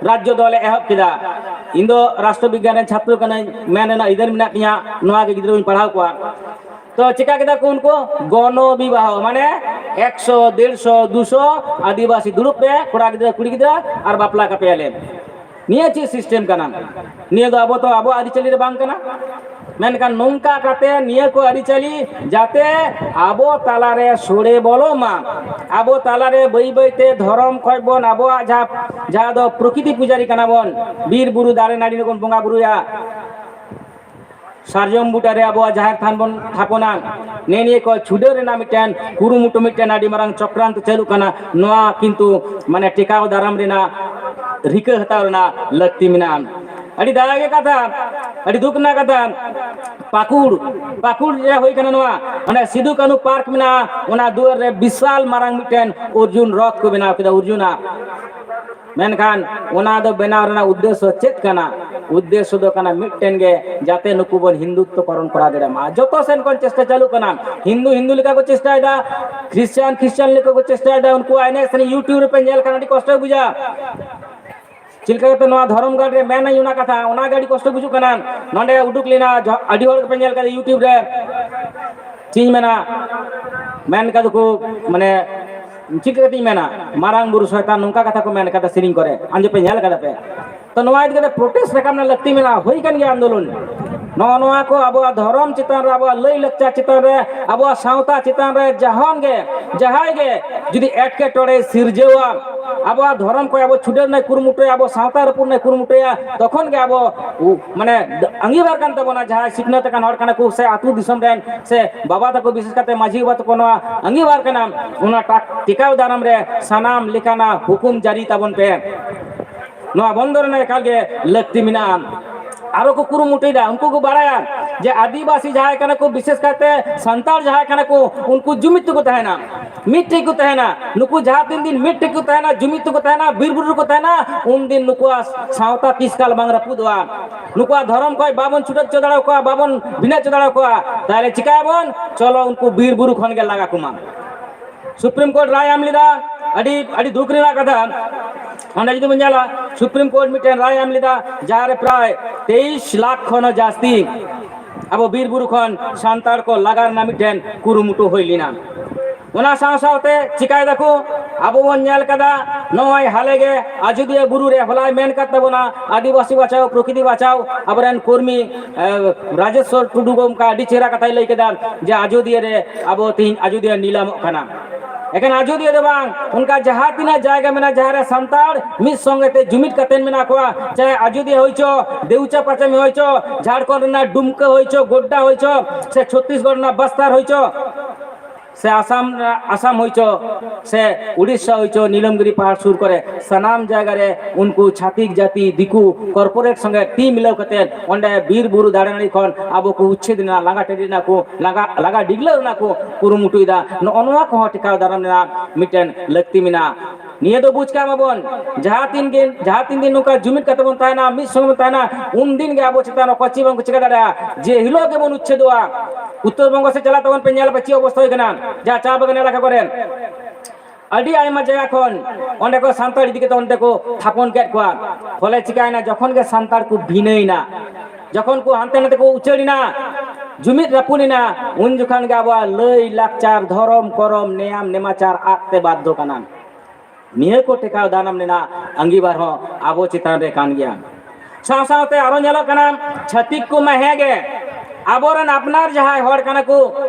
ᱨᱟᱡᱽᱡᱚ ᱫᱚᱞᱮ ᱮᱦᱚᱵ ᱠᱮᱫᱟ᱾ ᱤᱧ ᱫᱚ ᱨᱟᱥᱴᱨᱚ ᱵᱤᱜᱽᱜᱟᱱ ᱨᱮᱱ ᱪᱷᱟᱛᱨᱚ ᱠᱟᱹᱱᱟᱹᱧ, ᱢᱮᱱ ᱨᱮᱱᱟᱜ ᱟᱹᱭᱫᱟᱹᱨ ᱢᱮᱱᱟᱜ ᱛᱤᱧᱟ, ᱱᱚᱣᱟ ᱜᱮ ᱜᱤᱫᱽᱨᱟᱹ ᱠᱚᱧ ᱯᱟᱲᱦᱟᱣ ᱠᱚᱣᱟ᱾ ᱛᱚ ᱪᱮᱠᱟ ᱠᱮᱫᱟ ᱠᱚ ᱩᱱᱠᱩ? ᱜᱚᱱᱚ ᱵᱤᱵᱟᱦᱚ, ᱢᱟᱱᱮ ᱮᱠᱥᱚ, ᱰᱮᱲᱥᱚ, ᱫᱩᱥᱚ ᱟᱹᱫᱤᱵᱟᱹᱥᱤ ᱫᱩᱲᱩᱵ ᱯᱮ, ᱠᱚᱲᱟ ᱜᱤᱫᱽᱨᱟᱹ, ᱠᱩᱲᱤ ᱜᱤᱫᱽᱨᱟᱹ, ᱟᱨ ᱵᱟᱯᱞᱟ ᱠᱟᱯᱮᱭᱟᱞᱮ᱾ ᱱᱤᱭᱟᱹ ᱪᱮᱫ ᱥᱤᱥᱴᱮᱢ ᱠᱟᱱᱟ? ᱱᱤᱭᱟᱹ ᱫᱚ ᱟᱵᱚ ᱛᱚ ᱟᱵᱚᱣᱟᱜ ᱟᱹᱨᱤᱪᱟᱹᱞᱤ ᱨᱮ ᱵᱟᱝ ᱠᱟᱱᱟ᱾ ᱢᱮᱱᱠᱷᱟᱱ ᱱᱚᱝᱠᱟ ᱠᱟᱛᱮ ᱱᱤᱭᱟᱹ ᱠᱚ ᱟᱹᱨᱤᱪᱟᱹᱞᱤ ᱡᱟᱛᱮ ᱟᱵᱚ ᱛᱟᱞᱟᱨᱮ ᱥᱚᱲᱮ ᱵᱚᱞᱚ ᱢᱟ, ᱟᱵᱚ ᱛᱟᱞᱟᱨᱮ ᱵᱟᱹᱭ ᱵᱟᱹᱭᱛᱮ ᱫᱷᱚᱨᱚᱢ ᱠᱷᱚᱡ ᱵᱚᱱ ᱟᱵᱚᱣᱟᱜ ᱡᱟᱦᱟᱸ, ᱡᱟᱦᱟᱸ ᱫᱚ ᱯᱨᱚᱠᱤᱛᱤ ᱯᱩᱡᱟᱨᱤ ᱠᱟᱱᱟ ᱵᱚᱱ, ᱵᱤᱨ ᱵᱩᱨᱩ ᱫᱟᱨᱮ ᱱᱟᱹᱲᱤ ᱨᱮᱵᱚᱱ ᱵᱚᱸᱜᱟ ᱵᱩᱨᱩᱭᱟ, ᱥᱟᱨᱡᱚᱢ ᱵᱩᱴᱟᱹ ᱨᱮ ᱟᱵᱚᱣᱟᱜ ᱡᱟᱦᱮᱨ ᱛᱷᱟᱱ ᱵᱚᱱ ᱛᱷᱟᱯᱚᱱᱟ᱾ ᱱᱮᱜᱼᱮ ᱱᱤᱭᱟᱹ ᱠᱚ ᱪᱷᱩᱰᱟᱹᱨ ᱨᱮᱱᱟᱜ ᱢᱤᱫᱴᱮᱱ ᱠᱩᱨᱩᱢᱩᱴᱩ, ᱢᱤᱫᱴᱮᱱ ᱟᱹᱰᱤ ᱢᱟᱨᱟᱝ ᱪᱚᱠᱨᱟᱱᱛ ᱪᱟᱹᱞᱩᱜ ᱠᱟᱱᱟ᱾ ᱱᱚᱣᱟ ᱠᱤᱱᱛᱩ ᱢᱟᱱᱮ ᱴᱮᱠᱟᱣ ᱫᱟᱨᱟᱢ ᱨᱮᱱᱟᱜ ᱨᱤᱠᱟᱹ ᱦᱟᱛᱟᱣ ᱨᱮᱱᱟᱜ ᱞᱟᱹᱠᱛᱤ ᱢᱮᱱᱟᱜᱼᱟ᱾ ᱟᱹᱰᱤ ᱫᱟᱭᱟ ᱜᱮ ᱠᱟᱛᱷᱟ, ᱟᱹᱰᱤ ᱫᱩᱠ ᱨᱮᱱᱟᱜ ᱠᱟᱛᱷᱟ᱾ ᱯᱟᱹᱠᱩᱲ, ᱯᱟᱹᱠᱩᱲ ᱨᱮ ᱦᱩᱭ ᱠᱟᱱᱟ ᱱᱚᱣᱟ, ᱚᱱᱟ ᱥᱤᱫᱩ ᱠᱟᱹᱱᱦᱩ ᱯᱟᱨᱠ ᱢᱮᱱᱟᱜᱼᱟ, ᱚᱱᱟ ᱫᱩᱣᱟᱹᱨ ᱨᱮ ᱵᱤᱥᱟᱞ ᱢᱟᱨᱟᱝ ᱢᱤᱫᱴᱮᱱ ᱚᱨᱡᱩᱱ ᱨᱚᱛᱷ ᱠᱚ ᱵᱮᱱᱟᱣ ᱠᱮᱫᱟ, ᱚᱨᱡᱩᱱᱟᱜ᱾ ᱢᱮᱱᱠᱷᱟᱱ ᱚᱱᱟ ᱫᱚ ᱵᱮᱱᱟᱣ ᱨᱮᱱᱟᱜ ᱩᱫᱽᱫᱮᱥᱥᱚ ᱪᱮᱫ ᱠᱟᱱᱟ? ᱩᱫᱽᱫᱮᱥᱥᱚ ᱫᱚ ᱠᱟᱱᱟ ᱢᱤᱫᱴᱮᱱ ᱜᱮ, ᱡᱟᱛᱮ ᱱᱩᱠᱩ ᱵᱚᱱ ᱦᱤᱱᱫᱩᱛᱛᱚ ᱠᱚᱨᱚᱱ ᱠᱚᱨᱟᱣ ᱫᱟᱲᱮᱭᱟᱜ ᱢᱟ᱾ ᱡᱚᱛᱚ ᱥᱮᱱ ᱠᱷᱚᱱ ᱪᱮᱥᱴᱟ ᱪᱟᱹᱞᱩᱜ ᱠᱟᱱᱟ᱾ ᱦᱤᱱᱫᱩ ᱦᱤᱱᱫᱩ ᱞᱮᱠᱟ ᱠᱚ ᱪᱮᱥᱴᱟᱭᱮᱫᱟ, ᱠᱷᱨᱤᱥᱴᱟᱱ ᱠᱷᱨᱤᱥᱴᱟᱱ ᱞᱮᱠᱟ ᱠᱚ ᱪᱮᱥᱴᱟᱭᱮᱫᱟ, ᱩᱱᱠᱩᱣᱟᱜ ᱮᱱᱮᱡ ᱥᱮᱨᱮᱧ YouTube ᱨᱮᱯᱮ ᱧᱮᱞ ᱠᱷᱟᱱ ᱟᱹᱰᱤ ᱠᱚᱥᱴᱚ ᱵᱩᱡᱷᱟᱹᱜᱼᱟ᱾ ᱪᱮᱫ ᱞᱮᱠᱟ ᱠᱟᱛᱮ ᱱᱚᱣᱟ ᱫᱷᱚᱨᱚᱢ ᱜᱟᱲ ᱨᱮ ᱢᱮᱱᱟᱹᱧ ᱚᱱᱟ ᱠᱟᱛᱷᱟ, ᱚᱱᱟ ᱜᱮ ᱟᱹᱰᱤ ᱠᱚᱥᱴᱚ ᱵᱩᱡᱩᱜ ᱠᱟᱱᱟ᱾ ᱱᱚᱰᱮ ᱩᱰᱩᱠ ᱞᱮᱱᱟ, ᱡᱚ-, ᱟᱹᱰᱤ ᱦᱚᱲ ᱜᱮᱯᱮ ᱧᱮᱞ ᱠᱟᱫᱟ YouTube ᱨᱮ, ᱪᱮᱫ ᱤᱧ ᱢᱮᱱᱟ, ᱢᱮᱱ ᱠᱟᱫᱟ ᱠᱚ, ᱢᱟᱱᱮ, ᱪᱮᱫ ᱞᱮᱠᱟ ᱠᱟᱛᱮᱧ ᱢᱮᱱᱟ, ᱢᱟᱨᱟᱝ ᱵᱩᱨᱩ ᱥᱚᱭᱛᱟᱱ, ᱱᱚᱝᱠᱟ ᱠᱟᱛᱷᱟ ᱠᱚ ᱢᱮᱱ ᱠᱟᱫᱟ ᱥᱮᱨᱮᱧ ᱠᱚᱨᱮ, ᱟᱸᱡᱚᱢ ᱯᱮ ᱧᱮᱞ ᱠᱟᱫᱟ ᱯᱮ᱾ ᱛᱚ ᱱᱚᱣᱟ ᱤᱫᱤ ᱠᱟᱛᱮ protest ᱨᱟᱠᱟᱵ ᱨᱮᱱᱟᱜ ᱞᱟᱹᱠᱛᱤ ᱢᱮᱱᱟᱜᱼᱟ, ᱦᱩᱭ ᱠᱟᱱ ᱜᱮᱭᱟ ᱟᱱᱫᱳᱞᱚᱱ᱾ ᱱᱚᱜᱼᱚ ᱱᱚᱣᱟ ᱠᱚ ᱟᱵᱚᱣᱟᱜ ᱫᱷᱚᱨᱚᱢ ᱪᱮᱛᱟᱱ ᱨᱮ, ᱟᱵᱚᱣᱟᱜ ᱞᱟᱹᱭ ᱞᱟᱠᱪᱟᱨ ᱪᱮᱛᱟᱱ ᱨᱮ, ᱟᱵᱚᱣᱟᱜ ᱥᱟᱶᱛᱟ ᱪᱮᱛᱟᱱ ᱨᱮ ᱡᱟᱦᱟᱱ ᱜᱮ, ᱡᱟᱦᱟᱸᱭ ᱜᱮ ᱡᱩᱫᱤ ᱮᱴᱠᱮᱴᱚᱬᱮ ᱥᱤᱨᱡᱟᱹᱣᱟ, ᱟᱵᱚᱣᱟᱜ ᱫᱷᱚᱨᱚᱢ ᱠᱷᱚᱱ ᱟᱵᱚ ᱪᱷᱩᱰᱟᱹᱨ ᱨᱮᱱᱟᱜ ᱠᱩᱨᱩᱢᱩᱴᱩᱭᱟ, ᱟᱵᱚ ᱥᱟᱶᱛᱟ ᱨᱟᱹᱯᱩᱫ ᱨᱮᱱᱟᱜ ᱠᱩᱨᱩᱢᱩᱴᱩᱭᱟ, ᱛᱚᱠᱷᱚᱱ ᱜᱮ ᱟᱵᱚ ᱩ-, ᱢᱟᱱᱮ ᱟᱸᱜᱤᱵᱷᱟᱨ ᱠᱟᱱ ᱛᱟᱵᱚᱱᱟ, ᱡᱟᱦᱟᱸᱭ ᱥᱤᱠᱷᱱᱟᱹᱛ ᱟᱠᱟᱱ ᱦᱚᱲ ᱠᱟᱱᱟ ᱠᱚ ᱥᱮ ᱟᱹᱛᱩ ᱫᱤᱥᱚᱢ ᱨᱮᱱ ᱥᱮ ᱵᱟᱵᱟ ᱛᱟᱠᱚ, ᱵᱤᱥᱮᱥ ᱠᱟᱛᱮ ᱢᱟᱹᱡᱷᱤ ᱵᱟᱵᱟ ᱛᱟᱠᱚ, ᱱᱚᱣᱟ ᱟᱸᱜᱤᱵᱷᱟᱨ ᱠᱟᱱᱟ, ᱚᱱᱟ ᱴᱟᱠ-, ᱴᱮᱠᱟᱣ ᱫᱟᱨᱟᱢ ᱨᱮ ᱥᱟᱱᱟᱢ ᱞᱮᱠᱟᱱᱟᱜ ᱦᱩᱠᱩᱢ ᱡᱟᱹᱨᱤ ᱛᱟᱵᱚᱱ ᱯᱮ᱾ ᱱᱚᱣᱟ ᱵᱚᱱᱫᱚ ᱨᱮᱱᱟᱜ ᱮᱠᱟᱞ ᱜᱮ ᱞᱟᱹᱠᱛᱤ ᱢᱮᱱᱟᱜᱼᱟ᱾ ᱟᱨᱚ ᱠᱚ ᱠᱩᱨᱩᱢᱩᱴᱩᱭᱮᱫᱟ, ᱩᱱᱠᱩ ᱠᱚ ᱵᱟᱲᱟᱭᱟ ᱡᱮ ᱟᱹᱫᱤᱵᱟᱹᱥᱤ ᱡᱟᱦᱟᱸᱭ ᱠᱟᱱᱟ ᱠᱚ, ᱵᱤᱥᱮᱥ ᱠᱟᱭᱛᱮ ᱥᱟᱱᱛᱟᱲ ᱡᱟᱦᱟᱸᱭ ᱠᱟᱱᱟ ᱠᱚ, ᱩᱱᱠᱩ ᱡᱩᱢᱤᱫ ᱛᱮᱠᱚ ᱛᱟᱦᱮᱱᱟ, ᱢᱤᱫ ᱴᱷᱮᱡ ᱠᱚ ᱛᱟᱦᱮᱱᱟ᱾ ᱱᱩᱠᱩ ᱡᱟᱦᱟᱸ ᱛᱤᱱ ᱫᱤᱱ ᱢᱤᱫ ᱴᱷᱮᱡ ᱠᱚ ᱛᱟᱦᱮᱱᱟ, ᱡᱩᱢᱤᱫ ᱛᱮᱠᱚ ᱛᱟᱦᱮᱱᱟ, ᱵᱤᱨ ᱵᱩᱨᱩ ᱨᱮᱠᱚ ᱛᱟᱦᱮᱱᱟ, ᱩᱱᱫᱤᱱ ᱱᱩᱠᱩᱣᱟᱜ ᱥᱟᱶᱛᱟ ᱛᱤᱥ ᱠᱟᱞ ᱵᱟᱝ ᱨᱟᱹᱯᱩᱫᱚᱜᱼᱟ᱾ ᱱᱩᱠᱩᱣᱟᱜ ᱫᱷᱚᱨᱚᱢ ᱠᱷᱚᱡ ᱵᱟᱵᱚᱱ ᱪᱷᱩᱰᱟᱹᱨ ᱦᱚᱪᱚ ᱫᱟᱲᱮ ᱟᱠᱚᱣᱟ, ᱵᱟᱵᱚᱱ ᱵᱷᱤᱱᱟᱹ ᱦᱚᱪᱚ ᱫᱟᱲᱮ ᱟᱠᱚᱣᱟ, ᱛᱟᱦᱞᱮ ᱪᱤᱠᱟᱹᱭᱟᱵᱚᱱ? ᱪᱚᱞᱚ ᱩᱱᱠᱩ ᱵᱤᱨ ᱵᱩᱨᱩ ᱠᱷᱚᱱ ᱜᱮ ᱞᱟᱜᱟ ᱠᱚᱢᱟ᱾ ᱥᱩᱯᱨᱤᱢ ᱠᱳᱨᱴ ᱨᱟᱭ ᱮᱢ ᱞᱮᱫᱟ, ᱟᱹᱰᱤ, ᱟᱹᱰᱤ ᱫᱩᱠ ᱨᱮᱱᱟᱜ ᱠᱟᱛᱷᱟ᱾ ᱚᱸᱰᱮ ᱡᱩᱫᱤ ᱵᱚᱱ ᱧᱮᱞᱟ, ᱥᱩᱯᱨᱤᱢ ᱠᱳᱨᱴ ᱢᱤᱫᱴᱮᱱ ᱨᱟᱭ ᱮᱢ ᱞᱮᱫᱟ, ᱡᱟᱦᱟᱸ ᱨᱮ ᱯᱨᱟᱭ ᱛᱮᱭᱤᱥ ᱞᱟᱠᱷ ᱠᱷᱚᱱ ᱦᱚᱸ ᱡᱟᱹᱥᱛᱤ ᱟᱵᱚ ᱵᱤᱨ ᱵᱩᱨᱩ ᱠᱷᱚᱱ ᱥᱟᱱᱛᱟᱲ ᱠᱚ ᱞᱟᱜᱟ ᱨᱮᱱᱟᱜ ᱢᱤᱫᱴᱮᱱ ᱠᱩᱨᱩᱢᱩᱴᱩ ᱦᱩᱭ ᱞᱮᱱᱟ᱾ ᱚᱱᱟ ᱥᱟᱶ ᱥᱟᱶᱛᱮ ᱪᱤᱠᱟᱭ ᱫᱟᱠᱚ, ᱟᱵᱚ ᱵᱚᱱ ᱧᱮᱞ ᱠᱟᱫᱟ, ᱱᱚᱜᱼᱚᱭ ᱦᱟᱞᱮ ᱜᱮ ᱟᱡᱚᱫᱤᱭᱟᱹ ᱵᱩᱨᱩ ᱨᱮ ᱦᱚᱞᱟᱭ ᱢᱮᱱ ᱠᱟᱫ ᱛᱟᱵᱚᱱᱟ, ᱟᱹᱫᱤᱵᱟᱹᱥᱤ ᱵᱟᱪᱟᱣ, ᱯᱨᱚᱠᱨᱤᱛᱤ ᱵᱟᱪᱟᱣ, ᱟᱵᱚᱨᱮᱱ ᱠᱚᱨᱢᱤ, ᱮ, ᱨᱟᱡᱮᱥᱣᱚᱨ ᱴᱩᱰᱩ ᱜᱚᱢᱠᱮ ᱟᱹᱰᱤ ᱪᱮᱦᱨᱟ ᱠᱟᱛᱷᱟᱭ ᱞᱟᱹᱭ ᱠᱮᱫᱟ ᱡᱮ ᱟᱡᱚᱫᱤᱭᱟᱹ ᱨᱮ ᱟᱵᱚ ᱛᱮᱦᱮᱧ ᱟᱡᱚᱫᱤᱭᱟᱹ ᱱᱤᱞᱟᱢᱚᱜ ᱠᱟᱱᱟ᱾ ᱮᱠᱷᱮᱱ ᱟᱡᱚᱫᱤᱭᱟᱹ ᱫᱚ ᱵᱟᱝ, ᱚᱱᱠᱟ ᱡᱟᱦᱟᱸ ᱛᱤᱱᱟᱹᱜ ᱡᱟᱭᱜᱟ ᱢᱮᱱᱟᱜᱼᱟ, ᱡᱟᱦᱟᱸ ᱨᱮ ᱥᱟᱱᱛᱟᱲ ᱢᱤᱫ ᱥᱚᱸᱜᱮ ᱛᱮ ᱡᱩᱢᱤᱫ ᱠᱟᱛᱮ ᱢᱮᱱᱟᱜ ᱠᱚᱣᱟ, ᱪᱟᱦᱮ ᱟᱡᱚᱫᱤᱭᱟᱹ ᱦᱩᱭ ᱪᱚ, ᱫᱮᱣᱪᱟ ᱯᱟᱪᱟᱢᱤ ᱦᱩᱭ ᱪᱚ, ᱡᱷᱟᱲᱠᱷᱚᱸᱰ ᱨᱮᱱᱟᱜ ᱰᱩᱢᱠᱟᱹ ᱦᱩᱭ ᱪᱚ, ᱜᱳᱰᱰᱟ ᱦᱩᱭ ᱪᱚ, ᱥᱮ ᱪᱷᱚᱛᱤᱥᱜᱚᱲ ᱨᱮᱱᱟᱜ ᱵᱟᱥᱛᱟᱨ ᱦᱩᱭ ᱪᱚ, ᱥᱮ ᱟᱥᱟᱢ, ᱟᱥᱟᱢ ᱦᱩᱭᱪᱚ, ᱥᱮ ᱩᱲᱤᱥᱥᱟ ᱦᱩᱭᱪᱚ, ᱱᱤᱞᱟᱢᱜᱤᱨᱤ ᱯᱟᱦᱟᱲ ᱥᱩᱨ ᱠᱚᱨᱮ ᱥᱟᱱᱟᱢ ᱡᱟᱭᱜᱟ ᱨᱮ ᱩᱱᱠᱩ ᱪᱷᱟᱹᱛᱤᱠ ᱡᱟᱹᱛᱤ ᱫᱤᱠᱩ ᱠᱚᱨᱯᱳᱨᱮᱴ ᱥᱚᱸᱜᱮ ᱴᱤᱢ ᱢᱤᱞᱟᱹᱣ ᱠᱟᱛᱮ ᱚᱸᱰᱮ ᱵᱤᱨ ᱵᱩᱨᱩ ᱫᱟᱨᱮ ᱱᱟᱹᱲᱤ ᱠᱷᱚᱱ ᱟᱵᱚ ᱠᱚ ᱩᱪᱪᱷᱮᱫ ᱨᱮᱱᱟᱜ, ᱞᱟᱜᱟ ᱴᱟᱺᱰᱤ ᱨᱮᱱᱟᱜ ᱠᱚ, ᱞᱟᱜᱟ, ᱞᱟᱜᱟ ᱰᱤᱜᱽᱞᱟᱹᱣ ᱨᱮᱱᱟᱜ ᱠᱚ ᱠᱩᱨᱩᱢᱩᱴᱩᱭᱮᱫᱟ᱾ ᱱᱚᱜᱼᱚ ᱱᱚᱣᱟ ᱠᱚᱦᱚᱸ ᱴᱮᱠᱟᱣ ᱫᱟᱨᱟᱢ ᱨᱮᱱᱟᱜ ᱢᱤᱫᱴᱮᱱ ᱞᱟᱹᱠᱛᱤ ᱢᱮᱱᱟᱜᱼᱟ᱾ ᱱᱤᱭᱟᱹ ᱫᱚ ᱵᱩᱡᱽ ᱠᱟᱜ ᱢᱟᱵᱚᱱ, ᱡᱟᱦᱟᱸ ᱛᱤᱱ ᱜᱮ, ᱡᱟᱦᱟᱸ ᱛᱤᱱ ᱫᱤᱱ ᱱᱚᱝᱠᱟ ᱡᱩᱢᱤᱫ ᱠᱟᱛᱮ ᱵᱚᱱ ᱛᱟᱦᱮᱱᱟ, ᱢᱤᱫ ᱥᱚᱸᱜᱮ ᱵᱚᱱ ᱛᱟᱦᱮᱱᱟ, ᱩᱱ ᱫᱤᱱ ᱜᱮ ᱟᱵᱚ ᱪᱮᱛᱟᱱ ᱨᱮ ᱚᱠᱚᱭ ᱪᱮᱫ ᱵᱟᱝ ᱠᱚ ᱪᱤᱠᱟ ᱫᱟᱲᱮᱭᱟᱜᱼᱟ᱾ ᱡᱮ ᱦᱤᱞᱳᱜ ᱜᱮᱵᱚᱱ ᱩᱪᱪᱷᱮᱫᱚᱜᱼᱟ, ᱩᱛᱛᱚᱨ ᱵᱚᱝᱜᱚ ᱥᱮᱫ ᱪᱟᱞᱟᱜ ᱛᱟᱵᱚᱱ ᱯᱮ, ᱧᱮᱞ ᱟᱯᱮ ᱪᱮᱫ ᱚᱵᱚᱥᱛᱟ ᱦᱩᱭ ᱠᱟᱱᱟ, ᱡᱟᱦᱟᱸ ᱪᱟ ᱵᱟᱜᱟᱱ ᱮᱞᱟᱠᱟ ᱠᱚᱨᱮ ᱟᱹᱰᱤ ᱟᱭᱢᱟ ᱡᱟᱭᱜᱟ ᱠᱷᱚᱱ ᱚᱸᱰᱮ ᱠᱚ ᱥᱟᱱᱛᱟᱲ ᱤᱫᱤ ᱠᱟᱛᱮ ᱚᱸᱰᱮ ᱠᱚ ᱛᱷᱟᱯᱚᱱ ᱠᱮᱫ ᱠᱚᱣᱟ᱾ ᱯᱷᱚᱞᱮ ᱪᱤᱠᱟᱭᱮᱱᱟ, ᱡᱚᱠᱷᱚᱱ ᱜᱮ ᱥᱟᱱᱛᱟᱲ ᱠᱚ ᱵᱷᱤᱱᱟᱹᱭᱮᱱᱟ, ᱡᱚᱠᱷᱚᱱ ᱠᱚ ᱦᱟᱱᱛᱮ ᱱᱟᱛᱮ ᱠᱚ ᱩᱪᱟᱹᱲ ᱮᱱᱟ, ᱡᱩᱢᱤᱫ ᱨᱟᱹᱯᱩᱫ ᱮᱱᱟ, ᱩᱱ ᱡᱚᱠᱷᱚᱱ ᱜᱮ ᱟᱵᱚᱣᱟᱜ ᱞᱟᱹᱭ ᱞᱟᱠᱪᱟᱨ, ᱫᱷᱚᱨᱚᱢ ᱠᱚᱨᱚᱢ, ᱱᱮᱭᱟᱢ ᱱᱮᱢᱟᱪᱟᱨ ᱟᱫ ᱛᱮ ᱵᱟᱫᱽᱫᱷᱚ ᱠᱟᱱᱟ᱾ ᱱᱤᱭᱟᱹ ᱠᱚ ᱴᱮᱠᱟᱣ ᱫᱟᱨᱟᱢ ᱨᱮᱱᱟᱜ ᱟᱸᱜᱤᱵᱷᱟᱨ ᱦᱚᱸ ᱟᱵᱚ ᱪᱮᱛᱟᱱ ᱨᱮ ᱠᱟᱱ ᱜᱮᱭᱟ᱾ ᱥᱟᱶ ᱥᱟᱶᱛᱮ ᱟᱨᱚ ᱧᱮᱞᱚᱜ ᱠᱟᱱᱟ, ᱪᱷᱟᱹᱛᱤᱠ ᱠᱚ ᱢᱟ ᱦᱮᱸ ᱜᱮ, ᱟᱵᱚᱨᱮᱱ ᱟᱯᱱᱟᱨ ᱡᱟᱦᱟᱸᱭ ᱦᱚᱲ ᱠᱟᱱᱟ ᱠᱚ,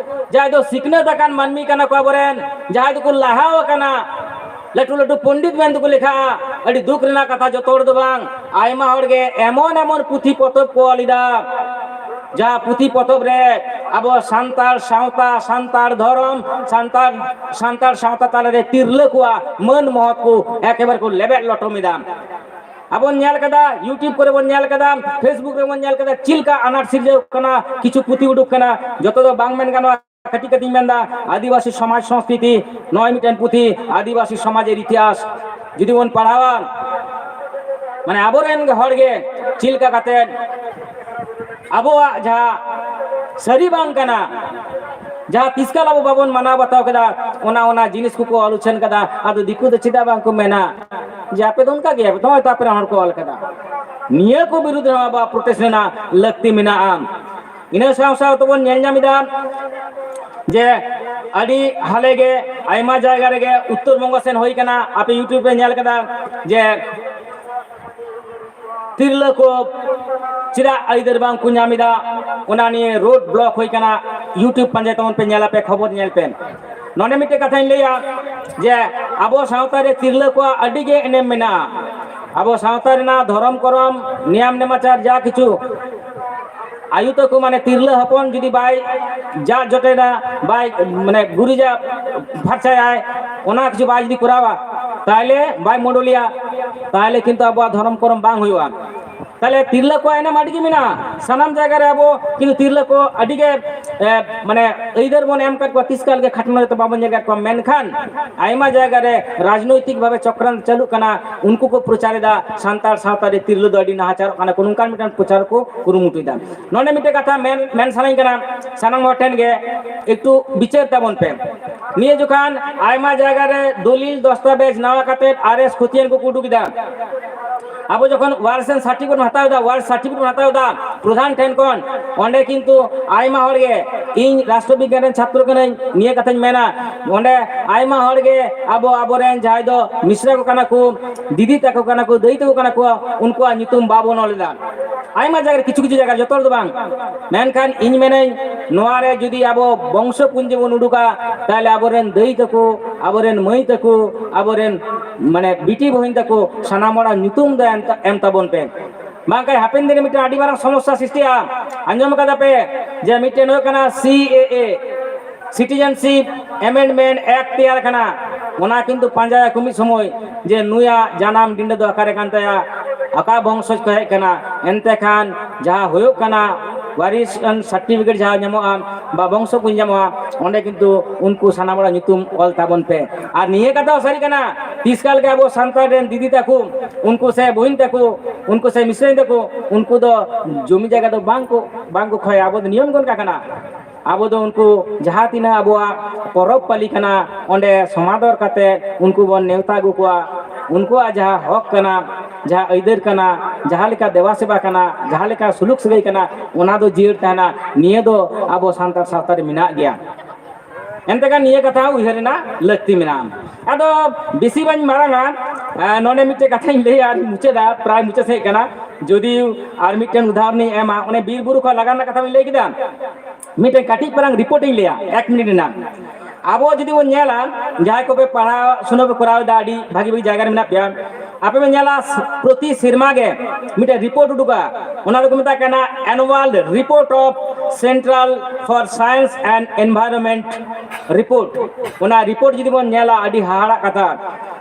ᱡᱟᱦᱟᱸᱭ ᱫᱚ ᱥᱤᱠᱷᱱᱟᱹᱛ ᱟᱠᱟᱱ ᱢᱟᱹᱱᱢᱤ ᱠᱟᱱᱟ ᱠᱚ ᱟᱵᱚᱨᱮᱱ, ᱡᱟᱦᱟᱸᱭ ᱫᱚᱠᱚ ᱞᱟᱦᱟᱣ ᱟᱠᱟᱱᱟ, ᱞᱟᱹᱴᱩ ᱞᱟᱹᱴᱩ ᱯᱚᱱᱰᱤᱛ ᱢᱮᱱ ᱛᱮᱠᱚ ᱞᱮᱠᱷᱟᱜᱼᱟ᱾ ᱟᱹᱰᱤ ᱫᱩᱠ ᱨᱮᱱᱟᱜ ᱠᱟᱛᱷᱟ, ᱡᱚᱛᱚ ᱦᱚᱲ ᱫᱚ ᱵᱟᱝ, ᱟᱭᱢᱟ ᱦᱚᱲ ᱜᱮ ᱮᱢᱚᱱ ᱮᱢᱚᱱ ᱯᱩᱛᱷᱤ ᱯᱚᱛᱚᱵ ᱠᱚ ᱚᱞ ᱮᱫᱟ, ᱡᱟᱦᱟᱸ ᱯᱩᱛᱷᱤ ᱯᱚᱛᱚᱵ ᱨᱮ ᱟᱵᱚ ᱥᱟᱱᱛᱟᱲ ᱥᱟᱶᱛᱟ, ᱥᱟᱱᱛᱟᱲ ᱫᱷᱚᱨᱚᱢ, ᱥᱟᱱᱛᱟᱲ, ᱥᱟᱱᱛᱟᱲ ᱥᱟᱶᱛᱟ ᱛᱟᱞᱟᱨᱮ ᱛᱤᱨᱞᱟᱹ ᱠᱚᱣᱟᱜ ᱢᱟᱹᱱ ᱢᱚᱦᱚᱛ ᱠᱚ ᱮᱠᱮᱵᱟᱨᱮ ᱠᱚ ᱞᱮᱵᱮᱫ ᱞᱚᱴᱚᱢ ᱮᱫᱟ᱾ ᱟᱵᱚᱱ ᱧᱮᱞ ᱠᱟᱫᱟ, YouTube ᱠᱚᱨᱮ ᱵᱚᱱ ᱧᱮᱞ ᱠᱟᱫᱟ, Facebook ᱨᱮᱵᱚᱱ ᱧᱮᱞ ᱠᱟᱫᱟ, ᱪᱮᱫ ᱞᱮᱠᱟ ᱟᱱᱟᱴ ᱥᱤᱨᱡᱟᱹᱣ ᱠᱟᱱᱟ, ᱠᱤᱪᱷᱩ ᱯᱩᱛᱷᱤ ᱩᱰᱩᱠ ᱠᱟᱱᱟ, ᱡᱚᱛᱚ ᱫᱚ ᱵᱟᱝ ᱢᱮᱱ ᱜᱟᱱᱚᱜᱼᱟ᱾ ᱠᱟᱹᱴᱤᱡ ᱠᱟᱹᱴᱤᱡ ᱢᱮᱱᱫᱟ, ᱟᱹᱫᱤᱵᱟᱹᱥᱤ ᱥᱚᱢᱟᱡᱽ ᱥᱚᱝᱥᱠᱨᱤᱛᱤ, ᱱᱚᱜᱼᱚᱭ ᱢᱤᱫᱴᱮᱱ ᱯᱩᱛᱷᱤ, ᱟᱹᱫᱤᱵᱟᱹᱥᱤ ᱥᱚᱢᱟᱡᱽ ᱮᱨ ᱤᱛᱤᱦᱟᱥ, ᱡᱩᱫᱤ ᱵᱚᱱ ᱯᱟᱲᱦᱟᱣᱟ, ᱢᱟᱱᱮ ᱟᱵᱚᱨᱮᱱ ᱜᱮ ᱦᱚᱲ ᱜᱮ ᱪᱮᱫ ᱞᱮᱠᱟ ᱠᱟᱛᱮ ᱟᱵᱚᱣᱟᱜ ᱡᱟᱦᱟᱸ ᱥᱟᱹᱨᱤ ᱵᱟᱝ ᱠᱟᱱᱟ, ᱡᱟᱦᱟᱸ ᱛᱤᱥᱠᱟᱞ ᱟᱵᱚ ᱵᱟᱵᱚᱱ ᱢᱟᱱᱟᱣ ᱵᱟᱛᱟᱣ ᱠᱮᱫᱟ, ᱚᱱᱟ, ᱚᱱᱟ ᱡᱤᱱᱤᱥ ᱠᱚᱠᱚ ᱟᱞᱳᱪᱚᱱ ᱠᱟᱫᱟ᱾ ᱟᱫᱚ ᱫᱤᱠᱩ ᱫᱚ ᱪᱮᱫᱟᱜ ᱵᱟᱝ ᱠᱚ ᱢᱮᱱᱟ ᱡᱮ ᱟᱯᱮ ᱫᱚ ᱚᱱᱠᱟ ᱜᱮ, ᱱᱚᱜᱼᱚᱭ ᱛᱚ ᱟᱯᱮ ᱨᱮᱱ ᱦᱚᱲ ᱠᱚ ᱚᱞ ᱠᱟᱫᱟ? ᱱᱤᱭᱟᱹ ᱠᱚ ᱵᱤᱨᱩᱫᱷ ᱨᱮᱦᱚᱸ ᱟᱵᱚᱣᱟᱜ ᱯᱨᱚᱴᱮᱥᱴ ᱨᱮᱱᱟᱜ ᱞᱟᱹᱠᱛᱤ ᱢᱮᱱᱟᱜᱼᱟ᱾ ᱤᱱᱟᱹ ᱥᱟᱶ ᱥᱟᱶ ᱛᱮᱵᱚᱱ ᱧᱮᱞ ᱧᱟᱢ ᱮᱫᱟ ᱡᱮ ᱟᱹᱰᱤ ᱦᱟᱞᱮ ᱜᱮ ᱟᱭᱢᱟ ᱡᱟᱭᱜᱟ ᱨᱮᱜᱮ ᱩᱛᱛᱚᱨ ᱵᱚᱝᱜᱚ ᱥᱮᱱ ᱦᱩᱭ ᱠᱟᱱᱟ, ᱟᱯᱮ YouTube ᱨᱮ ᱧᱮᱞ ᱠᱟᱫᱟ ᱡᱮ ᱛᱤᱨᱞᱟᱹ ᱠᱚ ᱪᱮᱫᱟᱜ ᱟᱹᱭᱫᱟᱹᱨ ᱵᱟᱝ ᱠᱚ ᱧᱟᱢ ᱮᱫᱟ, ᱚᱱᱟ ᱱᱤᱭᱮ ᱨᱳᱰ ᱵᱞᱚᱠ ᱦᱩᱭ ᱠᱟᱱᱟ᱾ YouTube ᱯᱟᱸᱡᱟᱭ ᱛᱟᱵᱚᱱ ᱯᱮ, ᱧᱮᱞ ᱟᱯᱮ, ᱠᱷᱚᱵᱚᱨ ᱧᱮᱞ ᱯᱮ᱾ ᱱᱚᱰᱮ ᱢᱤᱫᱴᱮᱡ ᱠᱟᱛᱷᱟᱧ ᱞᱟᱹᱭᱟ ᱡᱮ ᱟᱵᱚ ᱥᱟᱶᱛᱟ ᱨᱮ ᱛᱤᱨᱞᱟᱹ ᱠᱚᱣᱟᱜ ᱟᱹᱰᱤ ᱜᱮ ᱮᱱᱮᱢ ᱢᱮᱱᱟᱜᱼᱟ᱾ ᱟᱵᱚ ᱥᱟᱶᱛᱟ ᱨᱮᱱᱟᱜ ᱫᱷᱚᱨᱚᱢ ᱠᱚᱨᱚᱢ, ᱱᱤᱭᱟᱢ ᱱᱮᱢᱟᱪᱟᱨ, ᱡᱟ ᱠᱤᱪᱷᱩ ᱟᱭᱩ ᱛᱟᱠᱚ ᱢᱟᱱᱮ ᱛᱤᱨᱞᱟᱹ ᱦᱚᱯᱚᱱ ᱡᱩᱫᱤ ᱵᱟᱭ ᱡᱟᱜ ᱡᱚᱴᱮᱫᱟ, ᱵᱟᱭ ᱢᱟᱱᱮ ᱜᱩᱨᱤᱡᱟ ᱯᱷᱟᱨᱪᱟᱭᱟᱭ, ᱚᱱᱟ ᱠᱤᱪᱷᱩ ᱵᱟᱭ ᱡᱩᱫᱤ ᱠᱚᱨᱟᱣᱟ, ᱛᱟᱦᱞᱮ ᱵᱟᱭ ᱢᱚᱰᱚᱞᱤᱭᱟ, ᱛᱟᱦᱞᱮ ᱠᱤᱱᱛᱩ ᱟᱵᱚᱣᱟᱜ ᱫᱷᱚᱨᱚᱢ ᱠᱚᱨᱚᱢ ᱵᱟᱝ ᱦᱩᱭᱩᱜᱼᱟ᱾ ᱛᱟᱦᱞᱮ ᱛᱤᱨᱞᱟᱹ ᱠᱚᱣᱟᱜ ᱮᱱᱮᱢ ᱟᱹᱰᱤ ᱜᱮ ᱢᱮᱱᱟᱜᱼᱟ ᱥᱟᱱᱟᱢ ᱡᱟᱭᱜᱟ ᱨᱮ᱾ ᱟᱵᱚ ᱠᱤᱱᱛᱩ ᱛᱤᱨᱞᱟᱹ ᱠᱚ ᱟᱹᱰᱤ ᱜᱮ ᱮ, ᱢᱟᱱᱮ ᱟᱹᱭᱫᱟᱹᱨ ᱵᱚᱱ ᱮᱢ ᱠᱟᱫ ᱠᱚᱣᱟ, ᱛᱤᱥ ᱠᱟᱞ ᱜᱮ ᱠᱷᱟᱴᱚ ᱱᱚᱡᱚᱨ ᱛᱮ ᱵᱟᱵᱚᱱ ᱧᱮᱞ ᱠᱟᱫ ᱠᱚᱣᱟ᱾ ᱢᱮᱱᱠᱷᱟᱱ ᱟᱭᱢᱟ ᱡᱟᱭᱜᱟ ᱨᱮ ᱨᱟᱡᱽᱱᱳᱭᱛᱤᱠ ᱵᱷᱟᱵᱮ ᱪᱚᱠᱨᱟᱱᱛ ᱪᱟᱹᱞᱩᱜ ᱠᱟᱱᱟ, ᱩᱱᱠᱩ ᱠᱚ ᱯᱨᱚᱪᱟᱨ ᱮᱫᱟ ᱥᱟᱱᱛᱟᱲ ᱥᱟᱶᱛᱟ ᱨᱮ ᱛᱤᱨᱞᱟᱹ ᱫᱚ ᱟᱹᱰᱤ ᱱᱟᱦᱟᱪᱟᱨᱚᱜ ᱠᱟᱱᱟ ᱠᱚ, ᱱᱚᱝᱠᱟᱱ ᱢᱤᱫᱴᱟᱝ ᱯᱨᱚᱪᱟᱨ ᱠᱚ ᱠᱩᱨᱩᱢᱩᱴᱩᱭᱮᱫᱟ᱾ ᱱᱚᱰᱮ ᱢᱤᱫᱴᱮᱱ ᱠᱟᱛᱷᱟ ᱢᱮᱱ ᱢᱮᱱ ᱥᱟᱱᱟᱧ ᱠᱟᱱᱟ ᱥᱟᱱᱟᱢ ᱦᱚᱲ ᱴᱷᱮᱱ ᱜᱮ, ᱮᱠᱴᱩ ᱵᱤᱪᱟᱹᱨ ᱛᱟᱵᱚᱱ ᱯᱮ᱾ ᱱᱤᱭᱟᱹ ᱡᱚᱠᱷᱟᱱ ᱟᱭᱢᱟ ᱡᱟᱭᱜᱟ ᱨᱮ ᱫᱚᱞᱤᱞ ᱫᱚᱥᱛᱟᱵᱮᱡᱽ ᱱᱟᱣᱟ ᱠᱟᱛᱮ ᱟᱨ ᱮᱥ ᱠᱷᱚᱛᱤᱭᱟᱱ ᱠᱚᱠᱚ ᱩᱰᱩᱠ ᱮᱫᱟ᱾ ᱟᱵᱚ ᱡᱚᱠᱷᱚᱱ ᱣᱟᱨᱥ ᱨᱮᱱ ᱥᱟᱨᱴᱤᱯᱷᱤᱠᱮᱴ ᱵᱚᱱ ᱦᱟᱛᱟᱣ ᱮᱫᱟ, ᱣᱟᱨᱥ ᱥᱟᱨᱴᱤᱯᱷᱤᱠᱮᱴ ᱵᱚᱱ ᱦᱟᱛᱟᱣ ᱮᱫᱟ ᱯᱨᱚᱫᱷᱟᱱ ᱴᱷᱮᱱ ᱠᱷᱚᱱ, ᱚᱸᱰᱮ ᱠᱤᱱᱛᱩ ᱟᱭᱢᱟ ᱦᱚᱲ ᱜᱮ, ᱤᱧ ᱨᱟᱥᱴᱨᱚ ᱵᱤᱜᱽᱜᱟᱱ ᱨᱮᱱ ᱪᱷᱟᱛᱨᱚ ᱠᱟᱹᱱᱟᱹᱧ, ᱱᱤᱭᱟᱹ ᱠᱟᱛᱷᱟᱧ ᱢᱮᱱᱟ, ᱚᱸᱰᱮ ᱟᱭᱢᱟ ᱦᱚᱲ ᱜᱮ ᱟᱵᱚ, ᱟᱵᱚᱨᱮᱱ ᱡᱟᱦᱟᱸᱭ ᱫᱚ ᱢᱤᱥᱨᱟ ᱠᱚ ᱠᱟᱱᱟ ᱠᱚ, ᱫᱤᱫᱤ ᱛᱟᱠᱚ ᱠᱟᱱᱟ ᱠᱚ, ᱫᱟᱹᱭ ᱛᱟᱠᱚ ᱠᱟᱱᱟ ᱠᱚ, ᱩᱱᱠᱩᱣᱟᱜ ᱧᱩᱛᱩᱢ ᱵᱟᱵᱚᱱ ᱚᱞ ᱮᱫᱟ᱾ ᱟᱭᱢᱟ ᱡᱟᱭᱜᱟ ᱨᱮ, ᱠᱤᱪᱷᱩ ᱠᱤᱪᱷᱩ ᱡᱟᱭᱜᱟ, ᱡᱚᱛᱚ ᱦᱚᱲ ᱫᱚ ᱵᱟᱝ, ᱢᱮᱱᱠᱷᱟᱱ ᱤᱧ ᱢᱮᱱᱟᱹᱧ, ᱱᱚᱣᱟ ᱨᱮ ᱡᱩᱫᱤ ᱟᱵᱚ ᱵᱚᱝᱥᱚ ᱯᱩᱧᱡᱤ ᱵᱚᱱ ᱩᱰᱩᱠᱟ, ᱛᱟᱦᱞᱮ ᱟᱵᱚᱨᱮᱱ ᱫᱟᱹᱭ ᱛᱟᱠᱚ, ᱟᱵᱚᱨᱮᱱ ᱢᱟᱹᱭ ᱛᱟᱠᱚ, ᱟᱵᱚᱨᱮᱱ ᱢᱟᱱᱮ ᱵᱤᱴᱤ ᱵᱩᱦᱤᱱ ᱛᱟᱠᱚ, ᱥᱟᱱᱟᱢ ᱦᱚᱲᱟᱜ ᱧᱩᱛᱩᱢ ᱫᱚ ᱮᱢ ᱛᱟ-, ᱮᱢ ᱛᱟᱵᱚᱱ ᱯᱮ᱾ ᱵᱟᱝᱠᱷᱟᱱ ᱦᱟᱯᱮᱱ ᱫᱤᱱ ᱨᱮ ᱢᱤᱫᱴᱮᱱ ᱟᱹᱰᱤ ᱢᱟᱨᱟᱝ ᱥᱚᱢᱚᱥᱥᱟ ᱥᱨᱤᱥᱴᱤᱜᱼᱟ᱾ ᱟᱸᱡᱚᱢ ᱠᱟᱫᱟ ᱯᱮ ᱡᱮ ᱢᱤᱫᱴᱮᱱ ᱦᱩᱭᱩᱜ ᱠᱟᱱᱟ ᱥᱤ ᱮ ᱮ, Citizenship Amendment Act ᱛᱮᱭᱟᱨ ᱠᱟᱱᱟ, ᱚᱱᱟ ᱠᱤᱱᱛᱩ ᱯᱟᱸᱡᱟᱭᱟᱠᱚ ᱢᱤᱫ ᱥᱚᱢᱚᱭ ᱡᱮ ᱱᱩᱭᱟᱜ ᱡᱟᱱᱟᱢ ᱰᱤᱸᱰᱟᱹ ᱫᱚ ᱚᱠᱟᱨᱮ ᱠᱟᱱ ᱛᱟᱭᱟ, ᱚᱠᱟ ᱵᱚᱝᱥᱚᱡᱽ ᱠᱷᱚᱱ ᱦᱮᱡ ᱠᱟᱱᱟ᱾ ᱮᱱᱛᱮ ᱠᱷᱟᱱ ᱡᱟᱦᱟᱸ ᱦᱩᱭᱩᱜ ᱠᱟᱱᱟ, ᱣᱟᱨᱤᱥ ᱥᱟᱨᱴᱤᱯᱷᱤᱠᱮᱴ ᱡᱟᱦᱟᱸ ᱧᱟᱢᱚᱜᱼᱟ ᱵᱟ ᱵᱚᱝᱥᱚ ᱠᱚ ᱧᱟᱢᱚᱜᱼᱟ, ᱚᱸᱰᱮ ᱠᱤᱱᱛᱩ ᱩᱱᱠᱩ ᱥᱟᱱᱟᱢ ᱦᱚᱲᱟᱜ ᱧᱩᱛᱩᱢ ᱚᱞ ᱛᱟᱵᱚᱱ ᱯᱮ᱾ ᱟᱨ ᱱᱤᱭᱟᱹ ᱠᱟᱛᱷᱟ ᱦᱚᱸ ᱥᱟᱹᱨᱤ ᱠᱟᱱᱟ, ᱛᱤᱥ ᱠᱟᱞ ᱜᱮ ᱟᱵᱚ ᱥᱟᱱᱛᱟᱲ ᱨᱮᱱ ᱫᱤᱫᱤ ᱛᱟᱠᱚ, ᱩᱱᱠᱩ ᱥᱮ ᱵᱩᱦᱤᱱ ᱛᱟᱠᱚ, ᱩᱱᱠᱩ ᱥᱮ ᱢᱤᱥᱨᱟᱧ ᱛᱟᱠᱚ, ᱩᱱᱠᱩ ᱫᱚ ᱡᱚᱢᱤ ᱡᱟᱭᱜᱟ ᱫᱚ ᱵᱟᱝ ᱠᱚ, ᱵᱟᱝ ᱠᱚ ᱠᱷᱚᱭᱟ᱾ ᱟᱵᱚ ᱫᱚ ᱱᱤᱭᱚᱢ ᱜᱚᱱ ᱠᱟᱜ ᱠᱟᱱᱟ᱾ ᱟᱵᱚ ᱫᱚ ᱩᱱᱠᱩ ᱡᱟᱦᱟᱸ ᱛᱤᱱᱟᱹᱜ ᱟᱵᱚᱣᱟᱜ ᱯᱚᱨᱚᱵᱽ ᱯᱟᱹᱞᱤ ᱠᱟᱱᱟ, ᱚᱸᱰᱮ ᱥᱚᱢᱟᱫᱚᱨ ᱠᱟᱛᱮ ᱩᱱᱠᱩ ᱵᱚᱱ ᱱᱮᱣᱛᱟ ᱟᱹᱜᱩ ᱠᱚᱣᱟ᱾ ᱩᱱᱠᱩᱣᱟᱜ ᱡᱟᱦᱟᱸ ᱦᱚᱠ ᱠᱟᱱᱟ, ᱡᱟᱦᱟᱸ ᱟᱹᱭᱫᱟᱹᱨ ᱠᱟᱱᱟ, ᱡᱟᱦᱟᱸ ᱞᱮᱠᱟ ᱫᱮᱵᱟ ᱥᱮᱵᱟ ᱠᱟᱱᱟ, ᱡᱟᱦᱟᱸ ᱞᱮᱠᱟ ᱥᱩᱞᱩᱠ ᱥᱟᱹᱜᱟᱹᱭ ᱠᱟᱱᱟ, ᱚᱱᱟ ᱫᱚ ᱡᱤᱭᱟᱹᱲ ᱛᱟᱦᱮᱱᱟ᱾ ᱱᱤᱭᱟᱹ ᱫᱚ ᱟᱵᱚ ᱥᱟᱱᱛᱟᱲ ᱥᱟᱶᱛᱟ ᱨᱮ ᱢᱮᱱᱟᱜ ᱜᱮᱭᱟ᱾ ᱮᱱᱛᱮ ᱠᱷᱟᱱ ᱱᱤᱭᱟᱹ ᱠᱟᱛᱷᱟ ᱩᱭᱦᱟᱹᱨ ᱨᱮᱱᱟᱜ ᱞᱟᱹᱠᱛᱤ ᱢᱮᱱᱟᱜᱼᱟ᱾ ᱟᱫᱚ ᱵᱮᱥᱤ ᱵᱟᱹᱧ ᱢᱟᱨᱟᱝᱟ, ᱮ, ᱱᱚᱰᱮ ᱢᱤᱫᱴᱮᱡ ᱠᱟᱛᱷᱟᱧ ᱞᱟᱹᱭᱟ ᱟᱨ ᱢᱩᱪᱟᱹᱫᱟ, ᱯᱨᱟᱭ ᱢᱩᱪᱟᱹᱫ ᱥᱮᱫ ᱠᱟᱱᱟ᱾ ᱡᱩᱫᱤ ᱟᱨ ᱢᱤᱫᱴᱮᱱ ᱩᱫᱟᱦᱚᱨᱚᱱᱤᱧ ᱮᱢᱟ, ᱚᱱᱮ ᱵᱤᱨ ᱵᱩᱨᱩ ᱠᱷᱚᱱ ᱞᱟᱜᱟ ᱨᱮᱱᱟᱜ ᱠᱟᱛᱷᱟ ᱵᱟᱹᱧ ᱞᱟᱹᱭ ᱠᱮᱫᱟ, ᱢᱤᱫᱴᱮᱱ ᱠᱟᱹᱴᱤᱡ ᱯᱟᱨᱟᱝ ᱨᱤᱯᱳᱨᱴ ᱤᱧ ᱞᱟᱹᱭᱟ, ᱮᱠ ᱢᱤᱱᱤᱴ ᱨᱮᱱᱟᱜ᱾ ᱟᱵᱚ ᱡᱩᱫᱤ ᱵᱚᱱ ᱧᱮᱞᱟ, ᱡᱟᱦᱟᱸᱭ ᱠᱚᱯᱮ ᱯᱟᱲᱦᱟᱣ ᱥᱩᱱᱟᱹ ᱯᱮ ᱠᱚᱨᱟᱣ ᱮᱫᱟ, ᱟᱹᱰᱤ ᱵᱷᱟᱹᱜᱤ ᱵᱷᱟᱹᱜᱤ ᱡᱟᱭᱜᱟ ᱨᱮ ᱢᱮᱱᱟᱜ ᱯᱮᱭᱟ, ᱟᱯᱮ ᱯᱮ ᱧᱮᱞᱟ, ᱯᱨᱚᱛᱤ ᱥᱮᱨᱢᱟ ᱜᱮ ᱢᱤᱫᱴᱮᱱ ᱨᱤᱯᱳᱨᱴ ᱩᱰᱩᱠᱟ, ᱚᱱᱟ ᱫᱚᱠᱚ ᱢᱮᱛᱟᱜ ᱠᱟᱱᱟ Annual Report of Centre for Science and Environment Report᱾ ᱚᱱᱟ ᱨᱤᱯᱳᱨᱴ ᱡᱩᱫᱤ ᱵᱚᱱ ᱧᱮᱞᱟ, ᱟᱹᱰᱤ ᱦᱟᱦᱟᱲᱟᱜ ᱠᱟᱛᱷᱟ᱾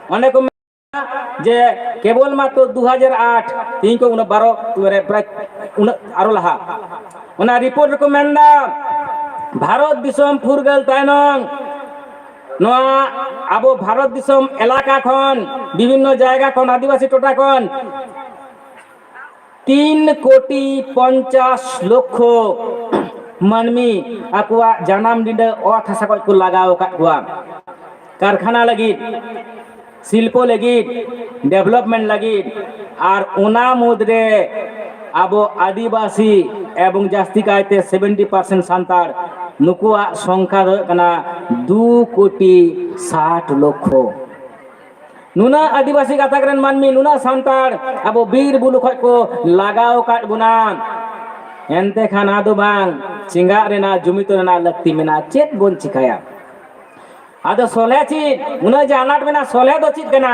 ᱚᱸᱰᱮ ᱠᱚ ᱢᱮᱱᱟ ᱡᱮ ᱠᱮᱵᱚᱞ ᱢᱟᱛᱨᱚ ᱫᱩ ᱦᱟᱡᱟᱨ ᱟᱴ, ᱛᱮᱦᱮᱧ ᱠᱚ ᱩᱱᱟᱹᱜ ᱵᱟᱨᱚ, ᱢᱟᱱᱮ ᱯᱨᱟᱭ ᱩᱱᱟᱹᱜ ᱟᱨᱚ ᱞᱟᱦᱟ, ᱚᱱᱟ ᱨᱤᱯᱳᱨᱴ ᱨᱮᱠᱚ ᱢᱮᱱᱫᱟ, ᱵᱷᱟᱨᱚᱛ ᱫᱤᱥᱚᱢ ᱯᱷᱩᱨᱜᱟᱹᱞ ᱛᱟᱭᱱᱚᱢ ᱱᱚᱣᱟ ᱟᱵᱚ ᱵᱷᱟᱨᱚᱛ ᱫᱤᱥᱚᱢ ᱮᱞᱟᱠᱟ ᱠᱷᱚᱱ, ᱵᱤᱵᱷᱤᱱᱱᱚ ᱡᱟᱭᱜᱟ ᱠᱷᱚᱱ, ᱟᱹᱫᱤᱵᱟᱹᱥᱤ ᱴᱚᱴᱷᱟ ᱠᱷᱚᱱ ᱛᱤᱱ ᱠᱳᱴᱤ ᱯᱚᱧᱪᱟᱥ ᱞᱚᱠᱷᱚ ᱢᱟᱹᱱᱢᱤ ᱟᱠᱚᱣᱟᱜ ᱡᱟᱱᱟᱢ ᱰᱤᱸᱰᱟᱹ ᱚᱛ ᱦᱟᱥᱟ ᱠᱷᱚᱱ ᱠᱚ ᱞᱟᱜᱟᱣ ᱟᱠᱟᱫ ᱠᱚᱣᱟ, ᱠᱟᱨᱠᱷᱟᱱᱟ ᱞᱟᱹᱜᱤᱫ, ᱥᱤᱞᱯᱚ ᱞᱟᱹᱜᱤᱫ, ᱰᱮᱵᱷᱞᱚᱯᱢᱮᱱᱴ ᱞᱟᱹᱜᱤᱫ᱾ ᱟᱨ ᱚᱱᱟ ᱢᱩᱫᱽᱨᱮ ᱟᱵᱚ ᱟᱹᱫᱤᱵᱟᱹᱥᱤ ᱮᱵᱚᱝ ᱡᱟᱹᱥᱛᱤ ᱠᱟᱭᱛᱮ ᱥᱮᱵᱷᱮᱱᱴᱤ ᱯᱟᱨᱥᱮᱱᱴ ᱥᱟᱱᱛᱟᱲ, ᱱᱩᱠᱩᱣᱟᱜ ᱥᱚᱝᱠᱷᱟ ᱫᱚ ᱦᱩᱭᱩᱜ ᱠᱟᱱᱟ ᱫᱩ ᱠᱳᱴᱤ ᱥᱟᱴ ᱞᱚᱠᱷᱚ᱾ ᱱᱩᱱᱟᱹᱜ ᱟᱹᱫᱤᱵᱟᱹᱥᱤ ᱜᱟᱛᱟᱠ ᱨᱮᱱ ᱢᱟᱹᱱᱢᱤ, ᱱᱩᱱᱟᱹᱜ ᱥᱟᱱᱛᱟᱲ ᱟᱵᱚ ᱵᱤᱨ ᱵᱩᱨᱩ ᱠᱷᱚᱱ ᱠᱚ ᱞᱟᱜᱟᱣ ᱟᱠᱟᱫ ᱵᱚᱱᱟ᱾ ᱮᱱᱛᱮ ᱠᱷᱟᱱ ᱟᱫᱚ ᱵᱟᱝ, ᱪᱮᱸᱜᱟᱜ ᱨᱮᱱᱟᱜ, ᱡᱩᱢᱤᱫ ᱨᱮᱱᱟᱜ ᱞᱟᱹᱠᱛᱤ ᱢᱮᱱᱟᱜᱼᱟ᱾ ᱪᱮᱫ ᱵᱚᱱ ᱪᱤᱠᱟᱹᱭᱟ? ᱟᱫᱚ ᱥᱚᱞᱦᱮ ᱪᱮᱫ? ᱩᱱᱟᱹᱜ ᱡᱮ ᱟᱱᱟᱴ ᱢᱮᱱᱟᱜᱼᱟ, ᱥᱚᱞᱦᱮ ᱫᱚ ᱪᱮᱫ ᱠᱟᱱᱟ?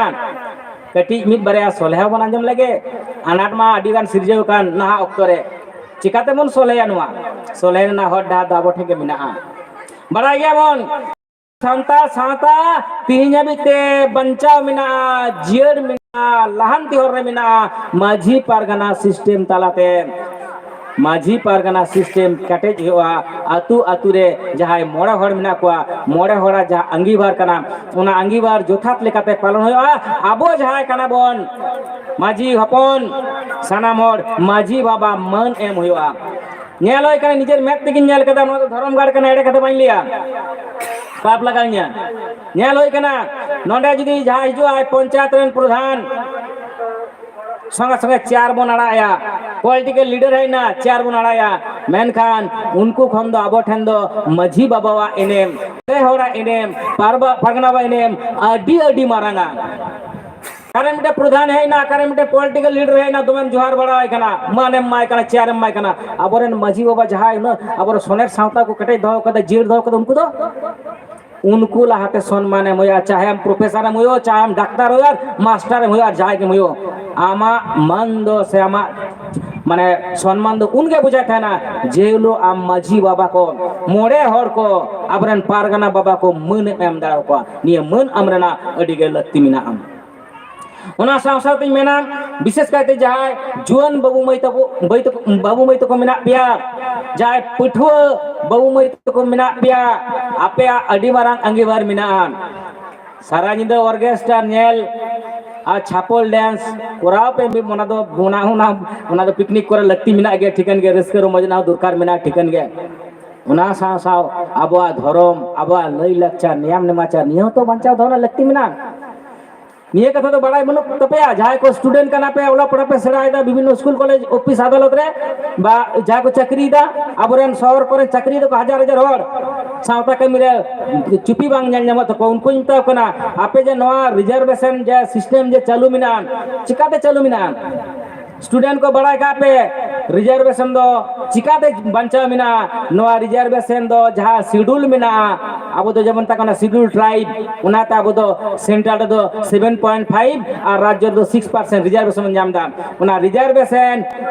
ᱠᱟᱹᱴᱤᱡ ᱢᱤᱫ ᱵᱟᱨᱭᱟ ᱥᱚᱞᱦᱮ ᱦᱚᱸ ᱵᱚᱱ ᱟᱸᱡᱚᱢ ᱞᱮᱜᱮ᱾ ᱟᱱᱟᱴ ᱢᱟ ᱟᱹᱰᱤ ᱜᱟᱱ ᱥᱤᱨᱡᱟᱹᱣ ᱟᱠᱟᱱ ᱱᱟᱦᱟᱜ ᱚᱠᱛᱚ ᱨᱮ, ᱪᱤᱠᱟᱹ ᱛᱮᱵᱚᱱ ᱥᱚᱞᱦᱮᱭᱟ ᱱᱚᱣᱟ? ᱥᱚᱞᱦᱮ ᱨᱮᱱᱟᱜ ᱦᱚᱨ ᱰᱟᱦᱟᱨ ᱫᱚ ᱟᱵᱚ ᱴᱷᱮᱱ ᱜᱮ ᱢᱮᱱᱟᱜᱼᱟ᱾ ᱵᱟᱲᱟᱭ ᱜᱮᱭᱟᱵᱚᱱ, ᱥᱟᱱᱛᱟᱲ ᱥᱟᱶᱛᱟ ᱛᱮᱦᱮᱧ ᱦᱟᱹᱵᱤᱡ ᱛᱮ ᱵᱟᱧᱪᱟᱣ ᱢᱮᱱᱟᱜᱼᱟ, ᱡᱤᱭᱟᱹᱲ ᱢᱮᱱᱟᱜᱼᱟ, ᱞᱟᱦᱟᱱᱛᱤ ᱦᱚᱨ ᱨᱮ ᱢᱮᱱᱟᱜᱼᱟ ᱢᱟᱹᱡᱷᱤ ᱯᱟᱨᱜᱟᱱᱟ ᱥᱤᱥᱴᱮᱢ ᱛᱟᱞᱟᱛᱮ᱾ ᱢᱟᱹᱡᱷᱤ ᱯᱟᱨᱜᱟᱱᱟ ᱥᱤᱥᱴᱮᱢ ᱠᱮᱴᱮᱡ ᱦᱩᱭᱩᱜᱼᱟ᱾ ᱟᱹᱛᱩ ᱟᱹᱛᱩ ᱨᱮ ᱡᱟᱦᱟᱸᱭ ᱢᱚᱬᱮ ᱦᱚᱲ ᱢᱮᱱᱟᱜ ᱠᱚᱣᱟ, ᱢᱚᱬᱮ ᱦᱚᱲᱟᱜ ᱡᱟᱦᱟᱸ ᱟᱸᱜᱤᱵᱷᱟᱨ ᱠᱟᱱᱟ, ᱚᱱᱟ ᱟᱸᱜᱤᱵᱷᱟᱨ ᱡᱚᱛᱷᱟᱛ ᱞᱮᱠᱟᱛᱮ ᱯᱟᱞᱚᱱ ᱦᱩᱭᱩᱜᱼᱟ᱾ ᱟᱵᱚ ᱡᱟᱦᱟᱸᱭ ᱠᱟᱱᱟ ᱵᱚᱱ ᱢᱟᱹᱡᱷᱤ ᱦᱚᱯᱚᱱ, ᱥᱟᱱᱟᱢ ᱦᱚᱲ ᱢᱟᱹᱡᱷᱤ ᱵᱟᱵᱟ ᱢᱟᱹᱱ ᱮᱢ ᱦᱩᱭᱩᱜᱼᱟ᱾ ᱧᱮᱞ ᱦᱩᱭ ᱠᱟᱱᱟ, ᱱᱤᱡᱮᱨ ᱢᱮᱫ ᱛᱮᱜᱤᱧ ᱧᱮᱞ ᱠᱟᱫᱟ, ᱱᱚᱣᱟ ᱫᱚ ᱫᱷᱚᱨᱚᱢ ᱜᱟᱲ ᱠᱟᱱᱟ, ᱮᱲᱮ ᱠᱟᱛᱷᱟ ᱵᱟᱹᱧ ᱞᱟᱹᱭᱟ, ᱯᱟᱯ ᱞᱟᱜᱟᱣᱤᱧᱟ᱾ ᱧᱮᱞ ᱦᱩᱭ ᱠᱟᱱᱟ, ᱱᱚᱰᱮ ᱡᱩᱫᱤ ᱡᱟᱦᱟᱸᱭ ᱦᱤᱡᱩᱜ ᱟᱭ ᱯᱚᱧᱪᱟᱭᱮᱛ ᱨᱮᱱ ᱯᱨᱚᱫᱷᱟᱱ, ᱥᱚᱸᱜᱮ ᱥᱚᱸᱜᱮ ᱪᱮᱭᱟᱨ ᱵᱚᱱ ᱟᱲᱟᱜ ᱮᱭᱟ, ᱯᱚᱞᱤᱴᱤᱠᱮᱞ ᱞᱤᱰᱟᱨ ᱦᱮᱡ ᱮᱱᱟ, ᱪᱮᱭᱟᱨ ᱵᱚᱱ ᱟᱲᱟᱜ ᱮᱭᱟ᱾ ᱢᱮᱱᱠᱷᱟᱱ ᱩᱱᱠᱩ ᱠᱷᱚᱱ ᱫᱚ ᱟᱵᱚ ᱴᱷᱮᱱ ᱫᱚ ᱢᱟᱹᱡᱷᱤ ᱵᱟᱵᱟᱣᱟᱜ ᱮᱱᱮᱢ, ᱯᱮ ᱦᱚᱲᱟᱜ ᱮᱱᱮᱢ, ᱯᱟᱨᱵᱟ-, ᱯᱟᱨᱜᱟᱱᱟ ᱵᱟᱵᱟ ᱮᱱᱮᱢ ᱟᱹᱰᱤ ᱟᱹᱰᱤ ᱢᱟᱨᱟᱝᱟ᱾ ᱚᱠᱟᱨᱮ ᱢᱤᱫᱴᱮᱱ ᱯᱨᱚᱫᱷᱟᱱ ᱦᱮᱡ ᱮᱱᱟ, ᱚᱠᱟᱨᱮ ᱢᱤᱫᱴᱮᱱ ᱯᱚᱞᱤᱴᱤᱠᱮᱞ ᱞᱤᱰᱟᱨ ᱦᱮᱡ ᱮᱱᱟ, ᱫᱚᱢᱮᱢ ᱡᱚᱦᱟᱨ ᱵᱟᱲᱟᱣᱟᱭ ᱠᱟᱱᱟ, ᱢᱟᱱᱮᱢ ᱮᱢᱟᱭ ᱠᱟᱱᱟ, ᱪᱮᱭᱟᱨᱮᱢ ᱮᱢᱟᱭ ᱠᱟᱱᱟ᱾ ᱟᱵᱚᱨᱮᱱ ᱢᱟᱹᱡᱷᱤ ᱵᱟᱵᱟ ᱡᱟᱦᱟᱸᱭ ᱩᱱᱟᱹᱜ ᱟᱵᱚᱨᱮᱱ ᱥᱚᱱᱮᱨ ᱥᱟᱶᱛᱟ ᱠᱚ ᱠᱮᱴᱮᱡ ᱫᱚᱦᱚ ᱠᱟᱫᱟ, ᱡᱤᱭᱟᱹᱲ ᱫᱚᱦᱚ ᱠᱟᱫᱟ, ᱩᱱᱠᱩ ᱫᱚ ᱩᱱᱠᱩ ᱞᱟᱦᱟᱛᱮ ᱥᱚᱱᱢᱟᱱ ᱮᱢ ᱦᱩᱭᱩᱜᱼᱟ᱾ ᱪᱟᱦᱮ ᱟᱢ ᱯᱨᱚᱯᱷᱮᱥᱚᱨ ᱮᱢ ᱦᱩᱭᱩᱜ, ᱪᱟᱦᱮ ᱟᱢ ᱰᱟᱠᱛᱟᱨ ᱦᱩᱭᱩᱜ, ᱟᱨ ᱢᱟᱥᱴᱟᱨ ᱮᱢ ᱦᱩᱭᱩᱜ, ᱟᱨ ᱡᱟᱦᱟᱸᱭ ᱜᱮᱢ ᱦᱩᱭᱩᱜ, ᱟᱢᱟᱜ ᱢᱟᱱ ᱫᱚ ᱥᱮ ᱟᱢᱟᱜ ᱢᱟᱱᱮ ᱥᱚᱱᱢᱟᱱ ᱫᱚ ᱩᱱᱜᱮ ᱵᱩᱡᱷᱟᱹᱜ ᱛᱟᱦᱮᱱᱟ, ᱡᱮ ᱦᱤᱞᱳᱜ ᱟᱢ ᱢᱟᱹᱡᱷᱤ ᱵᱟᱵᱟ ᱠᱚ, ᱢᱚᱬᱮ ᱦᱚᱲ ᱠᱚ, ᱟᱵᱚᱨᱮᱱ ᱯᱟᱨᱜᱟᱱᱟ ᱵᱟᱵᱟ ᱠᱚ ᱢᱟᱹᱱ ᱮᱢ ᱫᱟᱲᱮ ᱟᱠᱚᱣᱟ᱾ ᱱᱤᱭᱟᱹ ᱢᱟᱹᱱ ᱟᱢ ᱨᱮᱱᱟᱜ ᱟᱹᱰᱤ ᱜᱮ ᱞᱟᱹᱠᱛᱤ ᱢᱮᱱᱟᱜᱼᱟ᱾ ᱚᱱᱟ ᱥᱟᱶ ᱥᱟᱶᱛᱮᱧ ᱢᱮᱱᱟ, ᱵᱤᱥᱮᱥ ᱠᱟᱭᱛᱮ ᱡᱟᱦᱟᱸᱭ ᱡᱩᱣᱟᱹᱱ ᱵᱟᱹᱵᱩ ᱢᱟᱹᱭ ᱛᱟᱠᱚ, ᱵᱟᱹᱭ ᱛᱟᱠᱚ, ᱵᱟᱹᱵᱩ ᱢᱟᱹᱭ ᱛᱟᱠᱚ ᱢᱮᱱᱟᱜ ᱯᱮᱭᱟ, ᱡᱟᱦᱟᱸᱭ ᱯᱟᱹᱴᱷᱩᱣᱟᱹ ᱵᱟᱹᱵᱩ ᱢᱟᱹᱭ ᱛᱟᱠᱚ ᱢᱮᱱᱟᱜ ᱯᱮᱭᱟ, ᱟᱯᱮᱭᱟᱜ ᱟᱹᱰᱤ ᱢᱟᱨᱟᱝ ᱟᱸᱜᱤᱵᱷᱟᱨ ᱢᱮᱱᱟᱜᱼᱟ᱾ ᱥᱟᱨᱟ ᱧᱤᱫᱟᱹ ᱚᱨᱜᱮᱥᱴᱟᱨ ᱧᱮᱞ ᱟᱨ ᱪᱷᱟᱯᱚᱞ ᱰᱮᱱᱥ ᱠᱚᱨᱟᱣ ᱯᱮ᱾ ᱚᱱᱟ ᱫᱚ, ᱚᱱᱟ, ᱚᱱᱟ, ᱚᱱᱟ ᱫᱚ ᱯᱤᱠᱱᱤᱠ ᱠᱚᱨᱮ ᱞᱟᱹᱠᱛᱤ ᱢᱮᱱᱟᱜ ᱜᱮᱭᱟ, ᱴᱷᱤᱠᱟᱹᱱ ᱜᱮ, ᱨᱟᱹᱥᱠᱟᱹ ᱨᱚᱢᱚᱡᱽ ᱨᱮᱱᱟᱜ ᱦᱚᱸ ᱫᱚᱨᱠᱟᱨ ᱢᱮᱱᱟᱜᱼᱟ, ᱴᱷᱤᱠᱟᱹᱱ ᱜᱮ᱾ ᱚᱱᱟ ᱥᱟᱶ ᱥᱟᱶ ᱟᱵᱚᱣᱟᱜ ᱫᱷᱚᱨᱚᱢ, ᱟᱵᱚᱣᱟᱜ ᱞᱟᱹᱭ ᱞᱟᱠᱪᱟᱨ, ᱱᱤᱭᱟᱢ ᱱᱮᱢᱟᱪᱟᱨ, ᱱᱤᱭᱟᱹ ᱦᱚᱸᱛᱚ ᱵᱟᱧᱪᱟᱣ ᱫᱚᱦᱚ ᱨᱮᱱᱟᱜ ᱞᱟᱹᱠᱛᱤ ᱢᱮᱱᱟᱜᱼᱟ᱾ ᱱᱤᱭᱟᱹ ᱠᱟᱛᱷᱟ ᱫᱚ ᱵᱟᱲᱟᱭ ᱵᱟᱹᱱᱩᱜ ᱛᱟᱯᱮᱭᱟ? ᱡᱟᱦᱟᱸᱭ ᱠᱚ ᱥᱴᱩᱰᱮᱱᱴ ᱠᱟᱱᱟ ᱯᱮ, ᱚᱞᱚᱜ ᱯᱟᱲᱦᱟᱜ ᱯᱮ ᱥᱮᱬᱟᱭᱮᱫᱟ ᱵᱤᱵᱷᱤᱱᱱᱚ ᱥᱠᱩᱞ ᱠᱚᱞᱮᱡᱽ ᱚᱯᱷᱤᱥ ᱟᱫᱟᱞᱚᱛ ᱨᱮ, ᱵᱟ ᱡᱟᱦᱟᱸᱭ ᱠᱚ ᱪᱟᱹᱠᱨᱤᱭᱮᱫᱟ, ᱟᱵᱚᱨᱮᱱ ᱥᱚᱦᱚᱨ ᱠᱚᱨᱮ ᱪᱟᱹᱠᱨᱤ ᱫᱚᱠᱚ ᱦᱟᱡᱟᱨ ᱦᱟᱡᱟᱨ ᱦᱚᱲ, ᱥᱟᱶᱛᱟ ᱠᱟᱹᱢᱤ ᱨᱮ ᱪᱩᱯᱤ ᱵᱟᱝ ᱧᱮᱞ ᱧᱟᱢᱚᱜ ᱛᱟᱠᱚᱣᱟ᱾ ᱩᱱᱠᱩᱧ ᱢᱮᱛᱟ ᱠᱚ ᱠᱟᱱᱟ, ᱟᱯᱮ ᱡᱮ ᱱᱚᱣᱟ ᱨᱤᱡᱟᱨᱵᱷᱮᱥᱚᱱ ᱡᱮ ᱥᱤᱥᱴᱮᱢ ᱡᱮ ᱪᱟᱹᱞᱩ ᱢᱮᱱᱟᱜᱼᱟ, ᱪᱤᱠᱟᱛᱮ ᱪᱟᱹᱞᱩ ᱢᱮᱱᱟᱜᱼᱟ? ᱥᱴᱩᱰᱮᱱᱴ ᱠᱚ ᱵᱟᱲᱟᱭ ᱠᱟᱜ ᱯᱮ, ᱨᱤᱡᱟᱨᱵᱷᱮᱥᱚᱱ ᱫᱚ ᱪᱤᱠᱟᱛᱮ ᱵᱟᱧᱪᱟᱣ ᱢᱮᱱᱟᱜᱼᱟ? ᱱᱚᱣᱟ ᱨᱤᱡᱟᱨᱵᱷᱮᱥᱚᱱ ᱫᱚ ᱡᱟᱦᱟᱸ ᱥᱤᱰᱩᱞ ᱢᱮᱱᱟᱜᱼᱟ, ᱟᱵᱚ ᱫᱚ ᱡᱮᱢᱚᱱ ᱢᱮᱛᱟᱜ ᱠᱟᱱᱟ ᱥᱤᱰᱩᱞ ᱴᱨᱟᱭᱤᱵᱽ, ᱚᱱᱟᱛᱮ ᱟᱵᱚ ᱫᱚ ᱥᱮᱱᱴᱨᱟᱞ ᱨᱮᱫᱚ ᱥᱮᱵᱷᱮᱱ ᱯᱚᱭᱮᱱᱴ ᱯᱷᱟᱭᱤᱵᱽ ᱟᱨ ᱨᱟᱡᱽᱡᱚ ᱨᱮᱫᱚ ᱥᱤᱠᱥ ᱯᱟᱨᱥᱮᱱᱴ ᱨᱤᱡᱟᱨᱵᱷᱮᱥᱚᱱ ᱵᱚᱱ ᱧᱟᱢ ᱮᱫᱟ᱾ ᱚᱱᱟ ᱨᱤᱡᱟᱨᱵᱷᱮᱥᱚᱱ,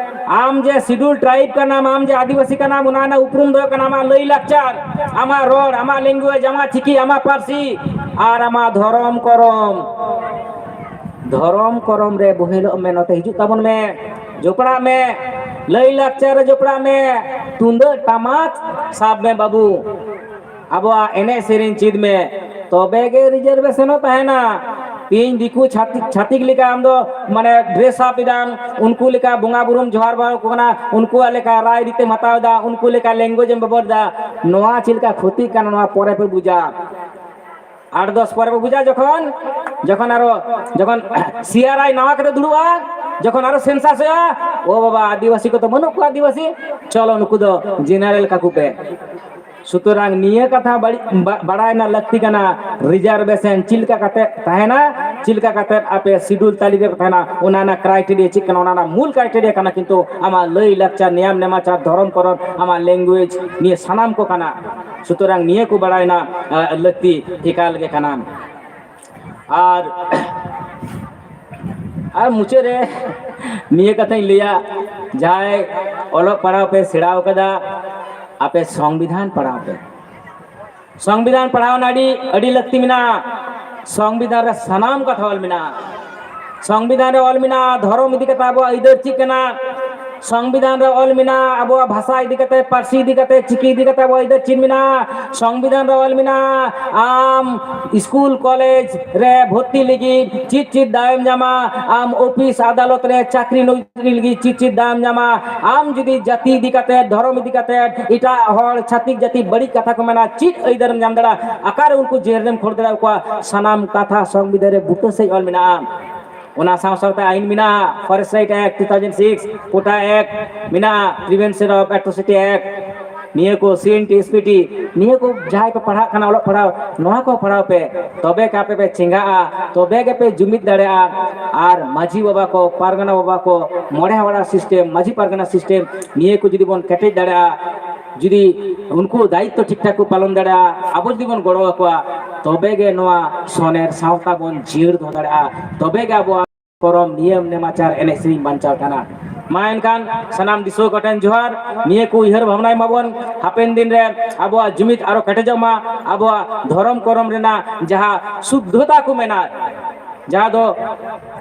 ᱟᱢ ᱡᱮ ᱥᱤᱰᱩᱞ ᱴᱨᱟᱭᱤᱵᱽ ᱠᱟᱱᱟᱢ, ᱟᱢ ᱡᱮ ᱟᱹᱫᱤᱵᱟᱹᱥᱤ ᱠᱟᱱᱟᱢ, ᱚᱱᱟ ᱨᱮᱱᱟᱜ ᱩᱯᱨᱩᱢ ᱫᱚ ᱦᱩᱭᱩᱜ ᱠᱟᱱᱟ ᱟᱢᱟᱜ ᱞᱟᱹᱭ ᱞᱟᱠᱪᱟᱨ, ᱟᱢᱟᱜ ᱨᱚᱲ, ᱟᱢᱟᱜ ᱞᱮᱝᱜᱩᱭᱮᱡᱽ, ᱟᱢᱟᱜ ᱪᱤᱠᱤ, ᱟᱢᱟᱜ ᱯᱟᱹᱨᱥᱤ ᱟᱨ ᱟᱢᱟᱜ ᱫᱷᱚᱨᱚᱢ ᱠᱚᱨᱚᱢ᱾ ᱫᱷᱚᱨᱚᱢ ᱠᱚᱨᱚᱢ ᱨᱮ ᱵᱚᱦᱮᱞᱚᱜ ᱢᱮ, ᱱᱚᱛᱮ ᱦᱤᱡᱩᱜ ᱛᱟᱵᱚᱱ ᱢᱮ, ᱡᱚᱯᱲᱟᱜ ᱢᱮ, ᱞᱟᱹᱭ ᱞᱟᱠᱪᱟᱨ ᱨᱮ ᱡᱚᱯᱲᱟᱜ ᱢᱮ, ᱛᱩᱢᱫᱟᱹᱜ ᱴᱟᱢᱟᱠ ᱥᱟᱵ ᱢᱮ ᱵᱟᱹᱵᱩ, ᱟᱵᱚᱣᱟᱜ ᱮᱱᱮᱡ ᱥᱮᱨᱮᱧ ᱪᱮᱫ ᱢᱮ, ᱛᱚᱵᱮ ᱜᱮ ᱨᱤᱡᱟᱨᱵᱷᱮᱥᱚᱱ ᱦᱚᱸ ᱛᱟᱦᱮᱱᱟ᱾ ᱛᱤᱦᱤᱧ ᱫᱤᱠᱩ ᱪᱷᱟᱹᱛᱤᱠ, ᱪᱷᱟᱹᱛᱤᱠ ᱞᱮᱠᱟ ᱟᱢ ᱫᱚ ᱢᱟᱱᱮ ᱰᱨᱮᱥ ᱟᱯ ᱮᱫᱟᱢ, ᱩᱱᱠᱩ ᱞᱮᱠᱟ ᱵᱚᱸᱜᱟ ᱵᱩᱨᱩᱢ ᱡᱚᱦᱟᱨ ᱵᱟᱲᱟ ᱟᱠᱚ ᱠᱟᱱᱟ, ᱩᱱᱠᱩᱣᱟᱜ ᱞᱮᱠᱟ ᱨᱟᱭ ᱨᱤᱛᱮᱢ ᱦᱟᱛᱟᱣ ᱮᱫᱟ, ᱩᱱᱠᱩ ᱞᱮᱠᱟ ᱞᱮᱝᱜᱩᱭᱮᱡᱽ ᱮᱢ ᱵᱮᱵᱚᱦᱟᱨ ᱮᱫᱟ, ᱱᱚᱣᱟ ᱪᱮᱫ ᱞᱮᱠᱟ ᱠᱷᱚᱛᱤᱜ ᱠᱟᱱᱟ, ᱱᱚᱣᱟ ᱯᱚᱨᱮ ᱯᱮ ᱵᱩᱡᱟ᱾ ᱟᱴ ᱫᱚᱥ ᱯᱚᱨᱮ ᱵᱚ ᱵᱩᱡᱟ, ᱡᱚᱠᱷᱚᱱ, ᱡᱚᱠᱷᱚᱱ ᱟᱨᱚ, ᱡᱚᱠᱷᱚᱱ ᱥᱤ ᱟᱨ ᱟᱭ ᱱᱟᱣᱟ ᱠᱟᱛᱮ ᱫᱩᱲᱩᱵᱼᱟ, ᱡᱚᱠᱷᱚᱱ ᱟᱨᱚ ᱥᱮᱱᱥᱟᱥ ᱦᱩᱭᱩᱜᱼᱟ, ᱳ ᱵᱟᱵᱟ, ᱟᱹᱫᱤᱵᱟᱹᱥᱤ ᱠᱚ ᱛᱚ ᱵᱟᱹᱱᱩᱜ ᱠᱚᱣᱟ, ᱟᱹᱫᱤᱵᱟᱹᱥᱤ, ᱪᱚᱞᱚ ᱱᱩᱠᱩ ᱫᱚ ᱡᱮᱱᱟᱨᱮᱞ ᱠᱟᱠᱚ ᱯᱮ᱾ ᱥᱩᱛᱚᱨᱟᱝ ᱱᱤᱭᱟᱹ ᱠᱟᱛᱷᱟ ᱵᱟᱹᱲᱤᱡ, ᱵᱟ-, ᱵᱟᱲᱟᱭ ᱨᱮᱱᱟᱜ ᱞᱟᱹᱠᱛᱤ ᱠᱟᱱᱟ, ᱨᱤᱡᱟᱨᱵᱷᱮᱥᱚᱱ ᱪᱮᱫ ᱞᱮᱠᱟ ᱠᱟᱛᱮ ᱛᱟᱦᱮᱱᱟ, ᱪᱮᱫ ᱞᱮᱠᱟ ᱠᱟᱛᱮ ᱟᱯᱮ ᱥᱤᱰᱩᱞ ᱛᱟᱹᱞᱤᱠᱟ ᱨᱮ ᱛᱟᱦᱮᱱᱟ, ᱚᱱᱟ ᱨᱮᱱᱟᱜ ᱠᱨᱟᱭᱴᱮᱨᱤᱭᱟ ᱪᱮᱫ ᱠᱟᱱᱟ? ᱚᱱᱟ ᱨᱮᱱᱟᱜ ᱢᱩᱞ ᱠᱨᱟᱭᱴᱮᱨᱤᱭᱟ ᱠᱟᱱᱟ ᱠᱤᱱᱛᱩ ᱟᱢᱟᱜ ᱞᱟᱹᱭ ᱞᱟᱠᱪᱟᱨ, ᱱᱤᱭᱟᱢ ᱱᱮᱢᱟᱪᱟᱨ, ᱫᱷᱚᱨᱚᱢ ᱠᱚᱨᱚᱢ, ᱟᱢᱟᱜ ᱞᱮᱝᱜᱩᱭᱮᱡᱽ, ᱱᱤᱭᱟᱹ ᱥᱟᱱᱟᱢ ᱠᱚ ᱠᱟᱱᱟ᱾ ᱥᱩᱛᱚᱨᱟᱝ ᱱᱤᱭᱟᱹ ᱠᱚ ᱵᱟᱲᱟᱭ ᱨᱮᱱᱟᱜ ᱞᱟᱹᱠᱛᱤ ᱮᱠᱟᱞ ᱜᱮ ᱠᱟᱱᱟ᱾ ᱟᱨ ᱟᱨ ᱢᱩᱪᱟᱹᱫ ᱨᱮ ᱱᱤᱭᱟᱹ ᱠᱟᱛᱷᱟᱧ ᱞᱟᱹᱭᱟ, ᱡᱟᱦᱟᱸᱭ ᱚᱞᱚᱜ ᱯᱟᱲᱦᱟᱣ ᱯᱮ ᱥᱮᱬᱟ ᱟᱠᱟᱫᱟ, ᱟᱯᱮ ᱥᱚᱝᱵᱤᱫᱷᱟᱱ ᱯᱟᱲᱦᱟᱣ ᱯᱮ᱾ ᱥᱚᱝᱵᱤᱫᱷᱟᱱ ᱯᱟᱲᱦᱟᱣ ᱨᱮᱱᱟᱜ ᱟᱹᱰᱤ, ᱟᱹᱰᱤ ᱞᱟᱹᱠᱛᱤ ᱢᱮᱱᱟᱜᱼᱟ᱾ ᱥᱚᱝᱵᱤᱫᱷᱟᱱ ᱨᱮ ᱥᱟᱱᱟᱢ ᱠᱟᱛᱷᱟ ᱚᱞ ᱢᱮᱱᱟᱜᱼᱟ᱾ ᱥᱚᱝᱵᱤᱫᱷᱟᱱ ᱨᱮ ᱚᱞ ᱢᱮᱱᱟᱜᱼᱟ ᱫᱷᱚᱨᱚᱢ ᱤᱫᱤ ᱠᱟᱛᱮ ᱟᱵᱚᱣᱟᱜ ᱟᱹᱭᱫᱟᱹᱨ ᱪᱮᱫ ᱠᱟᱱᱟ, ᱥᱚᱝᱵᱤᱫᱷᱟᱱ ᱨᱮ ᱚᱞ ᱢᱮᱱᱟᱜᱼᱟ ᱟᱵᱚᱣᱟᱜ ᱵᱷᱟᱥᱟ ᱤᱫᱤ ᱠᱟᱛᱮ, ᱯᱟᱹᱨᱥᱤ ᱤᱫᱤ ᱠᱟᱛᱮ, ᱪᱤᱠᱤ ᱤᱫᱤ ᱠᱟᱛᱮ ᱟᱵᱚᱣᱟᱜ ᱟᱹᱭᱫᱟᱹᱨ ᱪᱮᱫ ᱢᱮᱱᱟᱜᱼᱟ᱾ ᱥᱚᱝᱵᱤᱫᱷᱟᱱ ᱨᱮ ᱚᱞ ᱢᱮᱱᱟᱜᱼᱟ ᱟᱢ ᱥᱠᱩᱞ ᱠᱚᱞᱮᱡᱽ ᱨᱮ ᱵᱷᱚᱨᱛᱤ ᱞᱟᱹᱜᱤᱫ ᱪᱮᱫ ᱪᱮᱫ ᱫᱟᱣᱮᱢ ᱧᱟᱢᱟ, ᱟᱢ ᱚᱯᱷᱤᱥ ᱟᱫᱟᱞᱚᱛ ᱨᱮ ᱪᱟᱹᱠᱨᱤ ᱱᱚᱠᱨᱤ ᱞᱟᱹᱜᱤᱫ ᱪᱮᱫ ᱪᱮᱫ ᱫᱟᱣᱮᱢ ᱧᱟᱢᱟ, ᱟᱢ ᱡᱩᱫᱤ ᱡᱟᱹᱛᱤ ᱤᱫᱤ ᱠᱟᱛᱮ, ᱫᱷᱚᱨᱚᱢ ᱤᱫᱤ ᱠᱟᱛᱮ ᱮᱴᱟᱜ ᱦᱚᱲ ᱪᱷᱟᱹᱛᱤᱠ ᱡᱟᱹᱛᱤ ᱵᱟᱹᱲᱤᱡ ᱠᱟᱛᱷᱟ ᱠᱚ ᱢᱮᱱᱟ, ᱪᱮᱫ ᱟᱹᱭᱫᱟᱹᱨᱮᱢ ᱧᱟᱢ ᱫᱟᱲᱮᱭᱟᱜᱼᱟ, ᱚᱠᱟᱨᱮ ᱩᱱᱠᱩ ᱡᱮᱞ ᱨᱮᱢ ᱠᱷᱳᱲ ᱫᱟᱲᱮᱭᱟᱠᱚᱣᱟ, ᱥᱟᱱᱟᱢ ᱠᱟᱛᱷᱟ ᱥᱚᱝᱵᱤᱫᱷᱟᱱ ᱨᱮ ᱵᱩᱴᱟᱹ ᱥᱟᱺᱦᱤᱡ ᱚᱞ ᱢᱮᱱᱟᱜᱼᱟ᱾ ᱚᱱᱟ ᱥᱟᱶ ᱥᱟᱶᱛᱮ ᱟᱹᱭᱤᱱ ᱢᱮᱱᱟᱜᱼᱟ, Forest Right Act two thousand six, POTA Act ᱢᱮᱱᱟᱜᱼᱟ, Prevention of Atrocity Act, ᱱᱤᱭᱟᱹ ᱠᱚ, C N T S P T, ᱱᱤᱭᱟᱹ ᱠᱚ ᱡᱟᱦᱟᱸᱭ ᱠᱚ ᱯᱟᱲᱦᱟᱜ ᱠᱟᱱᱟ ᱚᱞᱚᱜ ᱯᱟᱲᱦᱟᱣ, ᱱᱚᱣᱟ ᱠᱚ ᱯᱟᱲᱦᱟᱣ ᱯᱮ, ᱛᱚᱵᱮ ᱜᱮ ᱟᱯᱮ ᱯᱮ ᱪᱮᱸᱜᱷᱟᱜᱼᱟ, ᱛᱚᱵᱮ ᱜᱮᱯᱮ ᱡᱩᱢᱤᱫ ᱫᱟᱲᱮᱭᱟᱜᱼᱟ᱾ ᱟᱨ ᱢᱟᱹᱡᱷᱤ ᱵᱟᱵᱟ ᱠᱚ, ᱯᱟᱨᱜᱟᱱᱟ ᱵᱟᱵᱟ ᱠᱚ, ᱢᱚᱬᱮ ᱦᱚᱲᱟᱜ system, ᱢᱟᱹᱡᱷᱤ ᱯᱟᱨᱜᱟᱱᱟ system, ᱱᱤᱭᱟᱹ ᱠᱚ ᱡᱩᱫᱤ ᱵᱚᱱ ᱠᱮᱴᱮᱡ ᱫᱟᱲᱮᱭᱟᱜᱼᱟ, ᱡᱩᱫᱤ ᱩᱱᱠᱩ ᱫᱟᱭᱤᱛᱛᱚ ᱴᱷᱤᱠ ᱴᱷᱟᱠ ᱠᱚ ᱯᱟᱞᱚᱱ ᱫᱟᱲᱮᱭᱟᱜᱼᱟ, ᱟᱵᱚ ᱡᱩᱫᱤ ᱵᱚᱱ ᱜᱚᱲᱚ ᱟᱠᱚᱣᱟ, ᱛᱚᱵᱮ ᱜᱮ ᱱᱚᱣᱟ ᱥᱚᱱᱮᱨ ᱥᱟᱶᱛᱟ ᱵᱚᱱ ᱡᱤᱭᱟᱹᱲ ᱫᱚᱦᱚ ᱫᱟᱲᱮᱭᱟᱜᱼᱟ, ᱛᱚᱵᱮ ᱜᱮ ᱟᱵᱚᱣᱟᱜ ᱯᱚᱨᱚᱵᱽ, ᱱᱤᱭᱚᱢ, ᱱᱮᱢᱟᱪᱟᱨ, ᱮᱱᱮᱡ ᱥᱮᱨᱮᱧ ᱵᱟᱧᱪᱟᱣ ᱛᱟᱦᱮᱱᱟ᱾ ᱢᱟ ᱮᱱᱠᱷᱟᱱ ᱥᱟᱱᱟᱢ ᱫᱤᱥᱩᱣᱟᱹ ᱠᱚᱴᱷᱮᱱ ᱡᱚᱦᱟᱨ, ᱱᱤᱭᱟᱹ ᱠᱚ ᱩᱭᱦᱟᱹᱨ ᱵᱷᱟᱵᱽᱱᱟᱭ ᱢᱟᱵᱚᱱ, ᱦᱟᱯᱮᱱ ᱫᱤᱱ ᱨᱮ ᱟᱵᱚᱣᱟᱜ ᱡᱩᱢᱤᱫ ᱟᱨᱚ ᱠᱮᱴᱮᱡᱚᱜ ᱢᱟ, ᱟᱵᱚᱣᱟᱜ ᱫᱷᱚᱨᱚᱢ ᱠᱚᱨᱚᱢ ᱨᱮᱱᱟᱜ ᱡᱟᱦᱟᱸ ᱥᱩᱫᱽᱫᱷᱚᱛᱟ ᱠᱚ ᱢᱮᱱᱟᱜ, ᱡᱟᱦᱟᱸ ᱫᱚ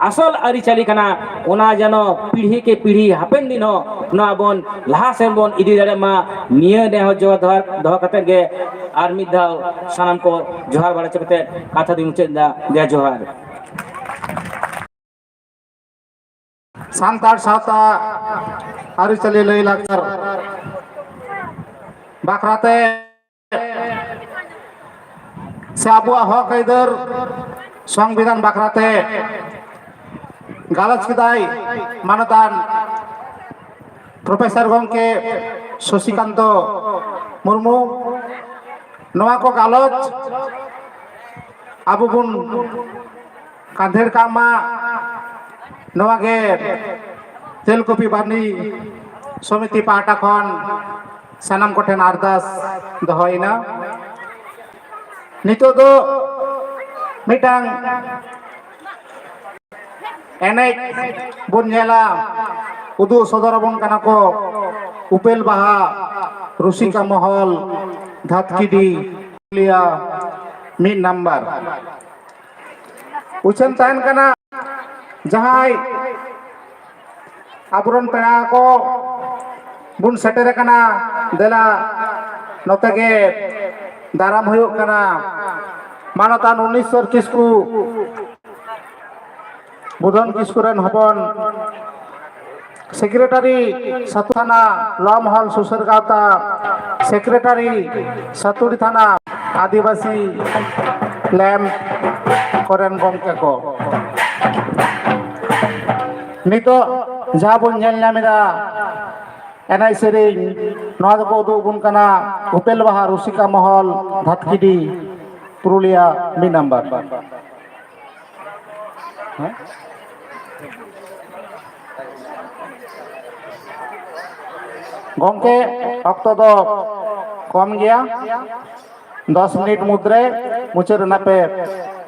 ᱟᱥᱚᱞ ᱟᱹᱨᱤᱪᱟᱹᱞᱤ ᱠᱟᱱᱟ, ᱚᱱᱟ ᱡᱮᱱᱚ ᱯᱤᱲᱦᱤ ᱠᱮ ᱯᱤᱲᱦᱤ ᱦᱟᱯᱮᱱ ᱫᱤᱱ ᱦᱚᱸ ᱱᱚᱣᱟ ᱵᱚᱱ ᱞᱟᱦᱟ ᱥᱮᱱ ᱵᱚᱱ ᱤᱫᱤ ᱫᱟᱲᱮᱭᱟᱜ ᱢᱟ, ᱱᱤᱭᱟᱹ ᱱᱮᱦᱚᱨ ᱡᱚᱦᱟᱨ ᱫᱚᱦᱚ, ᱫᱚᱦᱚ ᱠᱟᱛᱮᱫ ᱜᱮ ᱟᱨ ᱢᱤᱫ ᱫᱷᱟᱣ ᱥᱟᱱᱟᱢ ᱠᱚ ᱡᱚᱦᱟᱨ ᱵᱟᱲᱟ ᱦᱚᱪᱚ ᱠᱟᱛᱮᱫ ᱠᱟᱛᱷᱟ ᱫᱚᱧ ᱢᱩᱪᱟᱹᱫ ᱮᱫᱟ᱾ ᱫᱮ ᱡᱚᱦᱟᱨ᱾ ᱥᱟᱱᱛᱟᱲ ᱥᱟᱶᱛᱟ ᱟᱹᱨᱤᱪᱟᱹᱞᱤ ᱞᱟᱹᱭ ᱞᱟᱠᱪᱟᱨ ᱵᱟᱠᱷᱨᱟᱛᱮ ᱥᱮ ᱟᱵᱚᱣᱟᱜ ᱦᱚᱠ ᱟᱹᱭᱫᱟᱹᱨ ᱥᱚᱝᱵᱤᱫᱷᱟᱱ ᱵᱟᱠᱷᱨᱟᱛᱮ ᱜᱟᱞᱚᱪ ᱠᱮᱫᱟᱭ ᱢᱟᱱᱚᱛᱟᱱ ᱯᱨᱚᱯᱷᱮᱥᱚᱨ ᱜᱚᱢᱠᱮ ᱥᱚᱥᱤᱠᱟᱱᱛᱚ ᱢᱩᱨᱢᱩ᱾ ᱱᱚᱣᱟ ᱠᱚ ᱜᱟᱞᱚᱪ ᱟᱵᱚ ᱵᱚᱱ ᱠᱟᱱᱫᱷᱮᱲ ᱠᱟᱜ ᱢᱟ᱾ ᱱᱚᱣᱟ ᱜᱮ ᱛᱮᱞᱠᱩᱯᱤ ᱵᱟᱨᱱᱤ ᱥᱚᱢᱤᱛᱤ ᱯᱟᱦᱴᱟ ᱠᱷᱚᱱ ᱥᱟᱱᱟᱢ ᱠᱚᱴᱷᱮᱱ ᱟᱨᱫᱟᱥ ᱫᱚᱦᱚᱭᱮᱱᱟ᱾ ᱱᱤᱛᱚᱜ ᱫᱚ ᱢᱤᱫᱴᱟᱝ ᱮᱱᱮᱡ ᱵᱚᱱ ᱧᱮᱞᱟ, ᱩᱫᱩᱜ ᱥᱚᱫᱚᱨ ᱟᱵᱚᱱ ᱠᱟᱱᱟ ᱠᱚ ᱩᱯᱮᱞ ᱵᱟᱦᱟ, ᱨᱩᱥᱤᱠᱟ ᱢᱚᱦᱚᱞ, ᱫᱷᱟᱛᱠᱤᱰᱤ, ᱯᱩᱨᱩᱞᱤᱭᱟ ᱢᱤᱫ ᱱᱟᱢᱵᱟᱨ᱾ ᱩᱪᱷᱟᱹᱱ ᱛᱟᱦᱮᱱ ᱠᱟᱱᱟ ᱡᱟᱦᱟᱸᱭ ᱟᱵᱚᱨᱮᱱ ᱯᱮᱲᱟ ᱠᱚ ᱵᱚᱱ ᱥᱮᱴᱮᱨ ᱟᱠᱟᱱᱟ, ᱫᱮᱞᱟ ᱱᱚᱛᱮ ᱜᱮ ᱫᱟᱨᱟᱢ ᱦᱩᱭᱩᱜ ᱠᱟᱱᱟ᱾ ᱢᱟᱱᱚᱛᱟᱱ ᱩᱱᱤᱥᱥᱚᱨ ᱠᱤᱥᱠᱩ, ᱵᱩᱫᱷᱚᱱ ᱠᱤᱥᱠᱩ ᱨᱮᱱ ᱦᱚᱯᱚᱱ, ᱥᱮᱠᱨᱮᱴᱟᱨᱤ ᱥᱟᱛᱩ ᱛᱷᱟᱱᱟ ᱞᱚᱣᱟ ᱢᱚᱦᱚᱞ ᱥᱩᱥᱟᱹᱨ ᱜᱟᱶᱛᱟ, ᱥᱮᱠᱨᱮᱴᱟᱨᱤ ᱥᱟᱛᱩᱲᱤ ᱛᱷᱟᱱᱟ ᱟᱹᱫᱤᱵᱟᱹᱥᱤ ᱞᱮᱢᱯ ᱠᱚᱨᱮᱱ ᱜᱚᱢᱠᱮ ᱠᱚ᱾ ᱱᱤᱛᱚᱜ ᱡᱟᱦᱟᱸ ᱵᱚᱱ ᱧᱮᱞ ᱧᱟᱢ ᱮᱫᱟ, ᱮᱱᱮᱡ ᱥᱮᱨᱮᱧ, ᱱᱚᱣᱟ ᱫᱚᱠᱚ ᱩᱫᱩᱜ ᱟᱵᱚᱱ ᱠᱟᱱᱟ ᱩᱯᱮᱞ ᱵᱟᱦᱟ ᱨᱩᱥᱤᱠᱟ ᱢᱚᱦᱚᱞ, ᱫᱷᱟᱛᱠᱤᱰᱤ, ᱯᱩᱨᱩᱞᱤᱭᱟ ᱢᱤᱫ ᱱᱟᱢᱵᱟᱨ᱾ ᱦᱮᱸ? ᱜᱚᱢᱠᱮ, ᱚᱠᱛᱚ ᱫᱚ ᱠᱚᱢ ᱜᱮᱭᱟ, ᱫᱚᱥ ᱢᱤᱱᱤᱴ ᱢᱩᱫᱽᱨᱮ ᱢᱩᱪᱟᱹᱫ ᱨᱮᱱᱟᱜ ᱯᱮ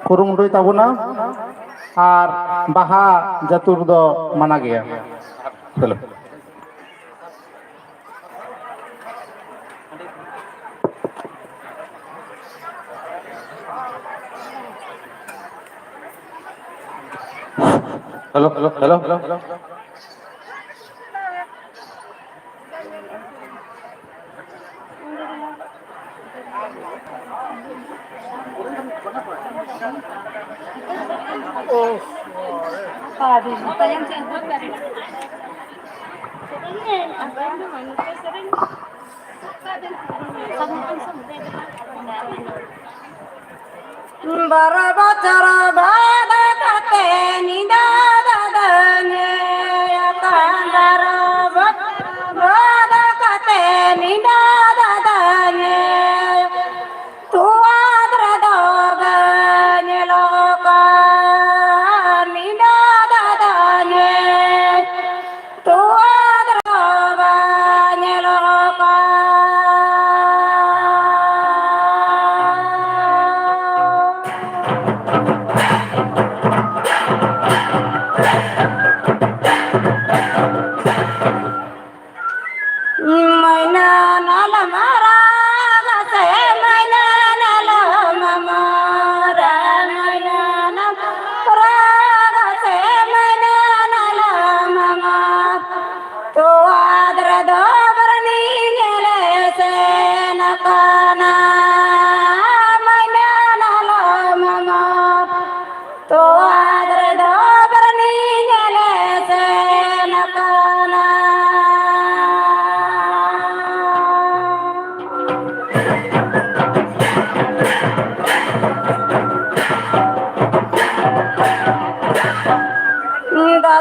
ᱠᱩᱨᱩᱢᱩᱴᱩᱭ ᱛᱟᱵᱚᱱᱟ, ᱟᱨ ᱵᱟᱦᱟ ᱡᱟᱹᱛᱩᱨ ᱫᱚ ᱢᱟᱱᱟ ᱜᱮᱭᱟ᱾ Hello. Hello, hello, hello, hello. ᱵᱟᱨᱚ ᱵᱚᱪᱷᱚᱨ ᱵᱟᱫ ᱠᱟᱛᱮ ᱱᱤᱫᱟᱹ ᱫᱟᱫᱟᱧ ᱟᱛᱟᱝ᱾ ᱵᱟᱨᱚ ᱵᱚᱪᱷᱚᱨ ᱵᱟᱫ ᱠᱟᱛᱮ ᱱᱤᱫᱟᱹ ᱫᱟᱫᱟᱧ ᱛᱩᱣᱟᱫ ᱨᱮᱫᱚ ᱵᱟᱹᱧ ᱞᱚᱠᱟ᱾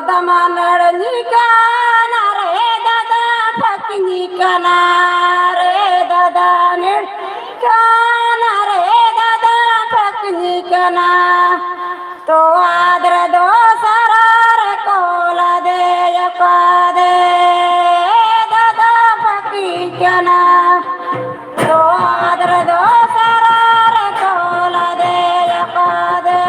ᱫᱟᱢᱟ ᱱᱟᱹᱲᱱᱤ ᱠᱟᱱᱟ ᱨᱮ ᱫᱟᱫᱟ, ᱯᱷᱟᱹᱠᱱᱤ ᱠᱟᱱᱟ ᱨᱮ ᱫᱟᱫᱟ, ᱱᱟᱹᱲᱱᱤ ᱠᱟᱱᱟ ᱨᱮ ᱫᱟᱫᱟ, ᱯᱷᱟᱹᱠᱱᱤ ᱠᱟᱱᱟ᱾ ᱛᱚᱣᱟ ᱫᱨᱮ ᱫᱚ ᱥᱟᱨᱟ ᱨᱮ ᱠᱚ ᱞᱟᱫᱮᱭᱟ ᱠᱟᱫᱮ, ᱫᱟᱫᱟ ᱯᱷᱟᱹᱠᱱᱤ ᱠᱟᱱᱟ᱾ ᱛᱚᱣᱟ ᱫᱨᱮ ᱫᱚ ᱥᱟᱨᱟ ᱨᱮ ᱠᱚ ᱞᱟᱫᱮᱭᱟ ᱠᱟᱫᱮ᱾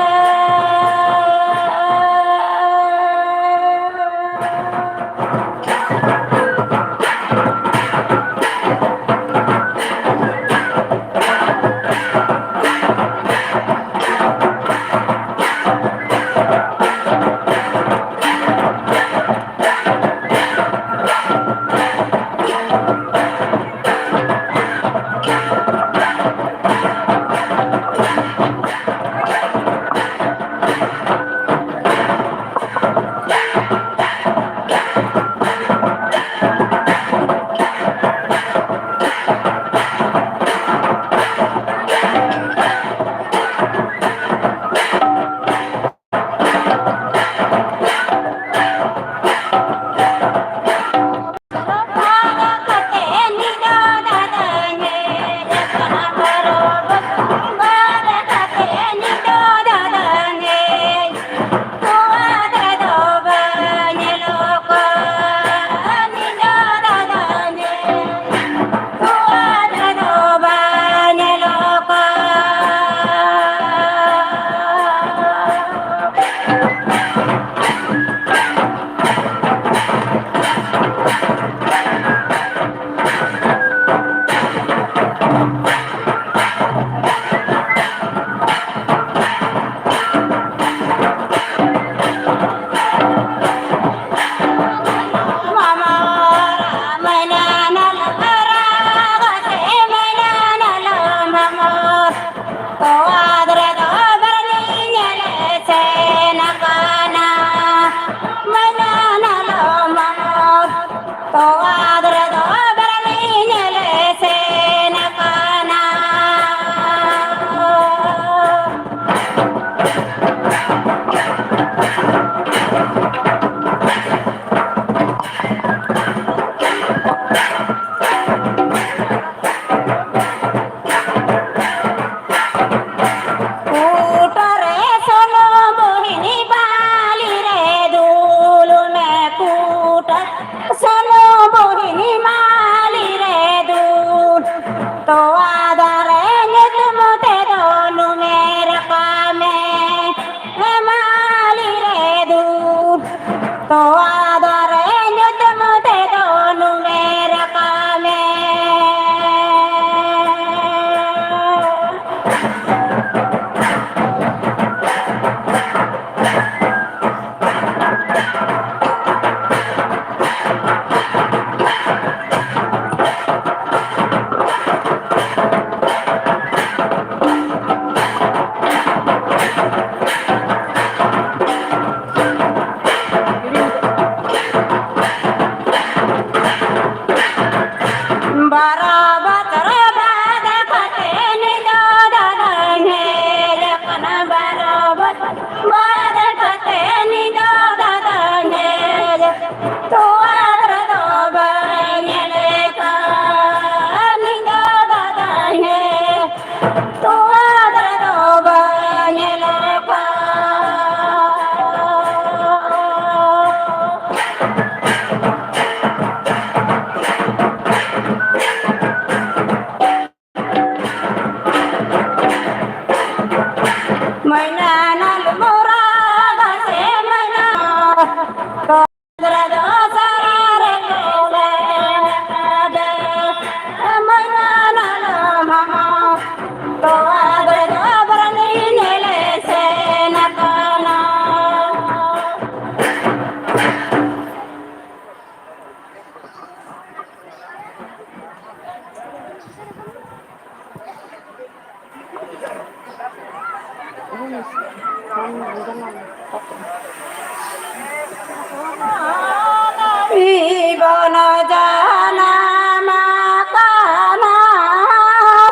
ᱤᱵᱚᱱ ᱡᱟᱱᱟᱢ ᱟᱠᱟᱱᱟ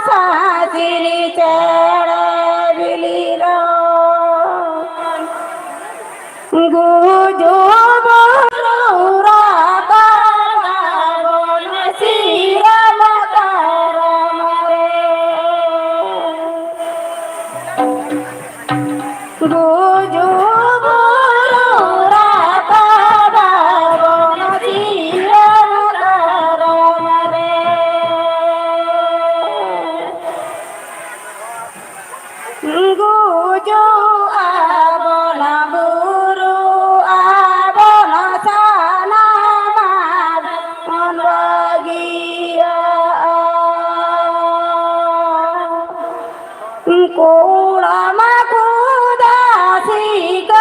ᱥᱟᱸᱥᱤᱨᱤ ᱪᱮᱬᱮ ᱵᱤᱞᱤ ᱨᱚ᱾ ᱜᱩᱡᱩᱜ ᱵᱩᱨᱩ ᱨᱟᱠᱟᱵ ᱟᱵᱚᱱ ᱥᱤᱨᱚᱢ ᱠᱟᱨᱟᱢ ᱨᱮ᱾ ᱜᱩᱡᱩᱜ ᱵᱩᱨᱩ ᱨᱟᱠᱟᱵ ᱟᱵᱚᱱ ᱥᱤᱨᱚᱢ ᱠᱟᱨᱟᱢ ᱨᱮ᱾ ᱜᱩᱡᱩᱜ ᱟᱵᱚᱱ ᱵᱩᱨᱩᱜ ᱟᱵᱚᱱ ᱥᱟᱱᱟᱢᱟᱜ ᱵᱚᱱ ᱵᱟᱹᱜᱤᱭᱟᱜᱼᱟ᱾ ᱠᱚᱲᱟᱢ ᱠᱷᱩᱫᱟ ᱥᱤᱠᱟ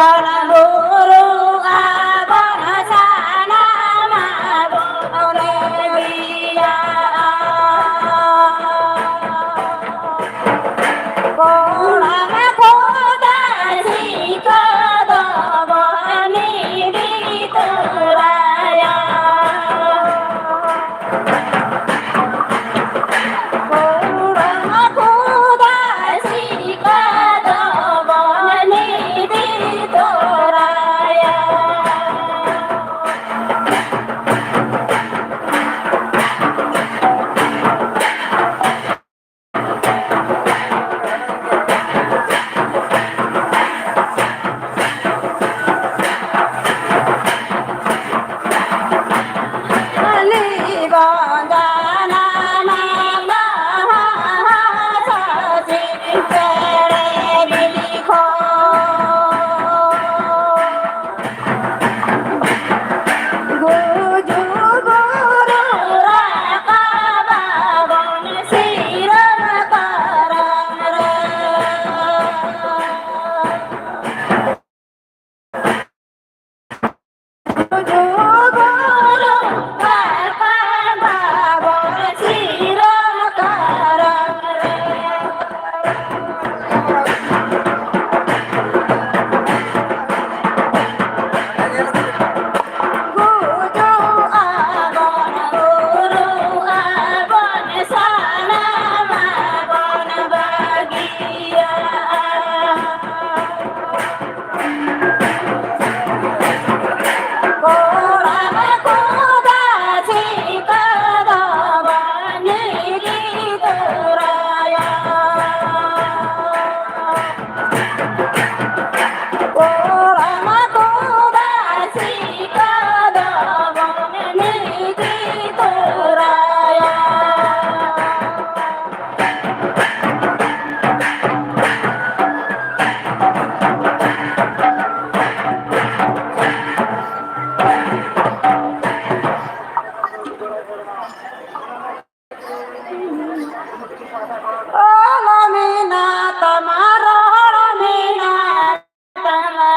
ᱵᱚᱱ ᱜᱩᱨᱩ ᱟᱵᱚᱱ ᱥᱟᱱᱟᱢ ᱟᱵᱚᱱ ᱜᱮᱭᱟ᱾ ᱠᱚᱲᱟᱢ ᱠᱚᱫᱟ ᱥᱤᱠᱟ ᱫᱚᱵᱚᱱ ᱤᱫᱤ ᱛᱚᱨᱟᱭᱟ᱾ ᱠᱚᱲᱟᱢ ᱠᱚᱫᱟ ᱥᱤᱠᱟ ᱫᱚᱵᱚᱱ ᱤᱫᱤ ᱛᱚᱨᱟᱭᱟ᱾ ᱚᱞ ᱢᱮᱱᱟᱜ ᱛᱟᱢᱟ, ᱨᱚᱲ ᱢᱮᱱᱟᱜ ᱛᱟᱢᱟ,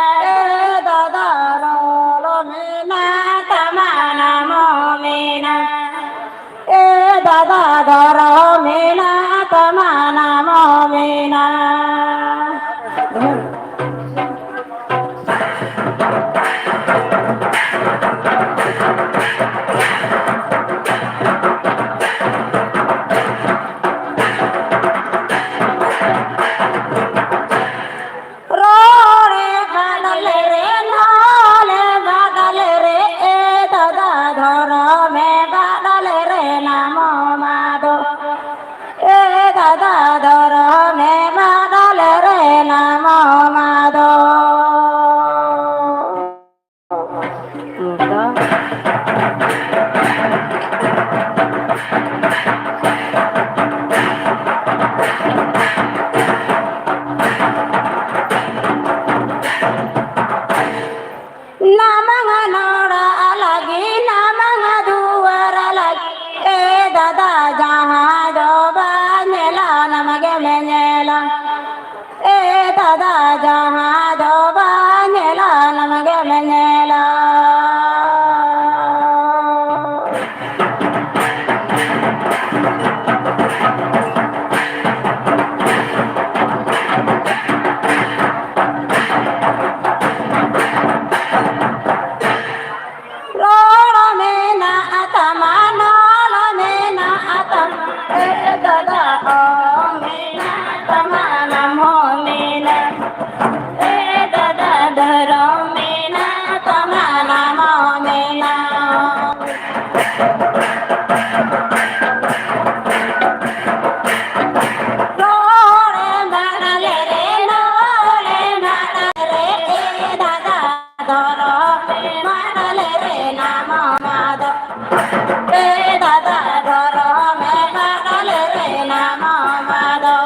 ᱫᱷᱚᱨᱚᱢᱮᱱᱟ ᱛᱟᱢᱟ ᱱᱟᱢᱚ ᱢᱮᱱᱟ᱾ ᱨᱚᱲᱮ ᱵᱟᱫᱟᱞ ᱨᱮ, ᱱᱚᱞᱮ ᱵᱟᱫᱟᱞ ᱨᱮ, ᱮ ᱫᱟᱫᱟ ᱫᱷᱚᱨᱚᱢᱮ ᱵᱟᱫᱟᱞ ᱨᱮ ᱱᱟᱢᱚ ᱢᱟᱫᱚ᱾ ᱮ ᱫᱟᱫᱟ ᱫᱷᱚᱨᱚᱢᱮ ᱵᱟᱫᱟᱞ ᱨᱮ ᱱᱟᱢᱚ ᱢᱟᱫᱚ᱾ ᱱᱟᱢᱟᱝ ᱱᱚᱲᱟ ᱞᱟᱹᱜᱤ, ᱱᱟᱢᱟᱝ ᱫᱩᱣᱟᱨ ᱞᱟᱹᱜᱤ, ᱮ ᱫᱟᱫᱟ ᱡᱟᱦᱟᱸ ᱫᱚ ᱵᱟᱭ ᱧᱮᱞᱟ, ᱱᱟᱢ ᱜᱮᱢ ᱧᱮᱞᱟ᱾ ᱮ ᱫᱟᱫᱟ ᱡᱟᱦᱟᱸ ᱫᱚ ᱵᱟᱭ ᱧᱮᱞᱟ, ᱱᱟᱢ ᱜᱮᱢ ᱧᱮᱞᱟ᱾ ᱨᱚᱲ ᱢᱮᱱᱟᱜ ᱛᱟᱢᱟ, ᱱᱚᱞ ᱢᱮᱱᱟᱜ ᱛᱟᱢᱟ, ᱮ ᱫᱟᱫᱟ ᱚ ᱢᱮᱱᱟᱜ ᱛᱟᱢᱟ, ᱱᱟᱢ ᱦᱚᱸ ᱢᱮᱱᱟᱜ, ᱮ ᱫᱟᱫᱟ ᱫᱷᱚᱨᱚᱢ ᱢᱮᱱᱟᱜ ᱛᱟᱢᱟ, ᱱᱟᱢ ᱦᱚᱸ ᱢᱮᱱᱟᱜ᱾ ᱨᱚᱲ ᱢᱟᱲᱟᱝ ᱨᱮ, ᱨᱚᱲ ᱢᱟᱲᱟᱝ ᱨᱮ, ᱮ ᱫᱟᱫᱟ ᱫᱷᱚᱨᱚᱢ ᱢᱟᱲᱟᱝ ᱨᱮ ᱱᱟᱢ ᱢᱟᱫᱚ᱾ ᱮ ᱫᱟᱫᱟ ᱫᱷᱚᱨᱚᱢ ᱢᱟᱲᱟᱝ ᱨᱮ ᱱᱟᱢ ᱢᱟᱫᱚ᱾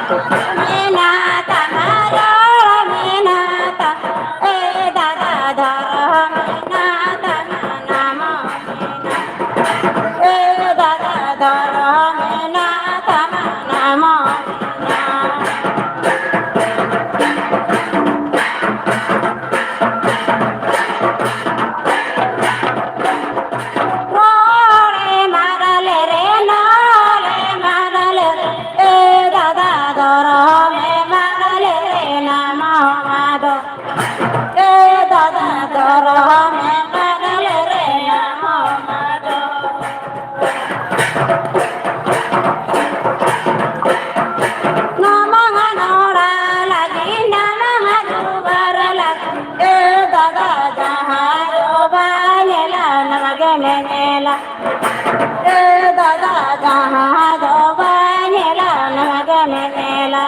ᱢᱮᱱᱟᱜ ᱛᱟᱢᱟ ᱨᱚᱲ, ᱢᱮᱱᱟᱜ ᱛᱟᱢᱟ, ᱮ ᱫᱟᱫᱟ ᱫᱷᱚᱨᱚᱢ ᱢᱮᱱᱟᱜ ᱛᱟᱢᱟ, ᱱᱟᱢᱚ ᱢᱮᱱᱟᱜ, ᱮ ᱫᱟᱫᱟ ᱫᱷᱚᱨᱚᱢ ᱢᱮᱱᱟᱜ ᱛᱟᱢᱟ, ᱱᱟᱢᱚ ᱢᱮᱱᱟᱜ᱾ ᱨᱚᱲᱮ ᱢᱟᱨᱟᱞᱮ ᱨᱮ, ᱱᱚᱞᱮ ᱢᱟᱨᱟᱞᱮ ᱨᱮ, ᱮ ᱫᱟᱫᱟ ᱫᱷᱚᱨᱚᱢᱮ ᱢᱟᱨᱟᱞᱮ ᱨᱮ, ᱱᱟᱢᱚ ᱢᱟᱫᱚ᱾ ᱮ ᱫᱟᱫᱟ ᱫᱷᱚᱨᱚᱢᱮ ᱢᱟᱨᱟᱞᱮ ᱨᱮ, ᱱᱟᱢᱚ ᱢᱟᱫᱚ᱾ ᱱᱟᱢᱟᱝ ᱱᱚᱲᱟ ᱞᱟᱹᱜᱤᱫ, ᱱᱟᱢᱟᱝ ᱫᱩᱣᱟᱨ ᱞᱟᱹᱜᱤᱫ, ᱮ ᱫᱟᱫᱟ ᱡᱟᱦᱟᱸᱭ ᱫᱚ ᱵᱟᱭ ᱧᱮᱞᱟ, ᱱᱚᱣᱟ ᱜᱮ ᱧᱮᱧᱮᱞᱟ᱾ ᱮ ᱫᱟᱫᱟ ᱡᱟᱦᱟᱸᱭ ᱫᱚ ᱵᱟᱭ ᱧᱮᱞᱟ, ᱱᱚᱣᱟ ᱜᱮ ᱧᱮᱧᱮᱞᱟ᱾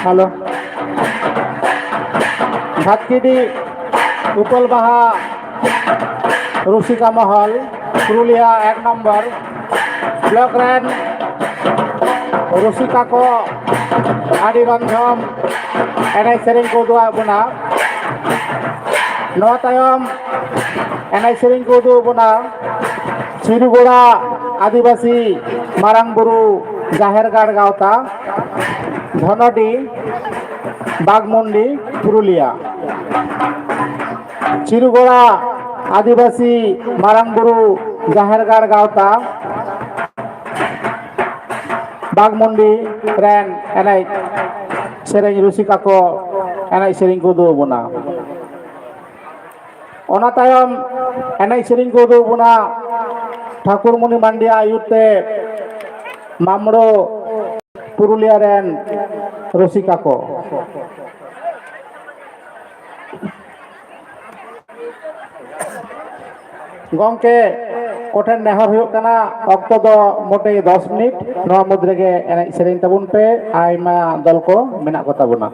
ᱦᱮᱞᱳ᱾ ᱫᱷᱟᱛᱠᱤᱰᱤ ᱩᱯᱟᱹᱞ ᱵᱟᱦᱟ ᱨᱩᱥᱤᱠᱟ ᱢᱚᱦᱚᱞ, ᱯᱩᱨᱩᱞᱤᱭᱟ ᱮᱠ ᱱᱚᱢᱵᱚᱨ ᱵᱞᱚᱠ ᱨᱮᱱ ᱨᱩᱥᱤᱠᱟ ᱠᱚ ᱟᱹᱰᱤ ᱨᱚᱢᱡᱷᱚᱢ ᱮᱱᱮᱡ ᱥᱮᱨᱮᱧ ᱠᱚ ᱩᱫᱩᱜ ᱟᱫ ᱵᱚᱱᱟ᱾ ᱱᱚᱣᱟ ᱛᱟᱭᱚᱢ ᱮᱱᱮᱡ ᱥᱮᱨᱮᱧ ᱠᱚ ᱩᱫᱩᱜ ᱵᱚᱱᱟ ᱪᱤᱨᱩᱜᱚᱲᱟ ᱟᱹᱫᱤᱵᱟᱹᱥᱤ ᱢᱟᱨᱟᱝ ᱵᱩᱨᱩ ᱡᱟᱦᱮᱨ ᱜᱟᱲ ᱜᱟᱶᱛᱟ, ᱫᱷᱚᱱᱚᱰᱤ, ᱵᱟᱜᱽᱢᱩᱱᱰᱤ, ᱯᱩᱨᱩᱞᱤᱭᱟ᱾ ᱪᱤᱨᱩᱜᱚᱲᱟ ᱟᱹᱫᱤᱵᱟᱹᱥᱤ ᱢᱟᱨᱟᱝ ᱵᱩᱨᱩ ᱡᱟᱦᱮᱨ ᱜᱟᱲ ᱜᱟᱶᱛᱟ, ᱵᱟᱜᱽᱢᱩᱱᱰᱤ ᱨᱮᱱ ᱮᱱᱮᱡ ᱥᱮᱨᱮᱧ ᱨᱩᱥᱤᱠᱟ ᱠᱚ ᱮᱱᱮᱡ ᱥᱮᱨᱮᱧ ᱠᱚ ᱩᱫᱩᱜ ᱟᱵᱚᱱᱟ᱾ ᱚᱱᱟ ᱛᱟᱭᱚᱢ ᱮᱱᱮᱡ ᱥᱮᱨᱮᱧ ᱠᱚ ᱩᱫᱩᱜ ᱟᱵᱚᱱᱟ ᱴᱷᱟᱹᱠᱩᱨ ᱢᱩᱱᱤ ᱢᱟᱱᱰᱤᱭᱟ ᱟᱹᱭᱩᱨ ᱛᱮ ᱢᱟᱢᱲᱳ ᱯᱩᱨᱩᱞᱤᱭᱟ ᱨᱮᱱ ᱨᱩᱥᱤᱠᱟ ᱠᱚ᱾ ᱜᱚᱢᱠᱮ ᱠᱚᱴᱷᱮᱱ ᱱᱮᱦᱚᱨ ᱦᱩᱭᱩᱜ ᱠᱟᱱᱟ, ᱚᱠᱛᱚ ᱫᱚ ᱢᱚᱴᱮ ᱫᱚᱥ ᱢᱤᱱᱤᱴ, ᱱᱚᱣᱟ ᱢᱩᱫᱽ ᱨᱮᱜᱮ ᱮᱱᱮᱡ ᱥᱮᱨᱮᱧ ᱛᱟᱵᱚᱱ ᱯᱮ, ᱟᱭᱢᱟ ᱫᱚᱞ ᱠᱚ ᱢᱮᱱᱟᱜ ᱠᱚ ᱛᱟᱵᱚᱱᱟ᱾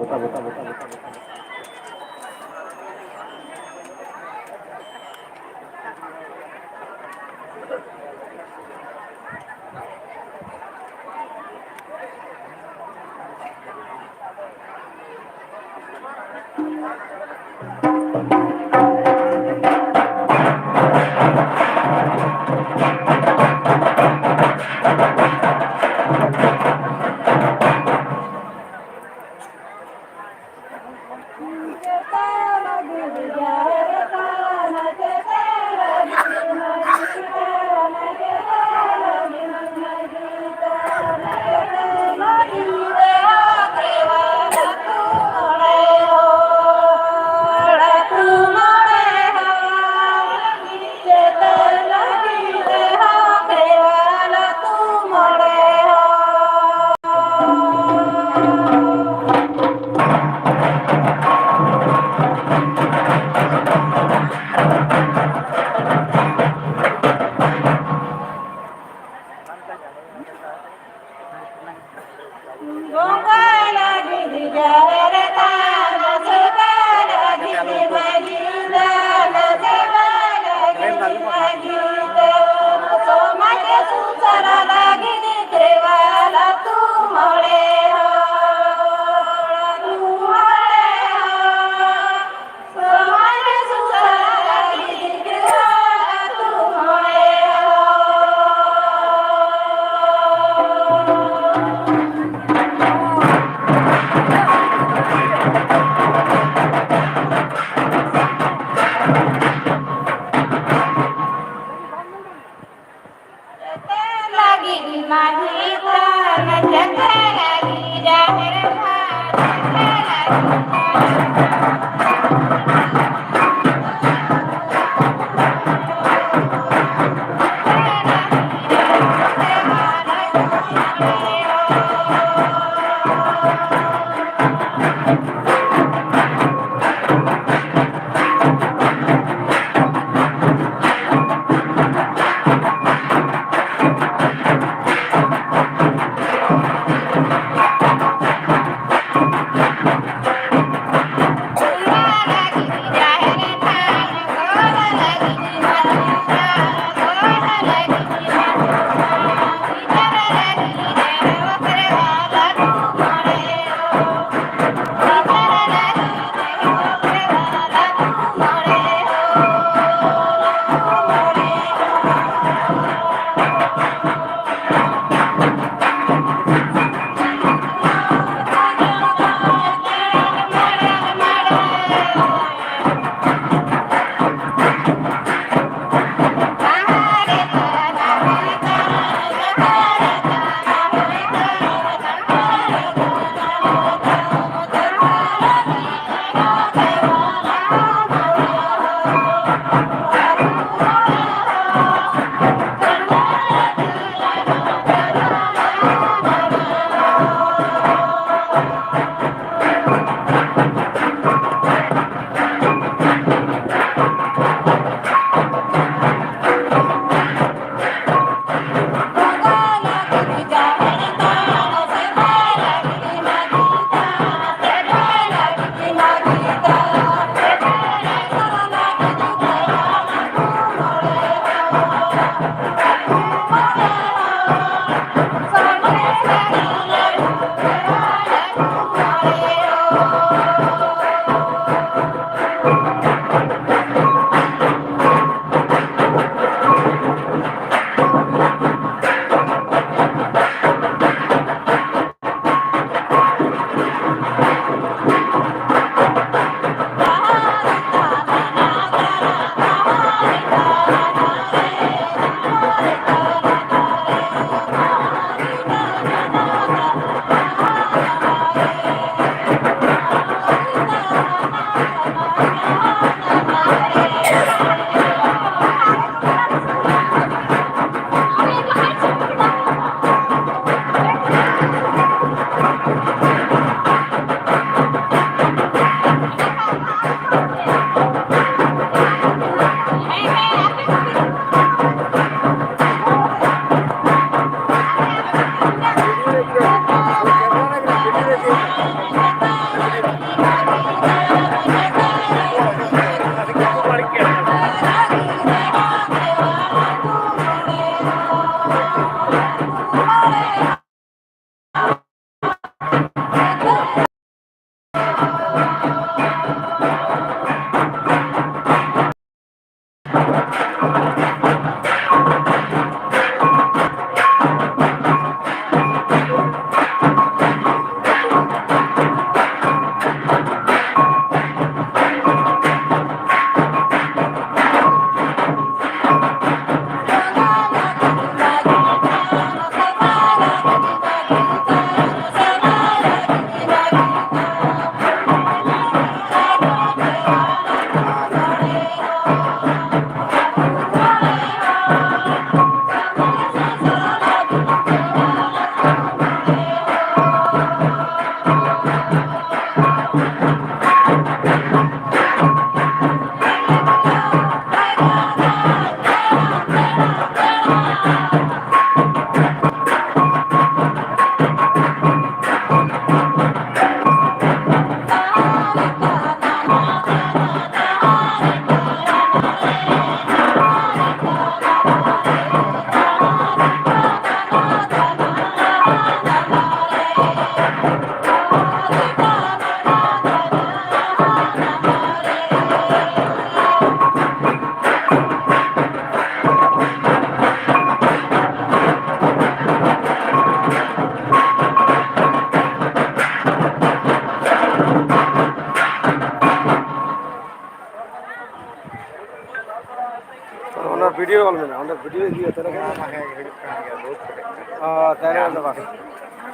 ᱚᱱᱟ ᱵᱷᱤᱰᱤᱭᱳ ᱚᱞ ᱢᱮᱱᱟᱜᱼᱟ, ᱚᱸᱰᱮ ᱵᱷᱤᱰᱤᱭᱳ ᱤᱫᱤ ᱠᱟᱛᱮ ᱨᱮᱜᱮ᱾ ᱚᱱᱟ ᱢᱟ ᱦᱮᱸ ᱦᱩᱭᱩᱜ ᱠᱟᱱ ᱜᱮᱭᱟ, ᱵᱚᱦᱩᱛ ᱯᱮᱨᱮᱡ ᱠᱟᱱᱟ᱾ ᱚ, ᱛᱟᱦᱞᱮ ᱚᱸᱰᱮ ᱵᱟᱝ᱾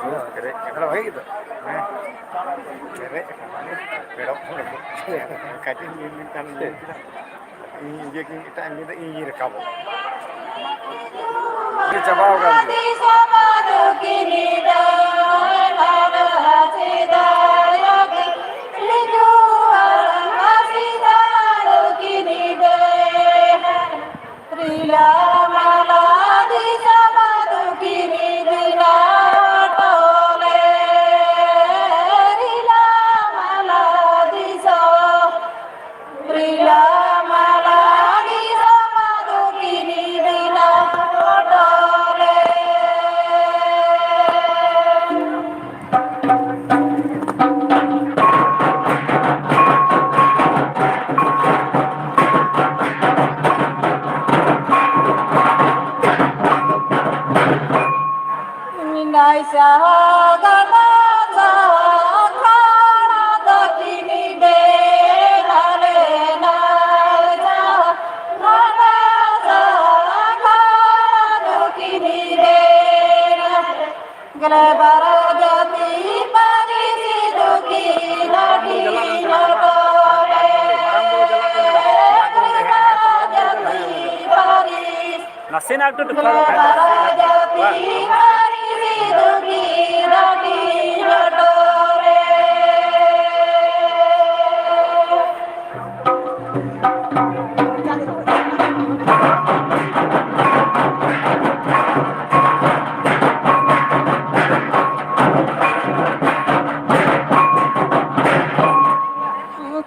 ᱵᱚᱦᱩᱛ ᱯᱮᱨᱮᱡ ᱠᱟᱱᱟ᱾ ᱛᱟᱦᱞᱮ ᱵᱷᱟᱜᱮ ᱜᱮᱛᱚ? ᱦᱮᱸ, ᱯᱮᱨᱮᱡ ᱟᱠᱟᱱᱟ᱾ ᱯᱮᱲᱚᱜ ᱦᱚᱲ ᱠᱚ᱾ ᱠᱟᱹᱴᱤᱡ ᱧᱮᱞ ᱞᱮᱱᱠᱷᱟᱱ ᱧᱮᱞ ᱠᱮᱫᱟ᱾ ᱤᱧ ᱤᱭᱟᱹ ᱠᱤᱱ ᱮᱴᱟᱜ ᱧᱤᱫᱟᱹ ᱤᱧ ᱜᱤᱧ ᱨᱟᱠᱟᱵᱚᱜ᱾ ᱪᱟᱵᱟᱣ ᱟᱠᱟᱱ ᱜᱮᱭᱟ᱾ ᱱᱟᱭ ᱥᱟᱦᱟ ᱜᱟᱰᱟ ᱥᱟᱦᱟ ᱠᱷᱟᱲᱟ ᱫᱟᱹᱠᱷᱤᱱ ᱵᱮᱲᱟ ᱨᱮ, ᱱᱟᱭ ᱥᱟᱦᱟ ᱜᱟᱰᱟ ᱥᱟᱦᱟ ᱠᱷᱟᱲᱟ ᱫᱟᱹᱠᱷᱤᱱ ᱵᱮᱲᱟ ᱨᱮ, ᱜᱮᱞ ᱵᱟᱨ ᱡᱟᱹᱛᱤ ᱯᱟᱹᱨᱤᱥ ᱫᱩᱠᱷᱤᱱ ᱦᱟᱹᱴᱤᱧ ᱦᱚᱴᱚ ᱨᱮ, ᱜᱮᱞ ᱵᱟᱨ ᱡᱟᱹᱛᱤ ᱯᱟᱹᱨᱤᱥ ᱱᱟᱥᱮᱱᱟᱜ ᱮᱠᱴᱩ ᱴᱩᱠᱴᱟᱠ ᱫᱚ ᱛᱟᱦᱮᱱᱟ᱾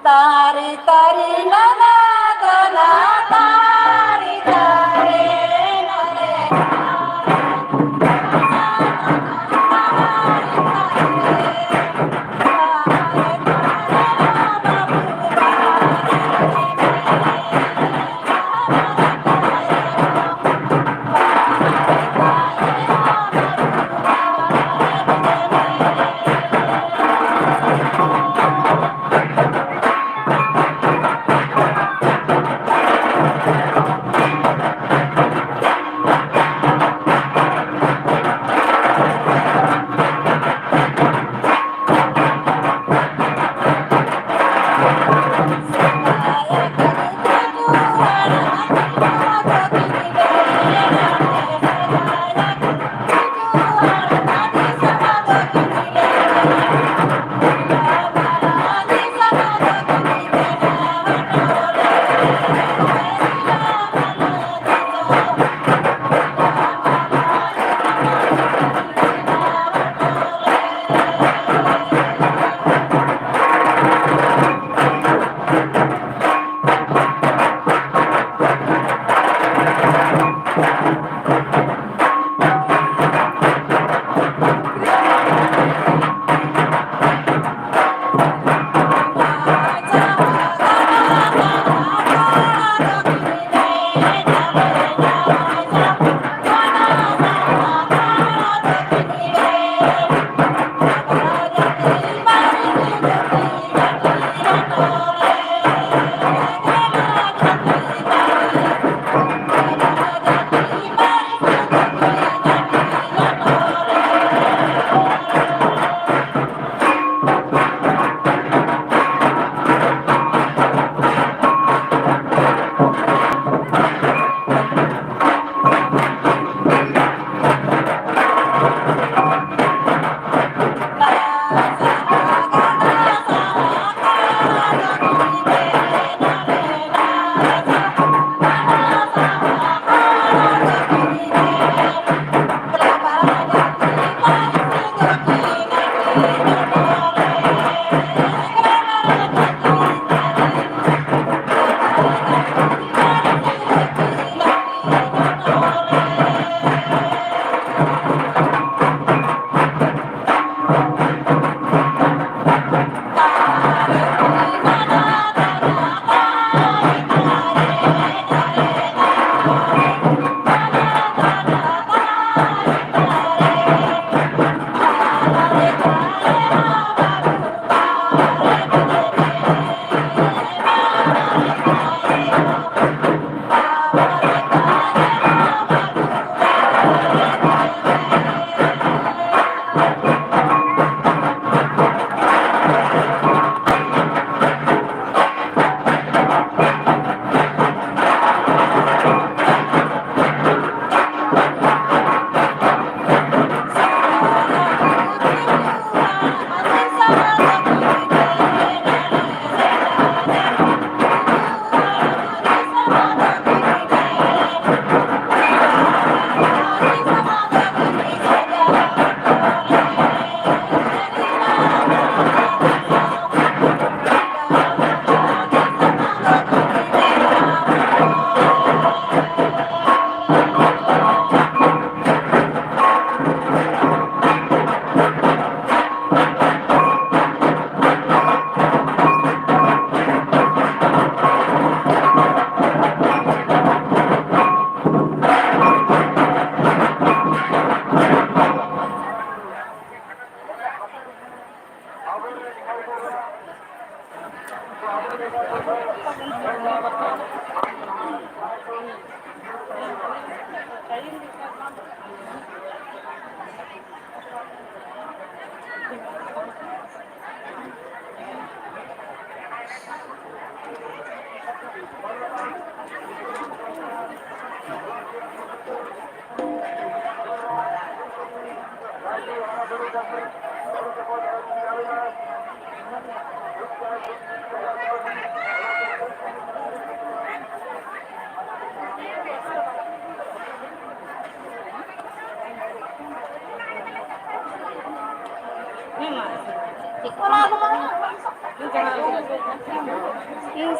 ᱛᱟᱨᱤ ᱛᱟᱨᱤ ᱱᱟᱱᱟ ᱫᱚᱱᱟ, ᱛᱟᱨᱤ ᱛᱟᱨᱤ ᱱᱟᱱᱟ᱾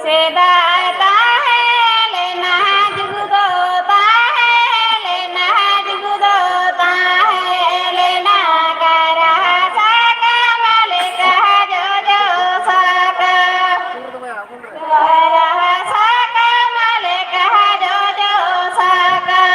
ᱥᱮᱫᱟᱭ ᱛᱟᱦᱮᱸ ᱞᱮᱱᱟ ᱡᱩᱜᱽ ᱫᱚ, ᱛᱟᱦᱮᱸ ᱞᱮᱱᱟ ᱡᱩᱜᱽ ᱫᱚ, ᱛᱟᱦᱮᱸ ᱞᱮᱱᱟ ᱠᱟᱭᱨᱟ ᱥᱟᱠᱟᱢ ᱞᱮᱠᱟ ᱡᱚᱡᱚ ᱥᱟᱠᱟᱢ᱾ ᱠᱟᱭᱨᱟ ᱥᱟᱠᱟᱢ ᱞᱮᱠᱟ ᱡᱚᱡᱚ ᱥᱟᱠᱟᱢ᱾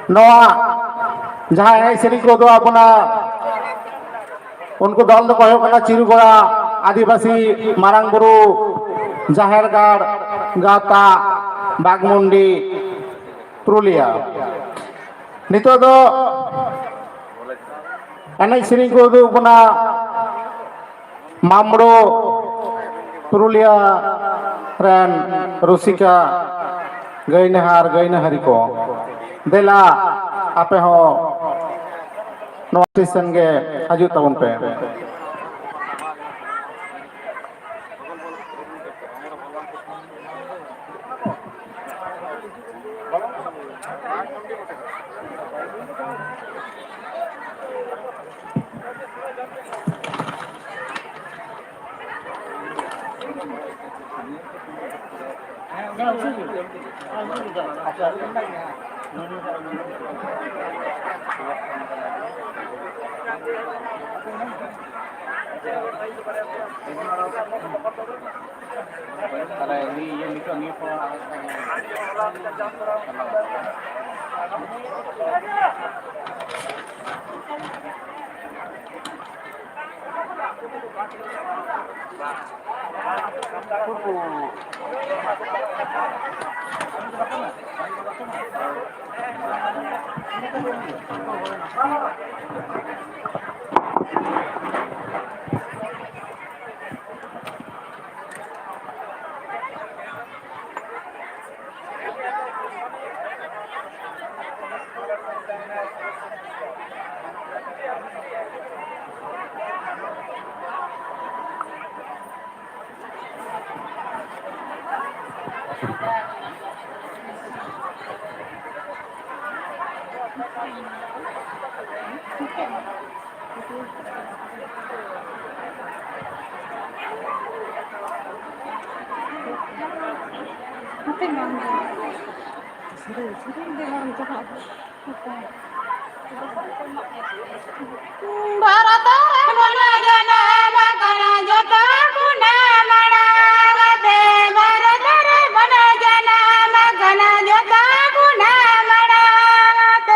ᱱᱚᱣᱟ ᱡᱟᱦᱟᱸ ᱮᱱᱮᱡ ᱥᱮᱨᱮᱧ ᱠᱚᱫᱚ ᱟᱵᱚᱱᱟᱜ, ᱩᱱᱠᱩ ᱫᱚᱞ ᱫᱚᱠᱚ ᱦᱩᱭᱩᱜ ᱠᱟᱱᱟ ᱪᱤᱨᱩᱜᱚᱲᱟ ᱟᱹᱫᱤᱵᱟᱹᱥᱤ ᱢᱟᱨᱟᱝ ᱵᱩᱨᱩ ᱡᱟᱦᱮᱨ ᱜᱟᱲ ᱜᱟᱶᱛᱟ ᱵᱟᱜᱽᱢᱩᱱᱰᱤ ᱯᱩᱨᱩᱞᱤᱭᱟ᱾ ᱱᱤᱛᱚᱜ ᱫᱚ ᱮᱱᱮᱡ ᱥᱮᱨᱮᱧ ᱠᱚ ᱩᱫᱩᱜ ᱵᱚᱱᱟ ᱢᱟᱢᱲᱳ ᱯᱩᱨᱩᱞᱤᱭᱟ ᱨᱮᱱ ᱨᱩᱥᱤᱠᱟ ᱜᱟᱹᱭᱱᱟᱹᱦᱟᱨ ᱜᱟᱹᱭᱱᱟᱹᱦᱟᱹᱨᱤ ᱠᱚ, ᱫᱮᱞᱟ ᱟᱯᱮ ᱦᱚᱸ ᱱᱚᱣᱟ ᱥᱴᱮᱥᱚᱱ ᱜᱮ ᱦᱤᱡᱩᱜ ᱛᱟᱵᱚᱱ ᱯᱮ᱾ ᱛᱟᱦᱞᱮ ᱩᱱᱤ ᱤᱭᱟᱹ ᱱᱤᱛᱚᱜ ᱱᱤᱭᱟᱹ ᱯᱚᱨ ᱵᱷᱟᱨᱚᱛ ᱨᱮ ᱵᱚᱱ ᱡᱟᱱᱟᱢ ᱟᱠᱟᱱᱟ ᱡᱚᱛᱚ ᱠᱷᱚᱱᱟᱜ ᱢᱟᱲᱟᱝ ᱛᱮ, ᱵᱷᱟᱨᱚᱛ ᱨᱮ ᱵᱚᱱ ᱡᱟᱱᱟᱢ ᱟᱠᱟᱱᱟ ᱡᱚᱛᱚ ᱠᱷᱚᱱᱟᱜ ᱢᱟᱲᱟᱝ᱾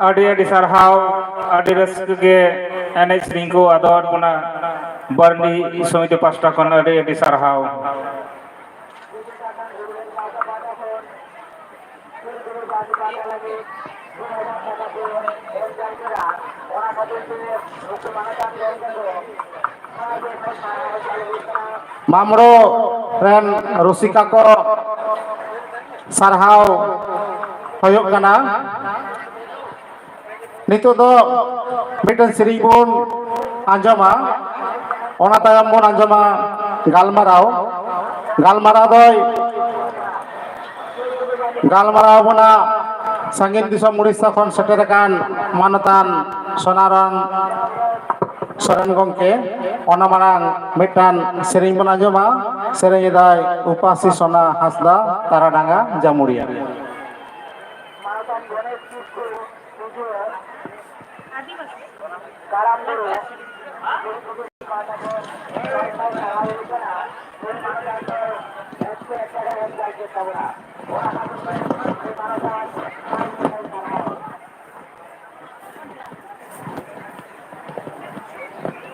ᱟᱹᱰᱤ ᱟᱹᱰᱤ ᱥᱟᱨᱦᱟᱣ᱾ ᱟᱹᱰᱤ ᱨᱟᱹᱥᱠᱟᱹ ᱜᱮ ᱮᱱᱮᱡ ᱥᱮᱨᱮᱧ ᱠᱚ ᱟᱫᱚᱣᱟᱫ ᱵᱚᱱᱟ᱾ ᱵᱟᱨᱱᱤ ᱥᱚᱢᱤᱛᱤ ᱯᱟᱥᱴᱟ ᱠᱷᱚᱱ ᱟᱹᱰᱤ ᱟᱹᱰᱤ ᱥᱟᱨᱦᱟᱣ᱾ ᱢᱟᱢᱲᱳ ᱨᱮᱱ ᱨᱩᱥᱤᱠᱟ ᱠᱚ ᱥᱟᱨᱦᱟᱣ ᱦᱩᱭᱩᱜ ᱠᱟᱱᱟ᱾ ᱱᱤᱛᱚᱜ ᱫᱚ ᱢᱤᱫᱴᱮᱱ ᱥᱮᱨᱮᱧ ᱵᱚᱱ ᱟᱸᱡᱚᱢᱟ, ᱚᱱᱟ ᱛᱟᱭᱚᱢ ᱵᱚᱱ ᱟᱸᱡᱚᱢᱟ ᱜᱟᱞᱢᱟᱨᱟᱣ᱾ ᱜᱟᱞᱢᱟᱨᱟᱣ ᱫᱚᱭ ᱜᱟᱞᱢᱟᱨᱟᱣ ᱵᱚᱱᱟ ᱥᱟᱺᱜᱤᱧ ᱫᱤᱥᱚᱢ ᱩᱲᱤᱥᱥᱟ ᱠᱷᱚᱱ ᱥᱮᱴᱮᱨ ᱟᱠᱟᱱ ᱢᱟᱱᱚᱛᱟᱱ ᱥᱳᱱᱟᱨᱟᱢ ᱥᱚᱨᱮᱱ ᱜᱚᱢᱠᱮ᱾ ᱚᱱᱟ ᱢᱟᱲᱟᱝ ᱢᱤᱫᱴᱟᱝ ᱥᱮᱨᱮᱧ ᱵᱚᱱ ᱟᱸᱡᱚᱢᱟ᱾ ᱥᱮᱨᱮᱧ ᱮᱫᱟᱭ ᱩᱯᱟᱥᱤ ᱥᱳᱱᱟ ᱦᱟᱸᱥᱫᱟ, ᱛᱟᱨᱟᱰᱟᱸᱜᱟ ᱡᱟᱢᱩᱲᱤᱭᱟ᱾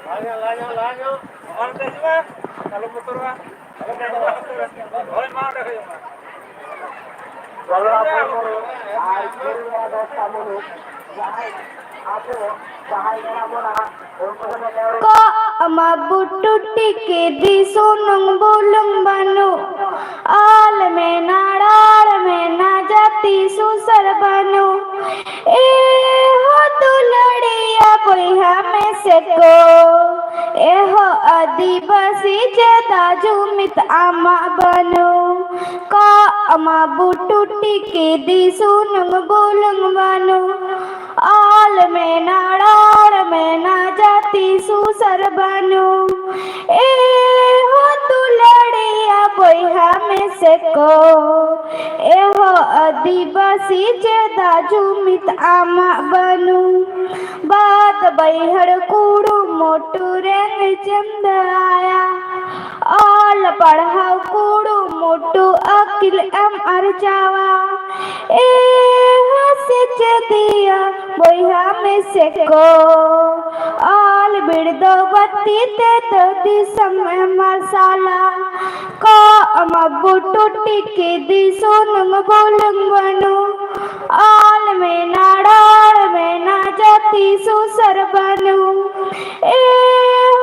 ᱞᱟᱦᱟ ᱧᱚᱜ, ᱞᱟᱦᱟ ᱧᱚᱜ, ᱞᱟᱦᱟ ᱧᱚᱜ᱾ ᱚᱱᱟ ᱱᱚᱛᱮ ᱦᱤᱡᱩᱜ ᱢᱮ᱾ ᱟᱞᱚᱢ ᱵᱚᱛᱚᱨᱚᱜᱼᱟ᱾ ᱟᱞᱚᱢ ᱵᱚᱛᱚᱨᱚᱜᱼᱟ᱾ ᱦᱳᱭ, ᱢᱟ ᱚᱸᱰᱮ ᱦᱩᱭᱩᱜ ᱢᱟ᱾ ᱠᱚᱜ ᱢᱟ ᱵᱩᱴᱩ ᱴᱤᱠᱤ ᱫᱤ ᱥᱩᱱᱩᱢ ᱵᱩᱞᱩᱝ ᱵᱟᱹᱱᱩᱜ, ᱚᱞ ᱢᱮᱱᱟ ᱨᱚᱲ ᱢᱮᱱᱟ ᱡᱟᱹᱛᱤ ᱥᱩᱥᱟᱹᱨ ᱵᱟᱹᱱᱩᱜ᱾ ᱮ ᱦᱚ ᱫᱩᱞᱟᱹᱲᱤᱭᱟ ᱵᱚᱭᱦᱟ ᱢᱮᱥᱮ ᱠᱚ, ᱮ ᱦᱚ ᱟᱹᱫᱤᱵᱟᱹᱥᱤ ᱪᱮᱫᱟᱜ ᱡᱩᱢᱤᱫ ᱟᱢᱟᱜ ᱵᱟᱹᱱᱩᱜ? ᱠᱚᱜ ᱢᱟ ᱵᱩᱴᱩ ᱴᱤᱠᱤ ᱫᱤ ᱥᱩᱱᱩᱢ ᱵᱩᱞᱩᱝ ᱵᱟᱹᱱᱩᱜ, ᱚᱞ ᱢᱮᱱᱟ ᱨᱚᱲ ᱢᱮᱱᱟ ᱡᱟᱹᱛᱤ ᱥᱩᱥᱟᱹᱨ ᱵᱟᱹᱱᱩᱜ᱾ ᱮ ᱦᱚ ᱫᱩᱞᱟᱹᱲᱤᱭᱟ ᱵᱚᱭᱦᱟ ᱢᱮᱥᱮ ᱠᱚ, ᱮ ᱦᱚ ᱟᱹᱫᱤᱵᱟᱹᱥᱤ ᱪᱮᱫᱟᱜ ᱡᱩᱢᱤᱫ ᱟᱢᱟᱜ ᱵᱟᱹᱱᱩᱜ? ᱵᱟᱫ ᱵᱟᱹᱭᱦᱟᱹᱲ ᱠᱩᱲᱩᱢᱩᱴᱩ ᱨᱮ ᱪᱮᱢᱫᱟᱭᱟ, ᱚᱞ ᱯᱟᱲᱦᱟᱣ ᱠᱩᱲᱩᱢᱩᱴᱩ ᱠᱩᱨᱩᱢᱩᱴᱩ ᱟᱹᱠᱤᱞ ᱮᱢ ᱟᱨᱡᱟᱣᱟ᱾ ᱮ ᱦᱚᱸ ᱥᱮᱪᱮᱫᱤᱭᱟᱹ ᱵᱚᱭᱦᱟ ᱢᱤᱥᱮ ᱠᱚ, ᱚᱞ ᱵᱤᱨᱫᱟᱹ ᱵᱟᱹᱛᱤ ᱛᱮᱫᱚ ᱫᱤᱥᱚᱢ ᱮ ᱢᱟᱨᱥᱟᱞᱟ᱾ ᱠᱚᱜ ᱢᱟ ᱵᱩᱴᱩ ᱴᱤᱠᱤ ᱫᱤ ᱥᱩᱱᱩᱢ ᱵᱩᱞᱩᱝ ᱵᱟᱹᱱᱩ, ᱚᱞ ᱢᱮᱱᱟ ᱨᱚᱲ ᱢᱮᱱᱟ ᱡᱟᱹᱛᱤ ᱥᱩᱥᱟᱹᱨ ᱵᱟᱹᱱᱩ᱾ ᱮ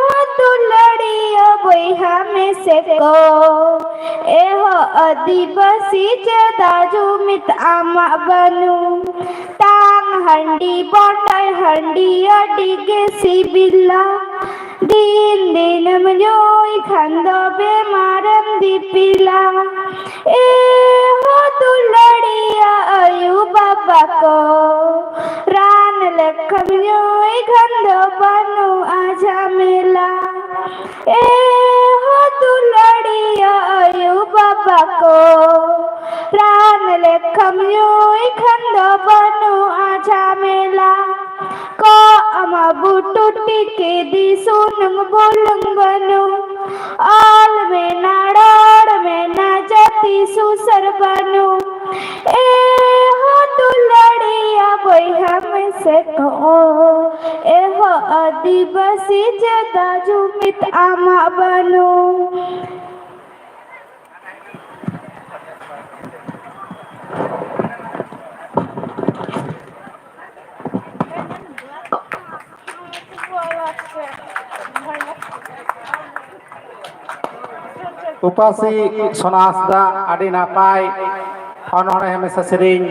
ᱦᱚᱸ ᱫᱩᱞᱟᱹᱲᱤᱭᱟᱹ ᱵᱚᱭᱦᱟ ᱢᱤᱥᱮ ᱠᱚ, ᱮ ᱦᱚᱸ ᱟᱹᱫᱤᱵᱟᱹᱥᱤ ᱪᱮᱫᱟᱜ ᱡᱩᱢᱤᱫ ᱟᱢᱟᱜ ᱵᱟᱹᱱᱩ᱾ ᱛᱟᱝ ᱦᱟᱺᱰᱤ ᱵᱚᱰᱟᱭ ᱦᱟᱺᱰᱤ ᱟᱹᱰᱤ ᱜᱮ ᱥᱤᱵᱤᱞᱟ᱾ ᱫᱤᱱ ᱫᱤᱱᱮᱢ ᱧᱩᱭ ᱠᱷᱟᱱ ᱫᱚ ᱵᱮᱢᱟᱨᱮᱢ ᱫᱤᱯᱤᱞᱟ᱾ ᱮ ᱦᱚᱸ ᱫᱩᱞᱟᱹᱲᱤᱭᱟᱹ ᱟᱭᱩ ᱵᱟᱵᱟ ᱠᱚ, ᱨᱟᱱ ᱞᱮᱠᱷᱟᱱ ᱧᱩᱭ ᱠᱷᱟᱱ ᱫᱚ ᱵᱟᱹᱱᱩᱜᱼᱟ ᱡᱷᱟᱢᱮᱞᱟ᱾ ᱮ ᱦᱚᱸ ᱫᱩᱞᱟᱹᱲᱤᱭᱟᱹ ᱟᱭᱩ ᱵᱟᱵᱟ ᱠᱚ, ᱨᱟᱱ ᱞᱮᱠᱷᱟᱱ ᱧᱩᱭ ᱠᱷᱟᱱ ᱫᱚ ᱵᱟᱹᱱᱩᱜᱼᱟ ᱡᱷᱟᱢᱮᱞᱟ᱾ ᱠᱚᱜ ᱢᱟ ᱵᱩᱴᱩ ᱴᱤᱠᱤ ᱫᱤ ᱥᱩᱱᱩᱢ ᱵᱩᱞᱩᱝ ᱵᱟᱹᱱᱩ, ᱚᱞ ᱢᱮᱱᱟ ᱨᱚᱲ ᱢᱮᱱᱟ ᱡᱟᱹᱛᱤ ᱥᱩᱥᱟᱹᱨ ᱵᱟᱹᱱᱩ᱾ ᱮ ᱦᱚᱸ ᱫᱩᱞᱟᱹᱲᱤᱭᱟᱹ ᱵᱚᱭᱦᱟ ᱢᱤᱥᱮ ᱠᱚ, ᱮ ᱦᱚᱸ ᱟᱹᱫᱤᱵᱟᱹᱥᱤ ᱪᱮᱫᱟᱜ ᱡᱩᱢᱤᱫ ᱟᱢᱟᱜ ᱵᱟᱹᱱᱩ᱾ ᱩᱯᱟᱥᱤ ᱥᱳᱱᱟ ᱦᱟᱸᱥᱫᱟ, ᱟᱹᱰᱤ ᱱᱟᱯᱟᱭ ᱚᱱᱚᱬᱦᱮ ᱢᱮᱥᱟ ᱥᱮᱨᱮᱧ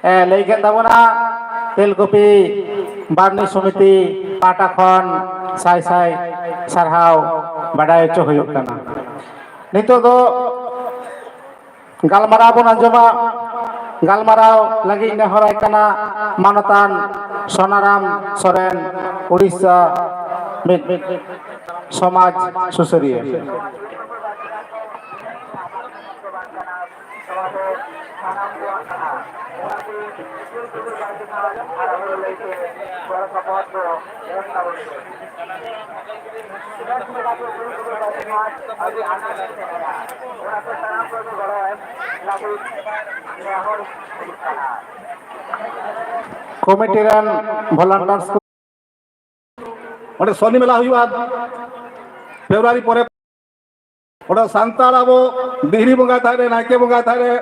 ᱮ ᱞᱟᱹᱭ ᱠᱮᱫ ᱛᱟᱵᱚᱱᱟ᱾ ᱛᱮᱞᱠᱩᱯᱤ ᱵᱟᱨᱱᱤ ᱥᱚᱢᱤᱛᱤ ᱯᱟᱦᱴᱟ ᱠᱷᱚᱱ ᱥᱟᱭ ᱥᱟᱭ ᱥᱟᱨᱦᱟᱣ ᱵᱟᱰᱟᱭ ᱦᱚᱪᱚ ᱦᱩᱭᱩᱜ ᱠᱟᱱᱟ᱾ ᱱᱤᱛᱚᱜ ᱫᱚ ᱜᱟᱞᱢᱟᱨᱟᱣ ᱵᱚᱱ ᱟᱸᱡᱚᱢᱟ᱾ ᱜᱟᱞᱢᱟᱨᱟᱣ ᱞᱟᱹᱜᱤᱫ ᱱᱮᱦᱚᱨᱟᱭ ᱠᱟᱱᱟ ᱢᱟᱱᱚᱛᱟᱱ ᱥᱳᱱᱟᱨᱟᱢ ᱥᱚᱨᱮᱱ, ᱩᱲᱤᱥᱥᱟ, ᱢᱤᱫ ᱥᱚᱢᱟᱡᱽ ᱥᱩᱥᱟᱹᱨᱤᱭᱟᱹ᱾ ᱠᱚᱢᱤᱴᱤ ᱨᱮᱱ ᱵᱷᱚᱞᱟᱱᱴᱟᱨᱥ ᱠᱚ ᱚᱸᱰᱮ ᱥᱚᱱᱤ ᱢᱮᱞᱟ ᱦᱩᱭᱩᱜᱼᱟ ᱯᱷᱮᱵᱽᱨᱩᱣᱟᱨᱤ ᱯᱚᱨᱮ᱾ ᱚᱸᱰᱮ ᱥᱟᱱᱛᱟᱲ ᱟᱵᱚ ᱫᱤᱦᱨᱤ ᱵᱚᱸᱜᱟ ᱛᱷᱟᱱ ᱨᱮ, ᱱᱟᱭᱠᱮ ᱵᱚᱸᱜᱟ ᱛᱷᱟᱱ ᱨᱮ,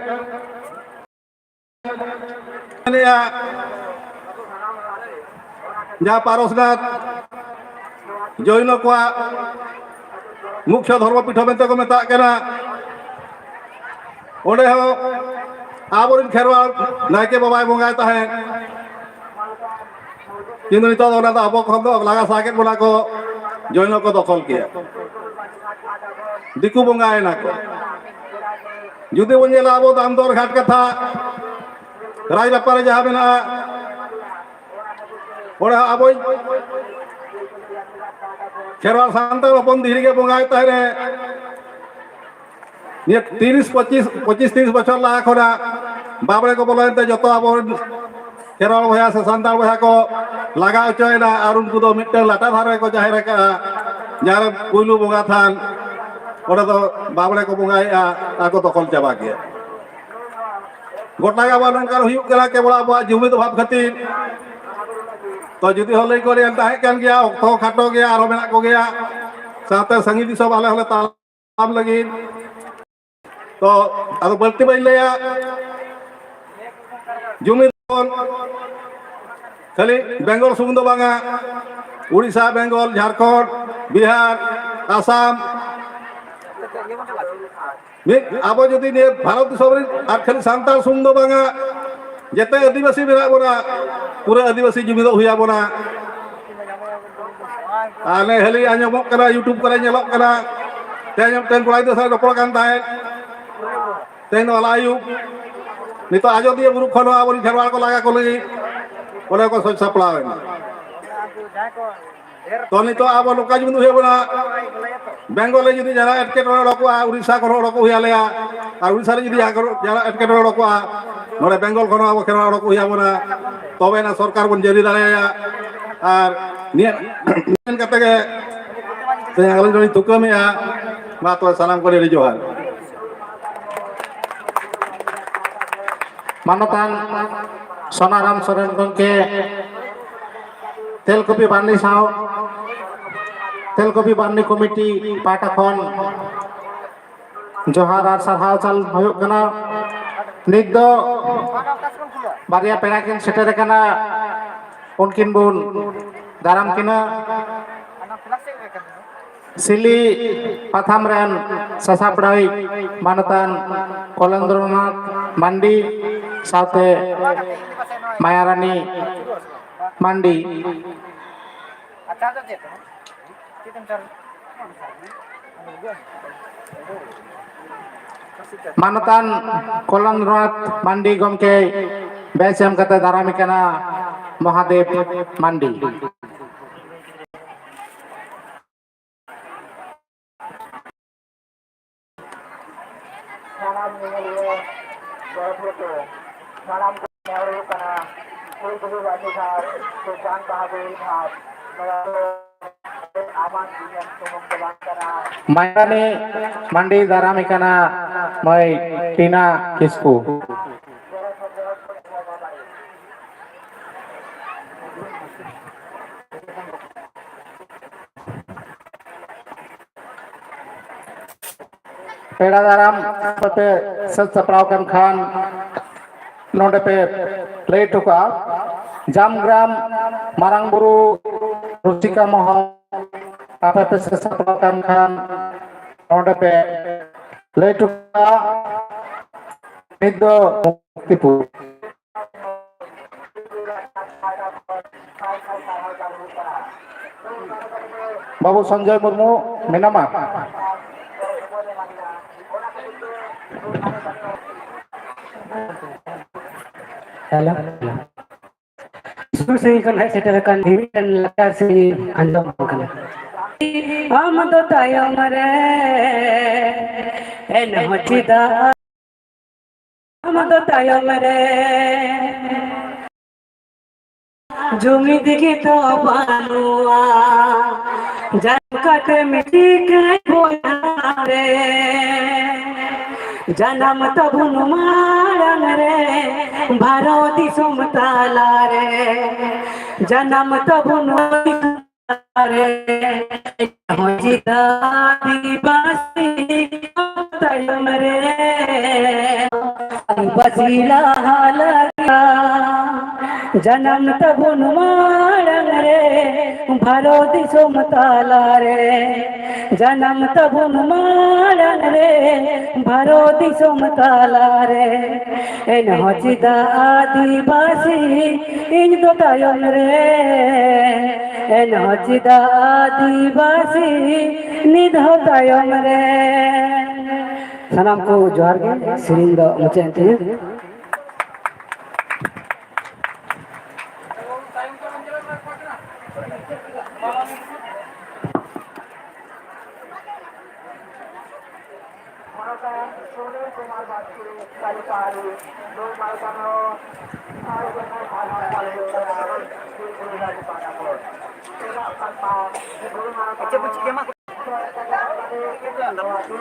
ᱡᱟᱦᱟᱸ ᱯᱟᱨᱚᱥᱱᱟᱛᱷ ᱡᱚᱭᱱᱚ ᱠᱚᱣᱟᱜ ᱢᱩᱠᱷᱭᱚ ᱫᱷᱚᱨᱢᱚ ᱯᱤᱴᱷᱟᱹ ᱢᱮᱱᱛᱮ ᱠᱚ ᱢᱮᱛᱟᱜ ᱠᱟᱱᱟ, ᱚᱸᱰᱮ ᱦᱚᱸ ᱟᱵᱚᱨᱮᱱ ᱠᱷᱮᱨᱣᱟᱲ ᱱᱟᱭᱠᱮ ᱵᱟᱵᱟᱭ ᱵᱚᱸᱜᱟᱭ ᱛᱟᱦᱮᱸᱫ᱾ ᱠᱤᱱᱛᱩ ᱱᱤᱛᱚᱜ ᱫᱚ ᱚᱱᱟ ᱫᱚ ᱟᱵᱚ ᱠᱷᱚᱱ ᱫᱚ ᱞᱟᱜᱟ ᱥᱟᱦᱟ ᱠᱮᱫ ᱵᱚᱱᱟ ᱠᱚ, ᱡᱚᱭᱱᱚ ᱠᱚ ᱫᱚᱠᱷᱚᱞ ᱠᱮᱫᱟ, ᱫᱤᱠᱩ ᱵᱚᱸᱜᱟᱭᱮᱱᱟ ᱠᱚ᱾ ᱡᱩᱫᱤ ᱵᱚᱱ ᱧᱮᱞᱟ ᱟᱵᱚ ᱫᱟᱢᱫᱚᱨ ᱜᱷᱟᱴ ᱠᱟᱛᱷᱟ, ᱨᱟᱡᱽᱨᱟᱯᱯᱟ ᱨᱮ ᱡᱟᱦᱟᱸ ᱢᱮᱱᱟᱜᱼᱟ, ᱚᱸᱰᱮ ᱦᱚᱸ ᱟᱵᱚᱭᱤᱡ ᱠᱷᱮᱨᱣᱟᱲ ᱥᱟᱱᱛᱟᱲ ᱦᱚᱯᱚᱱ ᱫᱤᱦᱨᱤ ᱜᱮ ᱵᱚᱸᱜᱟᱭ ᱛᱟᱦᱮᱸ ᱨᱮ, ᱱᱤᱭᱟᱹ ᱛᱤᱨᱤᱥ, ᱯᱚᱸᱪᱤᱥ, ᱯᱚᱸᱪᱤᱥ ᱛᱤᱨᱤᱥ ᱵᱚᱪᱷᱚᱨ ᱞᱟᱦᱟ ᱠᱷᱚᱱᱟᱜ ᱵᱟᱵᱽᱲᱮ ᱠᱚ ᱵᱚᱞᱚᱭᱮᱱ ᱛᱮ ᱡᱚᱛᱚ ᱟᱵᱚ ᱠᱷᱮᱨᱣᱟᱲ ᱵᱚᱭᱦᱟ ᱥᱮ ᱥᱟᱱᱛᱟᱲ ᱵᱚᱭᱦᱟ ᱠᱚ ᱞᱟᱜᱟ ᱦᱚᱪᱚᱭᱮᱱᱟ, ᱟᱨ ᱩᱱᱠᱩ ᱫᱚ ᱢᱤᱫᱴᱟᱝ ᱞᱟᱴᱟ ᱫᱷᱟᱨᱮ ᱨᱮᱠᱚ ᱡᱟᱦᱮᱨ ᱟᱠᱟᱫᱼᱟ, ᱡᱟᱦᱟᱸ ᱨᱮ ᱯᱩᱭᱞᱩ ᱵᱚᱸᱜᱟ ᱛᱷᱟᱱ, ᱚᱸᱰᱮ ᱫᱚ ᱵᱟᱵᱽᱲᱮ ᱠᱚ ᱵᱚᱸᱜᱟᱭᱮᱫᱼᱟ ᱟᱨ ᱠᱚ ᱫᱚᱠᱷᱚᱞ ᱪᱟᱵᱟ ᱠᱮᱫᱼᱟ᱾ ᱜᱚᱴᱟ ᱜᱮ ᱟᱵᱟᱨ ᱱᱚᱝᱠᱟ ᱦᱩᱭᱩᱜ ᱠᱟᱱᱟ ᱠᱮᱵᱚᱞ ᱟᱵᱚᱣᱟᱜ ᱡᱩᱢᱤᱫ ᱚᱵᱷᱟᱵ ᱠᱷᱟᱹᱛᱤᱨ᱾ ᱛᱚ ᱡᱩᱫᱤ ᱦᱚᱸ ᱞᱟᱹᱭ ᱠᱚ ᱨᱮᱭᱟᱜ ᱛᱟᱦᱮᱸ ᱠᱟᱱ ᱜᱮᱭᱟ, ᱚᱠᱛᱚ ᱦᱚᱸ ᱠᱷᱟᱴᱚ ᱜᱮᱭᱟ, ᱟᱨᱦᱚᱸ ᱢᱮᱱᱟᱜ ᱠᱚᱜᱮᱭᱟ, ᱥᱟᱶᱛᱮ ᱥᱟᱺᱜᱤᱧ ᱫᱤᱥᱚᱢ ᱟᱞᱮ ᱦᱚᱸᱞᱮ ᱛᱟᱲᱟᱢ ᱞᱟᱹᱜᱤᱫ᱾ ᱛᱚ ᱟᱫᱚ ᱵᱟᱹᱲᱛᱤ ᱵᱟᱹᱧ ᱞᱟᱹᱭᱟ, ᱡᱩᱢᱤᱫ ᱵᱚᱱ ᱠᱷᱟᱹᱞᱤ ᱵᱮᱝᱜᱚᱞ ᱥᱩᱢᱩᱝ ᱫᱚ ᱵᱟᱝᱟ, ᱩᱲᱤᱥᱥᱟ, ᱵᱮᱝᱜᱚᱞ, ᱡᱷᱟᱲᱠᱷᱚᱸᱰ, ᱵᱤᱦᱟᱨ, ᱟᱥᱟᱢ, ᱢᱤᱫ ᱟᱵᱚ ᱡᱩᱫᱤ ᱱᱤᱭᱟᱹ ᱵᱷᱟᱨᱚᱛ ᱫᱤᱥᱚᱢ ᱨᱮ ᱟᱨ ᱠᱷᱟᱹᱞᱤ ᱥᱟᱱᱛᱟᱲ ᱥᱩᱢᱩᱝ ᱫᱚ ᱵᱟᱝᱟ, ᱡᱮᱛᱮ ᱟᱹᱫᱤᱵᱟᱹᱥᱤ ᱢᱮᱱᱟᱜ ᱵᱚᱱᱟ, ᱯᱩᱨᱟᱹ ᱟᱹᱫᱤᱵᱟᱹᱥᱤ ᱡᱩᱢᱤᱫᱚᱜ ᱦᱩᱭ ᱟᱵᱚᱱᱟ᱾ ᱟᱨ ᱱᱮ ᱦᱟᱹᱞᱤ ᱟᱸᱡᱚᱢᱚᱜ ᱠᱟᱱᱟ, YouTube ᱠᱚᱨᱮ ᱧᱮᱞᱚᱜ ᱠᱟᱱᱟ, ᱛᱮᱦᱮᱧ ᱢᱤᱫᱴᱮᱱ ᱠᱚᱲᱟ ᱜᱤᱫᱽᱨᱟᱹ ᱥᱟᱶ ᱨᱚᱯᱚᱲ ᱠᱟᱱ ᱛᱟᱦᱮᱸᱫ, ᱛᱮᱦᱮᱧ ᱫᱚ ᱦᱚᱞᱟ ᱟᱹᱭᱩᱵ ᱱᱤᱛᱚᱜ ᱟᱡᱚᱫᱤᱭᱟᱹ ᱵᱩᱨᱩ ᱠᱷᱚᱱ ᱦᱚᱸ ᱟᱵᱚᱨᱮᱱ ᱠᱷᱮᱨᱣᱟᱲ ᱠᱚ ᱞᱟᱜᱟ ᱠᱚ ᱞᱟᱹᱜᱤᱫ ᱚᱸᱰᱮ ᱠᱚ ᱥᱟᱹᱛ ᱥᱟᱯᱲᱟᱣ ᱮᱱᱟ᱾ ᱛᱚ ᱱᱤᱛᱚᱜ ᱟᱵᱚ ᱱᱚᱝᱠᱟ ᱡᱩᱢᱤᱫ ᱦᱩᱭ ᱟᱵᱚᱱᱟ, ᱵᱮᱝᱜᱚᱞ ᱨᱮ ᱡᱩᱫᱤ ᱡᱟᱦᱟᱱᱟᱜ ᱮᱴᱠᱮᱴᱚᱬᱮ ᱩᱰᱩᱠᱚᱜᱼᱟ, ᱩᱲᱤᱥᱥᱟ ᱠᱷᱚᱱ ᱦᱚᱸ ᱩᱰᱩᱠ ᱦᱩᱭ ᱟᱞᱮᱭᱟ᱾ ᱟᱨ ᱩᱲᱤᱥᱥᱟ ᱨᱮ ᱡᱩᱫᱤ ᱡᱟᱦᱟᱱᱟᱜ ᱮᱴᱠᱮᱴᱚᱬᱮ ᱩᱰᱩᱠᱚᱜᱼᱟ, ᱱᱚᱰᱮ ᱵᱮᱝᱜᱚᱞ ᱠᱷᱚᱱ ᱦᱚᱸ ᱟᱵᱚ ᱠᱷᱮᱞᱣᱟᱲ ᱩᱰᱩᱠ ᱦᱩᱭ ᱟᱵᱚᱱᱟ᱾ ᱛᱚᱵᱮ ᱮᱱᱟ ᱥᱚᱨᱠᱟᱨ ᱵᱚᱱ ᱡᱟᱹᱨᱤ ᱫᱟᱲᱮᱭᱟᱭᱟ᱾ ᱟᱨ ᱱᱤᱭᱟᱹ ᱢᱮᱱ ᱠᱟᱛᱮ ᱜᱮ ᱛᱮᱦᱮᱧ ᱟᱹᱞᱤᱧ ᱫᱚᱞᱤᱧ ᱛᱷᱩᱠᱟᱹᱢᱮᱜᱼᱟ᱾ ᱢᱟ ᱛᱚᱵᱮ ᱥᱟᱱᱟᱢ ᱠᱚ ᱟᱹᱰᱤ ᱡᱚᱦᱟᱨ᱾ ᱢᱟᱱᱚᱛᱟᱱ ᱥᱳᱱᱟᱨᱟᱢ ᱥᱚᱨᱮᱱ ᱜᱚᱢᱠᱮ ᱛᱮᱞᱠᱩᱯᱤ ᱵᱟᱨᱱᱤ ᱥᱟᱶ ᱛᱮᱞᱠᱩᱯᱤ ᱵᱟᱨᱱᱤ ᱠᱚᱢᱤᱴᱤ ᱯᱟᱦᱴᱟ ᱠᱷᱚᱱ ᱡᱚᱦᱟᱨ ᱟᱨ ᱥᱟᱨᱦᱟᱣ ᱪᱟᱞ ᱦᱩᱭᱩᱜ ᱠᱟᱱᱟ᱾ ᱱᱤᱛ ᱫᱚ ᱵᱟᱨᱭᱟ ᱯᱮᱲᱟ ᱠᱤᱱ ᱥᱮᱴᱮᱨ ᱟᱠᱟᱱᱟ, ᱩᱱᱠᱤᱱ ᱵᱚᱱ ᱫᱟᱨᱟᱢ ᱠᱤᱱᱟ᱾ ᱥᱤᱞᱤ ᱯᱟᱛᱷᱟᱢ ᱨᱮᱱ ᱥᱟᱥᱟᱯᱲᱟᱣᱤᱡ ᱢᱟᱱᱚᱛᱟᱱ ᱠᱚᱞᱮᱱᱫᱨᱚᱱᱟᱛᱷ ᱢᱟᱱᱰᱤ ᱥᱟᱶᱛᱮ ᱢᱟᱭᱟᱨᱟᱱᱤ ᱢᱟᱱᱰᱤ᱾ ᱢᱟᱱᱚᱛᱟᱱ ᱠᱚᱞᱚᱢ ᱨᱚᱛᱷ ᱢᱟᱱᱰᱤ ᱜᱚᱢᱠᱮ ᱵᱮᱪ ᱮᱢ ᱠᱟᱛᱮ ᱫᱟᱨᱟᱢᱮ ᱠᱟᱱᱟ ᱢᱚᱦᱟᱫᱮᱵ ᱢᱟᱱᱰᱤ᱾ ᱥᱟᱱᱟᱢ ᱧᱮᱧᱮᱞᱤᱭᱟᱹ ᱜᱚᱲᱚ ᱠᱚ ᱥᱟᱱᱟᱢ ᱠᱚ ᱱᱮᱦᱚᱨ ᱦᱩᱭᱩᱜ ᱠᱟᱱᱟ, ᱠᱩᱲᱤ ᱜᱤᱫᱽᱨᱟᱹ ᱟᱹᱰᱤ ᱵᱷᱟᱨ ᱥᱮ ᱡᱟᱝ ᱵᱟᱦᱟ ᱫᱩᱞ ᱵᱷᱟᱨ ᱱᱚᱣᱟ ᱫᱚ ᱟᱢᱟᱜ ᱡᱤᱭᱚᱱ ᱥᱩᱢᱩᱝ ᱫᱚ ᱵᱟᱝ ᱠᱟᱱᱟ᱾ ᱢᱟᱭᱟᱱᱤ ᱢᱟᱱᱰᱤ ᱫᱟᱨᱟᱢᱮ ᱠᱟᱱᱟ ᱢᱟᱹᱭ ᱴᱤᱱᱟ ᱠᱤᱥᱠᱩ᱾ ᱯᱮᱲᱟ ᱫᱟᱨᱟᱢ ᱠᱟᱛᱮ ᱥᱟᱹᱛ ᱥᱟᱯᱲᱟᱣ ᱠᱟᱱ ᱠᱷᱟᱱ ᱱᱚᱰᱮ ᱯᱮ ᱞᱟᱹᱭ ᱦᱚᱴᱚ ᱠᱟᱜᱼᱟ᱾ ᱡᱟᱢᱜᱨᱟᱢ ᱢᱟᱨᱟᱝ ᱵᱩᱨᱩ ᱨᱩᱥᱤᱠᱟ ᱢᱚᱦᱚᱞ ᱟᱯᱮ ᱯᱮ ᱥᱟᱹᱛ ᱥᱟᱯᱲᱟᱣ ᱠᱟᱱ ᱠᱷᱟᱱ ᱱᱚᱰᱮ ᱯᱮ ᱞᱟᱹᱭ ᱦᱚᱴᱚ ᱠᱟᱜᱼᱟ᱾ ᱱᱤᱛ ᱫᱚ ᱢᱩᱠᱛᱤᱯᱩᱨ᱾ ᱵᱟᱹᱵᱩ ᱥᱚᱧᱡᱚᱭ ᱢᱩᱨᱢᱩ ᱢᱮᱱᱟᱢᱟ? ᱦᱮᱞᱳ᱾ ᱥᱩᱨ ᱥᱟᱺᱜᱤᱧ ᱠᱷᱚᱱ ᱦᱮᱡ ᱥᱮᱴᱮᱨ ᱟᱠᱟᱱ ᱢᱤᱢᱤᱫᱴᱮᱱ ᱞᱟᱠᱪᱟᱨ ᱥᱮᱨᱮᱧ ᱟᱸᱡᱚᱢ ᱟᱵᱚᱱ ᱠᱟᱱᱟ᱾ ᱟᱢ ᱫᱚ ᱛᱟᱭᱚᱢ ᱨᱮ, ᱮᱱᱦᱚᱸ ᱪᱮᱫᱟᱜ ᱟᱢ ᱫᱚ ᱛᱟᱭᱚᱢ ᱨᱮ? ᱡᱩᱢᱤᱫ ᱜᱮᱛᱚ ᱵᱟᱹᱱᱩᱜᱼᱟ, ᱡᱟᱱᱟᱢ ᱠᱟᱛᱮ ᱢᱤᱫᱴᱤᱡ ᱵᱚᱭᱦᱟ ᱨᱮ᱾ ᱡᱟᱱᱟᱢ ᱛᱟᱵᱚᱱ ᱢᱟᱲᱟᱝ ᱨᱮ, ᱵᱷᱟᱨᱚᱛ ᱫᱤᱥᱚᱢ ᱛᱟᱞᱟ ᱨᱮ᱾ ᱡᱟᱱᱟᱢ ᱛᱟᱵᱚᱱ ᱨᱮ, ᱦᱚᱸ ᱪᱮᱫᱟᱜ ᱟᱹᱫᱤᱵᱟᱹᱥᱤ ᱛᱟᱭᱚᱢ ᱨᱮ? ᱟᱹᱫᱤᱵᱟᱹᱥᱤ ᱞᱟᱦᱟ ᱞᱟᱹᱜᱤᱫ ᱡᱟᱱᱟᱢ ᱛᱟᱵᱚᱱ ᱢᱟᱲᱟᱝ ᱨᱮ, ᱵᱷᱟᱨᱚᱛ ᱫᱤᱥᱚᱢ ᱛᱟᱞᱟ ᱨᱮ᱾ ᱡᱟᱱᱟᱢ ᱛᱟᱵᱚᱱ ᱢᱟᱲᱟᱝ ᱨᱮ, ᱵᱷᱟᱨᱚᱛ ᱫᱤᱥᱚᱢ ᱛᱟᱞᱟ ᱨᱮ᱾ ᱮᱱᱦᱚᱸ ᱪᱮᱫᱟᱜ ᱟᱹᱫᱤᱵᱟᱹᱥᱤ ᱤᱧ ᱫᱚ ᱛᱟᱭᱚᱢ ᱨᱮ? ᱮᱱᱦᱚᱸ ᱪᱮᱫᱟᱜ ᱟᱹᱫᱤᱵᱟᱹᱥᱤ ᱱᱤᱛ ᱦᱚᱸ ᱛᱟᱭᱚᱢ ᱨᱮ? ᱥᱟᱱᱟᱢ ᱠᱚ ᱡᱚᱦᱟᱨ ᱜᱮ, ᱥᱮᱨᱮᱧ ᱫᱚ ᱢᱩᱪᱟᱹᱫ ᱮᱱ ᱛᱤᱧᱟᱹ᱾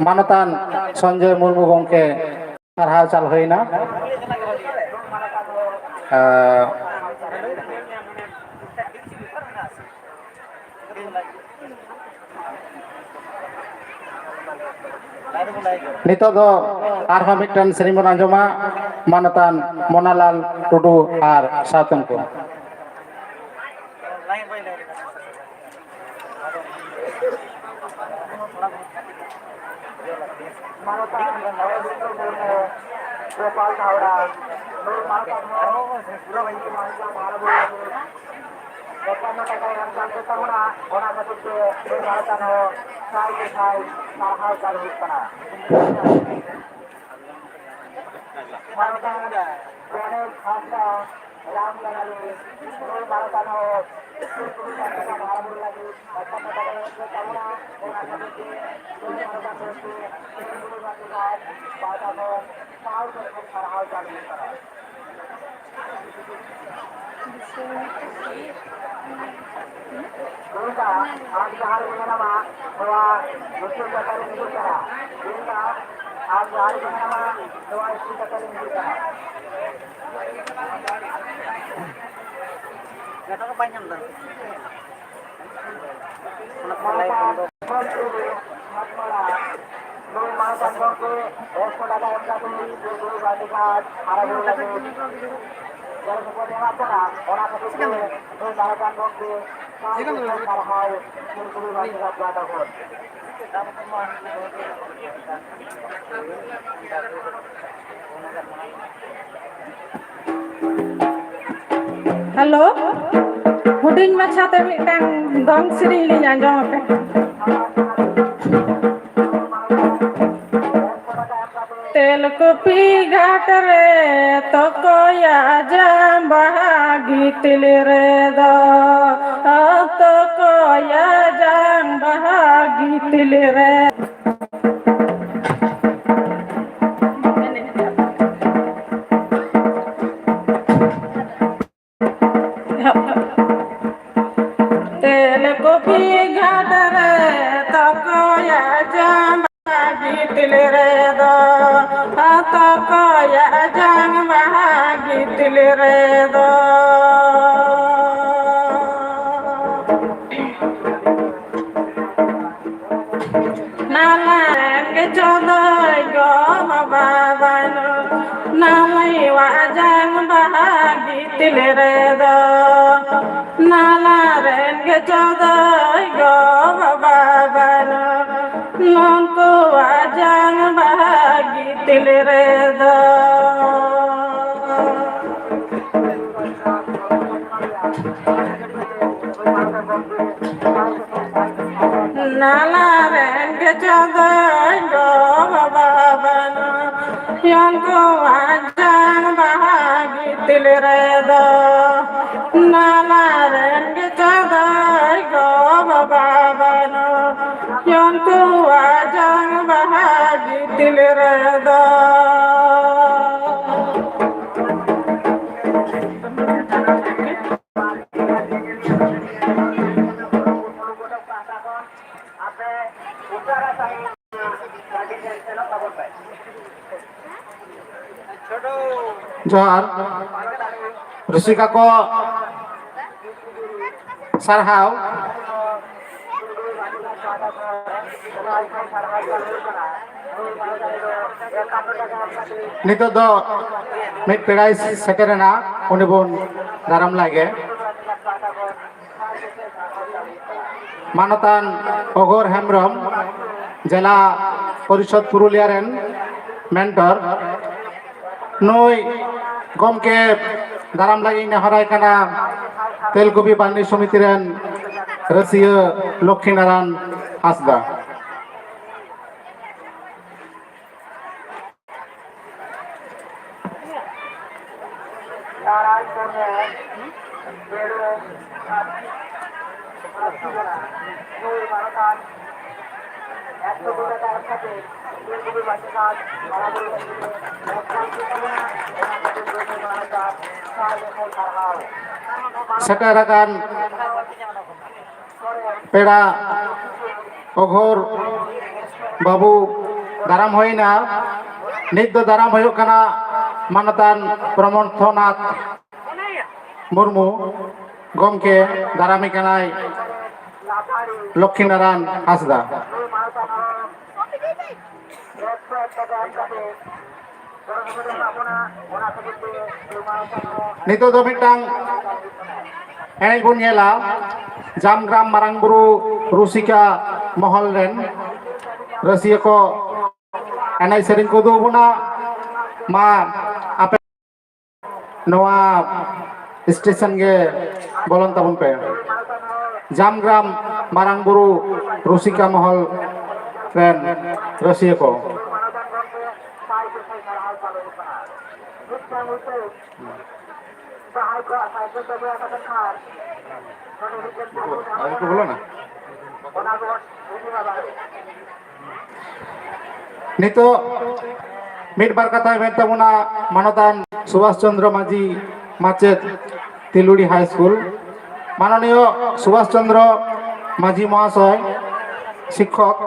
ᱢᱟᱱᱚᱛᱟᱱ ᱥᱚᱧᱡᱚᱭ ᱢᱩᱨᱢᱩ ᱜᱚᱢᱠᱮ ᱥᱟᱨᱦᱟᱣ ᱪᱟᱞ ᱦᱩᱭᱱᱟ᱾ ᱮᱸ, ᱱᱤᱛᱚᱜ ᱫᱚ ᱟᱨᱦᱚᱸ ᱢᱤᱫᱴᱮᱱ ᱥᱮᱨᱮᱧ ᱵᱚᱱ ᱟᱸᱡᱚᱢᱟ, ᱢᱟᱱᱚᱛᱟᱱ ᱢᱚᱱᱟᱞᱟᱞ ᱴᱩᱰᱩ ᱟᱨ ᱥᱟᱶᱛᱮᱱ ᱠᱚ᱾ ᱢᱟᱱᱚᱛᱟᱱ ᱨᱚᱵᱤᱱᱫᱨᱚ ᱢᱩᱨᱢᱩ, ᱜᱳᱯᱟᱞ ᱦᱟᱣᱲᱟ, ᱱᱩᱨ ᱢᱟᱨᱠᱚᱱᱰ, ᱜᱳᱯᱟᱞ ᱴᱟᱠᱟ ᱮᱢ ᱠᱟᱱ ᱛᱟᱵᱚᱱᱟ, ᱚᱱᱟ ᱠᱷᱟᱹᱛᱤᱨ ᱛᱮ ᱱᱩᱨ ᱢᱟᱨᱠᱚᱱᱰ ᱦᱚᱸ ᱥᱟᱭ ᱠᱮ ᱥᱟᱭ ᱥᱟᱨᱦᱟᱣ ᱪᱟᱞ ᱦᱩᱭᱩᱜ ᱠᱟᱱᱟ᱾ ᱢᱟᱱᱚᱛᱟᱱ ᱜᱚᱱᱮᱥ ᱦᱟᱸᱥᱫᱟ, ᱨᱟᱢ ᱞᱟᱞᱟ ᱞᱟᱹᱜᱤᱫ, ᱱᱩᱭ ᱢᱟᱨᱟᱝ ᱦᱚᱲ ᱥᱩᱨ ᱥᱩᱨ ᱠᱟᱱ ᱛᱟᱵᱚᱱᱟ, ᱵᱷᱟᱲᱟ ᱵᱩᱨᱩ ᱞᱟᱹᱜᱤᱫ ᱵᱟᱪᱷᱟ ᱠᱟᱛᱷᱟ ᱠᱟᱱᱟ, ᱛᱟᱵᱚᱱᱟ, ᱚᱱᱟ ᱠᱷᱟᱹᱛᱤᱨ ᱛᱮ ᱱᱩᱭ ᱢᱟᱨᱟᱝ ᱦᱚᱲ ᱥᱩᱨ ᱥᱩᱨ ᱵᱟᱪᱷᱟ ᱠᱚ ᱥᱟᱶ ᱥᱮᱫ ᱠᱷᱚᱱ ᱥᱟᱨᱦᱟᱣ ᱪᱟᱞ ᱦᱩᱭᱩᱜ ᱠᱟᱱᱟ᱾ ᱱᱚᱝᱠᱟ ᱟᱢ ᱡᱟᱦᱟᱸ ᱨᱮ ᱢᱮᱱᱟᱢᱟ, ᱱᱚᱣᱟ ᱢᱩᱪᱟᱹᱫ ᱡᱟᱭᱜᱟ ᱨᱮ ᱦᱤᱡᱩᱜ ᱠᱟᱱᱟ᱾ ᱱᱚᱝᱠᱟ ᱟᱢ ᱡᱟᱦᱟᱸ ᱨᱮ ᱢᱮᱱᱟᱢᱟ, ᱱᱚᱣᱟ ᱢᱩᱪᱟᱹᱫ ᱡᱟᱭᱜᱟ ᱨᱮ ᱦᱤᱡᱩᱜ ᱠᱟᱱᱟ᱾ ᱱᱮᱴᱣᱟᱨᱠ ᱵᱟᱭ ᱧᱟᱢ ᱮᱫᱟ᱾ ᱚᱱᱟ ᱠᱚ ᱞᱟᱭᱤᱵᱷ ᱵᱚᱱᱫᱚ᱾ ᱱᱩᱭ ᱢᱟᱱᱚᱛᱟᱱ ᱜᱚᱢᱠᱮ ᱮᱠᱥᱚ ᱴᱟᱠᱟ ᱮᱢ ᱠᱟᱛᱮ ᱜᱩᱨᱩ ᱵᱟᱹᱴᱤ ᱜᱷᱟᱴ ᱦᱟᱨᱟ ᱵᱩᱨᱩ ᱞᱟᱹᱜᱤᱫ ᱜᱚᱲᱚ ᱥᱚᱯᱚᱦᱚᱫ ᱮᱢᱟ ᱠᱚ ᱠᱟᱱᱟ᱾ ᱚᱱᱟ ᱠᱷᱟᱹᱛᱤᱨ ᱛᱮ ᱱᱩᱭ ᱢᱟᱱᱚᱛᱟᱱ ᱜᱚᱢᱠᱮ ᱥᱟᱶᱛᱮ ᱥᱟᱨᱦᱟᱣ ᱜᱩᱨᱩ ᱵᱟᱹᱴᱤ ᱜᱷᱟᱴ ᱯᱟᱦᱴᱟ ᱠᱷᱚᱱ᱾ ᱦᱮᱞᱳ, ᱦᱩᱰᱤᱧ ᱢᱟᱪᱷᱟᱛᱮ ᱢᱤᱫᱴᱟᱝ ᱫᱚᱝ ᱥᱮᱨᱮᱧ ᱞᱤᱧ ᱟᱸᱡᱚᱢ ᱟᱯᱮ᱾ ᱛᱮᱞᱠᱩᱯᱤ ᱜᱷᱟᱴ ᱨᱮ ᱛᱚᱠᱚᱭᱟ ᱡᱟᱝ ᱵᱟᱦᱟ ᱜᱤᱛᱤᱞ ᱨᱮᱫᱚ, ᱛᱚᱠᱚᱭᱟ ᱡᱟᱝ ᱵᱟᱦᱟ ᱜᱤᱛᱤᱞ ᱨᱮ᱾ ᱛᱮᱞᱠᱩᱯᱤ ᱜᱷᱟᱴ ᱨᱮ ᱛᱚᱠᱚᱭᱟ ᱡᱟᱝ ᱵᱟᱦᱟ ᱜᱤᱛᱤᱞ ᱨᱮᱫᱚ, ᱛᱚᱠᱚᱭᱟ ᱡᱟᱝ ᱵᱟᱦᱟ ᱜᱤᱛᱤᱞ ᱨᱮᱫᱚ᱾ ᱱᱟᱞᱟ ᱨᱮᱱ ᱜᱮ ᱪᱚᱫᱚᱭ ᱜᱚ ᱵᱟᱵᱟ ᱵᱟᱹᱱᱩᱜ, ᱱᱟᱞᱟᱭ ᱣᱟᱡᱟᱝ ᱵᱟᱦᱟ ᱜᱤᱛᱤᱞ ᱨᱮᱫᱚ᱾ ᱱᱟᱞᱟ ᱨᱮᱱ ᱜᱮ ᱪᱚᱫᱚᱭ ᱜᱚ ᱵᱟᱵᱟ ᱵᱟᱹᱱᱩᱜ, ᱱᱩᱠᱩᱣᱟᱜ ᱡᱟᱝ ᱵᱟᱦᱟ ᱜᱤᱛᱤᱞ ᱨᱮᱫᱚ᱾ ᱱᱟᱞᱟ ᱨᱮᱱ ᱜᱮ ᱪᱚᱫᱚᱭ ᱜᱚ ᱵᱟᱵᱟ ᱵᱟᱹᱱᱩᱜ, ᱩᱱᱠᱩᱣᱟᱜ ᱡᱟᱝ ᱵᱟᱦᱟ ᱜᱤᱛᱤᱞ ᱨᱮ᱾ ᱫᱚ ᱱᱟᱞᱟ ᱨᱮᱱ ᱜᱮ ᱪᱟᱸᱫᱟᱭ ᱜᱚ ᱵᱟᱵᱟ ᱵᱟᱹᱱᱩ, ᱩᱱᱠᱩᱣᱟᱜ ᱡᱟᱝ ᱵᱟᱦᱟ ᱜᱤᱛᱤᱞ ᱨᱮᱫᱚ᱾ ᱡᱚᱦᱟᱨ᱾ ᱨᱩᱥᱤᱠᱟ ᱠᱚ, ᱥᱟᱨᱦᱟᱣ᱾ ᱱᱤᱛᱚᱜ ᱫᱚ ᱢᱤᱫ ᱯᱮᱲᱟᱭ ᱥᱮᱴᱮᱨᱮᱱᱟ, ᱩᱱᱤ ᱵᱚᱱ ᱫᱟᱨᱟᱢ ᱞᱟᱭ ᱜᱮ᱾ ᱢᱟᱱᱚᱛᱟᱱ ᱚᱜᱷᱚᱨ ᱦᱮᱢᱵᱨᱚᱢ, ᱡᱮᱞᱟ ᱯᱚᱨᱤᱥᱚᱫ ᱯᱩᱨᱩᱞᱤᱭᱟ ᱨᱮᱱ ᱢᱮᱱᱴᱚᱨ, ᱱᱩᱭ ᱜᱚᱢᱠᱮ ᱫᱟᱨᱟᱢ ᱞᱟᱹᱜᱤᱫ ᱤᱧ ᱱᱮᱦᱚᱨᱟᱭ ᱠᱟᱱᱟ, ᱛᱮᱞᱠᱩᱯᱤ ᱵᱟᱨᱱᱤ ᱥᱚᱢᱤᱛᱤ ᱨᱮᱱ ᱨᱟᱹᱥᱤᱭᱟᱹ ᱞᱚᱠᱠᱷᱤ ᱱᱟᱨᱟᱭᱚᱱ ᱦᱟᱸᱥᱫᱟ᱾ ᱥᱮᱴᱮᱨ ᱟᱠᱟᱱ ᱯᱮᱲᱟ ᱚᱜᱷᱚᱨ ᱵᱟᱹᱵᱩ ᱫᱟᱨᱟᱢ ᱦᱩᱭᱱᱟ᱾ ᱱᱤᱛ ᱫᱚ ᱫᱟᱨᱟᱢ ᱦᱩᱭᱩᱜ ᱠᱟᱱᱟ ᱢᱟᱱᱚᱛᱟᱱ ᱯᱨᱚᱢᱚᱛᱷᱚᱱᱟᱛᱷ ᱢᱩᱨᱢᱩ ᱜᱚᱢᱠᱮ, ᱫᱟᱨᱟᱢᱮ ᱠᱟᱱᱟᱭ ᱞᱚᱠᱠᱷᱤ ᱱᱟᱨᱟᱭᱚᱱ ᱦᱟᱸᱥᱫᱟ᱾ ᱱᱤᱛᱚᱜ ᱫᱚ ᱢᱤᱫᱴᱟᱝ ᱮᱱᱮᱡ ᱵᱚᱱ ᱧᱮᱞᱟ, ᱡᱟᱢᱜᱨᱟᱢ ᱢᱟᱨᱟᱝ ᱵᱩᱨᱩ ᱨᱩᱥᱤᱠᱟ ᱢᱚᱦᱚᱞ ᱨᱮᱱ ᱨᱟᱹᱥᱤᱭᱟᱹ ᱠᱚ ᱮᱱᱮᱡ ᱥᱮᱨᱮᱧ ᱠᱚ ᱩᱫᱩᱜ ᱟᱵᱚᱱᱟ᱾ ᱢᱟ ᱟᱯᱮ ᱱᱚᱣᱟ ᱥᱴᱮᱥᱚᱱ ᱜᱮ ᱵᱚᱞᱚᱱ ᱛᱟᱵᱚᱱ ᱯᱮ᱾ ᱡᱟᱢᱜᱨᱟᱢ ᱢᱟᱨᱟᱝ ᱵᱩᱨᱩ ᱨᱩᱥᱤᱠᱟ ᱢᱚᱦᱚᱞ ᱨᱮᱱ ᱨᱟᱹᱥᱤᱭᱟᱹ ᱠᱚ᱾ ᱢᱤᱫᱴᱟᱝ ᱩᱛᱟᱹᱨ ᱟᱨ ᱠᱚ ᱵᱚᱞᱚᱱᱟ᱾ ᱱᱤᱛᱚᱜ ᱢᱤᱫ ᱵᱟᱨ ᱠᱟᱛᱷᱟᱭ ᱢᱮᱱ ᱛᱟᱵᱚᱱᱟ ᱢᱟᱱᱚᱛᱟᱱ ᱥᱩᱵᱷᱟᱥ ᱪᱚᱱᱫᱨᱚ ᱢᱟᱹᱡᱷᱤ, ᱢᱟᱪᱮᱫ, ᱛᱤᱞᱩᱰᱤ ᱦᱟᱭ ᱥᱠᱩᱞ᱾ ᱢᱟᱱᱚᱱᱤᱭᱚ ᱥᱩᱵᱷᱟᱥ ᱪᱚᱱᱫᱨᱚ ᱢᱟᱹᱡᱷᱤ ᱢᱚᱦᱟᱥᱚᱭ, শিক্ষক,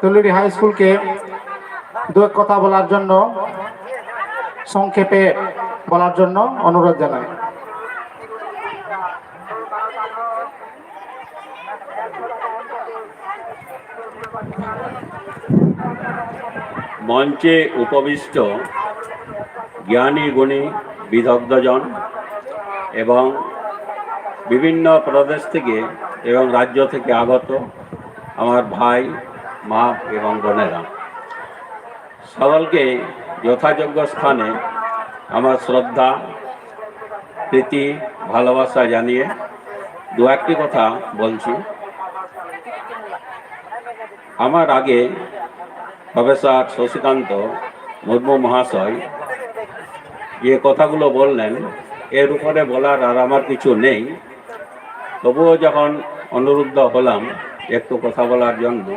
তিলুড়ি হাই স্কুলকে দু এক কথা বলার জন্য, সংক্ষেপে বলার জন্য অনুরোধ জানাই। মঞ্চে উপবিষ্ট জ্ঞানী গুণী বিদগ্ধজন এবং বিভিন্ন প্রদেশ থেকে এবং রাজ্য থেকে আগত আমার ভাই, মা এবং বোনেরা, সকলকে যথাযোগ্য স্থানে আমার শ্রদ্ধা, প্রীতি, ভালোবাসা জানিয়ে দু একটি কথা বলছি। আমার আগে প্রফেসর শশীকান্ত মুর্মু মহাশয় যে কথাগুলো বললেন, এর উপরে বলার আর আমার কিছু নেই। তবুও যখন অনুরুদ্ধ হলাম একটু কথা বলার জন্য,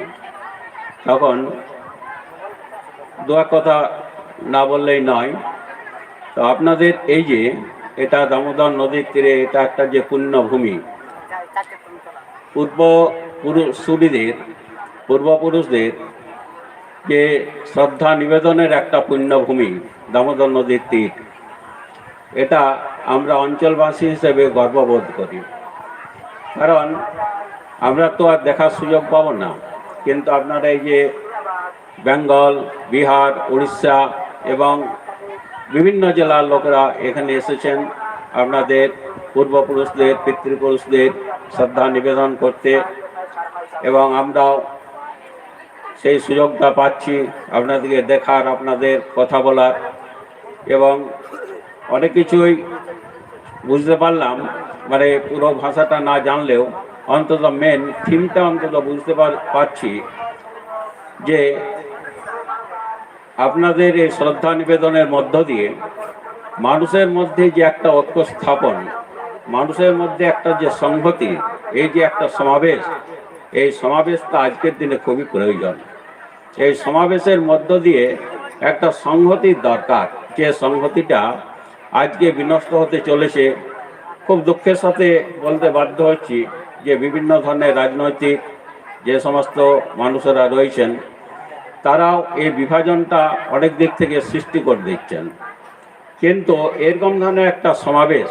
তখন দু এক কথা না বললেই নয়। তো আপনাদের এই যে এটা দামোদর নদীর তীরে, এটা একটা যে পুণ্যভূমি, পূর্ব পুরুষ, সুবিদের, পূর্বপুরুষদের যে শ্রদ্ধা নিবেদনের একটা পুণ্যভূমি দামোদর নদীর তীর, এটা আমরা অঞ্চলবাসী হিসেবে গর্ববোধ করি। কারণ আমরা তো আর দেখার সুযোগ পাবো না, কিন্তু আপনারা এই যে বেঙ্গল, বিহার, উড়িষ্যা এবং বিভিন্ন জেলার লোকেরা এখানে এসেছেন, আপনাদের পূর্বপুরুষদের, পিতৃপুরুষদের শ্রদ্ধা নিবেদন করতে, এবং আমরাও সেই সুযোগটা পাচ্ছি আপনাদেরকে দেখার, আপনাদের কথা বলার, এবং অনেক কিছুই বুঝতে পারলাম। মানে, পুরো ভাষাটা না জানলেও অন্তত মেন থিমটা অন্তত বুঝতে পার- পারছি যে আপনাদের এই শ্রদ্ধা নিবেদনের মধ্য দিয়ে মানুষের মধ্যে যে একটা ঐক্য স্থাপন, মানুষের মধ্যে একটা যে সংহতি, এই যে একটা সমাবেশ, এই সমাবেশটা আজকের দিনে খুবই প্রয়োজন। এই সমাবেশের মধ্য দিয়ে একটা সংহতির দরকার, যে সংহতিটা আজকে বিনষ্ট হতে চলেছে। খুব দুঃখের সাথে বলতে বাধ্য হচ্ছি যে বিভিন্ন ধরনের রাজনৈতিক যে সমস্ত মানুষেরা রয়েছেন, তারাও এই বিভাজনটা অনেক দিক থেকে সৃষ্টি করে দিচ্ছেন। কিন্তু এরকম ধরনের একটা সমাবেশ,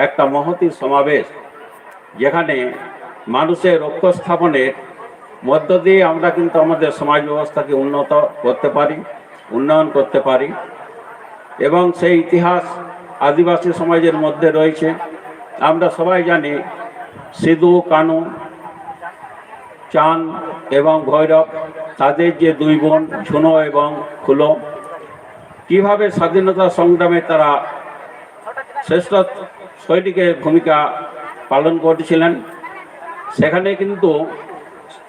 একটা মহতী সমাবেশ, যেখানে মানুষের ঐক্য স্থাপনের মধ্য দিয়ে আমরা কিন্তু আমাদের সমাজ ব্যবস্থাকে উন্নত করতে পারি, উন্নয়ন করতে পারি। এবং সেই ইতিহাস আদিবাসী সমাজের মধ্যে রয়েছে। আমরা সবাই জানি সিধু, কানু, চাঁদ এবং ভৈরব, তাদের যে দুই বোন ঝুনো এবং খুলো, কিভাবে স্বাধীনতা সংগ্রামে তারা শ্রেষ্ঠ সৈনিকের ভূমিকা পালন করেছিলেন। সেখানে কিন্তু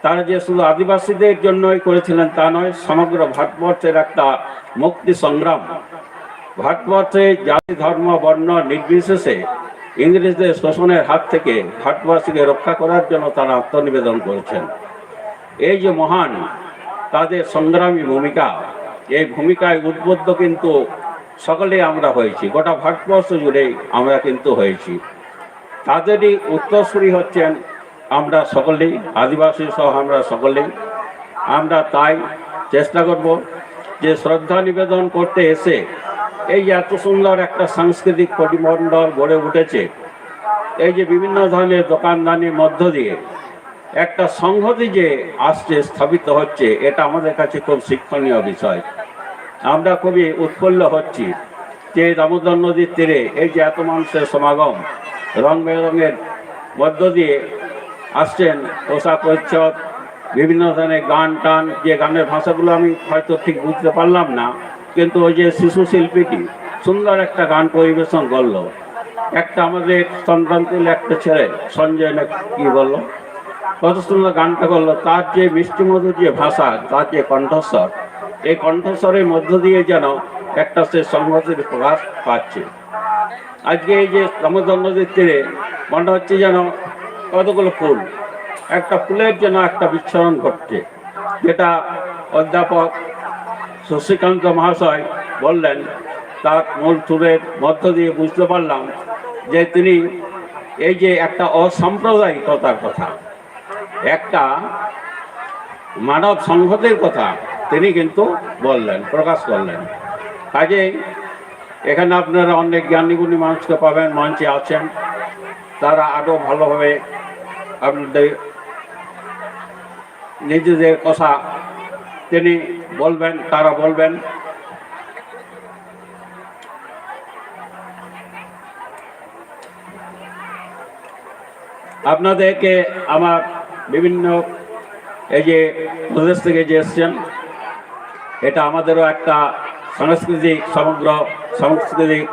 তারা যে শুধু আদিবাসীদের জন্যই করেছিলেন তা নয়, সমগ্র ভারতবর্ষের একটা মুক্তি সংগ্রাম, ভারতবর্ষে জাতি, ধর্ম, বর্ণ নির্বিশেষে ইংরেজদের শোষণের হাত থেকে ভারতবাসীকে রক্ষা করার জন্য তারা আত্মনিবেদন করেছেন। এই যে মহান তাদের সংগ্রামী ভূমিকা, এই ভূমিকায় উদ্বুদ্ধ কিন্তু সকলেই আমরা হয়েছি, গোটা ভারতবর্ষ জুড়েই আমরা কিন্তু হয়েছি। তাদেরই উত্তরসূরি হচ্ছেন আমরা সকলেই, আদিবাসী সহ আমরা সকলেই। আমরা তাই চেষ্টা করব যে শ্রদ্ধা নিবেদন করতে এসে এই যে এত সুন্দর একটা সাংস্কৃতিক পরিমণ্ডল গড়ে উঠেছে, এই যে বিভিন্ন ধরনের দোকানদানির মধ্য দিয়ে একটা সংহতি যে আসছে, স্থাপিত হচ্ছে, এটা আমাদের কাছে খুব শিক্ষণীয় বিষয়। আমরা খুবই উৎফুল্ল হচ্ছি যে দামোদর নদীর তীরে এই যে এত মানুষের সমাগম, রং বেরঙের মধ্য দিয়ে আসছেন, পোশাক পরিচ্ছদ, বিভিন্ন ধরনের গান টান, যে গানের ভাষাগুলো আমি হয়তো ঠিক বুঝতে পারলাম না, কিন্তু ওই যে শিশু শিল্পীটি সুন্দর একটা গান পরিবেশন করলো, একটা আমাদের সন্তান তুলে একটা ছেলে, সঞ্জয় না কি বললো, কত সুন্দর গানটা করলো। তার যে মিষ্টি মধুর যে ভাষা, তার যে কণ্ঠস্বর, এই কণ্ঠস্বরের মধ্য দিয়ে যেন একটা সে সংহতির প্রকাশ পাচ্ছে। আজকে এই যে দামোদর নদীর তীরে মনে হচ্ছে যেন কতগুলো ফুল, একটা ফুলের যেন একটা বিচ্ছরণ ঘটছে, যেটা অধ্যাপক শশীকান্ত মহাশয় বললেন। তার মূল সুরের মধ্য দিয়ে বুঝতে পারলাম যে তিনি এই যে একটা অসাম্প্রদায়িকতার কথা, একটা মানব সংহতির কথা তিনি কিন্তু বললেন, প্রকাশ করলেন। কাজেই এখানে আপনারা অনেক জ্ঞানীগুণী মানুষকে পাবেন, মঞ্চে আছেন, তারা আরও ভালোভাবে আপনাদের নিজেদের কথা তিনি বলবেন, তারা বলবেন। আপনাদেরকে আমার বিভিন্ন এই যে প্রদেশ থেকে যে এসছেন, এটা আমাদেরও একটা সাংস্কৃতিক, সমগ্র সাংস্কৃতিক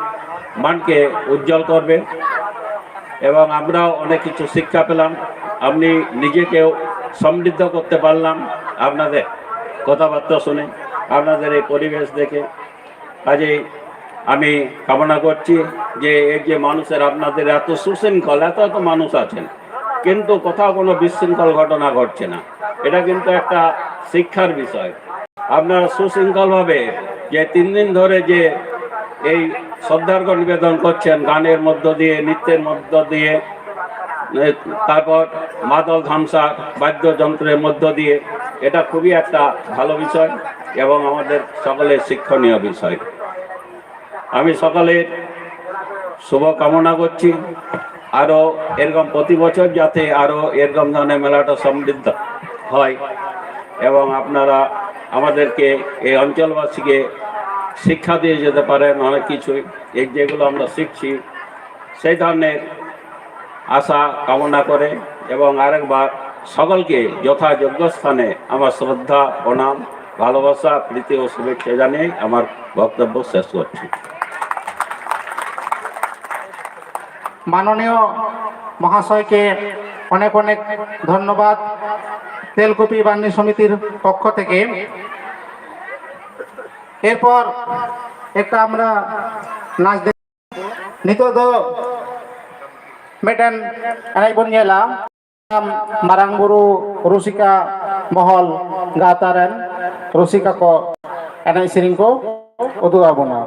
মানকে উজ্জ্বল করবে এবং আমরাও অনেক কিছু শিক্ষা পেলাম। আপনি নিজেকেও সমৃদ্ধ করতে পারলাম আপনাদের কথাবার্তা শুনে, আপনাদের এই পরিবেশ দেখে। কাজেই আমি কামনা করছি যে এই যে মানুষের, আপনাদের এত সুশৃঙ্খল, এত এত মানুষ আছেন, কিন্তু কোথাও কোনো বিশৃঙ্খল ঘটনা ঘটছে না। এটা কিন্তু একটা শিক্ষার বিষয়। আপনারা সুশৃঙ্খলভাবে যে তিন দিন ধরে যে এই শ্রদ্ধার্ঘ্য নিবেদন করছেন গানের মধ্য দিয়ে, নৃত্যের মধ্য দিয়ে, এ, তারপর মাদল ধামসার বাদ্যযন্ত্রের মধ্য দিয়ে, এটা খুবই একটা ভালো বিষয় এবং আমাদের সকলের শিক্ষণীয় বিষয়। আমি সকলের শুভ কামনা করছি, আরও এরকম প্রতি বছর যাতে আরও এরকম ধরনের মেলাটা সমৃদ্ধ হয় এবং আপনারা আমাদেরকে, এই অঞ্চলবাসীকে শিক্ষা দিয়ে যেতে পারেন অনেক কিছুই। এই যেগুলো আমরা শিখছি, সেই ধরনের আশা কামনা করে এবং আরেকবার সকলকে যথাযোগ্য স্থানে আমার শ্রদ্ধা, প্রণাম, ভালোবাসা, প্রীতি ও শুভেচ্ছা জানিয়ে আমার বক্তব্য শেষ করছি। মাননীয় মহাশয়কে অনেক অনেক ধন্যবাদ তেলকুপি বান্নি সমিতির পক্ষ থেকে। এরপর ᱮᱠᱴᱟ ᱟᱢᱨᱟ ᱱᱟᱪ ᱫᱮ-, ᱱᱤᱛᱚᱜ ᱫᱚ ᱢᱤᱫᱴᱮᱱ ᱮᱱᱮᱡ ᱵᱚᱱ ᱧᱮᱞᱟ᱾ ᱢᱟᱨᱟᱝ ᱵᱩᱨᱩ ᱨᱩᱥᱤᱠᱟ ᱢᱚᱦᱚᱞ ᱜᱟᱶᱛᱟ ᱨᱮᱱ ᱨᱩᱥᱤᱠᱟ ᱠᱚ ᱮᱱᱮᱡ ᱥᱮᱨᱮᱧ ᱠᱚ ᱩᱫᱩᱜ ᱟᱵᱚᱱᱟ᱾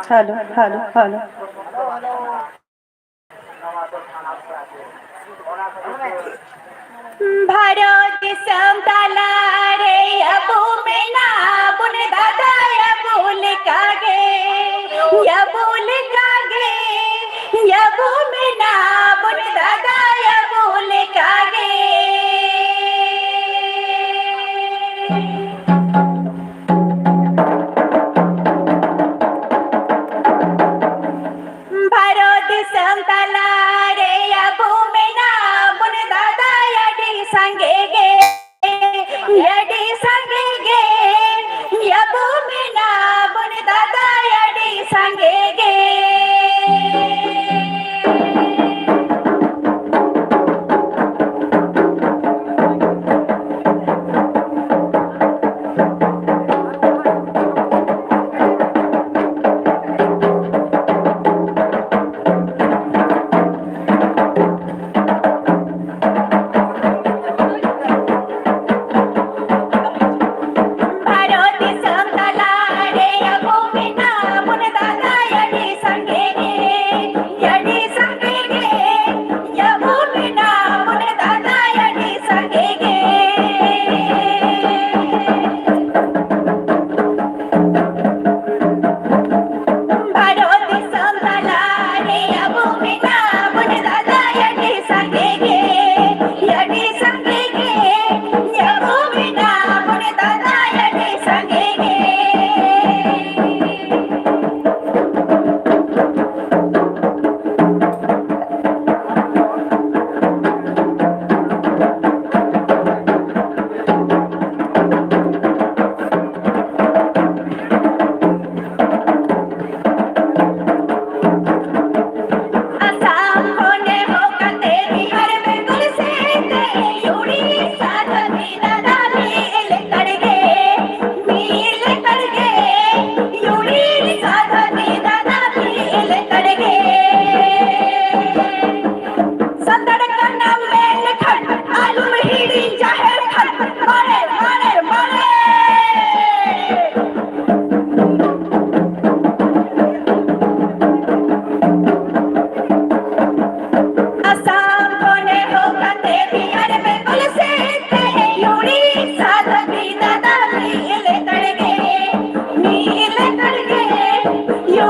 Hello, hello, hello. ᱵᱷᱟᱨᱚᱛ ᱫᱤᱥᱚᱢ ᱛᱟᱞᱟ ᱨᱮ ᱟᱵᱚ ᱢᱮᱱᱟᱜ ᱵᱚᱱ ᱫᱟᱫᱟ, ᱟᱵᱚ ᱞᱮᱠᱟ ᱜᱮ, ᱟᱵᱚ ᱞᱮᱠᱟ ᱜᱮ, ᱟᱵᱚ ᱢᱮᱱᱟᱜ ᱵᱚᱱ ᱫᱟᱫᱟ, ᱟᱵᱚ ᱞᱮᱠᱟ ᱜᱮ᱾ ᱵᱷᱟᱨᱚᱛ ᱫᱤᱥᱚᱢ ᱛᱟᱞᱟ ᱨᱮ ᱟᱵᱚ ᱢᱮᱱᱟᱜ ᱵᱚᱱ ᱫᱟᱫᱟ ᱟᱹᱰᱤ ᱥᱟᱸᱜᱮ ᱜᱮ, ᱟᱹᱰᱤ ᱥᱟᱸᱜᱮ ᱜᱮ, ᱟᱵᱚ ᱢᱮᱱᱟᱜ ᱵᱚᱱ ᱫᱟᱫᱟ ᱟᱹᱰᱤ ᱥᱟᱸᱜᱮ᱾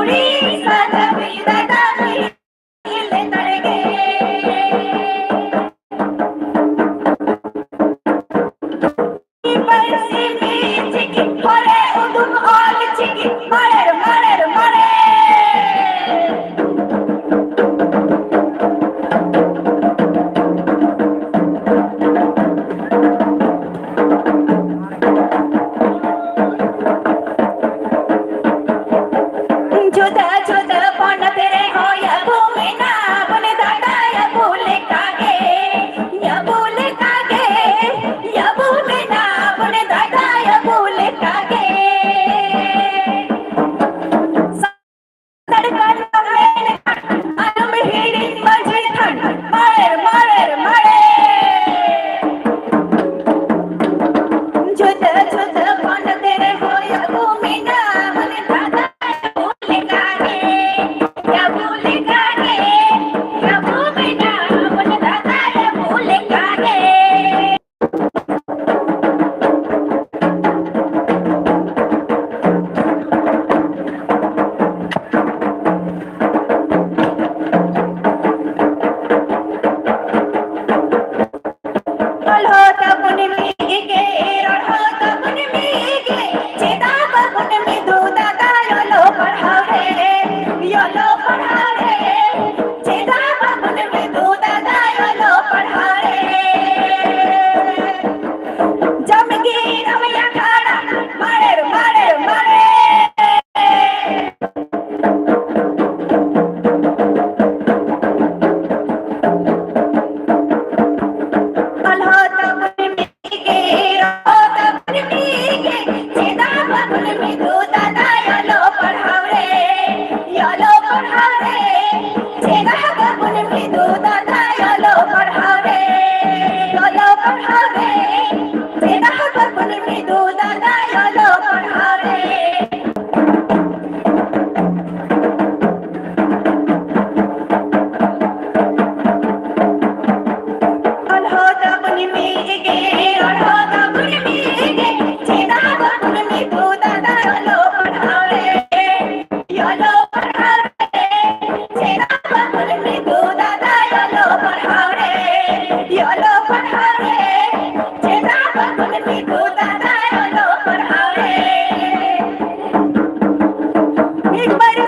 ᱩᱲᱤᱥᱥᱟ ᱫᱷᱟᱹᱵᱤᱡ ᱫᱟᱫᱟ ᱢᱤᱫ ᱞᱮᱛᱟᱲ ᱜᱮ᱾ ᱯᱟᱹᱨᱥᱤ ᱢᱤᱫ ᱪᱤᱠᱤ ᱦᱚᱲᱮ ᱩᱫᱩᱜ ᱚᱞ ᱪᱤᱠᱤ ᱢᱟᱲᱮᱨ ᱢᱟᱲᱮᱨ ᱢᱟᱲᱮᱨ᱾ ᱡᱩᱫᱟᱹ ᱡᱩᱫᱟᱹ ᱯᱚᱱᱚᱛ ᱨᱮᱦᱚᱸ ᱭᱟᱵᱚ ᱢᱮᱱᱟᱜ ᱵᱚᱱ ᱫᱟᱫᱟ ᱭᱟᱵᱚ ᱞᱮᱠᱟᱜᱮ, ᱭᱟᱵᱚ ᱞᱮᱠᱟᱜᱮ, ᱭᱟᱵᱚ ᱢᱮᱱᱟᱜ ᱵᱚᱱ ᱫᱟᱫᱟ ᱭᱟᱵᱚ ᱞᱮᱠᱟᱜᱮ᱾ ᱥᱟᱱᱛᱟᱲ ᱠᱟᱱᱟᱢ ᱢᱮᱱᱠᱷᱟᱱ ᱟᱞᱚᱢ ᱦᱤᱲᱤᱧ ᱢᱟᱹᱡᱷᱤ ᱛᱷᱟᱱ, ᱢᱟᱲᱮᱨ, ᱢᱟᱲᱮᱨ, ᱢᱟᱲᱮᱨ᱾ ᱡᱩᱫᱟᱹ ᱡᱩᱫᱟᱹ ᱯᱚᱱᱚᱛ ᱨᱮ ᱦᱚᱭᱚᱜ ᱠᱚ ᱢᱮᱱᱟᱜ ᱵᱚᱱ ᱫᱟᱫᱟ ᱭᱟᱵᱚ ᱞᱮᱠᱟᱜᱮ᱾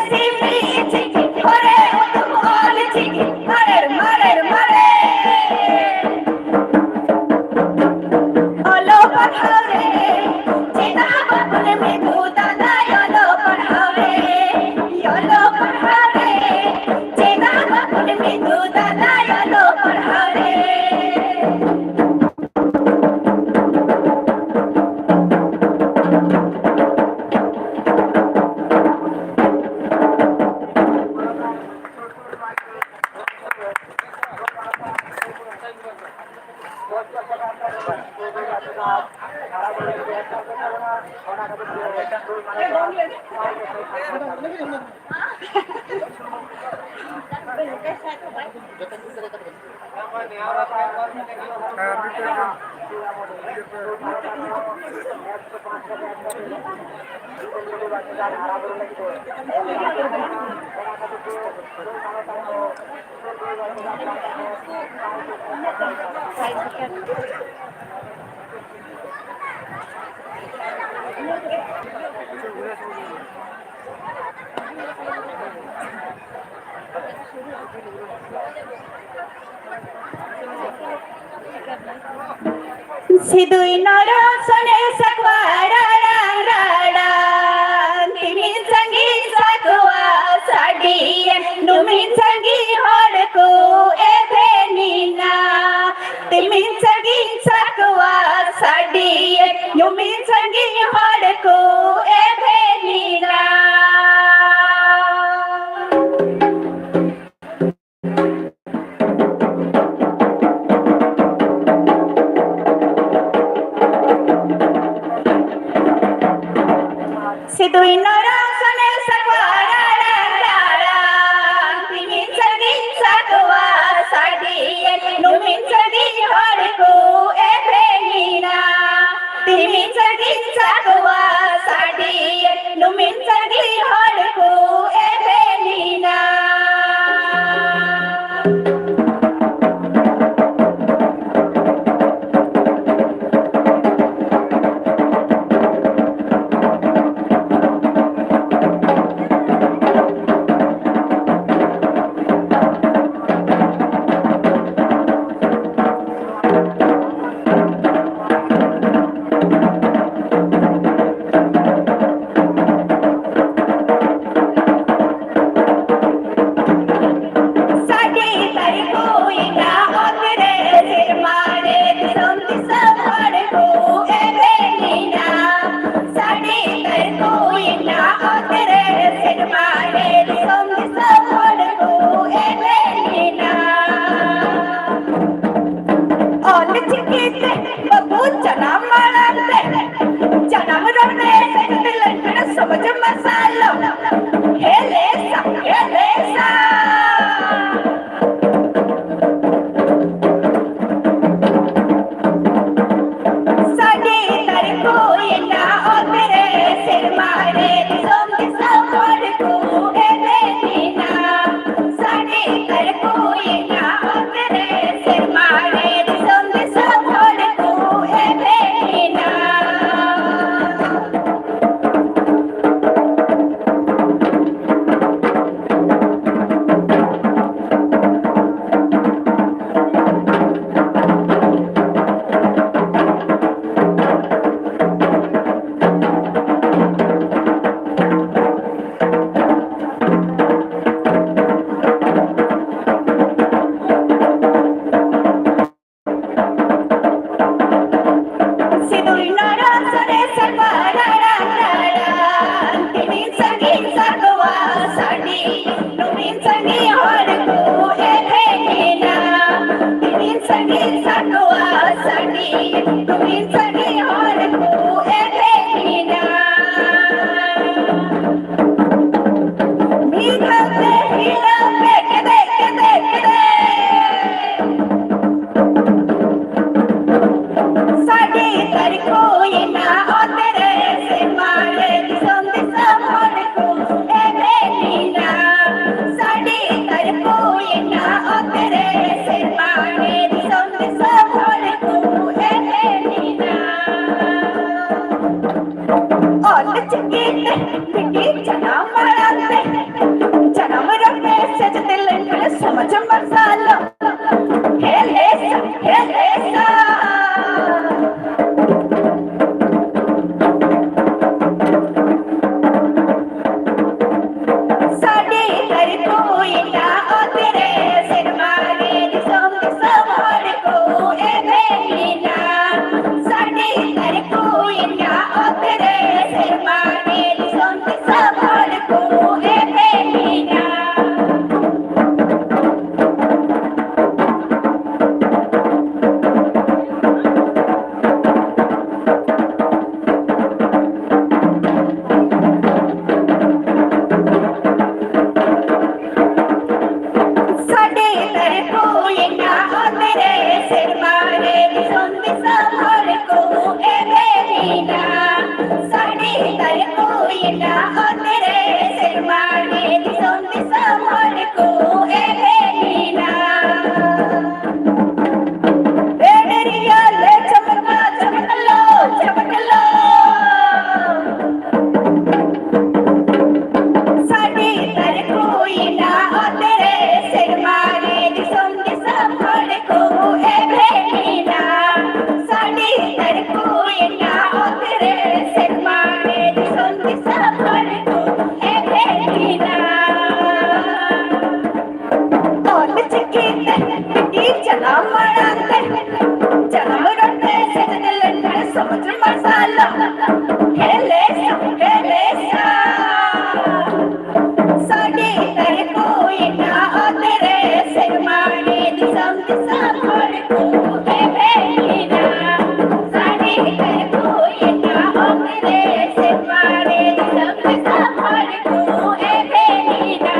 ᱥᱤᱢᱤ ᱪᱤᱠᱤ ᱠᱚᱨᱮ ᱩᱫᱩᱜ ᱚᱞ ᱪᱤᱠᱤ ᱢᱟᱨᱮᱨ ᱢᱟᱨᱮᱨ ᱢᱟᱨᱮ᱾ ᱚᱞᱚᱜ ᱯᱟᱲᱦᱟᱣ ᱨᱮ ᱪᱮᱫᱟᱜ ᱵᱟᱵᱚᱱ ᱢᱤᱫᱚᱜ ᱫᱟᱫᱟ? ᱚᱞᱚᱜ ᱯᱟᱲᱦᱟᱣ ᱨᱮ, ᱚᱞᱚᱜ ᱯᱟᱲᱦᱟᱣ ᱨᱮ ᱪᱮᱫᱟᱜ ᱵᱟᱵᱚᱱ ᱢᱤᱫᱚᱜ ᱫᱟᱫᱟ? ᱚᱞᱚᱜ ᱯᱟᱲᱦᱟᱣ ᱨᱮ᱾ ᱥᱤᱫᱩᱭ ᱱᱚᱨᱚ ᱥᱚᱱᱮ ᱥᱟᱠᱣᱟ ᱨᱟᱲᱟᱝ ᱨᱟᱲᱟᱝ, ᱛᱤᱢᱤᱱ ᱥᱟᱺᱜᱤᱧ ᱥᱟᱠᱣᱟ ᱥᱟᱰᱤᱭᱮᱱ, ᱱᱩᱢᱤᱱ ᱥᱟᱺᱜᱤᱧ ᱦᱚᱲ ᱠᱚ ᱮᱵᱷᱮᱱᱤᱱᱟ᱾ ᱛᱤᱢᱤᱱ ᱥᱟᱺᱜᱤᱧ ᱥᱟᱠᱣᱟ ᱥᱟᱰᱤᱭᱮᱱ, ᱱᱩᱢᱤᱱ ᱥᱟᱺᱜᱤᱧ ᱦᱚᱲ ᱠᱚ ᱮᱵᱷᱮᱱᱤᱱᱟ᱾ ᱥᱤᱫᱩᱭ ᱱᱚᱨᱚ ᱥᱚᱱᱮ ᱥᱟᱠᱣᱟ ᱨᱟᱲᱟᱝ ᱨᱟᱲᱟᱝ, ᱛᱤᱢᱤᱱ ᱥᱟᱺᱜᱤᱧ ᱥᱟᱠᱣᱟ ᱥᱟᱰᱤᱭᱮᱱ, ᱱᱩᱢᱤᱱ ᱥᱟᱺᱜᱤᱧ ᱦᱚᱲ ᱠᱚ ᱮᱵᱷᱮᱱᱤᱱᱟ᱾ ᱛᱤᱢᱤᱱ ᱥᱟᱺᱜᱤᱧ ᱦᱮᱞᱮᱥᱟ, ᱦᱮᱞᱮᱥᱟ᱾ ᱥᱟᱰᱮ ᱛᱟᱨᱠᱚᱭᱮᱱᱟ ᱚᱛ ᱨᱮ, ᱥᱮᱨᱢᱟ ᱨᱮ, ᱫᱤᱥᱚᱢ ᱫᱤᱥᱚᱢ ᱦᱚᱲ ᱠᱚ ᱮᱵᱷᱮᱱᱮᱱᱟ᱾ ᱥᱟᱰᱮ ᱛᱟᱨᱠᱚᱭᱮᱱᱟ ᱚᱛ ᱨᱮ, ᱥᱮᱨᱢᱟ ᱨᱮ, ᱫᱤᱥᱚᱢ ᱫᱤᱥᱚᱢ ᱦᱚᱲ ᱠᱚ ᱮᱵᱷᱮᱱᱮᱱᱟ᱾ ᱥᱤᱫᱩᱭ ᱱᱟᱲᱟ ᱥᱟᱰᱮ ᱥᱟᱯᱟ ᱨᱟᱲᱟᱝ ᱨᱟᱲᱟᱝ, ᱛᱤᱢᱤᱱ ᱥᱟᱺᱜᱤᱧ ᱥᱟᱰᱚᱣᱟ ᱥᱟᱰᱮ, ᱛᱤᱢᱤᱱ ᱥᱟᱺᱜᱤᱧ ᱦᱚᱲ ᱠᱚ ᱮᱵᱷᱮᱱᱮᱱᱟ᱾ ᱛᱤᱢᱤᱱ ᱥᱟᱺᱜᱤᱧ ᱥᱟᱰᱚᱣᱟ ᱥᱟᱰᱮ, ᱛᱤᱢᱤᱱ ᱥᱟᱺᱜᱤᱧ ᱦᱚᱲ ᱠᱚ ᱮᱵᱷᱮᱱᱮᱱᱟ᱾ ᱢᱤᱫ ᱫᱷᱟᱣ ᱛᱮ ᱦᱤᱞᱟᱹᱣ ᱛᱮ ᱠᱮᱫᱮ, ᱠᱮᱫᱮ, ᱠᱮᱫᱮ᱾ ᱥᱟᱰᱮ ᱛᱟᱨᱠᱚᱭᱮᱱᱟ ᱚᱛ ᱨᱮ, ᱥᱮᱨᱢᱟ ᱨᱮ, ᱫᱤᱥᱚᱢ ᱫᱤᱥᱚᱢ ᱦᱚᱲ ᱠᱚ ᱮᱵᱷᱮᱱᱮᱱᱟ᱾ ᱥᱟᱰᱮ ᱛᱟᱨᱠᱚᱭᱮᱱᱟ ᱚᱛ ᱨᱮ, ᱥᱮᱨᱢᱟ ᱨᱮ, ᱫᱤᱥᱚᱢ ᱫᱤᱥᱚᱢ ᱦᱚᱲ ᱠᱚ ᱮᱵᱷᱮᱱᱮᱱᱟ᱾ ᱚᱛᱮ ᱨᱮ ᱥᱮᱨᱢᱟ ᱨᱮ ᱫᱤᱥᱚᱢ ᱫᱤᱥᱚᱢ ᱦᱚᱲ ᱠᱚ ᱮᱵᱷᱮᱱ ᱮᱱᱟ᱾ ᱮᱰᱮᱨᱤᱭᱟ ᱞᱮ ᱪᱚᱢᱠᱟ ᱪᱚᱢᱠᱞᱚ ᱪᱚᱢᱠᱞᱚ᱾ ᱥᱟᱰᱮ ᱛᱟᱨ ᱠᱚᱭᱮᱱᱟ ᱚᱛᱮ ᱨᱮ ᱥᱮᱨᱢᱟ ᱨᱮ ᱫᱤᱥᱚᱢ ᱫᱤᱥᱚᱢ ᱦᱚᱲ ᱠᱚ ᱮᱵᱷᱮᱱ ᱮᱱᱟ᱾ ᱥᱟᱰᱮ ᱛᱟᱨ ᱠᱚᱭᱮᱱᱟ ᱚᱛᱮ ᱨᱮ ᱥᱮᱨᱢᱟ ᱨᱮ ᱫᱤᱥᱚᱢ ᱫᱤᱥᱚᱢ ᱦᱚᱲ ᱠᱚ ᱮᱵᱷᱮᱱ ᱮᱱᱟ᱾ ᱚᱞ ᱪᱤᱠᱤ ᱛᱮ ᱪᱤᱠᱤ ᱡᱟᱱᱟᱢ ᱟᱲᱟᱝ ᱛᱮ ᱡᱟᱱᱟᱢ ᱨᱚᱲ ᱛᱮ ᱥᱮᱪᱮᱫ ᱞᱮᱱ ᱥᱚᱢᱟᱡᱽ ᱢᱟᱨᱥᱟᱞ ᱦᱮᱞᱮᱥᱟ, ᱦᱮᱞᱮᱥᱟ᱾ ᱥᱟᱰᱮ ᱛᱟᱨ ᱠᱚᱭᱮᱱᱟ ᱚᱛᱮ ᱨᱮ ᱥᱮᱨᱢᱟ ᱨᱮ ᱫᱤᱥᱚᱢ ᱫᱤᱥᱚᱢ ᱦᱚᱲ ᱠᱚ ᱮᱵᱷᱮᱱ ᱮᱱᱟ᱾ ᱥᱟᱰᱮ ᱛᱟᱨ ᱠᱚᱭᱮᱱᱟ ᱚᱛᱮ ᱨᱮ ᱥᱮᱨᱢᱟ ᱨᱮ ᱫᱤᱥᱚᱢ ᱫᱤᱥᱚᱢ ᱦᱚᱲ ᱠᱚ ᱮᱵᱷᱮᱱ ᱮᱱᱟ᱾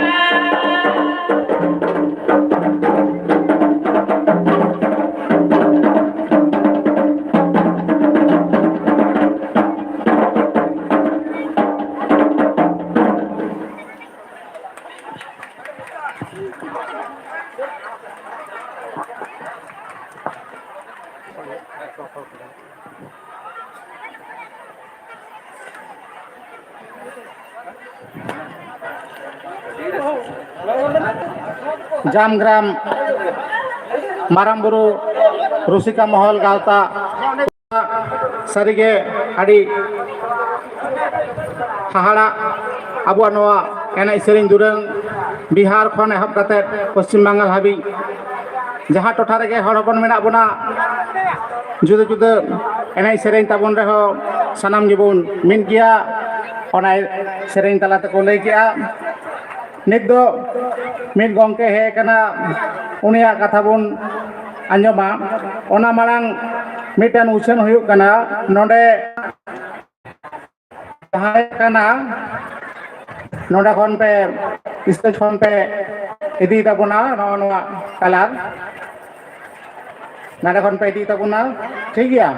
ᱡᱟᱢᱜᱨᱟᱢ ᱢᱟᱨᱟᱝ ᱵᱩᱨᱩ ᱨᱩᱥᱤᱠᱟ ᱢᱚᱦᱚᱞ ᱜᱟᱶᱛᱟ, ᱥᱟᱹᱨᱤᱜᱮ ᱟᱹᱰᱤ ᱦᱟᱦᱟᱲᱟᱜ ᱟᱵᱚᱣᱟᱜ ᱱᱚᱣᱟ ᱮᱱᱮᱡ ᱥᱮᱨᱮᱧ ᱫᱩᱨᱟᱹᱝ, ᱵᱤᱦᱟᱨ ᱠᱷᱚᱱ ᱮᱦᱚᱵ ᱠᱟᱛᱮ ᱯᱚᱥᱪᱤᱢ ᱵᱟᱝᱜᱟᱞ ᱦᱟᱹᱵᱤᱡ ᱡᱟᱦᱟᱸ ᱴᱚᱴᱷᱟ ᱨᱮᱜᱮ ᱦᱚᱲ ᱦᱚᱯᱚᱱ ᱢᱮᱱᱟᱜ ᱵᱚᱱᱟ, ᱡᱩᱫᱟᱹ ᱡᱩᱫᱟᱹ ᱮᱱᱮᱡ ᱥᱮᱨᱮᱧ ᱛᱟᱵᱚᱱ ᱨᱮᱦᱚᱸ ᱥᱟᱱᱟᱢ ᱜᱮᱵᱚᱱ ᱢᱤᱫ ᱜᱮᱭᱟ᱾ ᱚᱱᱟ ᱥᱮᱨᱮᱧ ᱛᱟᱞᱟ ᱛᱮᱠᱚ ᱞᱟᱹᱭ ᱠᱮᱜᱼᱟ᱾ ᱱᱤᱛ ᱫᱚ ᱢᱤᱫ ᱜᱚᱢᱠᱮ ᱦᱮᱡ ᱟᱠᱟᱱᱟ, ᱩᱱᱤᱭᱟᱜ ᱠᱟᱛᱷᱟ ᱵᱚᱱ ᱟᱸᱡᱚᱢᱟ᱾ ᱚᱱᱟ ᱢᱟᱲᱟᱝ ᱢᱤᱫᱴᱟᱝ ᱩᱪᱷᱟᱹᱱ ᱦᱩᱭᱩᱜ ᱠᱟᱱᱟ, ᱱᱚᱰᱮ ᱡᱟᱦᱟᱸᱭ ᱠᱟᱱᱟ, ᱱᱚᱰᱮ ᱠᱷᱚᱱ ᱯᱮ, ᱥᱴᱮᱡᱽ ᱠᱷᱚᱱ ᱯᱮ ᱤᱫᱤᱭ ᱛᱟᱵᱚᱱᱟ ᱱᱚᱜᱼᱚ ᱱᱚᱣᱟ ᱠᱟᱞᱟᱨ, ᱱᱚᱰᱮ ᱠᱷᱚᱱ ᱯᱮ ᱤᱫᱤᱭ ᱛᱟᱵᱚᱱᱟ᱾ ᱴᱷᱤᱠ ᱜᱮᱭᱟ,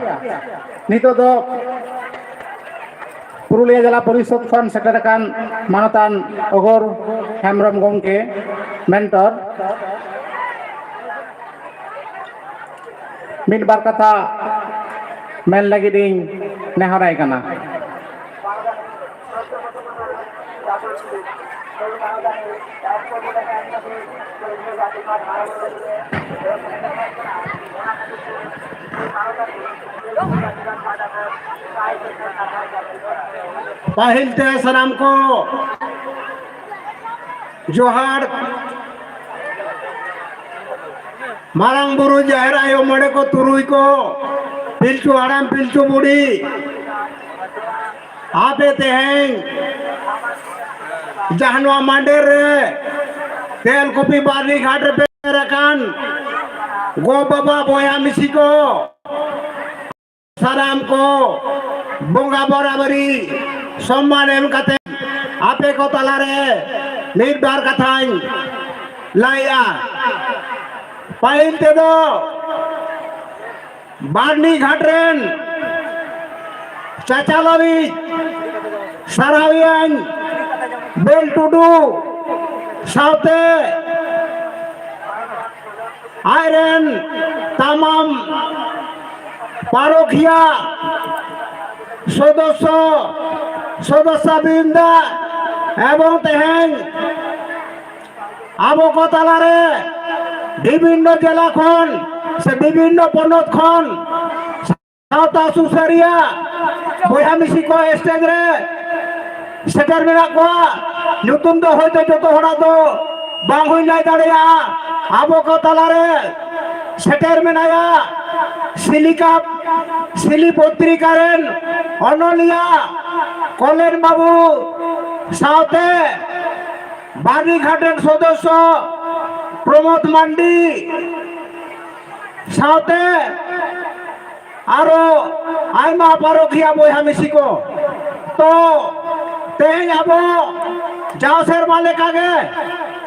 ᱱᱤᱛᱚᱜ ᱫᱚ ᱯᱩᱨᱩᱞᱤᱭᱟᱹ ᱡᱮᱞᱟ ᱯᱚᱨᱤᱥᱚᱫᱽ ᱠᱷᱚᱱ ᱥᱮᱴᱮᱨ ᱟᱠᱟᱱ ᱢᱟᱱᱚᱛᱟᱱ ᱚᱜᱚᱨ ᱦᱮᱢᱵᱨᱚᱢ ᱜᱚᱢᱠᱮ, ᱢᱮᱱᱴᱚᱨ, ᱢᱤᱫ ᱵᱟᱨ ᱠᱟᱛᱷᱟ ᱢᱮᱱ ᱞᱟᱹᱜᱤᱫ ᱤᱧ ᱱᱮᱦᱚᱨᱟᱭ ᱠᱟᱱᱟ᱾ ᱯᱟᱹᱦᱤᱞ ᱛᱮ ᱥᱟᱱᱟᱢ ᱠᱚ ᱡᱚᱦᱟᱨ᱾ ᱢᱟᱨᱟᱝ ᱵᱩᱨᱩ, ᱡᱟᱦᱮᱨ ᱟᱭᱳ, ᱢᱚᱬᱮ ᱠᱚ ᱛᱩᱨᱩᱭ ᱠᱚ, ᱯᱤᱞᱪᱩ ᱦᱟᱲᱟᱢ ᱯᱤᱞᱪᱩ ᱵᱩᱲᱦᱤ, ᱟᱯᱮ ᱛᱮᱦᱮᱧ ᱡᱟᱦᱟᱸ ᱱᱚᱣᱟ ᱢᱟᱱᱰᱮᱨ ᱨᱮ ᱛᱮᱞᱠᱩᱯᱤ ᱵᱟᱨᱱᱤ ᱜᱷᱟᱴ ᱨᱮᱯᱮ ᱥᱮᱴᱮᱨ ᱟᱠᱟᱱ ᱜᱚ ᱵᱟᱵᱟ ᱵᱚᱭᱦᱟ ᱢᱤᱥᱤ ᱠᱚ, ᱥᱟᱱᱟᱢ ᱠᱚ ᱵᱚᱸᱜᱟ ᱵᱟᱨᱟᱵᱟᱨᱤ ᱥᱚᱢᱢᱟᱱ ᱮᱢ ᱠᱟᱛᱮ ᱟᱯᱮ ᱠᱚ ᱛᱟᱞᱟᱨᱮ ᱢᱤᱫ ᱵᱟᱨ ᱠᱟᱛᱷᱟᱧ ᱞᱟᱹᱭᱟ᱾ ᱯᱟᱹᱦᱤᱞ ᱛᱮᱫᱚ ᱵᱟᱨᱱᱤ ᱜᱷᱟᱴ ᱨᱮᱱ ᱪᱟᱪᱟᱞᱟᱣᱤᱡ ᱥᱟᱨᱦᱟᱣᱤᱭᱟᱹᱧ ᱵᱮᱞ ᱴᱩᱰᱩ ᱥᱟᱶᱛᱮ ᱟᱡᱨᱮᱱ ᱛᱟᱢᱟᱢ ᱯᱟᱨᱚᱠᱷᱤᱭᱟ ᱥᱚᱫᱚᱥᱥᱚ, ᱥᱚᱫᱚᱥᱥᱟ ᱵᱨᱤᱱᱫᱟ ᱮᱵᱚᱝ ᱛᱮᱦᱮᱧ ᱟᱵᱚ ᱠᱚ ᱛᱟᱞᱟᱨᱮ ᱵᱤᱵᱷᱤᱱᱱᱚ ᱡᱮᱞᱟ ᱠᱷᱚᱱ ᱥᱮ ᱵᱤᱵᱷᱤᱱᱱᱚ ᱯᱚᱱᱚᱛ ᱠᱷᱚᱱ ᱥᱟᱶᱛᱟ ᱥᱩᱥᱟᱹᱨᱤᱭᱟᱹ ᱵᱚᱭᱦᱟ ᱢᱤᱥᱤ ᱠᱚ ᱥᱴᱮᱡ ᱨᱮ ᱥᱮᱴᱮᱨ ᱢᱮᱱᱟᱜ ᱠᱚᱣᱟ᱾ ᱧᱩᱛᱩᱢ ᱫᱚ ᱦᱚᱭᱛᱚ ᱡᱚᱛᱚ ᱦᱚᱲᱟᱜ ᱫᱚ ᱵᱟᱝ ᱦᱩᱭ ᱞᱟᱹᱭ ᱫᱟᱲᱮᱭᱟᱜᱼᱟ᱾ ᱟᱵᱚ ᱠᱚ ᱛᱟᱞᱟᱨᱮ ᱥᱮᱴᱮᱨ ᱢᱮᱱᱟᱭᱟ ᱥᱤᱞᱤᱠᱟ, ᱥᱤᱞᱤ ᱯᱚᱛᱨᱤᱠᱟ ᱨᱮᱱ ᱚᱱᱚᱞᱤᱭᱟᱹ ᱠᱚᱞᱮᱱ ᱵᱟᱹᱵᱩ ᱥᱟᱶᱛᱮ ᱵᱟᱨᱱᱤ ᱜᱷᱟᱴ ᱨᱮᱱ ᱥᱚᱫᱚᱥᱥᱚ ᱯᱨᱚᱢᱳᱫ ᱢᱟᱱᱰᱤ ᱥᱟᱶᱛᱮ ᱟᱨᱚ ᱟᱭᱢᱟ ᱯᱟᱨᱚᱠᱷᱤᱭᱟ ᱵᱚᱭᱦᱟ ᱢᱤᱥᱤ ᱠᱚ᱾ ᱛᱚ, ᱛᱮᱦᱮᱧ ᱟᱵᱚ ᱡᱟᱣ ᱥᱮᱨᱢᱟ ᱞᱮᱠᱟᱜᱮ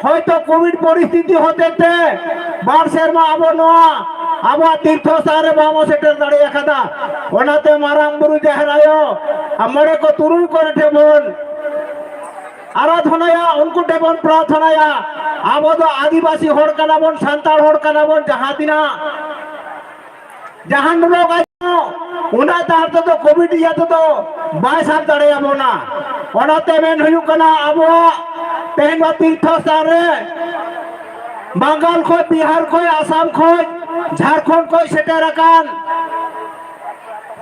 ᱦᱚᱭᱛᱚ ᱠᱳᱵᱷᱤᱰ ᱯᱚᱨᱤᱥᱛᱷᱤᱛᱤ ᱦᱚᱛᱮ ᱛᱮ ᱵᱟᱨ ᱥᱮᱨᱢᱟ ᱟᱵᱚ ᱱᱚᱣᱟ ᱟᱵᱚᱣᱟᱜ ᱛᱤᱨᱛᱷᱚ ᱥᱛᱷᱟᱱ ᱨᱮ ᱵᱟᱵᱚ ᱥᱮᱴᱮᱨ ᱫᱟᱲᱮ ᱟᱠᱟᱫᱟ᱾ ᱚᱱᱟᱛᱮ ᱢᱟᱨᱟᱝ ᱵᱩᱨᱩ, ᱡᱟᱦᱮᱨ ᱟᱭᱳ, ᱟᱨ ᱢᱚᱬᱮ ᱠᱚ ᱛᱩᱨᱩᱭ ᱠᱚᱨᱮ ᱴᱷᱮᱱ ᱵᱚᱱ ᱟᱨᱟᱫᱷᱚᱱᱟᱭᱟ, ᱩᱱᱠᱩ ᱴᱷᱮᱱ ᱵᱚᱱ ᱯᱨᱟᱨᱛᱷᱚᱱᱟᱭᱟ᱾ ᱟᱵᱚ ᱫᱚ ᱟᱹᱫᱤᱵᱟᱹᱥᱤ ᱦᱚᱲ ᱠᱟᱱᱟ ᱵᱚᱱ, ᱥᱟᱱᱛᱟᱲ ᱦᱚᱲ ᱠᱟᱱᱟ ᱵᱚᱱ, ᱡᱟᱦᱟᱸ ᱛᱤᱱᱟᱹᱜ ᱡᱟᱦᱟᱱ ᱨᱳᱜᱽ ᱟᱡᱟᱨ ᱚᱱᱟ ᱛᱟᱨ ᱛᱮᱫᱚ ᱠᱳᱵᱷᱤᱰ ᱤᱭᱟᱹ ᱛᱮᱫᱚ ᱵᱟᱭ ᱥᱟᱵ ᱫᱟᱲᱮᱭᱟᱵᱚᱱᱟ᱾ ᱚᱱᱟᱛᱮ ᱢᱮᱱ ᱦᱩᱭᱩᱜ ᱠᱟᱱᱟ, ᱟᱵᱚᱣᱟᱜ ᱛᱮᱦᱮᱧ ᱱᱚᱣᱟ ᱛᱤᱨᱛᱷᱚ ᱥᱛᱷᱟᱱ ᱨᱮ ᱵᱟᱝᱜᱟᱞ ᱠᱷᱚᱱ, ᱵᱤᱦᱟᱨ ᱠᱷᱚᱱ, ᱟᱥᱟᱢ ᱠᱷᱚᱱ, ᱡᱷᱟᱲᱠᱷᱚᱸᱰ ᱠᱷᱚᱱ ᱥᱮᱴᱮᱨ ᱟᱠᱟᱱ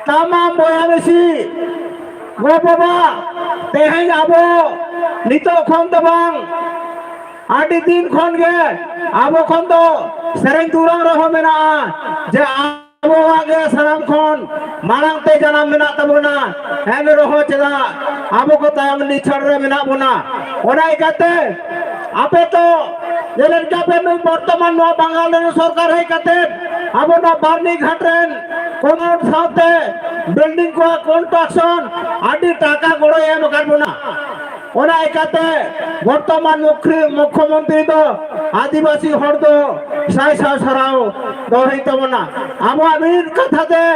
ᱛᱟᱢᱟᱢ ᱵᱚᱭᱦᱟ ᱢᱤᱥᱤ, ᱜᱚ ᱵᱟᱵᱟ, ᱛᱮᱦᱮᱧ ᱟᱵᱚ ᱱᱤᱛᱚᱜ ᱠᱷᱚᱱ ᱫᱚ ᱵᱟᱝ, ᱟᱹᱰᱤ ᱫᱤᱱ ᱠᱷᱚᱱ ᱜᱮ ᱟᱵᱚ ᱠᱷᱚᱱ ᱫᱚ ᱥᱮᱨᱮᱧ ᱫᱩᱨᱟᱹᱝ ᱨᱮᱦᱚᱸ ᱢᱮᱱᱟᱜᱼᱟ ᱡᱮ ᱟᱵᱚᱣᱟᱜ ᱜᱮ ᱥᱟᱱᱟᱢ ᱠᱷᱚᱱ ᱢᱟᱲᱟᱝ ᱛᱮ ᱡᱟᱱᱟᱢ ᱢᱮᱱᱟᱜ ᱛᱟᱵᱚᱱᱟ᱾ ᱮᱱ ᱨᱮᱦᱚᱸ ᱪᱮᱫᱟᱜ ᱟᱵᱚ ᱠᱚ ᱛᱟᱭᱚᱢ ᱞᱤᱪᱷᱟᱹᱲ ᱨᱮ ᱢᱮᱱᱟᱜ ᱵᱚᱱᱟ? ᱚᱱᱟ ᱤᱠᱟᱹᱛᱮ ᱟᱯᱮ ᱛᱚ ᱡᱮᱞᱮᱠᱟ ᱯᱮ ᱱᱩᱭ ᱵᱚᱨᱛᱚᱢᱟᱱ ᱱᱚᱣᱟ ᱵᱟᱝᱜᱟᱞ ᱨᱮᱱ ᱥᱚᱨᱠᱟᱨ ᱦᱮᱡ ᱠᱟᱛᱮ ᱟᱵᱚ ᱱᱚᱣᱟ ᱵᱟᱨᱱᱤ ᱜᱷᱟᱴ ᱨᱮᱱ ᱠᱚᱢᱟᱱᱰ ᱥᱟᱶᱛᱮ ᱵᱤᱞᱰᱤᱝ ᱠᱚᱣᱟᱜ ᱠᱚᱱᱥᱴᱨᱟᱠᱥᱚᱱ ᱟᱹᱰᱤ ᱴᱟᱠᱟ ᱜᱚᱲᱚᱭ ᱮᱢ ᱟᱠᱟᱫ ᱵᱚᱱᱟ᱾ ᱚᱱᱟ ᱤᱠᱟᱹᱛᱮ ᱵᱚᱨᱛᱚᱢᱟᱱ ᱢᱩᱠᱷᱨᱤ-, ᱢᱩᱠᱷᱭᱚᱢᱚᱱᱛᱨᱤ ᱫᱚ ᱟᱹᱫᱤᱵᱟᱹᱥᱤ ᱦᱚᱲ ᱫᱚ ᱥᱟᱭ ᱥᱟᱭ ᱥᱟᱨᱦᱟᱣ ᱫᱚ ᱦᱩᱭᱩᱜ ᱛᱟᱵᱚᱱᱟ᱾ ᱟᱵᱚᱣᱟᱜ ᱢᱤᱫ ᱠᱟᱛᱷᱟ ᱛᱮ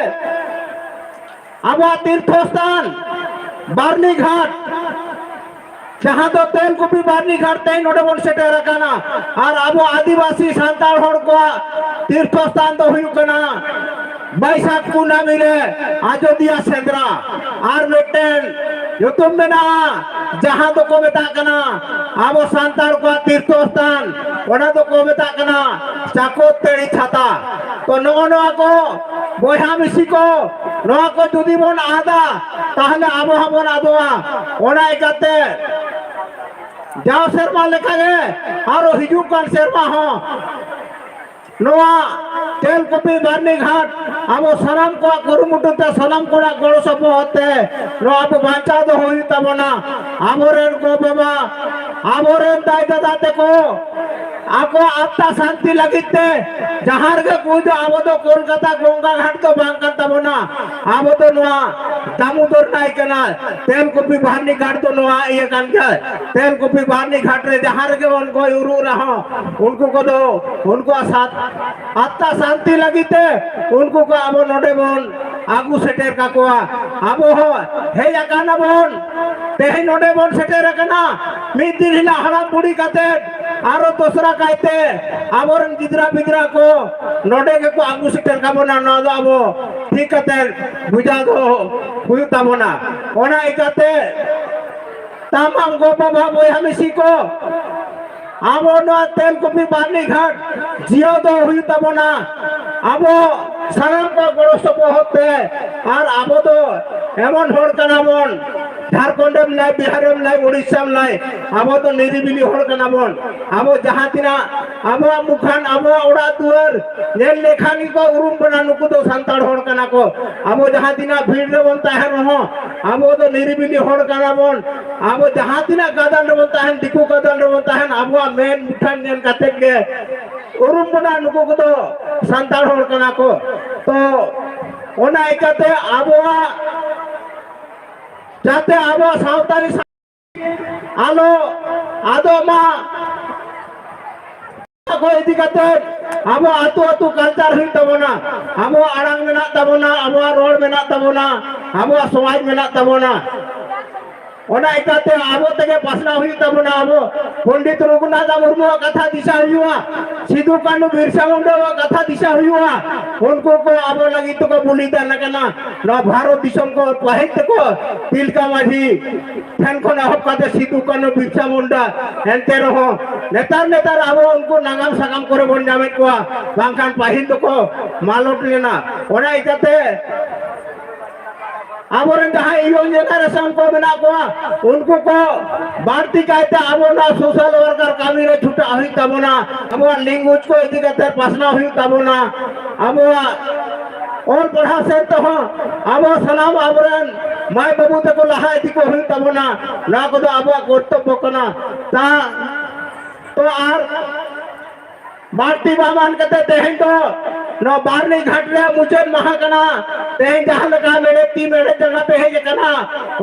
ᱟᱵᱚᱣᱟᱜ ᱛᱤᱨᱛᱷᱚ ᱥᱛᱷᱟᱱ ᱵᱟᱨᱱᱤ ᱜᱷᱟᱴ, ᱡᱟᱦᱟᱸ ᱫᱚ ᱛᱮᱞᱠᱩᱯᱤ ᱵᱟᱨᱱᱤ ᱜᱷᱟᱴ ᱛᱮ ᱱᱚᱰᱮ ᱵᱚᱱ ᱥᱮᱴᱮᱨ ᱟᱠᱟᱱᱟ᱾ ᱟᱨ ᱟᱵᱚ ᱟᱹᱫᱤᱵᱟᱹᱥᱤ ᱥᱟᱱᱛᱟᱲ ᱦᱚᱲ ᱠᱚᱣᱟᱜ ᱛᱤᱨᱛᱷᱚ ᱥᱛᱷᱟᱱ ᱫᱚ ᱦᱩᱭᱩᱜ ᱠᱟᱱᱟ ᱵᱟᱹᱭᱥᱟᱹᱠᱷ ᱠᱩᱱᱟᱹᱢᱤ ᱨᱮ ᱟᱡᱚᱫᱤᱭᱟᱹ ᱥᱮᱸᱫᱽᱨᱟ᱾ ᱟᱨ ᱢᱤᱫᱴᱮᱱ ᱧᱩᱛᱩᱢ ᱢᱮᱱᱟᱜᱼᱟ, ᱡᱟᱦᱟᱸ ᱫᱚᱠᱚ ᱢᱮᱛᱟᱜ ᱠᱟᱱᱟ ᱟᱵᱚ ᱥᱟᱱᱛᱟᱲ ᱠᱚᱣᱟᱜ ᱛᱤᱨᱛᱷᱚ ᱥᱛᱷᱟᱱ, ᱚᱱᱟ ᱫᱚᱠᱚ ᱢᱮᱛᱟᱜ ᱠᱟᱱᱟ ᱪᱟᱠᱚᱞᱛᱟᱹᱲᱤ ᱪᱷᱟᱛᱟ᱾ ᱛᱚ ᱱᱚᱜᱼᱚ ᱱᱚᱣᱟ ᱠᱚ ᱵᱚᱭᱦᱟ ᱢᱤᱥᱤ ᱠᱚ, ᱱᱚᱣᱟ ᱠᱚ ᱡᱩᱫᱤ ᱵᱚᱱ ᱟᱫᱟ, ᱛᱟᱦᱞᱮ ᱟᱵᱚ ᱦᱚᱸᱵᱚᱱ ᱟᱫᱚᱜᱼᱟ᱾ ᱚᱱᱟ ᱤᱠᱟᱹᱛᱮ ᱡᱟᱣ ᱥᱮᱨᱢᱟ ᱞᱮᱠᱟᱜᱮ ᱟᱨᱚ ᱦᱤᱡᱩᱜ ᱠᱟᱱ ᱥᱮᱨᱢᱟ ᱦᱚᱸ ᱱᱚᱣᱟ ᱛᱮᱞᱠᱩᱯᱤ ᱵᱟᱨᱱᱤ ᱜᱷᱟᱴ ᱟᱵᱚ ᱥᱟᱱᱟᱢ ᱠᱚᱣᱟᱜ ᱠᱩᱨᱩᱢᱩᱴᱩ ᱛᱮ, ᱥᱟᱱᱟᱢ ᱠᱚᱣᱟᱜ ᱜᱚᱲᱚ ᱥᱚᱯᱚᱦᱚᱫ ᱛᱮ ᱱᱚᱣᱟ ᱟᱵᱚ ᱵᱟᱧᱪᱟᱣ ᱫᱚᱦᱚ ᱦᱩᱭᱩᱜ ᱛᱟᱵᱚᱱᱟ᱾ ᱟᱵᱚᱨᱮᱱ ᱜᱚ ᱵᱟᱵᱟ, ᱟᱵᱚᱨᱮᱱ ᱫᱟᱭ ᱫᱟᱫᱟ ᱛᱮᱠᱚ ᱟᱠᱚᱣᱟᱜ ᱟᱛᱛᱟ ᱥᱟᱱᱛᱤ ᱞᱟᱹᱜᱤᱫ ᱛᱮ ᱡᱟᱦᱟᱸ ᱨᱮᱜᱮ ᱠᱚ ᱦᱤᱡᱩᱜ, ᱟᱵᱚ ᱫᱚ ᱠᱳᱞᱠᱟᱛᱟ ᱜᱚᱝᱜᱟ ᱜᱷᱟᱴ ᱫᱚ ᱵᱟᱝ ᱠᱟᱱ ᱛᱟᱵᱚᱱᱟ, ᱟᱵᱚ ᱫᱚ ᱱᱚᱣᱟ ᱫᱟᱢᱳᱫᱚᱨ ᱱᱟᱹᱭ ᱠᱟᱱᱟ᱾ ᱛᱮᱞᱠᱩᱯᱤ ᱵᱟᱨᱱᱤ ᱜᱷᱟᱴ ᱫᱚ ᱱᱚᱣᱟ ᱤᱭᱟᱹ ᱠᱟᱱ ᱜᱮᱭᱟ᱾ ᱛᱮᱞᱠᱩᱯᱤ ᱵᱟᱨᱱᱤ ᱜᱷᱟᱴ ᱨᱮ ᱡᱟᱦᱟᱸ ᱨᱮᱜᱮ ᱵᱚᱱ ᱜᱚᱡ ᱩᱨᱩᱜ ᱨᱮᱦᱚᱸ, ᱩᱱᱠᱩ ᱠᱚᱫᱚ ᱩᱱᱠᱩᱣᱟᱜ ᱥᱟᱛ-, ᱟᱛᱛᱟ ᱥᱟᱱᱛᱤ ᱞᱟᱹᱜᱤᱫ ᱛᱮ ᱩᱱᱠᱩ ᱠᱚ ᱟᱵᱚ ᱱᱚᱰᱮ ᱵᱚᱱ ᱟᱹᱜᱩ ᱥᱮᱴᱮᱨ ᱠᱟᱠᱚᱣᱟ᱾ ᱟᱵᱚ ᱦᱚᱸ ᱦᱮᱡ ᱟᱠᱟᱱᱟ ᱵᱚᱱ, ᱛᱮᱦᱮᱧ ᱱᱚᱰᱮ ᱵᱚᱱ ᱥᱮᱴᱮᱨ ᱟᱠᱟᱱᱟ᱾ ᱢᱤᱫ ᱫᱤᱱ ᱦᱤᱞᱳᱜ ᱦᱟᱲᱟᱢ ᱵᱩᱲᱦᱤ ᱠᱟᱛᱮ ᱟᱨᱚ ᱫᱚᱥᱨᱟ ᱠᱟᱭᱛᱮ ᱟᱵᱚᱨᱮᱱ ᱜᱤᱫᱽᱨᱟᱹ ᱯᱤᱫᱽᱨᱟᱹ ᱠᱚ ᱱᱚᱰᱮ ᱜᱮᱠᱚ ᱟᱹᱜᱩ ᱥᱮᱴᱮᱨ ᱠᱟᱵᱚᱱᱟ᱾ ᱱᱚᱣᱟ ᱫᱚ ᱟᱵᱚ ᱴᱷᱤᱠ ᱠᱟᱛᱮ ᱵᱩᱡᱷᱟᱹᱣ ᱫᱚᱦᱚ ᱦᱩᱭᱩᱜ ᱛᱟᱵᱚᱱᱟ᱾ ᱚᱱᱟ ᱤᱠᱟᱹᱛᱮ ᱛᱟᱢᱟᱢ ᱜᱚ ᱵᱟᱵᱟ ᱵᱚᱭᱦᱟ ᱢᱤᱥᱤ ᱠᱚ, ᱟᱵᱚ ᱱᱚᱣᱟ ᱛᱮᱞᱠᱩᱯᱤ ᱵᱟᱨᱱᱤ ᱜᱷᱟᱴ ᱡᱤᱭᱟᱹᱣ ᱫᱚ ᱦᱩᱭᱩᱜ ᱛᱟᱵᱚᱱᱟ᱾ ᱟᱵᱚ ᱥᱟᱱᱟᱢ ᱠᱚ ᱜᱚᱲᱚ ᱥᱚᱯᱚᱦᱚᱫ ᱛᱮ, ᱟᱨ ᱟᱵᱚ ᱫᱚ ᱮᱢᱚᱱ ᱦᱚᱲ ᱠᱟᱱᱟ ᱵᱚᱱ, ᱡᱷᱟᱲᱠᱷᱚᱸᱰ ᱮᱢ ᱞᱟᱹᱭ, ᱵᱤᱦᱟᱨ ᱮᱢ ᱞᱟᱹᱭ, ᱩᱲᱤᱥᱥᱟ ᱮᱢ ᱞᱟᱹᱭ, ᱟᱵᱚ ᱫᱚ ᱱᱤᱨᱤᱵᱤᱞᱤ ᱦᱚᱲ ᱠᱟᱱᱟ ᱵᱚᱱ᱾ ᱟᱵᱚ ᱡᱟᱦᱟᱸ ᱛᱤᱱᱟᱹᱜ ᱟᱵᱚᱣᱟᱜ ᱢᱩᱠᱷᱟᱱ, ᱟᱵᱚᱣᱟᱜ ᱚᱲᱟᱜ ᱫᱩᱣᱟᱹᱨ ᱧᱮᱞ ᱞᱮᱠᱷᱟᱱ ᱜᱮᱠᱚ ᱩᱨᱩᱢ ᱵᱚᱱᱟ, ᱱᱩᱠᱩ ᱫᱚ ᱥᱟᱱᱛᱟᱲ ᱦᱚᱲ ᱠᱟᱱᱟ ᱠᱚ᱾ ᱟᱵᱚ ᱡᱟᱦᱟᱸ ᱛᱤᱱᱟᱹᱜ ᱵᱷᱤᱲ ᱨᱮᱵᱚᱱ ᱛᱟᱦᱮᱱ ᱨᱮᱦᱚᱸ, ᱟᱵᱚ ᱫᱚ ᱱᱤᱨᱤᱵᱤᱞᱤ ᱦᱚᱲ ᱠᱟᱱᱟ ᱵᱚᱱ᱾ ᱟᱵᱚ ᱡᱟᱦᱟᱸ ᱛᱤᱱᱟᱹᱜ ᱜᱟᱫᱟᱱ ᱨᱮᱵᱚᱱ ᱛᱟᱦᱮᱱ, ᱫᱤᱠᱩ ᱜᱟᱫᱟᱱ ᱨᱮᱵᱚᱱ ᱛᱟᱦᱮᱱ, ᱟᱵᱚᱣᱟᱜ ᱢᱮᱫ ᱢᱩᱴᱷᱟᱹᱱ ᱧᱮᱞ ᱠᱟᱛᱮ ᱜᱮ ᱩᱨᱩᱢ ᱵᱚᱱᱟ, ᱱᱩᱠᱩ ᱠᱚᱫᱚ ᱥᱟᱱᱛᱟᱲ ᱦᱚᱲ ᱠᱟᱱᱟ ᱠᱚ᱾ ᱛᱚ ᱚᱱᱟ ᱤᱠᱟᱹᱛᱮ ᱟᱵᱚᱣᱟᱜ, ᱡᱟᱛᱮ ᱟᱵᱚᱣᱟᱜ ᱥᱟᱶᱛᱟᱞᱤ ᱥᱟ-, ᱟᱞᱚ ᱟᱫᱚᱜ ᱢᱟ, ᱠᱚ ᱤᱫᱤ ᱠᱟᱛᱮ ᱟᱵᱚ ᱟᱹᱛᱩ ᱟᱹᱛᱩ ᱠᱟᱞᱪᱟᱨ ᱦᱩᱭᱩᱜ ᱛᱟᱵᱚᱱᱟ, ᱟᱵᱚᱣᱟᱜ ᱟᱲᱟᱝ ᱢᱮᱱᱟᱜ ᱛᱟᱵᱚᱱᱟ, ᱟᱵᱚᱣᱟᱜ ᱨᱚᱲ ᱢᱮᱱᱟᱜ ᱛᱟᱵᱚᱱᱟ, ᱟᱵᱚᱣᱟᱜ ᱥᱚᱢᱟᱡᱽ ᱢᱮᱱᱟᱜ ᱛᱟᱵᱚᱱᱟ᱾ ᱚᱱᱟ ᱤᱠᱟᱹᱛᱮ ᱟᱵᱚ ᱛᱮᱜᱮ ᱯᱟᱥᱱᱟᱣ ᱦᱩᱭᱩᱜ ᱛᱟᱵᱚᱱᱟ᱾ ᱟᱵᱚ ᱯᱚᱱᱰᱤᱛ ᱨᱚᱜᱷᱩᱱᱟᱛᱷ ᱢᱩᱨᱢᱩᱣᱟᱜ ᱠᱟᱛᱷᱟ ᱫᱤᱥᱟᱹ ᱦᱩᱭᱩᱜᱼᱟ, ᱥᱤᱫᱩ ᱠᱟᱹᱱᱦᱩ ᱵᱤᱨᱥᱟ ᱢᱩᱱᱰᱟᱣᱟᱜ ᱠᱟᱛᱷᱟ ᱫᱤᱥᱟᱹ ᱦᱩᱭᱩᱜᱼᱟ᱾ ᱩᱱᱠᱩ ᱠᱚ ᱟᱵᱚ ᱞᱟᱹᱜᱤᱫ ᱛᱮᱠᱚ ᱵᱚᱞᱤᱫᱟᱱ ᱟᱠᱟᱱᱟ᱾ ᱱᱚᱣᱟ ᱵᱷᱟᱨᱚᱛ ᱫᱤᱥᱚᱢ ᱠᱚ ᱯᱟᱹᱦᱤᱞ ᱛᱮᱠᱚ ᱛᱤᱞᱠᱟ ᱢᱟᱹᱡᱷᱤ ᱴᱷᱮᱱ ᱠᱷᱚᱱ ᱮᱦᱚᱵ ᱠᱟᱛᱮ ᱥᱤᱫᱩ ᱠᱟᱹᱱᱦᱩ ᱵᱤᱨᱥᱟ ᱢᱩᱱᱰᱟ, ᱮᱱᱛᱮ ᱨᱮᱦᱚᱸ ᱱᱮᱛᱟᱨ ᱱᱮᱛᱟᱨ ᱟᱵᱚ ᱩᱱᱠᱩ ᱱᱟᱜᱟᱢ ᱥᱟᱠᱟᱢ ᱠᱚᱨᱮ ᱵᱚᱱ ᱧᱟᱢᱮᱫ ᱠᱚᱣᱟ, ᱵᱟᱝᱠᱷᱟᱱ ᱯᱟᱹᱦᱤᱞ ᱫᱚᱠᱚ ᱢᱟᱞᱚᱴ ᱞᱮᱱᱟ᱾ ᱚᱱᱟ ᱤᱠᱟᱹᱛᱮ ᱟᱵᱚᱨᱮᱱ ᱡᱟᱦᱟᱸᱭ young generation ᱠᱚ ᱢᱮᱱᱟᱜ ᱠᱚᱣᱟ, ᱩᱱᱠᱩ ᱠᱚ ᱵᱟᱹᱲᱛᱤ ᱠᱟᱭᱛᱮ ᱟᱵᱚ ᱱᱚᱣᱟ social worker ᱠᱟᱹᱢᱤ ᱨᱮ ᱪᱷᱩᱴᱟᱹᱜ ᱦᱩᱭᱩᱜ ᱛᱟᱵᱚᱱᱟ᱾ ᱟᱵᱚᱣᱟᱜ language ᱠᱚ ᱤᱫᱤ ᱠᱟᱛᱮ ᱯᱟᱥᱱᱟᱣ ᱦᱩᱭᱩᱜ ᱛᱟᱵᱚᱱᱟ᱾ ᱟᱵᱚᱣᱟᱜ ᱚᱞ ᱯᱟᱲᱦᱟᱣ ᱥᱮᱫ ᱛᱮᱦᱚᱸ ᱟᱵᱚ ᱥᱟᱱᱟᱢ ᱟᱵᱚᱨᱮᱱ ᱢᱟᱹᱭ ᱵᱟᱹᱵᱩ ᱛᱟᱠᱚ ᱞᱟᱦᱟ ᱤᱫᱤ ᱠᱚ ᱦᱩᱭᱩᱜ ᱛᱟᱵᱚᱱᱟ᱾ ᱱᱚᱣᱟ ᱠᱚᱫᱚ ᱟᱵᱚᱣᱟᱜ ᱠᱚᱨᱛᱚᱵᱵᱚ ᱠᱟᱱᱟ᱾ ᱛᱟ-, ᱛᱚ ᱟᱨ ᱵᱟᱹᱲᱛᱤ ᱵᱟᱝ ᱢᱮᱱ ᱠᱟᱛᱮ ᱛᱮᱦᱮᱧ ᱫᱚ ᱱᱚᱣᱟ ᱵᱟᱨᱱᱤ ᱜᱷᱟᱴ ᱨᱮᱭᱟᱜ ᱢᱩᱪᱟᱹᱫ ᱢᱟᱦᱟ ᱠᱟᱱᱟ᱾ ᱛᱮᱦᱮᱧ ᱡᱟᱦᱟᱸ ᱞᱮᱠᱟ ᱢᱮᱬᱦᱮᱫ ᱛᱤ ᱢᱮᱬᱦᱮᱫ ᱡᱟᱸᱜᱟ ᱯᱮ ᱦᱮᱡ ᱟᱠᱟᱱᱟ,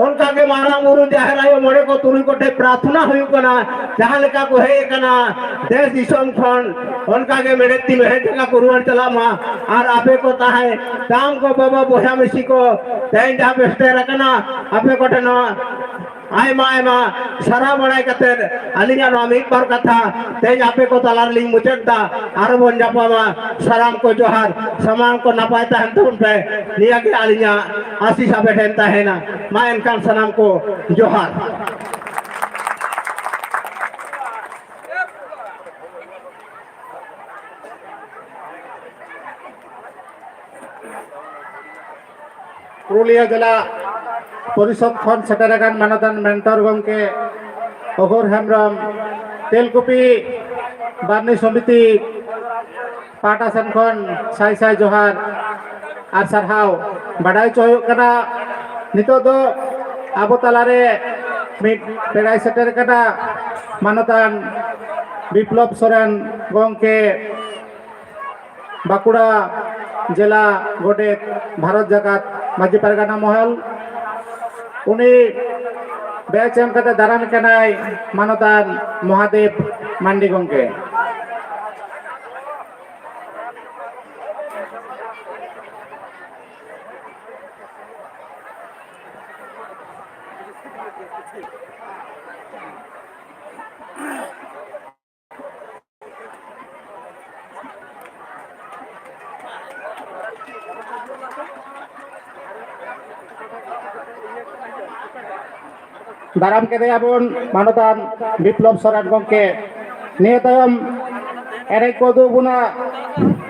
ᱚᱱᱠᱟ ᱜᱮ ᱢᱟᱨᱟᱝ ᱵᱩᱨᱩ ᱡᱟᱦᱮᱨ ᱟᱭᱳ ᱢᱚᱬᱮ ᱠᱚ ᱛᱩᱨᱩᱭ ᱠᱚ ᱴᱷᱮᱱ ᱯᱨᱟᱨᱛᱷᱚᱱᱟ ᱦᱩᱭᱩᱜ ᱠᱟᱱᱟ, ᱡᱟᱦᱟᱸ ᱞᱮᱠᱟ ᱠᱚ ᱦᱮᱡ ᱟᱠᱟᱱᱟ ᱫᱮᱥ ᱫᱤᱥᱚᱢ ᱠᱷᱚᱱ, ᱚᱱᱠᱟ ᱜᱮ ᱢᱮᱬᱦᱮᱫ ᱛᱤ ᱢᱮᱬᱦᱮᱫ ᱡᱟᱸᱜᱟ ᱠᱚ ᱨᱩᱣᱟᱹᱲ ᱪᱟᱞᱟᱜ ᱢᱟ᱾ ᱟᱨ ᱟᱯᱮ ᱠᱚ ᱛᱟᱦᱮᱸ ᱛᱟᱢ ᱠᱚ ᱵᱟᱵᱟ ᱵᱚᱭᱦᱟ ᱢᱤᱥᱤ ᱠᱚ, ᱛᱮᱦᱮᱧ ᱡᱟᱦᱟᱸ ᱯᱮ ᱥᱮᱴᱮᱨ ᱟᱠᱟᱱᱟ, ᱟᱯᱮ ᱠᱚ ᱴᱷᱮᱱ ᱦᱚᱸ ᱟᱭᱢᱟ ᱟᱭᱢᱟ ᱥᱟᱨᱦᱟᱣ ᱵᱟᱲᱟᱭ ᱠᱟᱛᱮ ᱟᱹᱞᱤᱧᱟᱜ ᱱᱚᱣᱟ ᱢᱤᱫ ᱵᱟᱨ ᱠᱟᱛᱷᱟ ᱛᱮᱦᱮᱧ ᱟᱯᱮ ᱠᱚ ᱛᱟᱞᱟ ᱨᱮᱞᱤᱧ ᱢᱩᱪᱟᱹᱫ ᱮᱫᱟ᱾ ᱟᱨᱚ ᱵᱚᱱ ᱧᱟᱯᱟᱢᱟ᱾ ᱥᱟᱱᱟᱢ ᱠᱚ ᱡᱚᱦᱟᱨ, ᱥᱟᱱᱟᱢ ᱠᱚ ᱱᱟᱯᱟᱭ ᱛᱟᱦᱮᱱ ᱛᱟᱵᱚᱱ ᱯᱮ᱾ ᱱᱤᱭᱟᱹ ᱜᱮ ᱟᱹᱞᱤᱧᱟᱜ ᱟᱥᱤᱥ ᱟᱯᱮ ᱴᱷᱮᱱ ᱛᱟᱦᱮᱱᱟ᱾ ᱢᱟ ᱮᱱᱠᱷᱟᱱ ᱥᱟᱱᱟᱢ ᱠᱚ ᱡᱚᱦᱟᱨ᱾ ᱯᱩᱨᱩᱞᱤᱭᱟᱹ ᱡᱮᱞᱟ ᱯᱚᱨᱤᱥᱚᱫᱽ ᱠᱷᱚᱱ ᱥᱮᱴᱮᱨ ᱟᱠᱟᱱ ᱢᱟᱱᱚᱛᱟᱱ ᱢᱮᱱᱴᱚᱨ ᱜᱚᱢᱠᱮ ᱚᱜᱷᱳᱨ ᱦᱮᱢᱵᱨᱚᱢ, ᱛᱮᱞᱠᱩᱯᱤ ᱵᱟᱨᱱᱤ ᱥᱚᱢᱤᱛᱤ ᱯᱟᱦᱴᱟ ᱥᱮᱱ ᱠᱷᱚᱱ ᱥᱟᱭ ᱥᱟᱭ ᱡᱚᱦᱟᱨ ᱟᱨ ᱥᱟᱨᱦᱟᱣ ᱵᱟᱰᱟᱭ ᱦᱚᱪᱚ ᱦᱩᱭᱩᱜ ᱠᱟᱱᱟ᱾ ᱱᱤᱛᱚᱜ ᱫᱚ ᱟᱵᱚ ᱛᱟᱞᱟᱨᱮ ᱢᱤᱫ ᱯᱮᱲᱟᱭ ᱥᱮᱴᱮᱨ ᱟᱠᱟᱱᱟ, ᱢᱟᱱᱚᱛᱟᱱ ᱵᱤᱯᱞᱚᱵ ᱥᱚᱨᱮᱱ ᱜᱚᱢᱠᱮ, ᱵᱟᱸᱠᱩᱲᱟ ᱡᱮᱞᱟ ᱜᱚᱰᱮᱛ, ᱵᱷᱟᱨᱚᱛ ᱡᱟᱠᱟᱛ ᱢᱟᱹᱡᱷᱤ ᱯᱟᱨᱜᱟᱱᱟ ᱢᱚᱦᱚᱞ᱾ ᱩᱱᱤ ᱵᱮᱪ ᱮᱢ ᱠᱟᱛᱮ ᱫᱟᱨᱟᱢ ᱠᱟᱱᱟᱭ ᱢᱟᱱᱚᱛᱟᱱ ᱢᱚᱦᱟᱫᱮᱵ ᱢᱟᱱᱰᱤ ᱜᱚᱢᱠᱮ᱾ ᱫᱟᱨᱟᱢ ᱠᱮᱫᱮᱭᱟᱵᱚᱱ ᱢᱟᱱᱚᱛᱟᱱ ᱵᱤᱯᱞᱚᱵ ᱥᱚᱨᱮᱱ ᱜᱚᱢᱠᱮ᱾ ᱱᱤᱭᱟᱹ ᱛᱟᱭᱚᱢ ᱮᱱᱮᱡ ᱠᱚ ᱩᱫᱩᱜ ᱵᱚᱱᱟ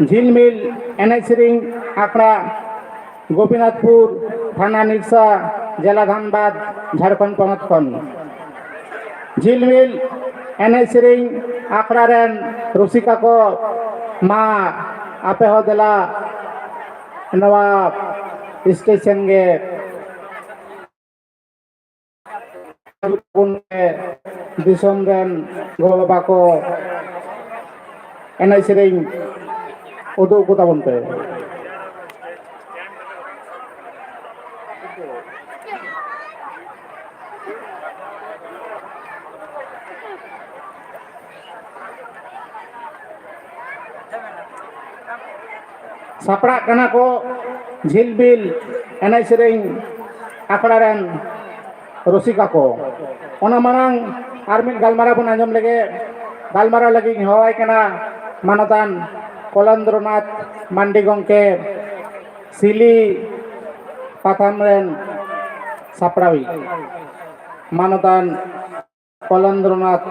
ᱡᱷᱤᱞᱢᱤᱞ ᱮᱱᱮᱡ ᱥᱮᱨᱮᱧ ᱟᱠᱷᱲᱟ, ᱜᱳᱯᱤᱱᱟᱛᱷᱯᱩᱨ, ᱛᱷᱟᱱᱟ ᱱᱤᱨᱥᱟ, ᱡᱮᱞᱟ ᱫᱷᱟᱱᱵᱟᱫᱽ, ᱡᱷᱟᱲᱠᱷᱚᱸᱰ ᱯᱚᱱᱚᱛ ᱠᱷᱚᱱ᱾ ᱡᱷᱤᱞᱢᱤᱞ ᱮᱱᱮᱡ ᱥᱮᱨᱮᱧ ᱟᱠᱷᱲᱟ ᱨᱮᱱ ᱨᱩᱥᱤᱠᱟ ᱠᱚ, ᱢᱟ ᱟᱯᱮ ᱦᱚᱸ ᱫᱮᱞᱟ ᱱᱚᱣᱟ ᱥᱴᱮᱡ ᱥᱮᱱ ᱜᱮ᱾ ᱫᱤᱥᱚᱢ ᱨᱮᱱ ᱜᱚ ᱵᱟᱵᱟ ᱠᱚ ᱮᱱᱮᱡ ᱥᱮᱨᱮᱧ ᱩᱫᱩᱜ ᱠᱚ ᱛᱟᱵᱚᱱ ᱯᱮ᱾ ᱥᱟᱯᱲᱟᱜ ᱠᱟᱱᱟ ᱠᱚ ᱡᱷᱤᱞᱵᱤᱞ ᱮᱱᱮᱡ ᱥᱮᱨᱮᱧ ᱟᱠᱷᱲᱟ ᱨᱮᱱ ᱨᱩᱥᱤᱠᱟ ᱠᱚ᱾ ᱚᱱᱟ ᱢᱟᱲᱟᱝ ᱟᱨ ᱢᱤᱫ ᱜᱟᱞᱢᱟᱨᱟᱣ ᱵᱚᱱ ᱟᱸᱡᱚᱢ ᱞᱮᱜᱮ᱾ ᱜᱟᱞᱢᱟᱨᱟᱣ ᱞᱟᱹᱜᱤᱫ ᱤᱧ ᱦᱚᱦᱚᱣᱟᱭ ᱠᱟᱱᱟ ᱢᱟᱱᱚᱛᱟᱱ ᱠᱚᱞᱮᱱᱫᱨᱚᱱᱟᱛᱷ ᱢᱟᱱᱰᱤ ᱜᱚᱢᱠᱮ, ᱥᱤᱞᱤ ᱯᱟᱛᱷᱟᱢ ᱨᱮᱱ ᱥᱟᱯᱲᱟᱣᱤᱡ ᱢᱟᱱᱚᱛᱟᱱ ᱠᱚᱞᱮᱱᱫᱨᱚᱱᱟᱛᱷ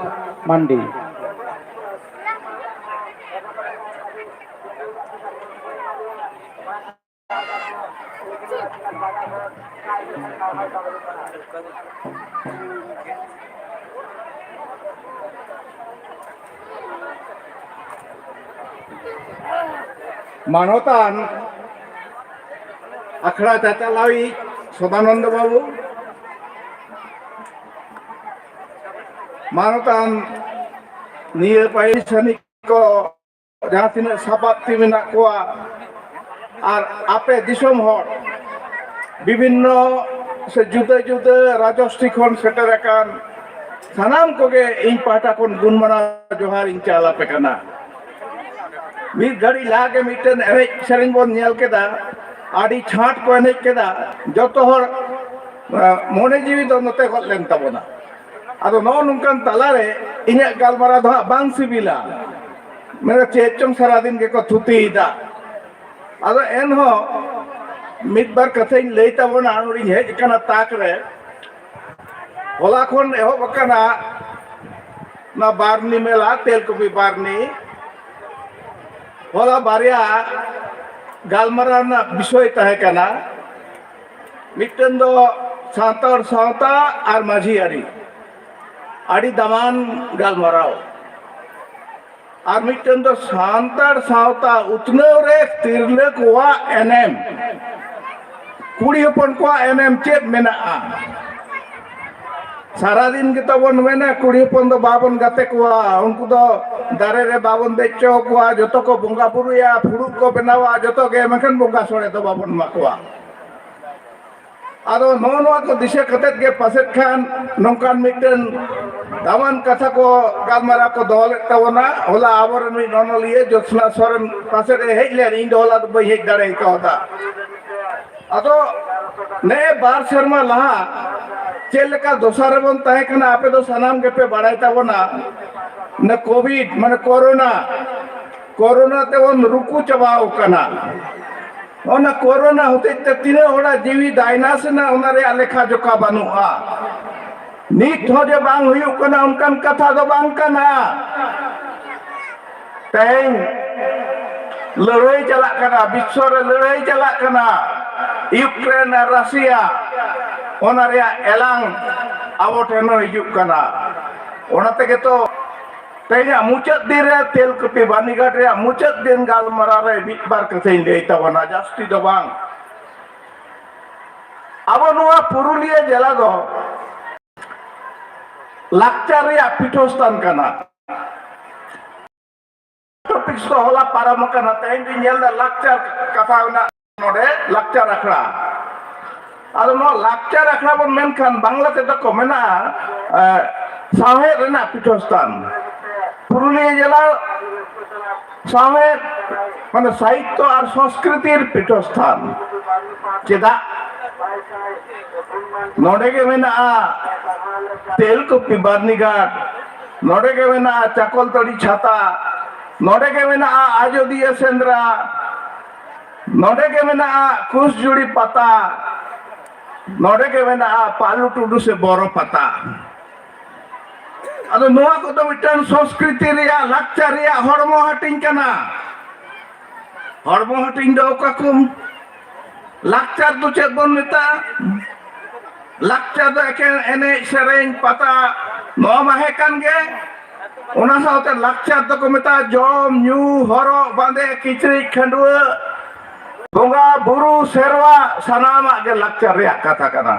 ᱢᱟᱱᱰᱤ᱾ ᱢᱟᱱᱚᱛᱟᱱ ᱟᱠᱷᱲᱟ ᱪᱟᱪᱟᱞᱟᱣᱤᱡ ᱥᱚᱫᱟᱱᱚᱱᱫᱚ ᱵᱟᱹᱵᱩ, ᱢᱟᱱᱚᱛᱟᱱ ᱱᱤᱭᱟᱹ ᱯᱟᱹᱦᱤᱞ ᱥᱟᱹᱱᱤᱠ ᱠᱚ, ᱡᱟᱦᱟᱸ ᱛᱤᱱᱟᱹᱜ ᱥᱟᱯᱟᱵ ᱛᱤ ᱢᱮᱱᱟᱜ ᱠᱚᱣᱟ, ᱟᱨ ᱟᱯᱮ ᱫᱤᱥᱚᱢ ᱦᱚᱲ, ᱵᱤᱵᱷᱤᱱᱱᱚ ᱥᱮ ᱡᱩᱫᱟᱹ ᱡᱩᱫᱟᱹ ᱨᱟᱡᱚᱥᱴᱷᱤ ᱠᱷᱚᱱ ᱥᱮᱴᱮᱨ ᱟᱠᱟᱱ ᱥᱟᱱᱟᱢ ᱠᱚᱜᱮ ᱤᱧ ᱯᱟᱦᱴᱟ ᱠᱷᱚᱱ ᱜᱩᱱ ᱢᱟᱱᱟᱣ ᱡᱚᱦᱟᱨ ᱤᱧ ᱪᱟᱞ ᱟᱯᱮ ᱠᱟᱱᱟ᱾ ᱢᱤᱫ ᱜᱷᱟᱹᱲᱤᱡ ᱞᱟᱦᱟ ᱜᱮ ᱢᱤᱫᱴᱮᱱ ᱮᱱᱮᱡ ᱥᱮᱨᱮᱧ ᱵᱚᱱ ᱧᱮᱞ ᱠᱮᱫᱟ, ᱟᱹᱰᱤ ᱪᱷᱟᱸᱴ ᱠᱚ ᱮᱱᱮᱡ ᱠᱮᱫᱟ᱾ ᱡᱚᱛᱚ ᱦᱚᱲ, ᱟᱸ, ᱢᱚᱱᱮ ᱡᱤᱣᱤ ᱫᱚ ᱱᱚᱛᱮ ᱜᱚᱫ ᱞᱮᱱ ᱛᱟᱵᱚᱱᱟ᱾ ᱟᱫᱚ ᱱᱚᱜᱼᱚ ᱱᱚᱝᱠᱟᱱ ᱛᱟᱞᱟᱨᱮ ᱤᱧᱟᱹᱜ ᱜᱟᱞᱢᱟᱨᱟᱣ ᱫᱚ ᱦᱟᱸᱜ ᱵᱟᱝ ᱥᱤᱵᱤᱞᱟ᱾ ᱢᱮᱱᱫᱟ, ᱪᱮᱫ ᱪᱚᱝ ᱥᱟᱨᱟᱫᱤᱱ ᱜᱮᱠᱚ ᱛᱷᱩᱛᱤᱭᱮᱫᱟ᱾ ᱟᱫᱚ ᱮᱱᱦᱚᱸ ᱢᱤᱫ ᱵᱟᱨ ᱠᱟᱛᱷᱟᱧ ᱞᱟᱹᱭ ᱛᱟᱵᱚᱱᱟ᱾ ᱱᱚᱰᱮᱧ ᱦᱮᱡ ᱟᱠᱟᱱᱟ ᱛᱟᱠ ᱨᱮ, ᱦᱚᱞᱟ ᱠᱷᱚᱱ ᱮᱦᱚᱵ ᱟᱠᱟᱱᱟ ᱚᱱᱟ ᱵᱟᱨᱱᱤ ᱢᱮᱞᱟ, ᱛᱮᱞᱠᱩᱯᱤ ᱵᱟᱨᱱᱤ᱾ ᱦᱚᱞᱟ ᱵᱟᱨᱭᱟ ᱜᱟᱞᱢᱟᱨᱟᱣ ᱨᱮᱱᱟᱜ ᱵᱤᱥᱚᱭ ᱛᱟᱦᱮᱸ ᱠᱟᱱᱟ, ᱢᱤᱫᱴᱮᱱ ᱫᱚ ᱥᱟᱱᱛᱟᱲ ᱥᱟᱶᱛᱟ ᱟᱨ ᱢᱟᱹᱡᱷᱤ ᱟᱹᱨᱤ, ᱟᱹᱰᱤ ᱫᱟᱢᱟᱱ ᱜᱟᱞᱢᱟᱨᱟᱣ᱾ ᱟᱨ ᱢᱤᱫᱴᱮᱱ ᱫᱚ ᱥᱟᱱᱛᱟᱲ ᱥᱟᱶᱛᱟ ᱩᱛᱱᱟᱹᱣ ᱨᱮ ᱛᱤᱨᱞᱟᱹ ᱠᱚᱣᱟᱜ ᱮᱱᱮᱢ, ᱠᱩᱲᱤ ᱦᱚᱯᱚᱱ ᱠᱚᱣᱟᱜ ᱮᱱᱮᱢ ᱪᱮᱫ ᱢᱮᱱᱟᱜᱼᱟ? ᱥᱟᱨᱟᱫᱤᱱ ᱜᱮᱛᱚ ᱵᱚᱱ ᱢᱮᱱᱟ ᱠᱩᱲᱤ ᱦᱚᱯᱚᱱ ᱫᱚ ᱵᱟᱵᱚᱱ ᱜᱟᱛᱮ ᱠᱚᱣᱟ, ᱩᱱᱠᱩ ᱫᱚ ᱫᱟᱨᱮ ᱨᱮ ᱵᱟᱵᱚᱱ ᱫᱮᱡ ᱦᱚᱪᱚ ᱟᱠᱚᱣᱟ, ᱡᱚᱛᱚ ᱠᱚ ᱵᱚᱸᱜᱟ ᱵᱩᱨᱩᱭᱟ, ᱯᱷᱩᱲᱩᱜ ᱠᱚ ᱵᱮᱱᱟᱣᱟ, ᱡᱚᱛᱚ ᱜᱮ, ᱢᱮᱱᱠᱷᱟᱱ ᱵᱚᱸᱜᱟ ᱥᱚᱲᱮ ᱫᱚ ᱵᱟᱵᱚᱱ ᱮᱢᱟ ᱠᱚᱣᱟ᱾ ᱟᱫᱚ ᱱᱚᱜᱼᱚ ᱱᱚᱣᱟ ᱠᱚ ᱫᱤᱥᱟᱹ ᱠᱟᱛᱮᱫ ᱜᱮ ᱯᱟᱥᱮᱫ ᱠᱷᱟᱱ ᱱᱚᱝᱠᱟᱱ ᱢᱤᱫᱴᱮᱱ ᱫᱟᱢᱟᱱ ᱠᱟᱛᱷᱟ ᱠᱚ, ᱜᱟᱞᱢᱟᱨᱟᱣ ᱠᱚ ᱫᱚᱦᱚ ᱞᱮᱫ ᱛᱟᱵᱚᱱᱟ᱾ ᱦᱚᱞᱟ ᱟᱵᱚᱨᱮᱱ ᱢᱤᱫ ᱚᱱᱚᱞᱤᱭᱟᱹ ᱡᱳᱛᱥᱱᱟ ᱥᱚᱨᱮᱱ ᱯᱟᱥᱮ ᱨᱮ ᱦᱮᱡ ᱞᱮᱱ, ᱤᱧ ᱫᱚ ᱦᱚᱞᱟ ᱫᱚ ᱵᱟᱹᱧ ᱦᱮᱡ ᱫᱟᱲᱮ ᱠᱟᱣᱫᱟ᱾ ᱟᱫᱚ ᱱᱮᱜᱼᱮ ᱵᱟᱨ ᱥᱮᱨᱢᱟ ᱞᱟᱦᱟ ᱪᱮᱫ ᱞᱮᱠᱟ ᱫᱚᱥᱟ ᱨᱮᱵᱚᱱ ᱛᱟᱦᱮᱸ ᱠᱟᱱᱟ, ᱟᱯᱮ ᱫᱚ ᱥᱟᱱᱟᱢ ᱜᱮᱯᱮ ᱵᱟᱲᱟᱭ ᱛᱟᱵᱚᱱᱟ᱾ ᱚᱱᱟ ᱠᱳᱵᱷᱤᱰ, ᱢᱟᱱᱮ ᱠᱳᱨᱳᱱᱟ, ᱠᱳᱨᱳᱱᱟ ᱛᱮᱵᱚᱱ ᱨᱩᱠᱩ ᱪᱟᱵᱟᱣ ᱠᱟᱱᱟ᱾ ᱚᱱᱟ ᱠᱳᱨᱳᱱᱟ ᱦᱚᱛᱮᱡ ᱛᱮ ᱛᱤᱱᱟᱹᱜ ᱦᱚᱲᱟᱜ ᱡᱤᱣᱤ ᱫᱟᱭᱱᱟᱥ ᱮᱱᱟ, ᱚᱱᱟ ᱨᱮᱭᱟᱜ ᱞᱮᱠᱷᱟ ᱡᱚᱠᱷᱟ ᱵᱟᱹᱱᱩᱜᱼᱟ᱾ ᱱᱤᱛ ᱦᱚᱸ ᱡᱮ ᱵᱟᱝ ᱦᱩᱭᱩᱜ ᱠᱟᱱᱟ, ᱚᱱᱠᱟᱱ ᱠᱟᱛᱷᱟ ᱫᱚ ᱵᱟᱝ ᱠᱟᱱᱟ᱾ ᱛᱮᱦᱮᱧ ᱞᱟᱹᱲᱦᱟᱹᱭ ᱪᱟᱞᱟᱜ ᱠᱟᱱᱟ, ᱵᱤᱥᱥᱚ ᱨᱮ ᱞᱟᱹᱲᱦᱟᱹᱭ ᱪᱟᱞᱟᱜ ᱠᱟᱱᱟ, ᱤᱭᱩᱠᱨᱮᱱ ᱟᱨ ᱨᱟᱥᱤᱭᱟ, ᱚᱱᱟ ᱨᱮᱭᱟᱜ ᱮᱞᱟᱝ ᱟᱵᱚ ᱴᱷᱮᱱ ᱦᱚᱸ ᱦᱤᱡᱩᱜ ᱠᱟᱱᱟ᱾ ᱚᱱᱟ ᱛᱮᱜᱮ ᱛᱚ ᱛᱮᱦᱮᱧᱟᱜ ᱢᱩᱪᱟᱹᱫ ᱫᱤᱱ ᱨᱮ ᱛᱮᱞᱠᱩᱯᱤ ᱵᱟᱨᱱᱤᱜᱷᱟᱴ ᱨᱮᱭᱟᱜ ᱢᱩᱪᱟᱹᱫ ᱫᱤᱱ ᱜᱟᱞᱢᱟᱨᱟᱣ ᱨᱮ ᱢᱤᱫ ᱵᱟᱨ ᱠᱟᱛᱷᱟᱧ ᱞᱟᱹᱭ ᱛᱟᱵᱚᱱᱟ, ᱡᱟᱹᱥᱛᱤ ᱫᱚ ᱵᱟᱝ᱾ ᱟᱵᱚ ᱱᱚᱣᱟ ᱯᱩᱨᱩᱞᱤᱭᱟᱹ ᱡᱮᱞᱟ ᱫᱚ ᱞᱟᱠᱪᱟᱨ ᱨᱮᱭᱟᱜ ᱯᱤᱴᱷᱟᱹᱥᱛᱷᱟᱱ ᱠᱟᱱᱟ᱾ ᱴᱚᱯᱤᱠᱥ ᱫᱚ ᱦᱚᱞᱟ ᱯᱟᱨᱚᱢ ᱟᱠᱟᱱᱟ, ᱛᱮᱦᱮᱧ ᱫᱚᱧ ᱧᱮᱞ ᱮᱫᱟ ᱞᱟᱠᱪᱟᱨ ᱠᱟᱛᱷᱟ ᱢᱮᱱᱟᱜ ᱱᱚᱰᱮ, ᱞᱟᱠᱪᱟᱨ ᱟᱠᱷᱲᱟ᱾ ᱟᱫᱚ ᱱᱚᱣᱟ ᱞᱟᱠᱪᱟᱨ ᱟᱠᱷᱲᱟ ᱵᱚᱱ ᱢᱮᱱᱠᱷᱟᱱ ᱵᱟᱝᱞᱟ ᱛᱮᱫᱚ ᱠᱚ ᱢᱮᱱᱟ, ᱮ, ᱥᱟᱶᱦᱮᱫ ᱨᱮᱱᱟᱜ ᱯᱤᱴᱷᱟᱹᱥᱛᱷᱟᱱ᱾ ᱯᱩᱨᱩᱞᱤᱭᱟᱹ ᱡᱮᱞᱟ ᱥᱟᱶᱦᱮᱫ, ᱢᱟᱱᱮ ᱥᱟᱦᱤᱛᱛᱚ ᱟᱨ ᱥᱚᱝᱥᱠᱨᱤᱛᱤᱨ ᱯᱤᱴᱷᱟᱹᱥᱛᱷᱟᱱ᱾ ᱪᱮᱫᱟᱜ? ᱱᱚᱰᱮ ᱜᱮ ᱢᱮᱱᱟᱜᱼᱟ ᱛᱮᱞᱠᱩᱯᱤ ᱵᱟᱨᱱᱤᱜᱷᱟᱴ, ᱱᱚᱰᱮ ᱜᱮ ᱢᱮᱱᱟᱜᱼᱟ ᱪᱟᱠᱚᱞᱛᱟᱹᱲᱤ ᱪᱷᱟᱛᱟ, ᱱᱚᱰᱮ ᱜᱮ ᱢᱮᱱᱟᱜᱼᱟ ᱟᱡᱚᱫᱤᱭᱟᱹ ᱥᱮᱸᱫᱽᱨᱟ, ᱱᱚᱰᱮ ᱜᱮ ᱢᱮᱱᱟᱜᱼᱟ ᱠᱩᱥᱡᱩᱲᱤ ᱯᱟᱛᱟ, ᱱᱚᱰᱮ ᱜᱮ ᱢᱮᱱᱟᱜᱼᱟ ᱯᱟᱞᱩ ᱴᱩᱰᱩ ᱥᱮ ᱵᱚᱨᱚ ᱯᱟᱛᱟ᱾ ᱟᱫᱚ ᱱᱚᱣᱟ ᱠᱚᱫᱚ ᱢᱤᱫᱴᱟᱝ ᱥᱚᱝᱥᱠᱨᱤᱛᱤ ᱨᱮᱭᱟᱜ, ᱞᱟᱠᱪᱟᱨ ᱨᱮᱭᱟᱜ ᱦᱚᱲᱢᱚ ᱦᱟᱹᱴᱤᱧ ᱠᱟᱱᱟ᱾ ᱦᱚᱲᱢᱚ ᱦᱟᱹᱴᱤᱧ ᱫᱚ ᱚᱠᱟ ᱠᱚ? ᱞᱟᱠᱪᱟᱨ ᱫᱚ ᱪᱮᱫ ᱵᱚᱱ ᱢᱮᱛᱟᱜᱼᱟ? ᱞᱟᱠᱪᱟᱨ ᱫᱚ ᱮᱠᱮᱱ ᱮᱱᱮᱡ, ᱥᱮᱨᱮᱧ, ᱯᱟᱛᱟ, ᱱᱚᱣᱟ ᱢᱟ ᱦᱮᱸ ᱠᱟᱱ ᱜᱮ᱾ ᱚᱱᱟ ᱥᱟᱶᱛᱮ ᱞᱟᱠᱪᱟᱨ ᱫᱚᱠᱚ ᱢᱮᱛᱟᱜᱼᱟ ᱡᱚᱢ, ᱧᱩ, ᱦᱚᱨᱚᱜ, ᱵᱟᱸᱫᱮ, ᱠᱤᱪᱨᱤᱡ, ᱠᱷᱟᱹᱰᱣᱟᱹ, ᱵᱚᱸᱜᱟ, ᱵᱩᱨᱩ, ᱥᱮᱨᱣᱟ, ᱥᱟᱱᱟᱢᱟᱜ ᱜᱮ ᱞᱟᱠᱪᱟᱨ ᱨᱮᱭᱟᱜ ᱠᱟᱛᱷᱟ ᱠᱟᱱᱟ᱾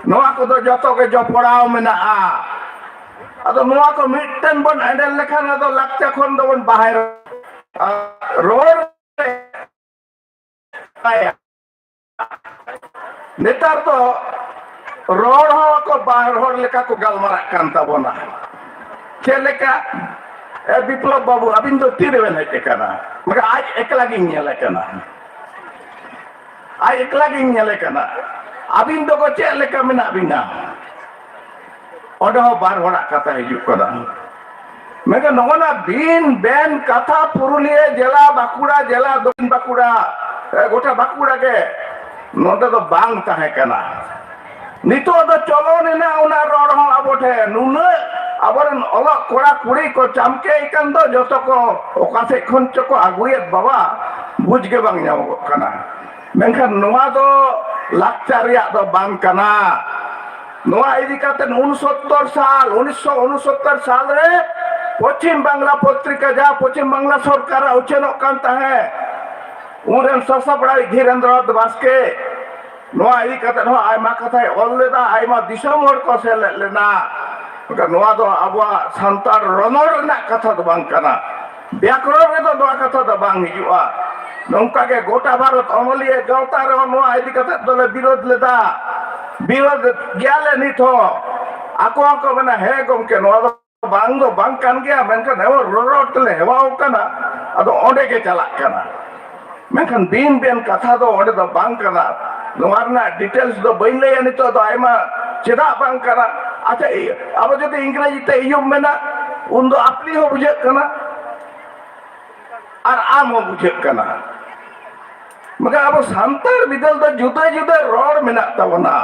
ᱱᱚᱣᱟ ᱠᱚᱫᱚ ᱡᱚᱛᱚ ᱜᱮ ᱡᱚᱯᱲᱟᱣ ᱢᱮᱱᱟᱜᱼᱟ᱾ ᱟᱫᱚ ᱱᱚᱣᱟ ᱠᱚ ᱢᱤᱫᱴᱮᱱ ᱵᱚᱱ ᱮᱸᱰᱮᱞ ᱞᱮᱠᱷᱟᱱ ᱟᱫᱚ ᱞᱟᱠᱪᱟᱨ ᱠᱷᱚᱱ ᱫᱚᱵᱚᱱ ᱵᱟᱦᱮᱨ ᱨᱚᱲ ᱱᱮᱛᱟᱨ ᱫᱚ ᱨᱚᱲ ᱦᱚᱸ ᱠᱚ ᱵᱟᱨ ᱦᱚᱲ ᱞᱮᱠᱟ ᱠᱚ ᱜᱟᱞᱢᱟᱨᱟᱜ ᱠᱟᱱ ᱛᱟᱵᱚᱱᱟ᱾ ᱪᱮᱫ ᱞᱮᱠᱟ? ᱮ, ᱵᱤᱯᱞᱚᱵ ᱵᱟᱹᱵᱩ, ᱟᱹᱵᱤᱱ ᱫᱚ ᱛᱤᱨᱮᱵᱮᱱ ᱦᱮᱡ ᱟᱠᱟᱱᱟ? ᱢᱮᱱᱠᱷᱟᱱ ᱟᱡ ᱮᱠᱞᱟ ᱜᱤᱧ ᱧᱮᱞᱮ ᱠᱟᱱᱟ, ᱟᱡ ᱮᱠᱞᱟ ᱜᱤᱧ ᱧᱮᱞᱮ ᱠᱟᱱᱟ᱾ ᱟᱹᱵᱤᱱ ᱫᱚᱠᱚ ᱪᱮᱫ ᱞᱮᱠᱟ ᱢᱮᱱᱟᱜ ᱵᱤᱱᱟ? ᱚᱸᱰᱮ ᱦᱚᱸ ᱵᱟᱨ ᱦᱚᱲᱟᱜ ᱠᱟᱛᱷᱟ ᱦᱤᱡᱩᱜ ᱠᱟᱱᱟ᱾ ᱢᱮᱱᱠᱷᱟᱱ ᱱᱚᱜᱼᱚ ᱱᱟ ᱵᱤᱱ ᱵᱮᱱ ᱠᱟᱛᱷᱟ ᱯᱩᱨᱩᱞᱤᱭᱟᱹ ᱡᱮᱞᱟ, ᱵᱟᱸᱠᱩᱲᱟ ᱡᱮᱞᱟ, ᱫᱚᱠᱠᱷᱤᱱ ᱵᱟᱸᱠᱩᱲᱟ, ᱮ, ᱜᱚᱴᱟ ᱵᱟᱸᱠᱩᱲᱟ ᱜᱮ ᱱᱚᱰᱮ ᱫᱚ ᱵᱟᱝ ᱛᱟᱦᱮᱸ ᱠᱟᱱᱟ᱾ ᱱᱤᱛᱚᱜ ᱫᱚ ᱪᱚᱞᱚᱱ ᱮᱱᱟ ᱚᱱᱟ ᱨᱚᱲ ᱦᱚᱸ ᱟᱵᱚ ᱴᱷᱮᱱ᱾ ᱱᱩᱱᱟᱹᱜ ᱟᱵᱚᱨᱮᱱ ᱚᱞᱚᱜ ᱠᱚᱲᱟ ᱠᱩᱲᱤ ᱠᱚ ᱪᱟᱢᱠᱮᱭ ᱠᱟᱱ ᱫᱚ, ᱡᱚᱛᱚ ᱠᱚ ᱚᱠᱟ ᱥᱮᱫ ᱠᱷᱚᱱ ᱪᱚ ᱠᱚ ᱟᱹᱜᱩᱭᱮᱫ ᱵᱟᱵᱟ, ᱵᱩᱡᱽ ᱜᱮ ᱵᱟᱝ ᱧᱟᱢᱚᱜᱚᱜ ᱠᱟᱱᱟ᱾ ᱢᱮᱱᱠᱷᱟᱱ ᱱᱚᱣᱟ ᱫᱚ ᱞᱟᱠᱪᱟᱨ ᱨᱮᱭᱟᱜ ᱫᱚ ᱵᱟᱝ ᱠᱟᱱᱟ᱾ ᱱᱚᱣᱟ ᱤᱫᱤ ᱠᱟᱛᱮ ᱩᱱᱥᱚᱛᱛᱚᱨ ᱥᱟᱞ, ᱩᱱᱤᱥᱥᱚ ᱩᱱᱥᱚᱛᱛᱚᱨ ᱥᱟᱞ ᱨᱮ ᱯᱚᱪᱷᱤᱢ ᱵᱟᱝᱞᱟ ᱯᱚᱛᱨᱤᱠᱟ, ᱡᱟ ᱯᱚᱪᱷᱤᱢ ᱵᱟᱝᱞᱟ ᱥᱚᱨᱠᱟᱨᱟᱜ ᱩᱪᱷᱟᱹᱱᱚᱜ ᱠᱟᱱ ᱛᱟᱦᱮᱸᱫ, ᱩᱱᱨᱮᱱ ᱥᱟᱥᱟᱯᱲᱟᱣᱤᱡ ᱫᱷᱤᱨᱮᱱᱫᱨᱚ ᱵᱟᱥᱠᱮ ᱱᱚᱣᱟ ᱤᱫᱤ ᱠᱟᱛᱮ ᱦᱚᱸ ᱟᱭᱢᱟ ᱠᱟᱛᱷᱟᱭ ᱚᱞ ᱞᱮᱫᱟ, ᱟᱭᱢᱟ ᱫᱤᱥᱚᱢ ᱦᱚᱲ ᱠᱚ ᱥᱮᱞᱮᱫ ᱞᱮᱱᱟ᱾ ᱢᱮᱱᱠᱷᱟᱱ ᱱᱚᱣᱟ ᱫᱚ ᱟᱵᱚᱣᱟᱜ ᱥᱟᱱᱛᱟᱲ ᱨᱚᱱᱚᱲ ᱨᱮᱱᱟᱜ ᱠᱟᱛᱷᱟ ᱫᱚ ᱵᱟᱝ ᱠᱟᱱᱟ, ᱵᱮᱠᱨᱚᱱ ᱨᱮᱫᱚ ᱱᱚᱣᱟ ᱠᱟᱛᱷᱟ ᱫᱚ ᱵᱟᱝ ᱦᱤᱡᱩᱜᱼᱟ᱾ ᱱᱚᱝᱠᱟ ᱜᱮ ᱜᱚᱴᱟ ᱵᱷᱟᱨᱚᱛ ᱚᱱᱚᱞᱤᱭᱟᱹ ᱜᱟᱶᱛᱟ ᱨᱮᱦᱚᱸ ᱱᱚᱣᱟ ᱤᱫᱤ ᱠᱟᱛᱮ ᱫᱚᱞᱮ ᱵᱤᱨᱳᱫ ᱞᱮᱫᱟ, ᱵᱤᱨᱳᱫ ᱜᱮᱭᱟᱞᱮ ᱱᱤᱛ ᱦᱚᱸ᱾ ᱟᱠᱚ ᱦᱚᱸᱠᱚ ᱢᱮᱱᱟ, ᱦᱮᱸ ᱜᱚᱢᱠᱮ, ᱱᱚᱣᱟ ᱫᱚ ᱵᱟᱝ ᱫᱚ ᱵᱟᱝ ᱠᱟᱱ ᱜᱮᱭᱟ, ᱢᱮᱱᱠᱷᱟᱱ ᱦᱮᱣᱟ ᱨᱚᱲ ᱨᱚᱲ ᱛᱮᱞᱮ ᱦᱮᱣᱟ ᱟᱠᱟᱱᱟ, ᱟᱫᱚ ᱚᱸᱰᱮ ᱜᱮ ᱪᱟᱞᱟᱜ ᱠᱟᱱᱟ᱾ ᱢᱮᱱᱠᱷᱟᱱ ᱵᱤᱱ ᱵᱮᱱ ᱠᱟᱛᱷᱟ ᱫᱚ ᱚᱸᱰᱮ ᱫᱚ ᱵᱟᱝ ᱠᱟᱱᱟ᱾ ᱱᱚᱣᱟ ᱨᱮᱱᱟᱜ ᱰᱤᱴᱮᱞᱥ ᱫᱚ ᱵᱟᱹᱧ ᱞᱟᱹᱭᱟ, ᱱᱤᱛᱚᱜ ᱫᱚ ᱟᱭᱢᱟ ᱪᱮᱫᱟᱜ ᱵᱟᱝ ᱠᱟᱱᱟ᱾ ᱟᱪᱪᱷᱟ, ᱤᱭᱟᱹ, ᱟᱵᱚ ᱡᱩᱫᱤ ᱤᱝᱨᱮᱡᱤ ᱛᱮ ᱤᱭᱩᱢ ᱢᱮᱱᱟ, ᱩᱱᱫᱚ ᱟᱯᱱᱤ ᱦᱚᱸ ᱵᱩᱡᱷᱟᱹᱜ ᱠᱟᱱᱟ ᱟᱨ ᱟᱢ ᱦᱚᱸ ᱵᱩᱡᱷᱟᱹᱜ ᱠᱟᱱᱟ᱾ ᱢᱮᱱᱠᱷᱟᱱ ᱟᱵᱚ ᱥᱟᱱᱛᱟᱲ ᱵᱤᱫᱟᱹᱞ ᱫᱚ ᱡᱩᱫᱟᱹ ᱡᱩᱫᱟᱹ ᱨᱚᱲ ᱢᱮᱱᱟᱜ ᱛᱟᱵᱚᱱᱟ᱾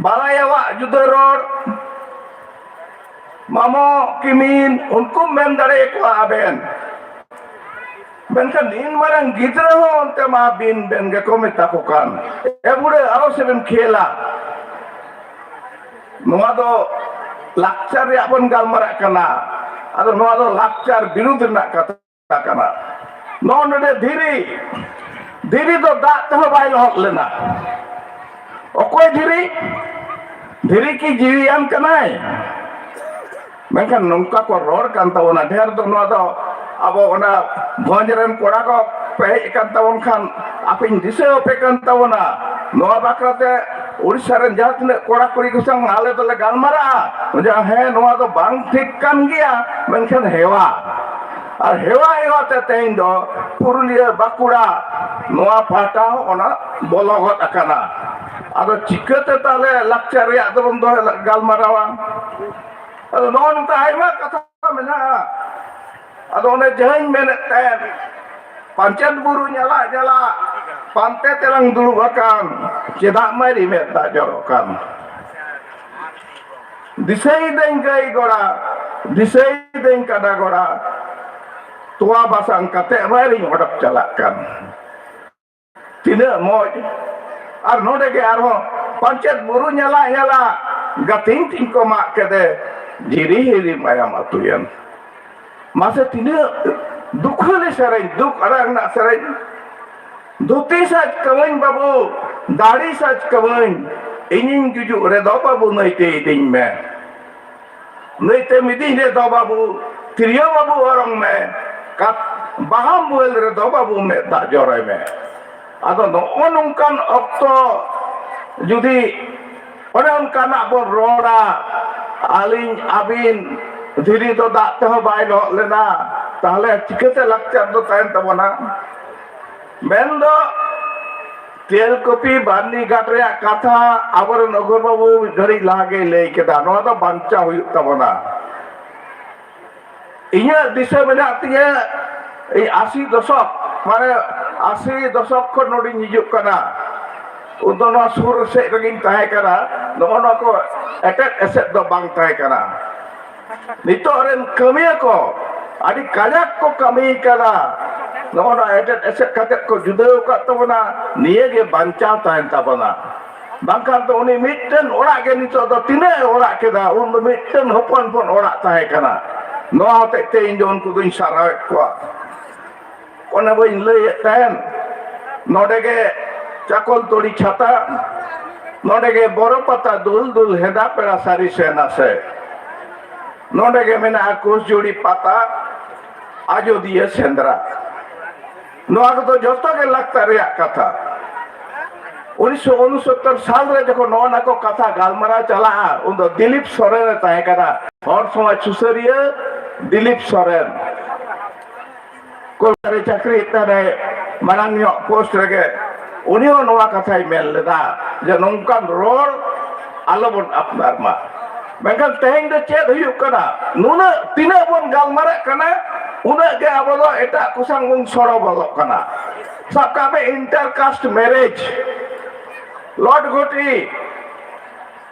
ᱵᱟᱞᱟᱭᱟᱣᱟᱜ ᱡᱩᱫᱟᱹ ᱨᱚᱲ, ᱢᱟᱢᱚ ᱠᱤᱢᱤᱱ, ᱩᱱᱠᱩᱢ ᱢᱮᱱ ᱫᱟᱲᱮᱭᱟᱠᱚᱣᱟ ᱟᱵᱮᱱ᱾ ᱢᱮᱱᱠᱷᱟᱱ ᱱᱤᱱ ᱢᱟᱨᱟᱝ ᱜᱤᱫᱽᱨᱟᱹ ᱦᱚᱸ ᱚᱱᱛᱮ ᱢᱟ ᱵᱤᱱ ᱵᱮᱱ ᱜᱮᱠᱚ ᱢᱮᱛᱟ ᱠᱚ ᱠᱟᱱ, "ᱮ ᱵᱩᱲᱟᱹ, ᱟᱨᱚ ᱥᱮᱵᱮᱱ ᱠᱷᱮᱞᱟ?" ᱱᱚᱣᱟ ᱫᱚ ᱞᱟᱠᱪᱟᱨ ᱨᱮᱭᱟᱜ ᱵᱚᱱ ᱜᱟᱞᱢᱟᱨᱟᱜ ᱠᱟᱱᱟ᱾ ᱟᱫᱚ ᱱᱚᱣᱟ ᱫᱚ ᱞᱟᱠᱪᱟᱨ ᱵᱤᱨᱩᱫᱷ ᱨᱮᱱᱟᱜ ᱠᱟᱛᱷᱟ ᱠᱟᱱᱟ᱾ ᱱᱚᱜᱼᱚ ᱱᱚᱰᱮ ᱫᱷᱤᱨᱤ, ᱫᱷᱤᱨᱤ ᱫᱚ ᱫᱟᱜ ᱛᱮᱦᱚᱸ ᱵᱟᱭ ᱞᱚᱦᱚᱫ ᱞᱮᱱᱟ᱾ ᱚᱠᱚᱭ ᱫᱷᱤᱨᱤ? ᱫᱷᱤᱨᱤ ᱠᱤ ᱡᱤᱣᱤᱭᱟᱱ ᱠᱟᱱᱟᱭ? ᱢᱮᱱᱠᱷᱟᱱ ᱱᱚᱝᱠᱟ ᱠᱚ ᱨᱚᱲ ᱠᱟᱱ ᱛᱟᱵᱚᱱᱟ᱾ ᱰᱷᱮᱨ ᱫᱚ ᱱᱚᱣᱟ ᱫᱚ ᱟᱵᱚ ᱚᱱᱟ ᱵᱷᱚᱸᱡᱽ ᱨᱮᱱ ᱠᱚᱲᱟ ᱠᱚ ᱯᱮ ᱦᱮᱡ ᱟᱠᱟᱱ ᱛᱟᱵᱚᱱ ᱠᱷᱟᱱ ᱟᱯᱮᱧ ᱫᱤᱥᱟᱹ ᱟᱯᱮ ᱠᱟᱱ ᱛᱟᱵᱚᱱᱟ᱾ ᱱᱚᱣᱟ ᱵᱟᱠᱷᱨᱟᱛᱮ ᱩᱲᱤᱥᱥᱟ ᱨᱮᱱ ᱡᱟᱦᱟᱸ ᱛᱤᱱᱟᱹᱜ ᱠᱚᱲᱟ ᱠᱩᱲᱤ ᱠᱚ ᱥᱟᱶ ᱟᱞᱮ ᱫᱚᱞᱮ ᱜᱟᱞᱢᱟᱨᱟᱜᱼᱟ, ᱡᱮ ᱦᱮᱸ, ᱱᱚᱣᱟ ᱫᱚ ᱵᱟᱝ ᱴᱷᱤᱠ ᱠᱟᱱ ᱜᱮᱭᱟ, ᱢᱮᱱᱠᱷᱟᱱ ᱦᱮᱣᱟ ᱟᱨ ᱦᱮᱣᱟ ᱦᱮᱣᱟ ᱛᱮ ᱛᱮᱦᱮᱧ ᱫᱚ ᱯᱩᱨᱩᱞᱤᱭᱟᱹ, ᱵᱟᱸᱠᱩᱲᱟ, ᱱᱚᱣᱟ ᱯᱟᱦᱴᱟ ᱦᱚᱸ ᱚᱱᱟ ᱵᱚᱞᱚ ᱜᱚᱫ ᱟᱠᱟᱱᱟ᱾ ᱟᱫᱚ ᱪᱤᱠᱟᱹᱛᱮ ᱛᱟᱦᱞᱮ ᱞᱟᱠᱪᱟᱨ ᱨᱮᱭᱟᱜ ᱫᱚᱵᱚᱱ ᱫᱚᱦᱚ ᱜᱟᱞᱢᱟᱨᱟᱣᱟ? ᱟᱫᱚ ᱱᱚᱜᱼᱚ ᱱᱚᱝᱠᱟ ᱟᱭᱢᱟ ᱠᱟᱛᱷᱟ ᱢᱮᱱᱟᱜᱼᱟ᱾ ᱟᱫᱚ ᱚᱱᱮ ᱡᱟᱦᱟᱸᱧ ᱢᱮᱱᱮᱫ ᱛᱟᱦᱮᱸᱫ, ᱯᱟᱧᱪᱮᱛ ᱵᱩᱨᱩ ᱧᱟᱞᱟᱜ ᱧᱟᱞᱟᱜ ᱯᱟᱱᱛᱮ ᱛᱮᱞᱟᱝ ᱫᱩᱲᱩᱵ ᱟᱠᱟᱱ, ᱪᱮᱫᱟᱜ ᱢᱟᱭ ᱨᱤᱢᱮᱫ ᱫᱟᱜ ᱡᱚᱨᱚᱜ ᱠᱟᱱ? ᱫᱤᱥᱟᱹᱭᱤᱫᱟᱹᱧ ᱜᱟᱹᱭ ᱜᱚᱲᱟ, ᱫᱤᱥᱟᱹᱭᱤᱫᱟᱹᱧ ᱠᱟᱰᱟ ᱜᱚᱲᱟ, ᱛᱚᱣᱟ ᱵᱟᱥᱟᱝ ᱠᱟᱛᱮ ᱢᱟᱭ ᱨᱤᱧ ᱚᱰᱚᱠ ᱪᱟᱞᱟᱜ ᱠᱟᱱ᱾ ᱛᱤᱱᱟᱹᱜ ᱢᱚᱡᱽ! ᱟᱨ ᱱᱚᱰᱮ ᱜᱮ ᱟᱨᱦᱚᱸ ᱯᱟᱧᱪᱮᱛ ᱵᱩᱨᱩ ᱧᱟᱞᱟᱜ ᱧᱟᱞᱟᱜ ᱜᱟᱹᱛᱤᱧ ᱛᱤᱧ ᱠᱚ ᱢᱟᱜ ᱠᱮᱫᱮ, ᱡᱤᱨᱤ ᱦᱤᱨᱤ ᱢᱟᱭᱟᱢ ᱟᱹᱛᱩᱭᱮᱱ᱾ ᱢᱟᱥᱮ ᱛᱤᱱᱟᱹᱜ ᱫᱩᱠᱷᱟᱹᱞᱤ ᱥᱮᱨᱮᱧ, ᱫᱩᱠ ᱟᱲᱟᱝ ᱨᱮᱱᱟᱜ ᱥᱮᱨᱮᱧ᱾ ᱫᱷᱩᱛᱤ ᱥᱟᱡᱽ ᱠᱟᱹᱢᱟᱹᱧ ᱵᱟᱹᱵᱩ, ᱫᱟᱲᱤ ᱥᱟᱡᱽ ᱠᱟᱹᱢᱟᱹᱧ, ᱤᱧᱤᱧ ᱜᱩᱡᱩᱜ ᱨᱮᱫᱚ ᱵᱟᱹᱵᱩ ᱱᱟᱹᱭᱛᱮ ᱤᱫᱤᱧ ᱢᱮ᱾ ᱱᱟᱹᱭᱛᱮ ᱢᱤᱫᱤᱧ ᱨᱮᱫᱚ ᱵᱟᱹᱵᱩ, ᱛᱤᱨᱭᱳ ᱵᱟᱹᱵᱩ ᱚᱨᱚᱝ ᱢᱮ, ᱠᱟᱛ-, ᱵᱟᱦᱟᱢ ᱵᱩᱦᱮᱞ ᱨᱮᱫᱚ ᱵᱟᱹᱵᱩ ᱢᱮᱫ ᱫᱟᱜ ᱡᱚᱨᱚᱭ ᱢᱮ᱾ ᱟᱫᱚ ᱱᱚᱜᱼᱚ ᱱᱚᱝᱠᱟᱱ ᱚᱠᱛᱚ ᱡᱩᱫᱤ ᱚᱱᱮ ᱚᱱᱠᱟᱱᱟᱜ ᱵᱚᱱ ᱨᱚᱲᱟ, ᱟᱹᱞᱤᱧ ᱟᱹᱵᱤᱱ ᱫᱷᱤᱨᱤ ᱫᱚ ᱫᱟᱜ ᱛᱮᱦᱚᱸ ᱵᱟᱭ ᱞᱚᱦᱚᱫ ᱞᱮᱱᱟ, ᱛᱟᱦᱞᱮ ᱪᱤᱠᱟᱹᱛᱮ ᱞᱟᱠᱪᱟᱨ ᱫᱚ ᱛᱟᱦᱮᱱ ᱛᱟᱵᱚᱱᱟ? ᱢᱮᱱᱫᱚ ᱛᱮᱞᱠᱩᱯᱤ ᱵᱟᱨᱱᱤ ᱜᱷᱟᱴ ᱨᱮᱭᱟᱜ ᱠᱟᱛᱷᱟ ᱟᱵᱚᱨᱮᱱ ᱚᱜᱷᱚᱨ ᱵᱟᱹᱵᱩ ᱢᱤᱫ ᱜᱷᱟᱹᱲᱤᱡ ᱞᱟᱦᱟ ᱜᱮᱭ ᱞᱟᱹᱭ ᱠᱮᱫᱟ, ᱱᱚᱣᱟ ᱫᱚ ᱵᱟᱧᱪᱟᱣ ᱦᱩᱭᱩᱜ ᱛᱟᱵᱚᱱᱟ᱾ ᱤᱧᱟᱹᱜ ᱫᱤᱥᱟᱹ ᱢᱮᱱᱟᱜ ᱛᱤᱧᱟᱹ, ᱤᱧ ᱟᱥᱤ ᱫᱚᱥᱚᱠ, ᱢᱟᱱᱮ ᱟᱥᱤ ᱫᱚᱥᱚᱠ ᱠᱷᱚᱱ ᱱᱚᱰᱮᱧ ᱦᱤᱡᱩᱜ ᱠᱟᱱᱟ᱾ ᱩᱱ ᱫᱚ ᱱᱚᱣᱟ ᱥᱩᱨ ᱥᱮᱫ ᱨᱮᱜᱮᱧ ᱛᱟᱦᱮᱸ ᱠᱟᱱᱟ᱾ ᱱᱚᱜᱼᱚ ᱱᱚᱣᱟ ᱠᱚ ᱮᱴᱮᱫ ᱮᱥᱮᱫ ᱫᱚ ᱵᱟᱝ ᱛᱟᱦᱮᱸ ᱠᱟᱱᱟ᱾ ᱱᱤᱛᱚᱜ ᱨᱮᱱ ᱠᱟᱹᱢᱤᱭᱟᱹ ᱠᱚ ᱟᱹᱰᱤ ᱠᱟᱡᱟᱠ ᱠᱚ ᱠᱟᱹᱢᱤ ᱠᱟᱱᱟ᱾ ᱱᱚᱜᱼᱚ ᱱᱚᱣᱟ ᱮᱴᱮᱫ ᱮᱥᱮᱫ ᱠᱟᱛᱮ ᱠᱚ ᱡᱩᱫᱟᱹᱣ ᱟᱠᱟᱫ ᱛᱟᱵᱚᱱᱟ, ᱱᱤᱭᱟᱹ ᱜᱮ ᱵᱟᱧᱪᱟᱣ ᱛᱟᱦᱮᱱ ᱛᱟᱵᱚᱱᱟ᱾ ᱵᱟᱝᱠᱷᱟᱱ ᱫᱚ ᱩᱱᱤ ᱢᱤᱫᱴᱮᱱ ᱚᱲᱟᱜ ᱜᱮ ᱱᱤᱛᱚᱜ ᱫᱚ ᱛᱤᱱᱟᱹᱜ ᱮ ᱚᱲᱟᱜ ᱠᱮᱫᱟ, ᱩᱱ ᱫᱚ ᱢᱤᱫᱴᱮᱱ ᱦᱚᱯᱚᱱ ᱦᱚᱯᱚᱱ ᱚᱲᱟᱜ ᱛᱟᱦᱮᱸ ᱠᱟᱱᱟ᱾ ᱱᱚᱣᱟ ᱦᱚᱛᱮᱡ ᱛᱮ ᱤᱧ ᱫᱚ ᱩᱱᱠᱩ ᱫᱚᱧ ᱥᱟᱨᱦᱟᱣᱮᱫ ᱠᱚᱣᱟ᱾ ᱚᱱᱮ ᱵᱟᱹᱧ ᱞᱟᱹᱭᱮᱫ ᱛᱟᱦᱮᱱ, ᱱᱚᱰᱮ ᱜᱮ ᱪᱟᱠᱚᱞᱛᱚᱲᱤ ᱪᱷᱟᱛᱟ, ᱱᱚᱰᱮ ᱜᱮ ᱵᱚᱨᱚ ᱯᱟᱛᱟ ᱫᱩᱞ ᱫᱩᱞ ᱦᱮᱸᱫᱟ ᱯᱮᱲᱟ ᱥᱟᱹᱨᱤ ᱥᱮ ᱱᱟᱥᱮ, ᱱᱚᱰᱮ ᱜᱮ ᱢᱮᱱᱟᱜᱼᱟ ᱠᱩᱥᱡᱩᱲᱤ ᱯᱟᱛᱟ, ᱟᱡᱚᱫᱤᱭᱟᱹ ᱥᱮᱸᱫᱽᱨᱟ᱾ ᱱᱚᱣᱟ ᱠᱚᱫᱚ ᱡᱚᱛᱚ ᱜᱮ ᱞᱟᱠᱪᱟᱨ ᱨᱮᱭᱟᱜ ᱠᱟᱛᱷᱟ᱾ ᱩᱱᱤᱥᱥᱚ ᱩᱱᱩᱥᱚᱛᱛᱚᱨ ᱥᱟᱞ ᱨᱮ ᱡᱚᱠᱷᱚᱱ ᱱᱚᱣᱟ ᱱᱟᱜ ᱠᱚ ᱠᱟᱛᱷᱟ ᱜᱟᱞᱢᱟᱨᱟᱣ ᱪᱟᱞᱟᱜᱼᱟ, ᱩᱱ ᱫᱚ ᱫᱤᱞᱤᱯ ᱥᱚᱨᱮᱱ ᱮ ᱛᱟᱦᱮᱸ ᱠᱟᱱᱟ, ᱦᱚᱲ ᱥᱚᱢᱟᱡᱽ ᱥᱩᱥᱟᱹᱨᱤᱭᱟᱹ ᱫᱤᱞᱤᱯ ᱥᱚᱨᱮᱱ᱾ ᱠᱳᱞᱠᱟᱛᱟ ᱨᱮ ᱪᱟᱹᱠᱨᱤᱭᱮᱫ ᱛᱟᱦᱮᱱᱟᱭ, ᱢᱟᱨᱟᱝ ᱧᱚᱜ ᱯᱳᱥᱴ ᱨᱮᱜᱮ᱾ ᱩᱱᱤ ᱦᱚᱸ ᱱᱚᱣᱟ ᱠᱟᱛᱷᱟᱭ ᱢᱮᱱ ᱞᱮᱫᱟ ᱡᱮ ᱱᱚᱝᱠᱟᱱ ᱨᱚᱲ ᱟᱞᱚᱵᱚᱱ ᱟᱯᱱᱟᱨ ᱢᱟ᱾ ᱢᱮᱱᱠᱷᱟᱱ ᱛᱮᱦᱮᱧ ᱫᱚ ᱪᱮᱫ ᱦᱩᱭᱩᱜ ᱠᱟᱱᱟ? ᱱᱩᱱᱟᱹᱜ ᱛᱤᱱᱟᱹᱜ ᱵᱚᱱ ᱜᱟᱞᱢᱟᱨᱟᱜ ᱠᱟᱱᱟ, ᱩᱱᱟᱹᱜ ᱜᱮ ᱟᱵᱚ ᱫᱚ ᱮᱴᱟᱜ ᱠᱚ ᱥᱟᱶ ᱵᱚᱱ ᱥᱚᱲᱚ ᱵᱚᱞᱚᱜ ᱠᱟᱱᱟ᱾ ᱥᱟᱵ ᱠᱟᱜ ᱢᱮ, ᱤᱱᱴᱟᱨ ᱠᱟᱥᱴ ᱢᱮᱨᱮᱡᱽ, ᱞᱚᱴ ᱜᱷᱩᱴᱤ,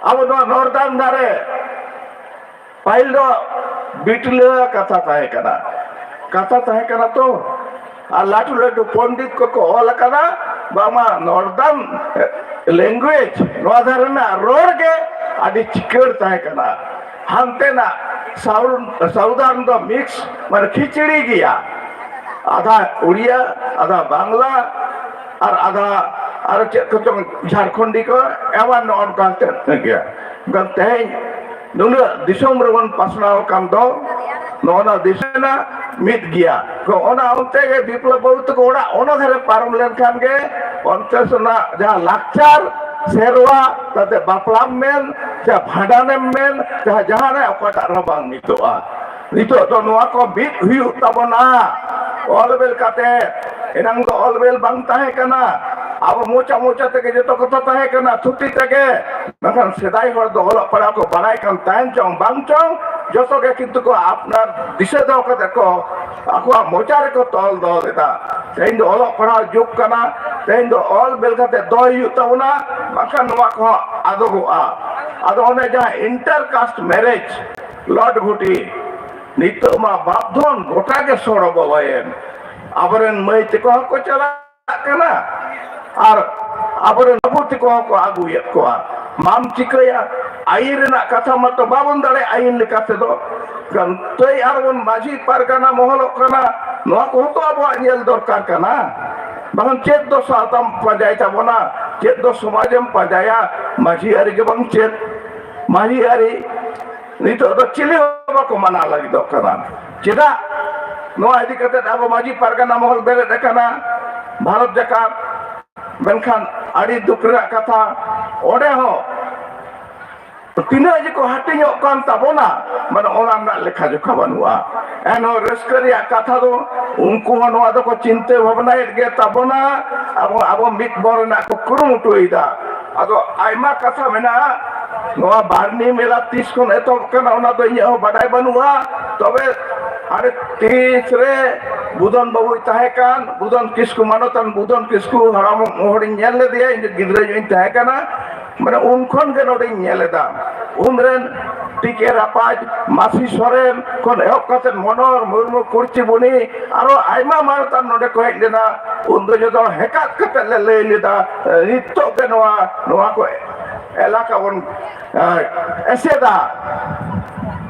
ᱟᱵᱚ ᱱᱚᱣᱟ ᱱᱚᱨᱫᱟᱱ ᱫᱷᱟᱨᱮ ᱯᱟᱹᱦᱤᱞ ᱫᱚ ᱵᱤᱴᱞᱟᱹ ᱠᱟᱛᱷᱟ ᱛᱟᱦᱮᱸ ᱠᱟᱱᱟ, ᱠᱟᱛᱷᱟ ᱛᱟᱦᱮᱸ ᱠᱟᱱᱟ ᱛᱚ᱾ ᱟᱨ ᱞᱟᱹᱴᱩ ᱞᱟᱹᱴᱩ ᱯᱚᱱᱰᱤᱛ ᱠᱚᱠᱚ ᱚᱞ ᱟᱠᱟᱫᱟ, ᱵᱟᱝᱢᱟ ᱱᱚᱨᱫᱟᱱ ᱞᱮᱝᱜᱩᱭᱮᱡᱽ, ᱱᱚᱣᱟ ᱫᱷᱟᱨᱮ ᱨᱮᱱᱟᱜ ᱨᱚᱲ ᱜᱮ ᱟᱹᱰᱤ ᱪᱤᱠᱟᱹᱲ ᱛᱟᱦᱮᱸ ᱠᱟᱱᱟ᱾ ᱦᱟᱱᱛᱮᱱᱟᱜ ᱥᱟᱣᱩᱱ-, ᱥᱟᱣᱩᱫᱟᱨᱱ ᱫᱚ ᱢᱤᱠᱥ, ᱢᱟᱱᱮ ᱠᱷᱤᱪᱲᱤ ᱜᱮᱭᱟ, ᱟᱫᱷᱟ ᱩᱲᱤᱭᱟ, ᱟᱫᱷᱟ ᱵᱟᱝᱞᱟ, ᱟᱨ ᱟᱫᱷᱟ ᱟᱨ ᱪᱮᱫ ᱠᱚᱪᱚᱝ ᱡᱷᱟᱲᱠᱷᱚᱸᱰᱤ ᱠᱚ ᱮᱢᱟᱱ ᱱᱚᱜᱼᱚ ᱱᱚᱝᱠᱟ ᱠᱟᱛᱮ ᱜᱮ᱾ ᱢᱮᱱᱠᱷᱟᱱ ᱛᱮᱦᱮᱧ ᱱᱩᱱᱟᱹᱜ ᱫᱤᱥᱚᱢ ᱨᱮᱵᱚᱱ ᱯᱟᱥᱱᱟᱣ ᱟᱠᱟᱱ ᱫᱚ, ᱱᱚᱜᱼᱚ ᱱᱟ ᱫᱤᱥᱚᱢ ᱨᱮᱱᱟᱜ ᱢᱤᱫ ᱜᱮᱭᱟ᱾ ᱛᱚ ᱚᱱᱟ ᱚᱱᱛᱮ ᱜᱮ ᱵᱤᱯᱞᱚᱵ ᱵᱟᱹᱵᱩ ᱛᱟᱠᱚ ᱚᱲᱟᱜ ᱚᱱᱟ ᱫᱷᱟᱨᱮ ᱯᱟᱨᱚᱢ ᱞᱮᱱᱠᱷᱟᱱ ᱜᱮ ᱚᱱᱛᱮ ᱥᱮᱱᱟᱜ ᱡᱟᱦᱟᱸ ᱞᱟᱠᱪᱟᱨ ᱥᱮᱨᱣᱟ, ᱛᱟᱛᱮ ᱵᱟᱯᱞᱟᱢ ᱢᱮᱱ, ᱪᱟᱦᱮ ᱵᱷᱟᱸᱰᱟᱱᱮᱢ ᱢᱮᱱ, ᱪᱟᱦᱮ ᱡᱟᱦᱟᱱᱟᱜ ᱚᱠᱟᱴᱟᱜ ᱨᱮᱦᱚᱸ ᱵᱟᱝ ᱢᱤᱫᱚᱜᱼᱟ᱾ ᱱᱤᱛᱚᱜ ᱫᱚ ᱱᱚᱣᱟ ᱠᱚ ᱢᱤᱫ ᱦᱩᱭᱩᱜ ᱛᱟᱵᱚᱱᱟ᱾ ᱚᱞ ᱵᱮᱞ ᱠᱟᱛᱮ, ᱮᱱᱟᱝ ᱫᱚ ᱚᱞ ᱵᱮᱞ ᱵᱟᱝ ᱛᱟᱦᱮᱸ ᱠᱟᱱᱟ᱾ ᱟᱵᱚ ᱢᱚᱪᱟ ᱢᱚᱪᱟ ᱛᱮᱜᱮ ᱡᱚᱛᱚ ᱠᱟᱛᱷᱟ ᱛᱟᱦᱮᱸ ᱠᱟᱱᱟ, ᱛᱷᱩᱛᱤ ᱛᱮᱜᱮ᱾ ᱢᱮᱱᱠᱷᱟᱱ ᱥᱮᱫᱟᱭ ᱦᱚᱲ ᱫᱚ ᱚᱞᱚᱜ ᱯᱟᱲᱦᱟᱣ ᱠᱚ ᱵᱟᱲᱟᱭ ᱠᱟᱱ ᱛᱟᱦᱮᱱ ᱪᱚᱝ ᱵᱟᱝ ᱪᱚᱝ, ᱡᱚᱛᱚ ᱜᱮ ᱠᱤᱱᱛᱩ ᱠᱚ ᱟᱯᱱᱟᱨ ᱫᱤᱥᱟᱹ ᱫᱚᱦᱚ ᱠᱟᱛᱮ ᱠᱚ ᱟᱠᱚᱣᱟᱜ ᱢᱚᱪᱟ ᱨᱮᱠᱚ ᱛᱚᱞ ᱫᱚᱦᱚ ᱞᱮᱫᱟ᱾ ᱛᱮᱦᱮᱧ ᱫᱚ ᱚᱞᱚᱜ ᱯᱟᱲᱦᱟᱣ ᱡᱩᱜᱽ ᱠᱟᱱᱟ, ᱛᱮᱦᱮᱧ ᱫᱚ ᱚᱞ ᱵᱮᱞ ᱠᱟᱛᱮ ᱫᱚᱦᱚᱭ ᱦᱩᱭᱩᱜ ᱛᱟᱵᱚᱱᱟ, ᱵᱟᱝᱠᱷᱟᱱ ᱱᱚᱣᱟ ᱠᱚᱦᱚᱸ ᱟᱫᱚᱜᱚᱜᱼᱟ᱾ ᱟᱫᱚ ᱚᱱᱮ ᱡᱟᱦᱟᱸ ᱤᱱᱴᱟᱨ ᱠᱟᱥᱴ ᱢᱮᱨᱮᱡᱽ, ᱞᱚᱴ ᱜᱷᱩᱴᱤ, ᱱᱤᱛᱚᱜ ᱢᱟ ᱵᱟᱯᱫᱷᱚᱱ ᱜᱚᱴᱟ ᱜᱮ ᱥᱚᱲᱚ ᱵᱚᱞᱚᱭᱮᱱ᱾ ᱟᱵᱚᱨᱮᱱ ᱢᱟᱹᱭ ᱛᱮᱠᱚ ᱦᱚᱸᱠᱚ ᱪᱟᱞᱟᱜ ᱠᱟᱱᱟ ᱟᱨ ᱟᱵᱚᱨᱮᱱ ᱵᱟᱹᱵᱩ ᱛᱮᱠᱚ ᱦᱚᱸᱠᱚ ᱟᱹᱜᱩᱭᱮᱫ ᱠᱚᱣᱟ᱾ ᱢᱟᱢ ᱪᱤᱠᱟᱹᱭᱟ? ᱟᱹᱭᱤᱱ ᱨᱮᱱᱟᱜ ᱠᱟᱛᱷᱟ ᱢᱟᱛᱚ ᱵᱟᱵᱚᱱ ᱫᱟᱲᱮᱭᱟᱜᱼᱟ ᱟᱹᱭᱤᱱ ᱞᱮᱠᱟ ᱛᱮᱫᱚ᱾ ᱛᱟᱹᱭ ᱟᱨᱵᱚᱱ ᱢᱟᱹᱡᱷᱤ ᱯᱟᱨᱜᱟᱱᱟ ᱢᱚᱦᱚᱞᱚᱜ ᱠᱟᱱᱟ, ᱱᱚᱣᱟ ᱠᱚᱦᱚᱸ ᱛᱚ ᱟᱵᱚᱣᱟᱜ ᱧᱮᱞ ᱫᱚᱨᱠᱟᱨ ᱠᱟᱱᱟ᱾ ᱵᱟᱝᱠᱷᱟᱱ ᱪᱮᱫ ᱫᱚ ᱥᱟᱶᱛᱟᱢ ᱯᱟᱸᱡᱟᱭ ᱛᱟᱵᱚᱱᱟ, ᱪᱮᱫ ᱫᱚ ᱥᱚᱢᱟᱡᱮᱢ ᱯᱟᱸᱡᱟᱭᱟ? ᱢᱟᱹᱡᱷᱤ ᱟᱹᱨᱤ ᱜᱮ ᱵᱟᱝ ᱪᱮᱫ᱾ ᱢᱟᱹᱡᱷᱤ ᱟᱹᱨᱤ ᱱᱤᱛᱚᱜ ᱫᱚ ᱪᱤᱞᱤ ᱦᱚᱸ ᱵᱟᱠᱚ ᱢᱟᱱᱟᱣ ᱞᱟᱹᱜᱤᱫᱚᱜ ᱠᱟᱱᱟ᱾ ᱪᱮᱫᱟᱜ? ᱱᱚᱣᱟ ᱤᱫᱤ ᱠᱟᱛᱮ ᱟᱵᱚ ᱢᱟᱹᱡᱷᱤ ᱯᱟᱨᱜᱟᱱᱟ ᱢᱚᱦᱚᱞ ᱵᱮᱨᱮᱫ ᱟᱠᱟᱱᱟ ᱵᱷᱟᱨᱚᱛ ᱡᱟᱠᱟᱛ, ᱢᱮᱱᱠᱷᱟᱱ ᱟᱹᱰᱤ ᱫᱩᱠ ᱨᱮᱭᱟᱜ ᱠᱟᱛᱷᱟ, ᱚᱸᱰᱮ ᱦᱚᱸ ᱛᱤᱱᱟᱹᱜ ᱡᱮᱠᱚ ᱦᱟᱹᱴᱤᱧᱚᱜ ᱠᱟᱱ ᱛᱟᱵᱚᱱᱟ, ᱢᱟᱱᱮ ᱚᱱᱟ ᱨᱮᱱᱟᱜ ᱞᱮᱠᱷᱟ ᱡᱚᱠᱷᱟ ᱵᱟᱹᱱᱩᱜᱼᱟ᱾ ᱮᱱᱦᱚᱸ ᱨᱟᱹᱥᱠᱟᱹ ᱨᱮᱭᱟᱜ ᱠᱟᱛᱷᱟ ᱫᱚ, ᱩᱱᱠᱩ ᱦᱚᱸ ᱱᱚᱣᱟ ᱫᱚᱠᱚ ᱪᱤᱱᱛᱟᱹ ᱵᱷᱟᱵᱽᱱᱟᱭᱮᱫ ᱜᱮ ᱛᱟᱵᱚᱱᱟ, ᱟᱵᱚ, ᱟᱵᱚ ᱢᱤᱫ ᱵᱚᱱ ᱨᱮᱱᱟᱜ ᱠᱚ ᱠᱩᱨᱩᱢᱩᱴᱩᱭᱮᱫᱟ᱾ ᱟᱫᱚ ᱟᱭᱢᱟ ᱠᱟᱛᱷᱟ ᱢᱮᱱᱟᱜᱼᱟ, ᱱᱚᱣᱟ ᱵᱟᱨᱱᱤ ᱢᱮᱞᱟ ᱛᱤᱥ ᱠᱷᱚᱱ ᱮᱛᱚᱦᱚᱵ ᱠᱟᱱᱟ, ᱚᱱᱟ ᱫᱚ ᱤᱧᱟᱹᱜ ᱦᱚᱸ ᱵᱟᱰᱟᱭ ᱵᱟᱹᱱᱩᱜᱼᱟ᱾ ᱛᱚᱵᱮ ᱦᱟᱱᱮ ᱛᱤᱥ ᱨᱮ ᱵᱩᱫᱷᱚᱱ ᱵᱟᱹᱵᱩᱭ ᱛᱟᱦᱮᱸ ᱠᱟᱱ, ᱵᱩᱫᱷᱚᱱ ᱠᱤᱥᱠᱩ, ᱢᱟᱱᱚᱛᱟᱱ ᱵᱩᱫᱷᱚᱱ ᱠᱤᱥᱠᱩ ᱦᱟᱲᱟᱢ ᱦᱚᱲᱤᱧ ᱧᱮᱞ ᱞᱮᱫᱮᱭᱟ, ᱤᱧ ᱫᱚ ᱜᱤᱫᱽᱨᱟᱹ ᱧᱚᱜ ᱤᱧ ᱛᱟᱦᱮᱸ ᱠᱟᱱᱟ, ᱢᱟᱱᱮ ᱩᱱ ᱠᱷᱚᱱ ᱜᱮ ᱱᱚᱰᱮᱧ ᱧᱮᱞ ᱮᱫᱟ᱾ ᱩᱱ ᱨᱮᱱ ᱴᱤ ᱠᱮ ᱨᱟᱯᱟᱡᱽ, ᱢᱟᱹᱥᱤ ᱥᱚᱨᱮᱱ ᱠᱷᱚᱱ ᱮᱦᱚᱵ ᱠᱟᱛᱮ ᱢᱚᱱᱳᱦᱚᱨ ᱢᱩᱨᱢᱩ, ᱠᱩᱲᱪᱤ ᱵᱩᱱᱤ, ᱟᱨᱚ ᱟᱭᱢᱟ ᱢᱟᱱᱚᱛᱟᱱ ᱱᱚᱰᱮ ᱠᱚ ᱦᱮᱡ ᱞᱮᱱᱟ᱾ ᱩᱱ ᱫᱚ ᱡᱚᱛᱚ ᱦᱮᱠᱟᱛ ᱠᱟᱛᱮ ᱞᱮ ᱞᱟᱹᱭ ᱞᱮᱫᱟ, ᱱᱤᱛᱚᱜ ᱜᱮ ᱱᱚᱣᱟ, ᱱᱚᱣᱟ ᱠᱚ ᱮᱞᱟᱠᱟ ᱵᱚᱱ, ᱮ, ᱮᱥᱮᱫᱟ᱾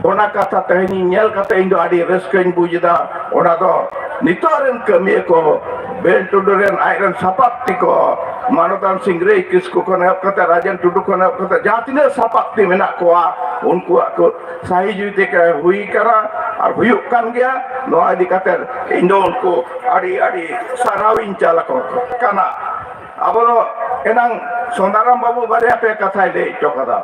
ᱚᱱᱟ ᱠᱟᱛᱷᱟ ᱛᱮᱦᱮᱧ ᱧᱮᱞ ᱠᱟᱛᱮ ᱤᱧ ᱫᱚ ᱟᱹᱰᱤ ᱨᱟᱹᱥᱠᱟᱹᱧ ᱵᱩᱡᱽ ᱮᱫᱟ᱾ ᱚᱱᱟ ᱫᱚ ᱱᱤᱛᱚᱜ ᱨᱮᱱ ᱠᱟᱹᱢᱤᱭᱟᱹ ᱠᱚ, ᱵᱮᱱ ᱴᱩᱰᱩ ᱨᱮᱱ ᱟᱡ ᱨᱮᱱ ᱥᱟᱯᱟᱵᱛᱤ ᱠᱚ, ᱢᱟᱱᱚᱛᱟᱱ ᱥᱤᱝᱨᱟᱹᱭ ᱠᱤᱥᱠᱩ ᱠᱷᱚᱱ ᱮᱦᱚᱵ ᱠᱟᱛᱮ, ᱨᱟᱡᱮᱱ ᱴᱩᱰᱩ ᱠᱷᱚᱱ ᱮᱦᱚᱵ ᱠᱟᱛᱮ, ᱡᱟᱦᱟᱸ ᱛᱤᱱᱟᱹᱜ ᱥᱟᱯᱟᱵᱛᱤ ᱢᱮᱱᱟᱜ ᱠᱚᱣᱟ, ᱩᱱᱠᱩᱣᱟᱜ ᱠᱚ ᱥᱟᱹᱦᱤ ᱡᱩᱦᱤ ᱛᱮ ᱦᱩᱭ ᱠᱟᱱᱟ ᱟᱨ ᱦᱩᱭᱩᱜ ᱠᱟᱱ ᱜᱮᱭᱟ᱾ ᱱᱚᱣᱟ ᱤᱫᱤ ᱠᱟᱛᱮ ᱤᱧ ᱫᱚ ᱩᱱᱠᱩ ᱟᱹᱰᱤ, ᱟᱹᱰᱤ ᱥᱟᱨᱦᱟᱣᱤᱧ ᱪᱟᱞ ᱟᱠᱚ ᱠᱟᱱᱟ᱾ ᱟᱵᱚ ᱫᱚ ᱮᱱᱟᱝ ᱥᱚᱱᱟᱨᱟᱢ ᱵᱟᱹᱵᱩ ᱵᱟᱨᱭᱟ ᱯᱮ ᱠᱟᱛᱷᱟᱭ ᱞᱟᱹᱭ ᱦᱚᱪᱚ ᱠᱟᱫᱟ,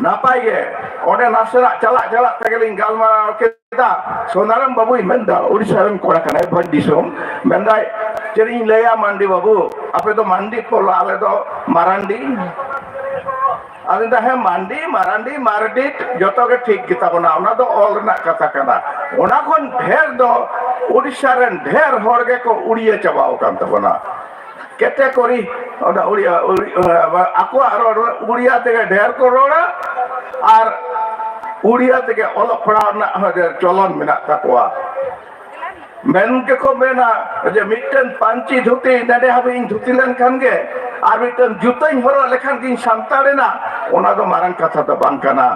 ᱱᱟᱯᱟᱭ ᱜᱮ᱾ ᱚᱸᱰᱮ ᱱᱟᱥᱮᱱᱟᱜ ᱪᱟᱞᱟᱜ ᱪᱟᱞᱟᱜ ᱛᱮᱜᱮᱞᱤᱧ ᱜᱟᱞᱢᱟᱨᱟᱣ ᱠᱮᱫᱟ᱾ ᱥᱚᱱᱟᱨᱟᱢ ᱵᱟᱹᱵᱩᱭ ᱢᱮᱱᱫᱟ, ᱳᱰᱤᱥᱟ ᱨᱮᱱ ᱠᱚᱲᱟ ᱠᱟᱱᱟᱭ, ᱵᱷᱚᱸᱡᱽ ᱫᱤᱥᱚᱢ᱾ ᱢᱮᱱᱫᱟᱭ, "ᱪᱮᱫ ᱤᱧ ᱞᱟᱹᱭᱟ ᱢᱟᱱᱰᱤ ᱵᱟᱹᱵᱩ, ᱟᱯᱮ ᱫᱚ ᱢᱟᱱᱰᱤ ᱯᱚᱞᱟ, ᱟᱞᱮ ᱫᱚ ᱢᱟᱨᱟᱱᱰᱤ?" ᱟᱫᱚ ᱢᱮᱱᱫᱟ, "ᱦᱮᱸ, ᱢᱟᱱᱰᱤ, ᱢᱟᱨᱟᱱᱰᱤ, ᱢᱟᱨᱰᱤ ᱡᱚᱛᱚ ᱜᱮ ᱴᱷᱤᱠ ᱜᱮᱛᱟ ᱵᱚᱱᱟ, ᱚᱱᱟ ᱫᱚ ᱚᱞ ᱨᱮᱱᱟᱜ ᱠᱟᱛᱷᱟ ᱠᱟᱱᱟ᱾ ᱚᱱᱟ ᱠᱷᱚᱱ ᱰᱷᱮᱨ ᱫᱚ ᱳᱰᱤᱥᱟ ᱨᱮᱱ ᱰᱷᱮᱨ ᱦᱚᱲ ᱜᱮᱠᱚ ᱩᱲᱤᱭᱟᱹ ᱪᱟᱵᱟᱣ ᱟᱠᱟᱱ ᱛᱟᱵᱚᱱᱟ᱾ ᱠᱮᱛᱮᱠᱚᱨᱤ ᱚᱱᱟ ᱩᱲᱤᱭᱟ, ᱩᱲᱤ-, ᱟᱠᱚᱣᱟᱜ ᱨᱚᱲ ᱩᱲᱤᱭᱟ ᱛᱮᱜᱮ ᱰᱷᱮᱨ ᱠᱚ ᱨᱚᱲᱟ ᱟᱨ ᱩᱲᱤᱭᱟ ᱛᱮᱜᱮ ᱚᱞᱚᱜ ᱯᱟᱲᱦᱟᱣ ᱨᱮᱱᱟᱜ ᱦᱚᱸ ᱰᱷᱮᱨ ᱪᱚᱞᱚᱱ ᱢᱮᱱᱟᱜ ᱛᱟᱠᱚᱣᱟ᱾ ᱢᱮᱱ ᱜᱮᱠᱚ ᱢᱮᱱᱟ ᱡᱮ ᱢᱤᱫᱴᱮᱱ ᱯᱟᱹᱧᱪᱤ ᱫᱷᱩᱛᱤ ᱱᱮᱰᱮ ᱦᱟᱹᱵᱤᱡ ᱤᱧ ᱫᱷᱩᱛᱤ ᱞᱮᱱᱠᱷᱟᱱ ᱜᱮ ᱟᱨ ᱢᱤᱫᱴᱮᱱ ᱡᱩᱛᱟᱹᱧ ᱦᱚᱨᱚᱜ ᱞᱮᱠᱷᱟᱱ ᱜᱤᱧ ᱥᱟᱱᱛᱟᱲ ᱮᱱᱟ, ᱚᱱᱟ ᱫᱚ ᱢᱟᱨᱟᱝ ᱠᱟᱛᱷᱟ ᱫᱚ ᱵᱟᱝ ᱠᱟᱱᱟ᱾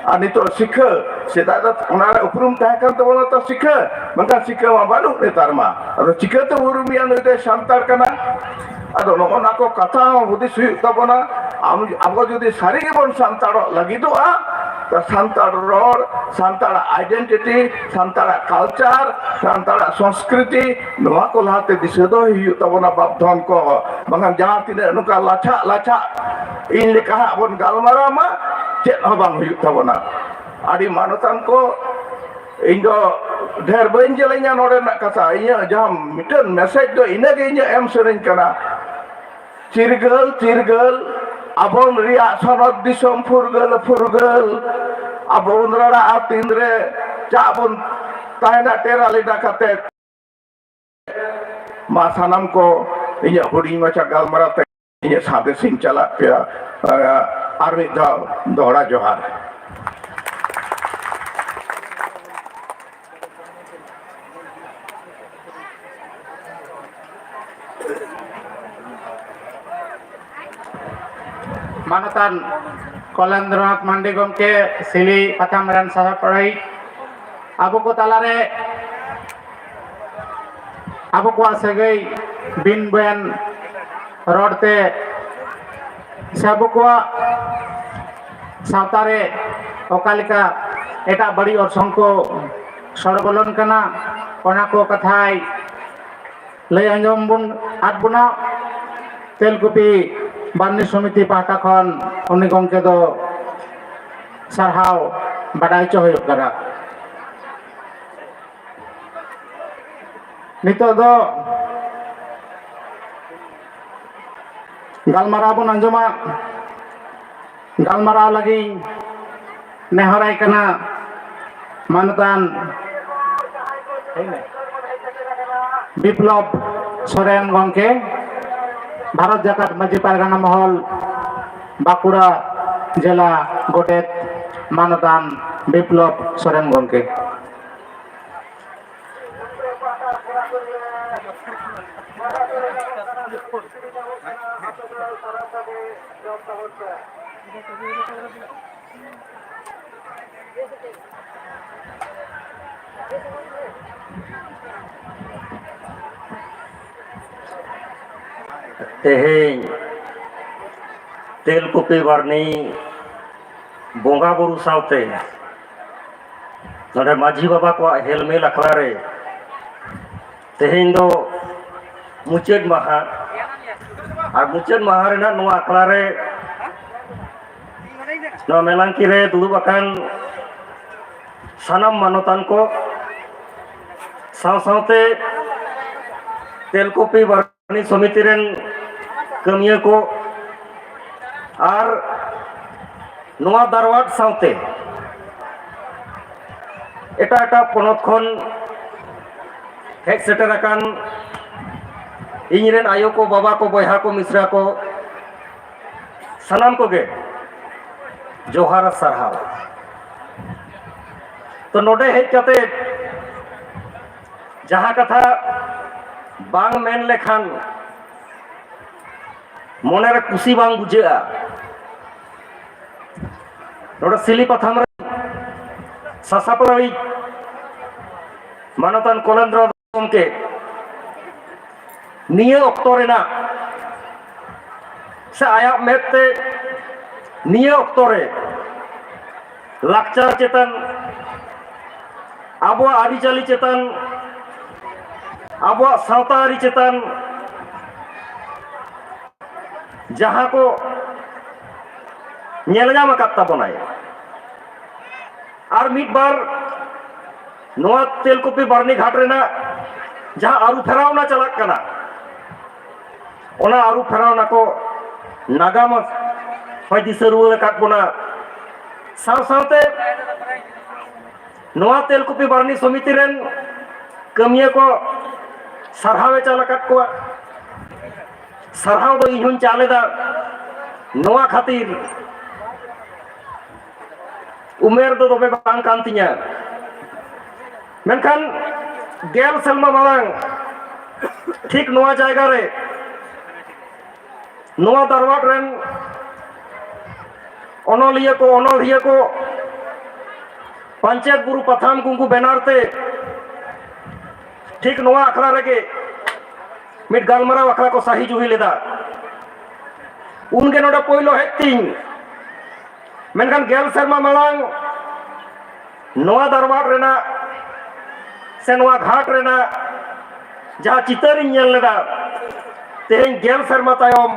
ᱟᱨ ᱱᱤᱛᱚᱜ ᱥᱤᱠᱷᱟᱹ, ᱥᱮᱫᱟᱭ ᱫᱚ ᱚᱱᱟᱨᱮ ᱩᱯᱨᱩᱢ ᱛᱟᱦᱮᱸ ᱠᱟᱱ ᱛᱟᱵᱚᱱᱟ ᱛᱚ ᱥᱤᱠᱷᱟᱹ, ᱢᱮᱱᱠᱷᱟᱱ ᱥᱤᱠᱷᱟᱹ ᱢᱟ ᱵᱟᱹᱱᱩᱜ ᱱᱮᱛᱟᱨ ᱢᱟ᱾ ᱟᱫᱚ ᱪᱤᱠᱟᱹᱛᱮ ᱩᱨᱩᱢᱮᱭᱟ ᱱᱩᱭ ᱫᱚᱭ ᱥᱟᱱᱛᱟᱲ ᱠᱟᱱᱟ? ᱟᱫᱚ ᱱᱚᱜᱼᱚ ᱱᱟ ᱠᱚ ᱠᱟᱛᱷᱟ ᱦᱚᱸ ᱦᱩᱫᱤᱥ ᱦᱩᱭᱩᱜ ᱛᱟᱵᱚᱱᱟ᱾ ᱟᱢ, ᱟᱵᱚ ᱡᱩᱫᱤ ᱥᱟᱹᱨᱤ ᱜᱮᱵᱚᱱ ᱥᱟᱱᱛᱟᱲᱚᱜ ᱞᱟᱹᱜᱤᱫᱚᱜᱼᱟ, ᱥᱟᱱᱛᱟᱲ ᱨᱚᱲ, ᱥᱟᱱᱛᱟᱲᱟᱜ identity, ᱥᱟᱱᱛᱟᱲᱟᱜ culture, ᱥᱟᱱᱛᱟᱲᱟᱜ ᱥᱚᱝᱥᱠᱨᱤᱛᱤ, ᱱᱚᱣᱟ ᱠᱚ ᱞᱟᱦᱟᱛᱮ ᱫᱤᱥᱟᱹ ᱫᱚᱦᱚᱭ ᱦᱩᱭᱩᱜ ᱛᱟᱵᱚᱱᱟ ᱵᱟᱯᱫᱷᱚᱱ ᱠᱚ᱾ ᱵᱟᱝᱠᱷᱟᱱ ᱡᱟᱦᱟᱸ ᱛᱤᱱᱟᱹᱜ ᱱᱚᱝᱠᱟ ᱞᱟᱪᱷᱟᱜ ᱞᱟᱪᱷᱟᱜ ᱤᱧ ᱞᱮᱠᱟ ᱦᱟᱸᱜ ᱵᱚᱱ ᱜᱟᱞᱢᱟᱨᱟᱣ ᱢᱟ, ᱪᱮᱫ ᱦᱚᱸ ᱵᱟᱝ ᱦᱩᱭᱩᱜ ᱛᱟᱵᱚᱱᱟ᱾ ᱟᱹᱰᱤ ᱢᱟᱱᱚᱛᱟᱱ ᱠᱚ, ᱤᱧ ᱫᱚ ᱰᱷᱮᱨ ᱵᱟᱹᱧ ᱡᱮᱞᱮᱧᱟ ᱱᱚᱰᱮᱱᱟᱜ ᱠᱟᱛᱷᱟ, ᱤᱧᱟᱹᱜ ᱡᱟᱦᱟᱸ ᱢᱤᱫᱴᱟᱝ message ᱫᱚ ᱤᱱᱟᱹᱜᱮ ᱤᱧᱟᱹᱜ ᱮᱢ ᱥᱟᱹᱱᱟᱹᱧ ᱠᱟᱱᱟ᱾ ᱪᱤᱨᱜᱟᱹᱞ, ᱪᱤᱨᱜᱟᱹᱞ, ᱟᱵᱚᱱ ᱨᱮᱭᱟᱜ ᱥᱚᱱᱚᱛ ᱫᱤᱥᱚᱢ ᱯᱷᱩᱨᱜᱟᱹᱞ, ᱯᱷᱩᱨᱜᱟᱹᱞ, ᱟᱵᱚ ᱩᱱᱫᱨᱟᱲᱟ ᱟᱨ ᱛᱤᱱᱨᱮ ᱪᱟᱜ ᱵᱚᱱ ᱛᱟᱦᱮᱱᱟ ᱴᱮᱨᱟ ᱞᱮᱰᱟ ᱠᱟᱛᱮ᱾ ᱢᱟ ᱥᱟᱱᱟᱢ ᱠᱚ ᱤᱧᱟᱹᱜ ᱦᱩᱰᱤᱧ ᱢᱟᱪᱷᱟ ᱜᱟᱞᱢᱟᱨᱟᱣ ᱛᱮ ᱤᱧᱟᱹᱜ ᱥᱟᱸᱫᱮᱥ ᱤᱧ ᱪᱟᱞᱟᱜ ᱯᱮᱭᱟ᱾ ᱟᱨ ᱢᱤᱫ ᱫᱷᱟᱣ ᱫᱚᱦᱲᱟ ᱡᱚᱦᱟᱨ᱾ ᱢᱟᱱᱚᱛᱟᱱ ᱠᱚᱞᱮᱱᱫᱨᱚᱱᱟᱛᱷ ᱢᱟᱱᱰᱤ ᱜᱚᱢᱠᱮ, ᱥᱤᱞᱤ ᱯᱟᱛᱷᱟᱢ ᱨᱮᱱ ᱥᱟᱥᱟᱯᱲᱟᱣᱤᱡ, ᱟᱵᱚ ᱠᱚ ᱛᱟᱞᱟᱨᱮ ᱟᱵᱚ ᱠᱚᱣᱟᱜ ᱥᱟᱹᱜᱟᱹᱭ ᱵᱤᱱ ᱵᱚᱭᱟᱱ ᱨᱚᱲᱛᱮ ᱥᱮ ᱟᱵᱚ ᱠᱚᱣᱟᱜ ᱥᱟᱶᱛᱟ ᱨᱮ ᱚᱠᱟ ᱞᱮᱠᱟ ᱮᱴᱟᱜ ᱵᱟᱹᱲᱤᱡ ᱚᱨᱥᱚᱝ ᱠᱚ ᱥᱚᱲ ᱵᱚᱞᱚᱱ ᱠᱟᱱᱟ, ᱚᱱᱟ ᱠᱚ ᱠᱟᱛᱷᱟᱭ ᱞᱟᱹᱭ ᱟᱸᱡᱚᱢ ᱵᱚᱱ ᱟᱫ ᱵᱚᱱᱟ᱾ ᱛᱮᱞᱠᱩᱯᱤ ᱵᱟᱨᱱᱤ ᱥᱚᱢᱤᱛᱤ ᱯᱟᱦᱴᱟ ᱠᱷᱚᱱ ᱩᱱᱤ ᱜᱚᱢᱠᱮ ᱫᱚ ᱥᱟᱨᱦᱟᱣ ᱵᱟᱰᱟᱭ ᱦᱚᱪᱚ ᱦᱩᱭᱩᱜ ᱠᱟᱱᱟ᱾ ᱱᱤᱛᱚᱜ ᱫᱚ ᱜᱟᱞᱢᱟᱨᱟᱣ ᱵᱚᱱ ᱟᱸᱡᱚᱢᱟ᱾ ᱜᱟᱞᱢᱟᱨᱟᱣ ᱞᱟᱹᱜᱤᱫ ᱱᱮᱦᱚᱨᱟᱭ ᱠᱟᱱᱟ ᱢᱟᱱᱚᱛᱟᱱ ᱵᱤᱯᱞᱚᱵ ᱥᱚᱨᱮᱱ ᱜᱚᱢᱠᱮ, ᱵᱷᱟᱨᱚᱛ ᱡᱟᱠᱟᱛ ᱢᱟᱹᱡᱷᱤ ᱯᱟᱨᱜᱟᱱᱟ ᱢᱚᱦᱚᱞ, ᱵᱟᱸᱠᱩᱲᱟ ᱡᱮᱞᱟ ᱜᱚᱰᱮᱛ, ᱢᱟᱱᱚᱛᱟᱱ ᱵᱤᱯᱞᱚᱵ ᱥᱚᱨᱮᱱ ᱜᱚᱢᱠᱮ᱾ ᱛᱮᱦᱮᱧ ᱛᱮᱞᱠᱩᱯᱤ ᱵᱟᱨᱱᱤ ᱵᱚᱸᱜᱟ ᱵᱩᱨᱩ ᱥᱟᱶᱛᱮ ᱱᱚᱰᱮ ᱢᱟᱹᱡᱷᱤ ᱵᱟᱵᱟ ᱠᱚᱣᱟᱜ ᱦᱮᱞᱢᱮᱞ ᱟᱠᱷᱲᱟ ᱨᱮ ᱛᱮᱦᱮᱧ ᱫᱚ ᱢᱩᱪᱟᱹᱫ ᱢᱟᱦᱟ᱾ ᱟᱨ ᱢᱩᱪᱟᱹᱫ ᱢᱟᱦᱟ ᱨᱮᱱᱟᱜ ᱱᱚᱣᱟ ᱟᱠᱷᱲᱟ ᱨᱮ ᱱᱚᱣᱟ ᱢᱮᱞᱟᱝᱠᱤ ᱨᱮ ᱫᱩᱲᱩᱵ ᱟᱠᱟᱱ ᱥᱟᱱᱟᱢ ᱢᱟᱱᱚᱛᱟᱱ ᱠᱚ, ᱥᱟᱶ ᱥᱟᱶᱛᱮ ᱛᱮᱞᱠᱚᱯᱤ ᱵᱟᱨᱱᱤ ᱥᱚᱢᱤᱛᱤ ᱨᱮᱱ ᱠᱟᱹᱢᱤᱭᱟᱹ ᱠᱚ, ᱟᱨ ᱱᱚᱣᱟ ᱫᱟᱨᱣᱟᱴ ᱥᱟᱶᱛᱮ ᱮᱴᱟᱜ ᱮᱴᱟᱜ ᱯᱚᱱᱚᱛ ᱠᱷᱚᱱ ᱦᱮᱡ ᱥᱮᱴᱮᱨ ᱟᱠᱟᱱ ᱤᱧ ᱨᱮᱱ ᱟᱭᱳ ᱠᱚ, ᱵᱟᱵᱟ ᱠᱚ, ᱵᱚᱭᱦᱟ ᱠᱚ, ᱢᱤᱥᱨᱟ ᱠᱚ, ᱥᱟᱱᱟᱢ ᱠᱚᱜᱮ ᱡᱚᱦᱟᱨ ᱟᱨ ᱥᱟᱨᱦᱟᱣ᱾ ᱛᱚ, ᱱᱚᱰᱮ ᱦᱮᱡ ᱠᱟᱛᱮ ᱡᱟᱦᱟᱸ ᱠᱟᱛᱷᱟ ᱵᱟᱝ ᱢᱮᱱ ᱞᱮᱠᱷᱟᱱ ᱢᱚᱱᱮᱨᱮ ᱠᱩᱥᱤ ᱵᱟᱝ ᱵᱩᱡᱷᱟᱹᱜᱼᱟ, ᱱᱚᱰᱮ ᱥᱤᱞᱤ ᱯᱟᱛᱷᱟᱢ ᱨᱮ ᱥᱟᱥᱟᱯᱲᱟᱣᱤᱡ ᱢᱟᱱᱚᱛᱟᱱ ᱠᱚᱞᱮᱱᱫᱨᱚ ᱜᱚᱢᱠᱮ ᱱᱤᱭᱟᱹ ᱚᱠᱛᱚ ᱨᱮᱱᱟᱜ ᱥᱮ ᱟᱭᱟᱜ ᱢᱮᱫ ᱛᱮ ᱱᱤᱭᱟᱹ ᱚᱠᱛᱚ ᱨᱮ ᱞᱟᱠᱪᱟᱨ ᱪᱮᱛᱟᱱ, ᱟᱵᱚᱣᱟᱜ ᱟᱹᱨᱤᱪᱟᱹᱞᱤ ᱪᱮᱛᱟᱱ, ᱟᱵᱚᱣᱟᱜ ᱥᱟᱶᱛᱟ ᱟᱹᱨᱤ ᱪᱮᱛᱟᱱ ᱡᱟᱦᱟᱸ ᱠᱚ ᱧᱮᱞ ᱧᱟᱢ ᱟᱠᱟᱫ ᱛᱟᱵᱚᱱᱟᱭ, ᱟᱨ ᱢᱤᱫ ᱵᱟᱨ ᱱᱚᱣᱟ ᱛᱮᱞᱠᱩᱯᱤ ᱵᱟᱨᱱᱤ ᱜᱷᱟᱴ ᱨᱮᱱᱟᱜ ᱡᱟᱦᱟᱸ ᱟᱹᱨᱩ ᱯᱷᱮᱨᱟᱣᱱᱟ ᱪᱟᱞᱟᱜ ᱠᱟᱱᱟ, ᱚᱱᱟ ᱟᱹᱨᱩ ᱯᱷᱮᱨᱟᱣᱱᱟ ᱠᱚ ᱱᱟᱜᱟᱢ ᱦᱚᱸᱭ ᱫᱤᱥᱟᱹ ᱨᱩᱣᱟᱹᱲ ᱟᱠᱟᱫ ᱵᱚᱱᱟ᱾ ᱥᱟᱶ ᱥᱟᱶᱛᱮ ᱱᱚᱣᱟ ᱛᱮᱞᱠᱩᱯᱤ ᱵᱟᱨᱱᱤ ᱥᱚᱢᱤᱛᱤ ᱨᱮᱱ ᱠᱟᱹᱢᱤᱭᱟᱹ ᱠᱚ ᱥᱟᱨᱦᱟᱣ ᱮ ᱪᱟᱞ ᱟᱠᱟᱫ ᱠᱚᱣᱟ᱾ ᱥᱟᱨᱦᱟᱣ ᱫᱚ ᱤᱧ ᱦᱚᱸᱧ ᱪᱟᱞ ᱮᱫᱟ᱾ ᱱᱚᱣᱟ ᱠᱷᱟᱹᱛᱤᱨ ᱩᱢᱮᱨ ᱫᱚ ᱫᱚᱢᱮ ᱵᱟᱝ ᱠᱟᱱ ᱛᱤᱧᱟ, ᱢᱮᱱᱠᱷᱟᱱ ᱜᱮᱞ ᱥᱮᱨᱢᱟ ᱢᱟᱲᱟᱝ ᱴᱷᱤᱠ ᱱᱚᱣᱟ ᱡᱟᱭᱜᱟ ᱨᱮ ᱱᱚᱣᱟ ᱫᱟᱨᱣᱟᱴ ᱨᱮᱱ ᱚᱱᱚᱞᱤᱭᱟᱹ ᱠᱚ, ᱚᱱᱚᱞᱤᱭᱟᱹ ᱠᱚ, ᱯᱟᱧᱪᱮᱛ ᱵᱩᱨᱩ ᱯᱟᱛᱷᱟᱢ ᱠᱚ, ᱩᱱᱠᱩ ᱵᱮᱱᱟᱨ ᱛᱮ ᱴᱷᱤᱠ ᱱᱚᱣᱟ ᱟᱠᱷᱲᱟ ᱨᱮᱜᱮ ᱢᱤᱫ ᱜᱟᱞᱢᱟᱨᱟᱣ ᱟᱠᱷᱲᱟ ᱠᱚ ᱥᱟᱹᱦᱤ ᱡᱩᱦᱤ ᱞᱮᱫᱟ᱾ ᱩᱱᱜᱮ ᱱᱚᱰᱮ ᱯᱳᱭᱞᱳ ᱦᱮᱡ ᱛᱤᱧ ᱢᱮᱱᱠᱷᱟᱱ ᱜᱮᱞ ᱥᱮᱨᱢᱟ ᱢᱟᱲᱟᱝ ᱱᱚᱣᱟ ᱫᱟᱨᱣᱟᱲ ᱨᱮᱱᱟᱜ ᱥᱮ ᱱᱚᱣᱟ ᱜᱷᱟᱴ ᱨᱮᱱᱟᱜ ᱡᱟᱦᱟᱸ ᱪᱤᱛᱟᱹᱨᱤᱧ ᱧᱮᱞ ᱞᱮᱫᱟ, ᱛᱮᱦᱮᱧ ᱜᱮᱞ ᱥᱮᱨᱢᱟ ᱛᱟᱭᱚᱢ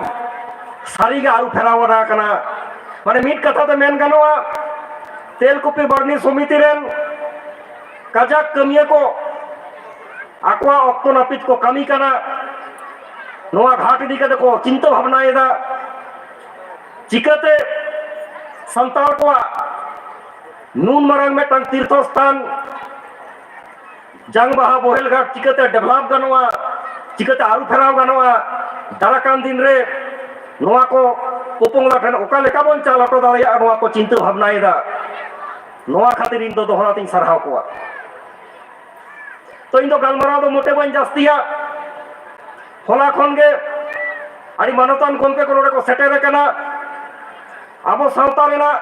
ᱥᱟᱹᱨᱤᱜᱮ ᱟᱹᱨᱩ ᱯᱷᱮᱨᱟᱣ ᱟᱠᱟᱱᱟ᱾ ᱢᱟᱱᱮ, ᱢᱤᱫ ᱠᱟᱛᱷᱟ ᱛᱮ ᱢᱮᱱ ᱜᱟᱱᱚᱜᱼᱟ, ᱛᱮᱞᱠᱩᱯᱤ ᱵᱟᱨᱱᱤ ᱥᱚᱢᱤᱛᱤ ᱨᱮᱱ ᱠᱟᱡᱟᱠ ᱠᱟᱹᱢᱤᱭᱟᱹ ᱠᱚ ᱟᱠᱚᱣᱟᱜ ᱚᱠᱛᱚ ᱱᱟᱹᱯᱤᱛ ᱠᱚ ᱠᱟᱹᱢᱤ ᱠᱟᱱᱟ᱾ ᱱᱚᱣᱟ ᱜᱷᱟᱴ ᱤᱫᱤ ᱠᱟᱛᱮ ᱠᱚ ᱪᱤᱱᱛᱟᱹ ᱵᱷᱟᱵᱽᱱᱟᱭᱮᱫᱟ, ᱪᱤᱠᱟᱹᱛᱮ ᱥᱟᱱᱛᱟᱲ ᱠᱚᱣᱟᱜ ᱱᱩᱱ ᱢᱟᱨᱟᱝ ᱢᱤᱫᱴᱟᱝ ᱛᱤᱨᱛᱷᱚ ᱥᱛᱷᱟᱱ ᱡᱟᱝ ᱵᱟᱦᱟ ᱵᱚᱦᱮᱞ ᱜᱷᱟᱴ ᱪᱤᱠᱟᱹᱛᱮ develop ᱜᱟᱱᱚᱜᱼᱟ, ᱪᱤᱠᱟᱹᱛᱮ ᱟᱹᱨᱩ ᱯᱷᱮᱨᱟᱣ ᱜᱟᱱᱚᱜᱼᱟ, ᱫᱟᱨᱟᱠᱟᱱ ᱫᱤᱱ ᱨᱮ ᱱᱚᱣᱟ ᱠᱚ ᱯᱚᱯᱚᱝᱲᱟ ᱴᱷᱮᱱ ᱚᱠᱟ ᱞᱮᱠᱟ ᱵᱚᱱ ᱪᱟᱞ ᱦᱚᱴᱚ ᱫᱟᱲᱮᱭᱟᱜᱼᱟ, ᱱᱚᱣᱟ ᱠᱚ ᱪᱤᱱᱛᱟᱹ ᱵᱷᱟᱵᱽᱱᱟᱭᱮᱫᱟ᱾ ᱱᱚᱣᱟ ᱠᱷᱟᱹᱛᱤᱨ ᱤᱧ ᱫᱚ ᱫᱚᱦᱲᱟ ᱛᱤᱧ ᱥᱟᱨᱦᱟᱣ ᱠᱚᱣᱟ᱾ ᱛᱚ, ᱤᱧ ᱫᱚ ᱜᱟᱞᱢᱟᱨᱟᱣ ᱫᱚ ᱢᱚᱴᱮ ᱵᱟᱹᱧ ᱡᱟᱹᱥᱛᱤᱭᱟ᱾ ᱦᱚᱞᱟ ᱠᱷᱚᱱ ᱜᱮ ᱟᱹᱰᱤ ᱢᱟᱱᱚᱛᱟᱱ ᱜᱚᱢᱠᱮ ᱠᱚ ᱱᱚᱰᱮ ᱠᱚ ᱥᱮᱴᱮᱨ ᱟᱠᱟᱱᱟ᱾ ᱟᱵᱚ ᱥᱟᱶᱛᱟ ᱨᱮᱱᱟᱜ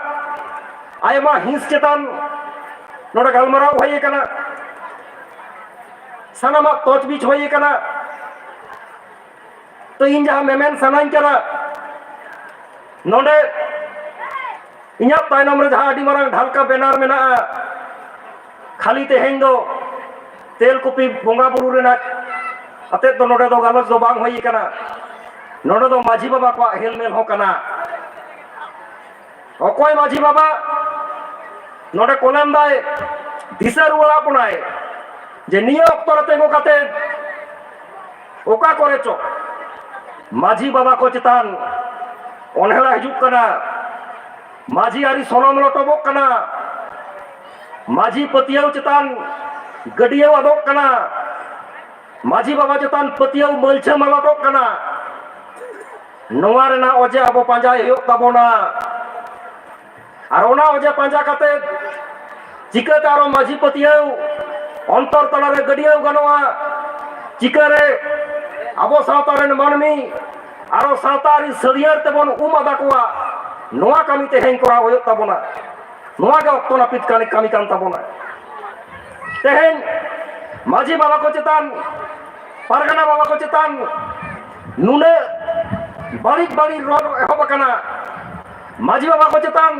ᱟᱭᱢᱟ ᱦᱤᱸᱥ ᱪᱮᱛᱟᱱ ᱱᱚᱰᱮ ᱜᱟᱞᱢᱟᱨᱟᱣ ᱦᱩᱭ ᱟᱠᱟᱱᱟ, ᱥᱟᱱᱟᱢᱟᱜ ᱛᱚᱡᱽᱵᱤᱡᱽ ᱦᱩᱭ ᱟᱠᱟᱱᱟ᱾ ᱛᱚ, ᱤᱧ ᱡᱟᱦᱟᱸ ᱢᱮᱢᱮᱱ ᱥᱟᱱᱟᱧ ᱠᱟᱱᱟ, ᱱᱚᱰᱮ ᱤᱧᱟᱹᱜ ᱛᱟᱭᱱᱚᱢ ᱨᱮ ᱡᱟᱦᱟᱸ ᱟᱹᱰᱤ ᱢᱟᱨᱟᱝ ᱰᱷᱟᱞᱠᱟ banner ᱢᱮᱱᱟᱜᱼᱟ, ᱠᱷᱟᱹᱞᱤ ᱛᱮᱦᱮᱧ ᱫᱚ ᱛᱮᱞᱠᱩᱯᱤ ᱵᱚᱸᱜᱟ ᱵᱩᱨᱩ ᱨᱮᱱᱟᱜ ᱟᱛᱮᱫ ᱫᱚ ᱱᱚᱰᱮ ᱫᱚ ᱜᱟᱞᱚᱪ ᱫᱚ ᱵᱟᱝ ᱦᱩᱭ ᱟᱠᱟᱱᱟ᱾ ᱱᱚᱰᱮ ᱫᱚ ᱢᱟᱹᱡᱷᱤ ᱵᱟᱵᱟ ᱠᱚᱣᱟᱜ ᱦᱮᱞᱢᱮᱞ ᱦᱚᱸ ᱠᱟᱱᱟ᱾ ᱚᱠᱚᱭ ᱢᱟᱹᱡᱷᱤ ᱵᱟᱵᱟ ᱱᱚᱰᱮ ᱠᱚᱞᱮᱢ ᱫᱟᱭ, ᱫᱤᱥᱟᱹ ᱨᱩᱣᱟᱹᱲ ᱟᱵᱚᱱᱟᱭ ᱡᱮ ᱱᱤᱭᱟᱹ ᱚᱠᱛᱚ ᱨᱮ ᱛᱤᱸᱜᱩ ᱠᱟᱛᱮ ᱚᱠᱟ ᱠᱚᱨᱮ ᱪᱚ ᱢᱟᱹᱡᱷᱤ ᱵᱟᱵᱟ ᱠᱚ ᱪᱮᱛᱟᱱ ᱚᱱᱦᱮᱲᱟ ᱦᱤᱡᱩᱜ ᱠᱟᱱᱟ, ᱢᱟᱹᱡᱷᱤ ᱟᱹᱨᱤ ᱥᱚᱞᱚᱢ ᱞᱚᱴᱚᱢᱚᱜ ᱠᱟᱱᱟ, ᱢᱟᱹᱡᱷᱤ ᱯᱟᱹᱛᱭᱟᱹᱣ ᱪᱮᱛᱟᱱ ᱜᱟᱹᱰᱭᱟᱹᱣ ᱟᱫᱚᱜ ᱠᱟᱱᱟ, ᱢᱟᱹᱡᱷᱤ ᱵᱟᱵᱟ ᱪᱮᱛᱟᱱ ᱯᱟᱹᱛᱭᱟᱹᱣ ᱢᱟᱹᱞᱪᱷᱟᱹ ᱢᱟᱞᱚᱴᱚᱜ ᱠᱟᱱᱟ᱾ ᱱᱚᱣᱟ ᱨᱮᱱᱟᱜ ᱚᱡᱮ ᱟᱵᱚ ᱯᱟᱸᱡᱟᱭ ᱦᱩᱭᱩᱜ ᱛᱟᱵᱚᱱᱟ᱾ ᱟᱨ ᱚᱱᱟ ᱚᱡᱮ ᱯᱟᱸᱡᱟ ᱠᱟᱛᱮ ᱪᱤᱠᱟᱹᱛᱮ ᱟᱨᱚ ᱢᱟᱹᱡᱷᱤ ᱯᱟᱹᱛᱭᱟᱹᱣ ᱚᱱᱛᱚᱨ ᱛᱟᱞᱟᱨᱮ ᱜᱟᱹᱰᱭᱟᱹᱣ ᱜᱟᱱᱚᱜᱼᱟ, ᱪᱤᱠᱟᱹᱨᱮ ᱟᱵᱚ ᱥᱟᱶᱛᱟ ᱨᱮᱱ ᱢᱟᱹᱱᱢᱤ ᱟᱨᱚ ᱥᱟᱶᱛᱟ ᱟᱹᱨᱤ ᱥᱟᱹᱨᱭᱟᱹᱲ ᱛᱮᱵᱚᱱ ᱩᱢ ᱟᱫᱟ ᱠᱚᱣᱟ, ᱱᱚᱣᱟ ᱠᱟᱹᱢᱤ ᱛᱮᱦᱮᱧ ᱠᱚᱨᱟᱣ ᱦᱩᱭᱩᱜ ᱛᱟᱵᱚᱱᱟ᱾ ᱱᱚᱣᱟ ᱜᱮ ᱚᱠᱛᱚ ᱱᱟᱹᱯᱤᱛ ᱠᱟᱹᱢᱤ, ᱠᱟᱹᱢᱤ ᱠᱟᱱ ᱛᱟᱵᱚᱱᱟ᱾ ᱛᱮᱦᱮᱧ ᱢᱟᱹᱡᱷᱤ ᱵᱟᱵᱟ ᱠᱚ ᱪᱮᱛᱟᱱ, ᱯᱟᱨᱜᱟᱱᱟ ᱵᱟᱵᱟ ᱠᱚ ᱪᱮᱛᱟᱱ ᱱᱩᱱᱟᱹᱜ ᱵᱟᱹᱲᱤᱡ ᱵᱟᱹᱲᱤᱡ ᱨᱚᱲ ᱮᱦᱚᱵ ᱟᱠᱟᱱᱟ, ᱢᱟᱹᱡᱷᱤ ᱵᱟᱵᱟ ᱠᱚ ᱪᱮᱛᱟᱱ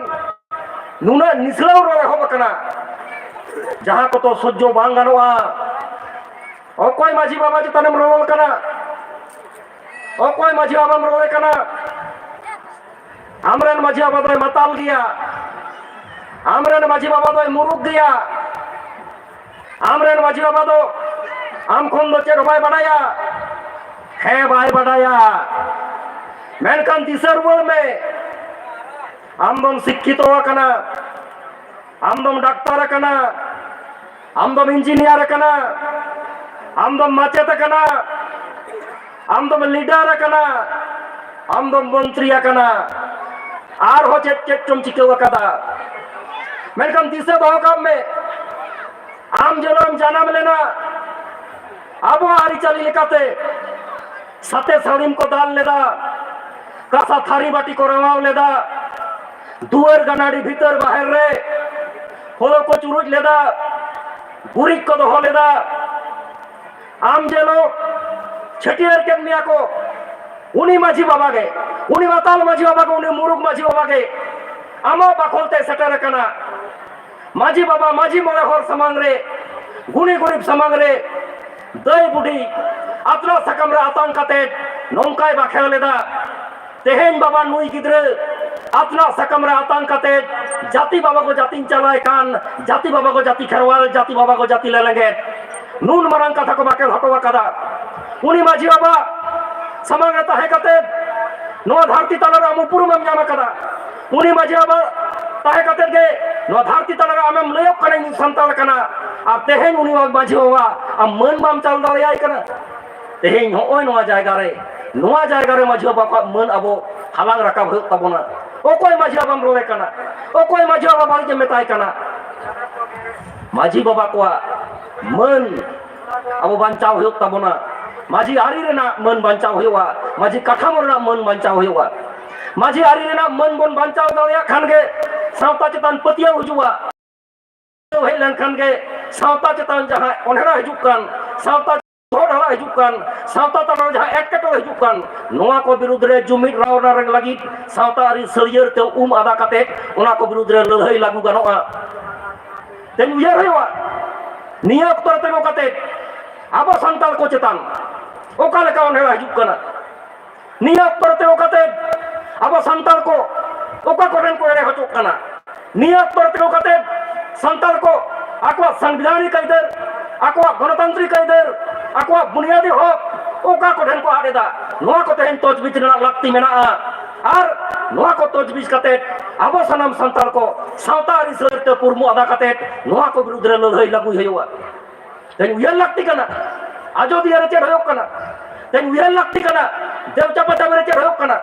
ᱱᱩᱱᱟᱹᱜ ᱱᱤᱥᱲᱟᱹᱣ ᱨᱚᱲ ᱮᱦᱚᱵ ᱟᱠᱟᱱᱟ, ᱡᱟᱦᱟᱸ ᱠᱚᱫᱚ ᱥᱚᱡᱽᱡᱚ ᱵᱟᱝ ᱜᱟᱱᱚᱜᱼᱟ᱾ ᱚᱠᱚᱭ ᱢᱟᱹᱡᱷᱤ ᱵᱟᱵᱟ ᱪᱮᱛᱟᱱᱮᱢ ᱨᱚᱲ ᱠᱟᱱᱟ? ᱚᱠᱚᱭ ᱢᱟᱹᱡᱷᱤ ᱵᱟᱵᱟᱢ ᱨᱚᱲᱮ ᱠᱟᱱᱟ? ᱟᱢᱨᱮᱱ ᱢᱟᱹᱡᱷᱤ ᱵᱟᱵᱟ ᱫᱚᱭ ᱢᱟᱛᱟᱞ ᱜᱮᱭᱟ, ᱟᱢᱨᱮᱱ ᱢᱟᱹᱡᱷᱤ ᱵᱟᱵᱟ ᱫᱚᱭ ᱢᱩᱨᱩᱠ ᱜᱮᱭᱟ, ᱟᱢᱨᱮᱱ ᱢᱟᱹᱡᱷᱤ ᱵᱟᱵᱟ ᱫᱚ ᱟᱢ ᱠᱷᱚᱱ ᱫᱚ ᱪᱮᱫ ᱦᱚᱸ ᱵᱟᱭ ᱵᱟᱰᱟᱭᱟ᱾ ᱦᱮᱸ, ᱵᱟᱭ ᱵᱟᱰᱟᱭᱟ, ᱢᱮᱱᱠᱷᱟᱱ ᱫᱤᱥᱟᱹ ᱨᱩᱣᱟᱹᱲ ᱢᱮ, ᱟᱢ ᱫᱚᱢ ᱥᱤᱠᱠᱷᱤᱛᱚ ᱟᱠᱟᱱᱟ, ᱟᱢ ᱫᱚᱢ ᱰᱟᱠᱛᱟᱨ ᱟᱠᱟᱱᱟ, ᱟᱢ ᱫᱚᱢ ᱤᱧᱡᱤᱱᱤᱭᱟᱨ ᱟᱠᱟᱱᱟ, ᱟᱢ ᱫᱚᱢ ᱢᱟᱪᱮᱛ ᱟᱠᱟᱱᱟ, ᱟᱢ ᱫᱚᱢ ᱞᱤᱰᱟᱨ ᱟᱠᱟᱱᱟ, ᱟᱢ ᱫᱚᱢ ᱢᱚᱱᱛᱨᱤ ᱟᱠᱟᱱᱟ, ᱟᱨᱦᱚᱸ ᱪᱮᱫ ᱪᱮᱫ ᱪᱚᱢ ᱪᱤᱠᱟᱹᱣ ᱟᱠᱟᱫᱟ᱾ ᱢᱮᱱᱠᱷᱟᱱ ᱫᱤᱥᱟᱹ ᱫᱚᱦᱚ ᱠᱟᱜ ᱢᱮ, ᱟᱢ ᱡᱚᱱᱚᱢ ᱡᱟᱱᱟᱢ ᱞᱮᱱᱟ ᱟᱵᱚᱣᱟᱜ ᱟᱹᱨᱤᱪᱟᱹᱞᱤ ᱞᱮᱠᱟᱛᱮ, ᱥᱟᱛᱮ ᱥᱟᱹᱲᱤᱢ ᱠᱚ ᱫᱟᱞ ᱞᱮᱫᱟ, ᱠᱟᱸᱥᱟ ᱛᱷᱟᱹᱨᱤ ᱵᱟᱹᱴᱤ ᱠᱚ ᱨᱟᱣᱟᱣ ᱞᱮᱫᱟ, ᱫᱩᱣᱟᱹᱨ ᱜᱟᱱᱟᱰᱤ ᱵᱷᱤᱛᱟᱹᱨ ᱵᱟᱦᱮᱨ ᱨᱮ ᱦᱳᱲᱳ ᱠᱚ ᱪᱩᱨᱩᱡ ᱞᱮᱫᱟ, ᱜᱩᱨᱤᱡ ᱠᱚ ᱫᱚᱦᱚ ᱞᱮᱫᱟ᱾ ᱟᱢ ᱡᱮᱱᱚ ᱪᱷᱟᱹᱴᱭᱟᱹᱨ ᱠᱮᱫ ᱢᱮᱭᱟ ᱠᱚ, ᱩᱱᱤ ᱢᱟᱹᱡᱷᱤ ᱵᱟᱵᱟ ᱜᱮ, ᱩᱱᱤ ᱢᱟᱛᱟᱞ ᱢᱟᱹᱡᱷᱤ ᱵᱟᱵᱟ ᱜᱮ, ᱩᱱᱤ ᱢᱩᱨᱩᱠ ᱢᱟᱹᱡᱷᱤ ᱵᱟᱵᱟ ᱜᱮ ᱟᱢᱟᱜ ᱵᱟᱠᱷᱳᱞ ᱛᱮ ᱥᱮᱴᱮᱨ ᱟᱠᱟᱱᱟ᱾ ᱢᱟᱹᱡᱷᱤ ᱵᱟᱵᱟ, ᱢᱟᱹᱡᱷᱤ ᱢᱚᱬᱮ ᱦᱚᱲ ᱥᱟᱢᱟᱝ ᱨᱮ, ᱜᱩᱱᱤ ᱜᱩᱨᱤᱵ ᱥᱟᱢᱟᱝ ᱨᱮ, ᱫᱟᱹᱭ ᱵᱩᱰᱷᱤ ᱟᱛᱱᱟᱜ ᱥᱟᱠᱟᱢ ᱨᱮ ᱟᱛᱟᱝ ᱠᱟᱛᱮ ᱱᱚᱝᱠᱟᱭ ᱵᱟᱠᱷᱮᱲ ᱞᱮᱫᱟ, "ᱛᱮᱦᱮᱧ ᱵᱟᱵᱟ ᱱᱩᱭ ᱜᱤᱫᱽᱨᱟᱹ ᱟᱛᱱᱟᱜ ᱥᱟᱠᱟᱢ ᱨᱮ ᱟᱛᱟᱝ ᱠᱟᱛᱮ ᱡᱟᱹᱛᱤ ᱵᱟᱵᱟ ᱠᱚ ᱡᱟᱹᱛᱤᱧ ᱪᱟᱞᱟᱭ ᱠᱟᱱ, ᱡᱟᱹᱛᱤ ᱵᱟᱵᱟ ᱠᱚ ᱡᱟᱹᱛᱤ ᱠᱷᱮᱨᱣᱟᱞ, ᱡᱟᱹᱛᱤ ᱵᱟᱵᱟ ᱠᱚ ᱡᱟᱹᱛᱤ ᱞᱮᱞᱮᱜᱮᱫ", ᱱᱩᱱ ᱢᱟᱨᱟᱝ ᱠᱟᱛᱷᱟ ᱠᱚ ᱵᱟᱠᱷᱮᱲ ᱦᱚᱴᱚ ᱟᱠᱟᱫᱟ᱾ ᱩᱱᱤ ᱢᱟᱹᱡᱷᱤ ᱵᱟᱵᱟ ᱥᱟᱢᱟᱝ ᱨᱮ ᱛᱟᱦᱮᱸ ᱠᱟᱛᱮ ᱱᱚᱣᱟ ᱫᱷᱟᱹᱨᱛᱤ ᱛᱟᱞᱟ ᱨᱮ ᱟᱢ ᱩᱯᱨᱩᱢ ᱮᱢ ᱧᱟᱢ ᱟᱠᱟᱫᱟ᱾ ᱩᱱᱤ ᱢᱟᱹᱡᱷᱤ ᱵᱟᱵᱟ ᱛᱟᱦᱮᱸ ᱠᱟᱛᱮ ᱜᱮ ᱱᱚᱣᱟ ᱫᱷᱟᱹᱨᱛᱤ ᱛᱟᱞᱟ ᱨᱮ ᱟᱢᱮᱢ ᱞᱟᱹᱭᱚᱜ ᱠᱟᱱᱟ, "ᱤᱧ ᱥᱟᱱᱛᱟᱲ ᱠᱟᱱᱟ", ᱟᱨ ᱛᱮᱦᱮᱧ ᱩᱱᱤ ᱢᱟᱹᱡᱷᱤ ᱵᱟᱵᱟ ᱟᱢ ᱢᱟᱹᱱ ᱵᱟᱢ ᱪᱟᱞ ᱫᱟᱲᱮᱭᱟᱭ ᱠᱟᱱᱟ᱾ ᱛᱮᱦᱮᱧ ᱦᱚᱸᱜᱼᱚᱭ ᱱᱚᱣᱟ ᱡᱟᱭᱜᱟ ᱨᱮ, ᱱᱚᱣᱟ ᱡᱟᱭᱜᱟ ᱨᱮ ᱢᱟᱹᱡᱷᱤ ᱵᱟᱵᱟ ᱠᱚᱣᱟᱜ ᱢᱟᱹᱱ ᱟᱵᱚ ᱦᱟᱞᱟᱝ ᱨᱟᱠᱟᱵ ᱦᱩᱭᱩᱜ ᱛᱟᱵᱚᱱᱟ᱾ ᱚᱠᱚᱭ ᱢᱟᱹᱡᱷᱤ ᱵᱟᱵᱟᱢ ᱨᱚᱲᱮ ᱠᱟᱱᱟ? ᱚᱠᱚᱭ ᱢᱟᱹᱡᱷᱤ ᱵᱟᱵᱟ ᱵᱟᱹᱲᱤᱡ ᱮᱢ ᱢᱮᱛᱟᱭ ᱠᱟᱱᱟ? ᱢᱟᱹᱡᱷᱤ ᱵᱟᱵᱟ ᱠᱚᱣᱟᱜ ᱢᱟᱹᱱ ᱟᱵᱚ ᱵᱟᱧᱪᱟᱣ ᱦᱩᱭᱩᱜ ᱛᱟᱵᱚᱱᱟ᱾ ᱢᱟᱹᱡᱷᱤ ᱟᱹᱨᱤ ᱨᱮᱱᱟᱜ ᱢᱟᱹᱱ ᱵᱟᱧᱪᱟᱣ ᱦᱩᱭᱩᱜᱼᱟ, ᱢᱟᱹᱡᱷᱤ ᱠᱟᱴᱷᱟᱢᱳ ᱨᱮᱱᱟᱜ ᱢᱟᱹᱱ ᱵᱟᱧᱪᱟᱣ ᱦᱩᱭᱩᱜᱼᱟ᱾ ᱢᱟᱹᱡᱷᱤ ᱟᱹᱨᱤ ᱨᱮᱱᱟᱜ ᱢᱟᱹᱱ ᱵᱚᱱ ᱵᱟᱧᱪᱟᱣ ᱫᱟᱲᱮᱭᱟᱜ ᱠᱷᱟᱱ ᱜᱮ ᱥᱟᱶᱛᱟ ᱪᱮᱛᱟᱱ ᱯᱟᱹᱛᱭᱟᱹᱣ ᱦᱤᱡᱩᱜᱼᱟ᱾ ᱦᱮᱡ ᱞᱮᱱᱠᱷᱟᱱ ᱜᱮ ᱥᱟᱶᱛᱟ ᱪᱮᱛᱟᱱ ᱡᱟᱦᱟᱸ ᱚᱱᱦᱮᱲᱟ ᱦᱤᱡᱩᱜ ᱠᱟᱱ, ᱥᱟᱶᱛᱟ ᱥᱚᱦᱚᱫ ᱦᱟᱞᱟ ᱦᱤᱡᱩᱜ ᱠᱟᱱ, ᱥᱟᱶᱛᱟ ᱛᱟᱞᱟ ᱨᱮ ᱡᱟᱦᱟᱸ ᱮᱴᱠᱮᱴᱚᱬᱮ ᱦᱤᱡᱩᱜ ᱠᱟᱱ, ᱱᱚᱣᱟ ᱠᱚ ᱵᱤᱨᱩᱫᱽ ᱨᱮ ᱡᱩᱢᱤᱫ ᱨᱟᱣᱱᱟ ᱨᱮ ᱞᱟᱹᱜᱤᱫ ᱥᱟᱶᱛᱟ ᱟᱹᱨᱤ ᱥᱟᱹᱨᱭᱟᱹᱲ ᱛᱮ ᱩᱢ ᱟᱫᱟ ᱠᱟᱛᱮ ᱚᱱᱟ ᱠᱚ ᱵᱤᱨᱩᱫᱽ ᱨᱮ ᱞᱟᱹᱲᱦᱟᱹᱭ ᱞᱟᱹᱜᱩ ᱜᱟᱱᱚᱜᱼᱟ᱾ ᱛᱮᱧ ᱩᱭᱦᱟᱹᱨ ᱦᱩᱭᱩᱜᱼᱟ, ᱱᱤᱭᱟᱹ ᱚᱠᱛᱚ ᱨᱮ ᱛᱤᱸᱜᱩ ᱠᱟᱛᱮ ᱟᱵᱚ ᱥᱟᱱᱛᱟᱲ ᱠᱚ ᱪᱮᱛᱟᱱ ᱚᱠᱟ ᱞᱮᱠᱟ ᱚᱱᱦᱮᱲᱟ ᱦᱤᱡᱩᱜ ᱠᱟᱱᱟ᱾ ᱱᱤᱭᱟᱹ ᱚᱠᱛᱚ ᱨᱮ ᱛᱤᱸᱜᱩ ᱠᱟᱛᱮ ᱟᱵᱚ ᱥᱟᱱᱛᱟᱲ ᱠᱚ ᱚᱠᱟ ᱠᱚᱨᱮᱱ ᱠᱚ ᱮᱲᱮ ᱦᱚᱪᱚᱜ ᱠᱟᱱᱟ᱾ ᱱᱤᱭᱟᱹ ᱚᱠᱛᱚ ᱨᱮ ᱛᱤᱸᱜᱩ ᱠᱟᱛᱮ ᱥᱟᱱᱛᱟᱲ ᱠᱚ ᱟᱠᱚᱣᱟᱜ ᱥᱟᱝᱵᱤᱫᱷᱟᱱᱤᱠ ᱟᱹᱭᱫᱟᱹᱨ, ᱟᱠᱚᱣᱟᱜ ᱜᱚᱱᱚᱛᱟᱱᱛᱨᱤᱠ ᱟᱹᱭᱫᱟᱹᱨ, ᱟᱠᱚᱣᱟᱜ ᱵᱩᱱᱤᱭᱟᱫᱤ ᱦᱚᱠ ᱚᱠᱟ ᱠᱚ ᱴᱷᱮᱱ ᱠᱚ ᱟᱫ ᱮᱫᱟ, ᱱᱚᱣᱟ ᱠᱚ ᱛᱮᱦᱮᱧ ᱛᱚᱡᱽᱵᱤᱡᱽ ᱨᱮᱱᱟᱜ ᱞᱟᱹᱠᱛᱤ ᱢᱮᱱᱟᱜᱼᱟ᱾ ᱟᱨ ᱱᱚᱣᱟ ᱠᱚ ᱛᱚᱡᱽᱵᱤᱡᱽ ᱠᱟᱛᱮ ᱟᱵᱚ ᱥᱟᱱᱟᱢ ᱥᱟᱱᱛᱟᱲ ᱠᱚ ᱥᱟᱶᱛᱟ ᱟᱹᱨᱤ ᱥᱟᱹᱨᱭᱟᱹᱲ ᱛᱮ ᱯᱩᱨᱢᱩ ᱟᱫᱟ ᱠᱟᱛᱮ ᱱᱚᱣᱟ ᱠᱚ ᱵᱤᱨᱩᱫᱽ ᱨᱮ ᱞᱟᱹᱲᱦᱟᱹᱭ ᱞᱟᱹᱜᱩᱭ ᱦᱩᱭᱩᱜᱼᱟ᱾ ᱛᱮᱦᱮᱧ ᱩᱭᱦᱟᱹᱨ ᱞᱟᱹᱠᱛᱤ ᱠᱟᱱᱟ, ᱟᱡᱚᱫᱤᱭᱟᱹ ᱨᱮ ᱪᱮᱫ ᱦᱩᱭᱩᱜ ᱠᱟᱱᱟ᱾ ᱛᱮᱦᱮᱧ ᱩᱭᱦᱟᱹᱨ ᱞᱟᱹᱠᱛᱤ ᱠᱟᱱᱟ, ᱫᱮᱣᱪᱟᱯᱟ ᱪᱟᱵᱤ ᱨᱮ ᱪᱮᱫ ᱦᱩᱭᱩᱜ ᱠᱟᱱᱟ᱾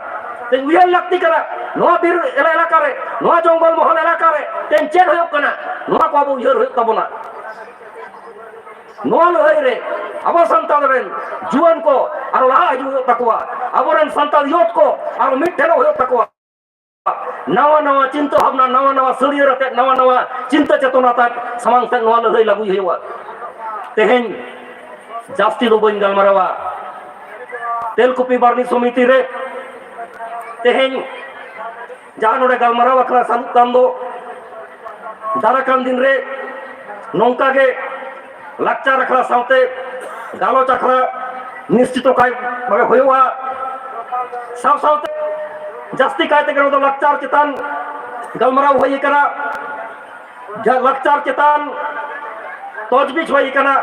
ᱛᱮᱦᱮᱧ ᱩᱭᱦᱟᱹᱨ ᱞᱟᱹᱠᱛᱤ ᱠᱟᱱᱟ, ᱱᱚᱣᱟ ᱵᱤᱨ ᱮᱞᱟ-, ᱮᱞᱟᱠᱟ ᱨᱮ, ᱱᱚᱣᱟ ᱡᱚᱝᱜᱚᱞ ᱢᱚᱦᱚᱞ ᱮᱞᱟᱠᱟ ᱨᱮ ᱛᱮᱦᱮᱧ ᱪᱮᱫ ᱦᱩᱭᱩᱜ ᱠᱟᱱᱟ, ᱱᱚᱣᱟ ᱠᱚ ᱟᱵᱚ ᱩᱭᱦᱟᱹᱨ ᱦᱩᱭᱩᱜ ᱛᱟᱵᱚᱱᱟ᱾ ᱱᱚᱣᱟ ᱞᱟᱹᱲᱦᱟᱹᱭ ᱨᱮ ᱟᱵᱚ ᱥᱟᱱᱛᱟᱲ ᱨᱮᱱ ᱡᱩᱣᱟᱹᱱ ᱠᱚ ᱟᱨᱚ ᱞᱟᱦᱟ ᱦᱤᱡᱩᱜ ᱦᱩᱭᱩᱜ ᱛᱟᱠᱚᱣᱟ, ᱟᱵᱚᱨᱮᱱ ᱥᱟᱱᱛᱟᱲ ᱭᱩᱛᱷ ᱠᱚ ᱟᱨᱚ ᱢᱤᱫ ᱴᱷᱮᱱᱚᱜ ᱦᱩᱭᱩᱜ ᱛᱟᱠᱚᱣᱟ᱾ ᱱᱟᱣᱟ ᱱᱟᱣᱟ ᱪᱤᱱᱛᱟᱹ ᱵᱷᱟᱵᱽᱱᱟ, ᱱᱟᱣᱟ ᱱᱟᱣᱟ ᱥᱟᱹᱨᱭᱟᱹᱲ ᱟᱛᱮᱫ, ᱱᱟᱣᱟ ᱱᱟᱣᱟ ᱪᱤᱱᱛᱟᱹ ᱪᱮᱛᱚᱱᱟ ᱟᱛᱮᱫ ᱥᱟᱢᱟᱝ ᱥᱮᱫ ᱱᱚᱣᱟ ᱞᱟᱹᱲᱦᱟᱹᱭ ᱞᱟᱹᱜᱩᱭ ᱦᱩᱭᱩᱜᱼᱟ᱾ ᱛᱮᱦᱮᱧ ᱡᱟᱹᱥᱛᱤ ᱫᱚ ᱵᱟᱹᱧ ᱜᱟᱞᱢᱟᱨᱟᱣᱟ᱾ ᱛᱮᱞᱠᱩᱯᱤ ᱵᱟᱨᱱᱤ ᱥᱚᱢᱤᱛᱤ ᱨᱮ ᱛᱮᱦᱮᱧ ᱡᱟᱦᱟᱸ ᱱᱚᱰᱮ ᱜᱟᱞᱢᱟᱨᱟᱣ ᱟᱠᱷᱲᱟ ᱥᱟᱹᱢᱩᱫ ᱠᱟᱱ ᱫᱚ, ᱫᱟᱨᱟ ᱠᱟᱱ ᱫᱤᱱ ᱨᱮ ᱱᱚᱝᱠᱟ ᱜᱮ ᱞᱟᱠᱪᱟᱨ ᱟᱠᱷᱲᱟ ᱥᱟᱶᱛᱮ ᱜᱟᱞᱚᱪ ᱟᱠᱷᱲᱟ ᱱᱤᱥᱪᱤᱛᱚ ᱠᱟᱭ ᱵᱷᱟᱵᱮ ᱦᱩᱭᱩᱜᱼᱟ᱾ ᱥᱟᱶ ᱥᱟᱶᱛᱮ ᱡᱟᱹᱥᱛᱤ ᱠᱟᱭ ᱛᱮᱜᱮ ᱱᱚᱣᱟ ᱫᱚ ᱞᱟᱠᱪᱟᱨ ᱪᱮᱛᱟᱱ ᱜᱟᱞᱢᱟᱨᱟᱣ ᱦᱩᱭ ᱟᱠᱟᱱᱟ᱾ ᱡᱟ-, ᱞᱟᱠᱪᱟᱨ ᱪᱮᱛᱟᱱ ᱛᱚᱡᱽᱵᱤᱡᱽ ᱦᱩᱭ ᱟᱠᱟᱱᱟ᱾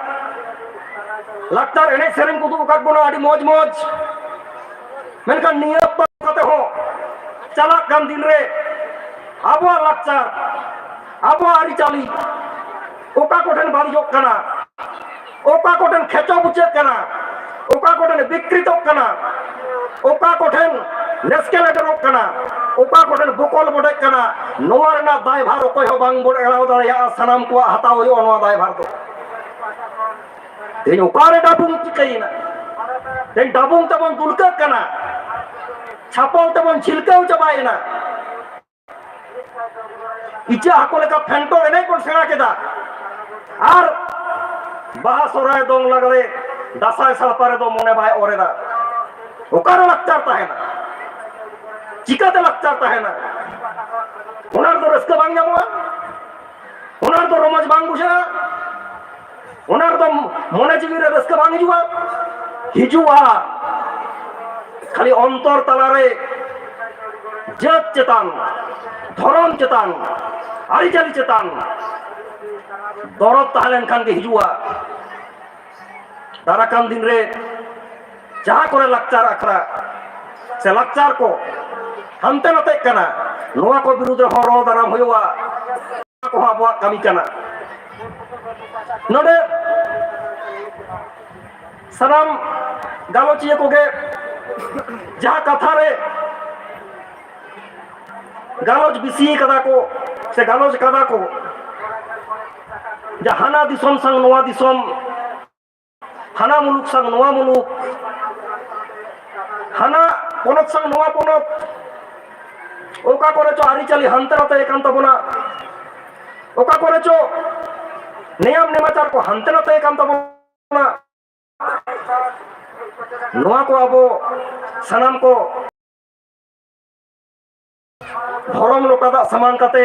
ᱞᱟᱠᱪᱟᱨ ᱮᱱᱮᱡ ᱥᱮᱨᱮᱧ ᱠᱚ ᱩᱫᱩᱜ ᱟᱠᱟᱫ ᱵᱚᱱᱟ ᱟᱹᱰᱤ ᱢᱚᱡᱽ ᱢᱚᱡᱽ, ᱢᱮᱱᱠᱷᱟᱱ ᱱᱤᱭᱟᱹ ᱚᱠᱛᱚ ᱠᱟᱛᱮ ᱦᱚᱸ ᱪᱟᱞᱟᱜ ᱠᱟᱱ ᱫᱤᱱ ᱨᱮ ᱟᱵᱚᱣᱟᱜ ᱞᱟᱠᱪᱟᱨ, ᱟᱵᱚᱣᱟᱜ ᱟᱹᱨᱤᱪᱟᱹᱞᱤ ᱚᱠᱟ ᱠᱚᱴᱷᱮᱱ ᱵᱟᱹᱲᱤᱡᱚᱜ ᱠᱟᱱᱟ, ᱚᱠᱟ ᱠᱚᱴᱷᱮᱱ ᱠᱷᱮᱪᱚ ᱵᱩᱪᱟᱹᱜ ᱠᱟᱱᱟ, ᱚᱠᱟ ᱠᱚᱴᱷᱮᱱ ᱵᱤᱠᱨᱤᱛᱚᱜ ᱠᱟᱱᱟ, ᱚᱠᱟ ᱠᱚᱴᱷᱮᱱ ᱱᱮᱥᱠᱮᱞᱮᱴᱚᱨᱚᱜ ᱠᱟᱱᱟ, ᱚᱠᱟ ᱠᱚᱴᱷᱮᱱ ᱵᱚᱠᱚᱞ ᱵᱚᱰᱮᱜ ᱠᱟᱱᱟ, ᱱᱚᱣᱟ ᱨᱮᱱᱟᱜ ᱫᱟᱭᱵᱷᱟᱨ ᱚᱠᱚᱭ ᱦᱚᱸ ᱵᱟᱝ ᱵᱚᱱ ᱮᱲᱟᱣ ᱫᱟᱲᱮᱭᱟᱜᱼᱟ᱾ ᱥᱟᱱᱟᱢ ᱠᱚᱣᱟᱜ ᱦᱟᱛᱟᱣ ᱦᱩᱭᱩᱜᱼᱟ ᱱᱚᱣᱟ ᱫᱟᱭᱵᱷᱟᱨ ᱫᱚ᱾ ᱛᱮᱦᱮᱧ ᱚᱠᱟᱨᱮ ᱰᱟᱵᱩᱝ ᱪᱤᱠᱟᱹᱭᱮᱱᱟ? ᱛᱮᱦᱮᱧ ᱰᱟᱵᱩᱝ ᱛᱮᱵᱚᱱ ᱫᱩᱞᱠᱟᱹᱜ ᱠᱟᱱᱟ, ᱪᱷᱟᱯᱚᱞ ᱛᱮᱵᱚᱱ ᱪᱷᱤᱞᱠᱟᱹᱣ ᱪᱟᱵᱟᱭᱮᱱᱟ, ᱤᱪᱟᱹᱜ ᱦᱟᱹᱠᱩ ᱞᱮᱠᱟ ᱯᱷᱮᱱᱴᱚ ᱮᱱᱮᱡ ᱵᱚᱱ ᱥᱮᱬᱟ ᱠᱮᱫᱟ, ᱟᱨ ᱵᱟᱦᱟ, ᱥᱚᱦᱨᱟᱭ, ᱫᱚᱝ, ᱞᱟᱜᱽᱲᱮ, ᱫᱟᱸᱥᱟᱭ ᱥᱟᱲᱯᱟ ᱨᱮᱫᱚ ᱢᱚᱱᱮ ᱵᱟᱭ ᱚᱨ ᱮᱫᱟ᱾ ᱚᱠᱟᱨᱮ ᱞᱟᱠᱪᱟᱨ ᱛᱟᱦᱮᱱᱟ? ᱪᱤᱠᱟᱹᱛᱮ ᱞᱟᱠᱪᱟᱨ ᱛᱟᱦᱮᱱᱟ? ᱚᱱᱟ ᱨᱮᱫᱚ ᱨᱟᱹᱥᱠᱟᱹ ᱵᱟᱝ ᱧᱟᱢᱚᱜᱼᱟ᱾ ᱚᱱᱟ ᱨᱮᱫᱚ ᱨᱚᱢᱚᱡᱽ ᱵᱟᱝ ᱵᱩᱡᱷᱟᱹᱜᱼᱟ᱾ ᱚᱱᱟ ᱨᱮᱫᱚ ᱢᱚᱱᱮ ᱡᱤᱣᱤ ᱨᱮ ᱨᱟᱹᱥᱠᱟᱹ ᱵᱟᱝ ᱦᱤᱡᱩᱜᱼᱟ᱾ ᱦᱤᱡᱩᱜᱼᱟ ᱠᱷᱟᱹᱞᱤ ᱚᱱᱛᱚᱨ ᱛᱟᱞᱟᱨᱮ ᱡᱟᱹᱛ ᱪᱮᱛᱟᱱ, ᱫᱷᱚᱨᱚᱢ ᱪᱮᱛᱟᱱ, ᱟᱹᱨᱤᱪᱟᱹᱞᱤ ᱪᱮᱛᱟᱱ ᱫᱚᱨᱚᱫ ᱛᱟᱦᱮᱸ ᱞᱮᱱᱠᱷᱟᱱ ᱜᱮ ᱦᱤᱡᱩᱜᱼᱟ᱾ ᱫᱟᱨᱟᱠᱟᱱ ᱫᱤᱱ ᱨᱮ ᱡᱟᱦᱟᱸ ᱠᱚᱨᱮ ᱞᱟᱠᱪᱟᱨ ᱟᱠᱷᱲᱟ ᱥᱮ ᱞᱟᱠᱪᱟᱨ ᱠᱚ ᱦᱟᱱᱛᱮ ᱱᱟᱛᱮᱜ ᱠᱟᱱᱟ, ᱱᱚᱣᱟ ᱠᱚ ᱵᱤᱨᱩᱫᱽ ᱨᱮᱦᱚᱸ ᱨᱚᱲ ᱫᱟᱨᱟᱢ ᱦᱩᱭᱩᱜᱼᱟ᱾ ᱱᱚᱣᱟ ᱠᱚᱦᱚᱸ ᱟᱵᱚᱣᱟᱜ ᱠᱟᱹᱢᱤ ᱠᱟᱱᱟ᱾ ᱱᱚᱰᱮ ᱥᱟᱱᱟᱢ ᱜᱟᱞᱚᱪᱤᱭᱟᱹ ᱠᱚᱜᱮ ᱡᱟᱦᱟᱸ ᱠᱟᱛᱷᱟ ᱨᱮ ᱜᱟᱞᱚᱪ ᱵᱮᱥᱤ ᱠᱟᱫᱟ ᱠᱚ ᱥᱮ ᱜᱟᱞᱚᱪ ᱠᱟᱫᱟ ᱠᱚ, ᱡᱟᱦᱟᱱᱟ ᱫᱤᱥᱚᱢ ᱥᱟᱝ ᱱᱚᱣᱟ ᱫᱤᱥᱚᱢ, ᱦᱟᱱᱟ ᱢᱩᱞᱩᱠ ᱥᱟᱝ ᱱᱚᱣᱟ ᱢᱩᱞᱩᱠ, ᱦᱟᱱᱟ ᱯᱚᱱᱚᱛ ᱥᱟᱝ ᱱᱚᱣᱟ ᱯᱚᱱᱚᱛ, ᱚᱠᱟ ᱠᱚᱨᱮ ᱪᱚ ᱟᱹᱨᱤᱪᱟᱹᱞᱤ ᱦᱟᱱᱛᱮ ᱱᱟᱛᱮ ᱟᱠᱟᱱ ᱛᱟᱵᱚᱱᱟ, ᱚᱠᱟ ᱠᱚᱨᱮ ᱪᱚ ᱱᱮᱭᱟᱢ ᱱᱮᱢᱟᱪᱟᱨ ᱠᱚ ᱦᱟᱱᱛᱮ ᱱᱟᱛᱮ ᱟᱠᱟᱱ ᱛᱟᱵᱚᱱᱟ᱾ ᱱᱚᱣᱟ ᱠᱚ ᱟᱵᱚ ᱥᱟᱱᱟᱢ ᱠᱚ ᱫᱷᱚᱨᱚᱢ ᱞᱚᱴᱟ ᱫᱟᱜ ᱥᱟᱢᱟᱝ ᱠᱟᱛᱮ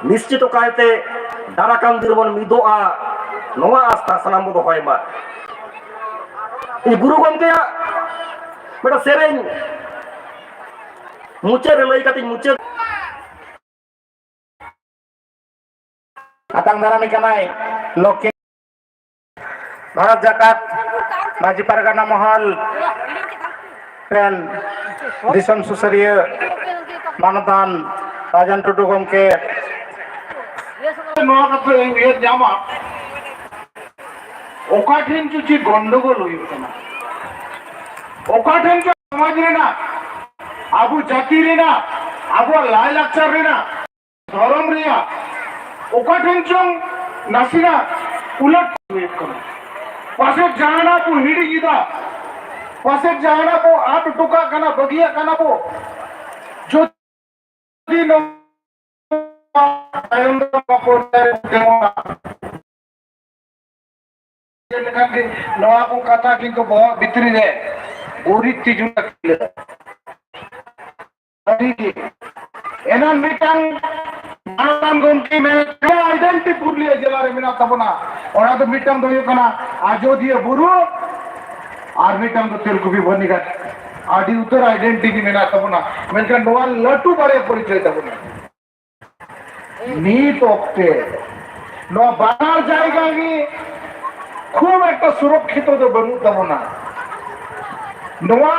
ᱱᱤᱥᱪᱤᱛᱚ ᱠᱟᱭᱛᱮ ᱫᱟᱨᱟᱠᱟᱱ ᱫᱤᱱ ᱵᱚᱱ ᱢᱤᱫᱚᱜᱼᱟ, ᱱᱚᱣᱟ ᱟᱥᱛᱷᱟ ᱥᱟᱱᱟᱢ ᱵᱚ ᱫᱚᱦᱚᱭ ᱢᱟ᱾ ᱤᱧ ᱜᱩᱨᱩ ᱜᱚᱢᱠᱮᱭᱟᱜ ᱢᱤᱫᱴᱟᱝ ᱥᱮᱨᱮᱧ ᱢᱩᱪᱟᱹᱫ ᱨᱮ ᱞᱟᱹᱭ ᱠᱟᱛᱮᱧ ᱢᱩᱪᱟᱹᱫ᱾ ᱟᱛᱟᱝ ᱫᱟᱨᱟᱢᱮ ᱠᱟᱱᱟᱭ ᱞᱚᱠᱠᱷᱤ ᱵᱷᱟᱨᱚᱛ ᱡᱟᱠᱟᱛ ᱢᱟᱹᱡᱷᱤ ᱯᱟᱨᱜᱟᱱᱟ ᱢᱚᱦᱚᱞ ᱨᱮᱱ ᱫᱤᱥᱚᱢ ᱥᱩᱥᱟᱹᱨᱤᱭᱟᱹ ᱢᱟᱱᱚᱛᱟᱱ ᱨᱟᱡᱮᱱ ᱴᱩᱰᱩ ᱜᱚᱢᱠᱮ᱾ ᱱᱚᱣᱟ ᱠᱟᱛᱷᱟ ᱤᱧ ᱩᱭᱦᱟᱹᱨ ᱧᱟᱢᱟ, ᱚᱠᱟ ᱴᱷᱮᱱ ᱪᱚ ᱪᱮᱫ ᱜᱚᱱᱰᱚᱜᱳᱞ ᱦᱩᱭᱩᱜ ᱠᱟᱱᱟ, ᱚᱠᱟ ᱴᱷᱮᱱ ᱪᱚ ᱥᱚᱢᱟᱡᱽ ᱨᱮᱱᱟᱜ, ᱟᱵᱚ ᱡᱟᱹᱛᱤ ᱨᱮᱱᱟᱜ, ᱟᱵᱚᱣᱟᱜ ᱞᱟᱭᱼᱞᱟᱠᱪᱟᱨ ᱨᱮᱱᱟᱜ, ᱫᱷᱚᱨᱚᱢ ᱨᱮᱭᱟᱜ ᱚᱠᱟ ᱴᱷᱮᱱ ᱪᱚᱝ ᱱᱟᱥᱮᱱᱟᱜ ᱩᱞᱟᱹᱴ ᱦᱩᱭᱩᱜ ᱠᱟᱱᱟ᱾ ᱯᱟᱥᱮᱡ ᱡᱟᱦᱟᱱᱟᱜ ᱵᱚ ᱦᱤᱲᱤᱧ ᱮᱫᱟ, ᱯᱟᱥᱮᱡ ᱡᱟᱦᱟᱱᱟᱜ ᱵᱚ ᱟᱫ ᱦᱚᱴᱚ ᱠᱟᱜ ᱠᱟᱱᱟ, ᱵᱟᱹᱜᱤᱭᱟᱜ ᱠᱟᱱᱟ ᱵᱚ᱾ ᱡᱩᱫᱤ ᱱᱚᱣᱟ ᱛᱟᱭᱚᱢ ᱫᱟᱨᱟᱢ ᱯᱚᱨᱡᱟᱭ ᱨᱮ ᱵᱚ ᱛᱤᱸᱜᱩᱱᱟ, ᱠᱷᱟᱱ ᱜᱮ ᱱᱚᱣᱟ ᱠᱚ ᱠᱟᱛᱷᱟ ᱠᱤᱱᱛᱩ ᱵᱚᱦᱚᱜ ᱵᱷᱤᱛᱨᱤ ᱨᱮ ᱜᱩᱨᱤᱡ ᱛᱤᱡᱩ ᱞᱮᱠᱟ᱾ ᱥᱟᱹᱨᱤ ᱜᱮ᱾ ᱮᱱᱟᱱ ᱢᱤᱫᱴᱟᱝ ᱢᱟᱱᱚᱛᱟᱱ ᱜᱚᱢᱠᱮ ᱢᱮᱱ ᱠᱮᱫᱟ, identity ᱯᱩᱨᱩᱞᱤᱭᱟᱹ ᱡᱮᱞᱟ ᱨᱮ ᱢᱮᱱᱟᱜ ᱛᱟᱵᱚᱱᱟ᱾ ᱚᱱᱟ ᱫᱚ ᱢᱤᱫᱴᱟᱝ ᱫᱚ ᱦᱩᱭᱩᱜ ᱠᱟᱱᱟ ᱟᱡᱚᱫᱤᱭᱟᱹ ᱵᱩᱨᱩ, ᱟᱨ ᱢᱤᱫᱴᱟᱝ ᱫᱚ ᱛᱮᱞᱠᱩᱯᱤ ᱵᱟᱹᱨᱱᱤᱜᱷᱟᱴ᱾ ᱟᱹᱰᱤ ᱩᱛᱟᱹᱨ identity ᱜᱮ ᱢᱮᱱᱟᱜ ᱛᱟᱵᱚᱱᱟ, ᱢᱮᱱᱠᱷᱟᱱ ᱱᱚᱣᱟ ᱞᱟᱹᱴᱩ ᱵᱟᱨᱭᱟ ᱯᱚᱨᱤᱪᱚᱭ ᱛᱟᱵᱚᱱᱟ᱾ ᱱᱤᱛ ᱚᱠᱛᱮ ᱱᱚᱣᱟ ᱵᱟᱱᱟᱨ ᱡᱟᱭᱜᱟ ᱜᱮ ᱠᱷᱩᱵ ᱮᱠᱴᱟ ᱥᱩᱨᱚᱠᱠᱷᱤᱛᱚ ᱫᱚ ᱵᱟᱹᱱᱩᱜ ᱛᱟᱵᱚᱱᱟ᱾ ᱱᱚᱣᱟ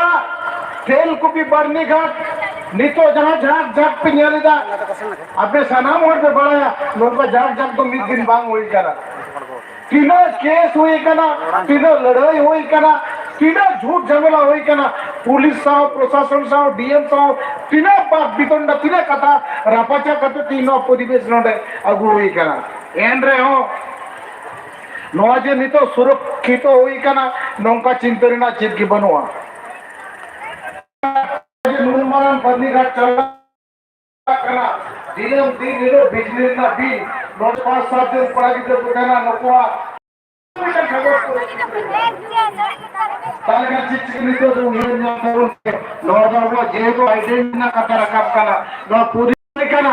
ᱛᱮᱞᱠᱩᱯᱤ ᱵᱟᱨᱱᱤᱜᱷᱟᱴ ᱱᱤᱛᱚᱜ ᱡᱟᱦᱟᱸ ᱡᱷᱟᱸᱠ ᱡᱷᱟᱸᱠ ᱯᱮ ᱧᱮᱞ ᱮᱫᱟ, ᱟᱯᱮ ᱥᱟᱱᱟᱢ ᱦᱚᱲ ᱯᱮ ᱵᱟᱲᱟᱭᱟ, ᱱᱚᱝᱠᱟ ᱡᱷᱟᱸᱠ ᱡᱷᱟᱸᱠ ᱫᱚ ᱢᱤᱫ ᱫᱤᱱ ᱵᱟᱝ ᱦᱩᱭ ᱠᱟᱱᱟ᱾ ᱛᱤᱱᱟᱹᱜ ᱠᱮᱥ ᱦᱩᱭ ᱠᱟᱱᱟ, ᱛᱤᱱᱟᱹᱜ ᱞᱟᱹᱲᱦᱟᱹᱭ ᱦᱩᱭ ᱠᱟᱱᱟ, ᱛᱤᱱᱟᱹᱜ ᱡᱷᱩᱴ ᱡᱷᱟᱢᱮᱞᱟ ᱦᱩᱭ ᱠᱟᱱᱟ, ᱯᱩᱞᱤᱥ ᱥᱟᱶ, ᱯᱨᱚᱥᱟᱥᱚᱱ ᱥᱟᱶ, ᱰᱤ ᱮᱢ ᱥᱟᱶ ᱛᱤᱱᱟᱹᱜ ᱵᱟᱠ ᱵᱤᱛᱚᱱᱰᱟ, ᱛᱤᱱᱟᱹᱜ ᱠᱟᱛᱷᱟ ᱨᱟᱯᱟᱪᱟᱜ ᱠᱟᱛᱮ ᱛᱮᱦᱮᱧ ᱱᱚᱣᱟ ᱯᱚᱨᱤᱵᱮᱥ ᱱᱚᱰᱮ ᱟᱹᱜᱩ ᱦᱩᱭ ᱠᱟᱱᱟ᱾ ᱮᱱ ᱨᱮᱦᱚᱸ ᱱᱚᱣᱟ ᱡᱮ ᱱᱤᱛᱚᱜ ᱥᱩᱨᱚᱠᱠᱷᱤᱛᱚ ᱦᱩᱭ ᱠᱟᱱᱟ, ᱱᱚᱝᱠᱟ ᱪᱤᱱᱛᱟᱹ ᱨᱮᱱᱟᱜ ᱪᱮᱫ ᱜᱮ ᱵᱟᱹᱱᱩᱜᱼᱟ᱾ ᱱᱩᱱ ᱢᱟᱨᱟᱝ ᱵᱟᱹᱨᱱᱤᱜᱷᱟᱴ ᱪᱟᱞᱟᱜ ᱠᱟᱱᱟ, ᱫᱤᱱᱟᱹᱢ ᱫᱤᱱ ᱦᱤᱞᱳᱜ ᱵᱤᱡᱽᱞᱤ ᱨᱮᱱᱟᱜ ᱵᱤᱞ, ᱱᱚᱰᱮ ᱯᱟᱸᱪ ᱥᱟᱛ ᱡᱚᱱ ᱠᱚᱲᱟ ᱜᱤᱫᱽᱨᱟᱹ ᱠᱚ ᱛᱟᱦᱮᱱᱟ, ᱱᱩᱠᱩᱣᱟᱜ ᱢᱤᱫᱴᱟᱝ ᱠᱟᱜᱚᱡᱽ ᱠᱚ᱾ ᱛᱟᱦᱞᱮ ᱠᱷᱟᱱ ᱪᱮᱫ ᱪᱤᱠᱟᱹ? ᱱᱤᱛᱚᱜ ᱫᱚ ᱩᱭᱦᱟᱹᱨ ᱧᱟᱢ ᱛᱟᱵᱚᱱ ᱯᱮ, ᱱᱚᱣᱟ ᱫᱚ ᱟᱵᱚᱣᱟᱜ ᱡᱮᱦᱮᱛᱩ identity ᱨᱮᱱᱟᱜ ᱠᱟᱛᱷᱟ ᱨᱟᱠᱟᱵ ᱠᱟᱱᱟ, ᱱᱚᱣᱟ ᱯᱩᱨᱤ ᱠᱟᱱᱟ᱾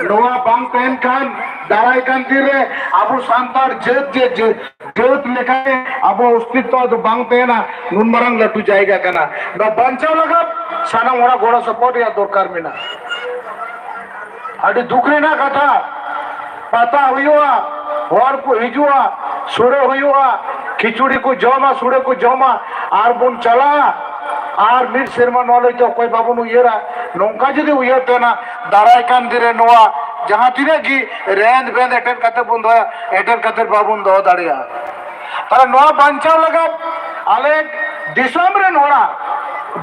ᱱᱚᱣᱟ ᱵᱟᱝ ᱛᱟᱦᱮᱱ ᱠᱷᱟᱱ ᱫᱟᱨᱟᱭ ᱠᱟᱱ ᱫᱤᱱ ᱨᱮ ᱟᱵᱚ ᱥᱟᱱᱛᱟᱲ ᱡᱟᱹᱛ ᱡᱮ ᱡᱟᱹᱛ ᱡᱟᱹᱛ ᱞᱮᱠᱟᱛᱮ ᱟᱵᱚ ᱚᱥᱛᱤᱛᱛᱚ ᱫᱚ ᱵᱟᱝ ᱛᱟᱦᱮᱱᱟ᱾ ᱱᱩᱱ ᱢᱟᱨᱟᱝ ᱞᱟᱹᱴᱩ ᱡᱟᱭᱜᱟ ᱠᱟᱱᱟ, ᱱᱚᱣᱟ ᱵᱟᱧᱪᱟᱣ ᱞᱟᱹᱜᱤᱫ ᱥᱟᱱᱟᱢ ᱦᱚᱲᱟᱜ ᱜᱚᱲᱚ ᱥᱚᱯᱚᱦᱚᱫ ᱨᱮᱭᱟᱜ ᱫᱚᱨᱠᱟᱨ ᱢᱮᱱᱟᱜᱼᱟ᱾ ᱟᱹᱰᱤ ᱫᱩᱠ ᱨᱮᱱᱟᱜ ᱠᱟᱛᱷᱟ, ᱯᱟᱛᱟ ᱦᱩᱭᱩᱜᱼᱟ, ᱦᱚᱲ ᱠᱚ ᱦᱤᱡᱩᱜᱼᱟ, ᱥᱩᱲᱟᱹ ᱦᱩᱭᱩᱜᱼᱟ, ᱠᱷᱤᱪᱩᱲᱤ ᱠᱚ ᱡᱚᱢᱟ, ᱥᱩᱲᱟᱹ ᱠᱚ ᱡᱚᱢᱟ, ᱟᱨ ᱵᱚᱱ ᱪᱟᱞᱟᱜᱼᱟ᱾ ᱟᱨ ᱢᱤᱫ ᱥᱮᱨᱢᱟ ᱱᱚᱣᱟ ᱞᱟᱹᱭᱛᱮ ᱚᱠᱚᱭ ᱵᱟᱵᱚᱱ ᱩᱭᱦᱟᱹᱨᱟ᱾ ᱱᱚᱝᱠᱟ ᱡᱩᱫᱤ ᱩᱭᱦᱟᱹᱨ ᱛᱟᱦᱮᱱᱟ, ᱫᱟᱨᱟᱭ ᱠᱟᱱ ᱫᱤᱱ ᱨᱮ ᱱᱚᱣᱟ ᱡᱟᱦᱟᱸ ᱛᱤᱱᱟᱹᱜ ᱜᱮ ᱨᱮᱸᱫ ᱵᱮᱸᱫ ᱮᱴᱮᱫ ᱠᱟᱛᱮ ᱵᱚᱱ ᱫᱚᱦᱚᱭᱟ, ᱮᱴᱮᱫ ᱠᱟᱛᱮ ᱵᱟᱵᱚᱱ ᱫᱚᱦᱚ ᱫᱟᱲᱮᱭᱟᱜᱼᱟ᱾ ᱛᱟᱦᱞᱮ ᱱᱚᱣᱟ ᱵᱟᱧᱪᱟᱣ ᱞᱟᱹᱜᱤᱫ ᱟᱞᱮ ᱫᱤᱥᱚᱢ ᱨᱮᱱ ᱦᱚᱲᱟᱜ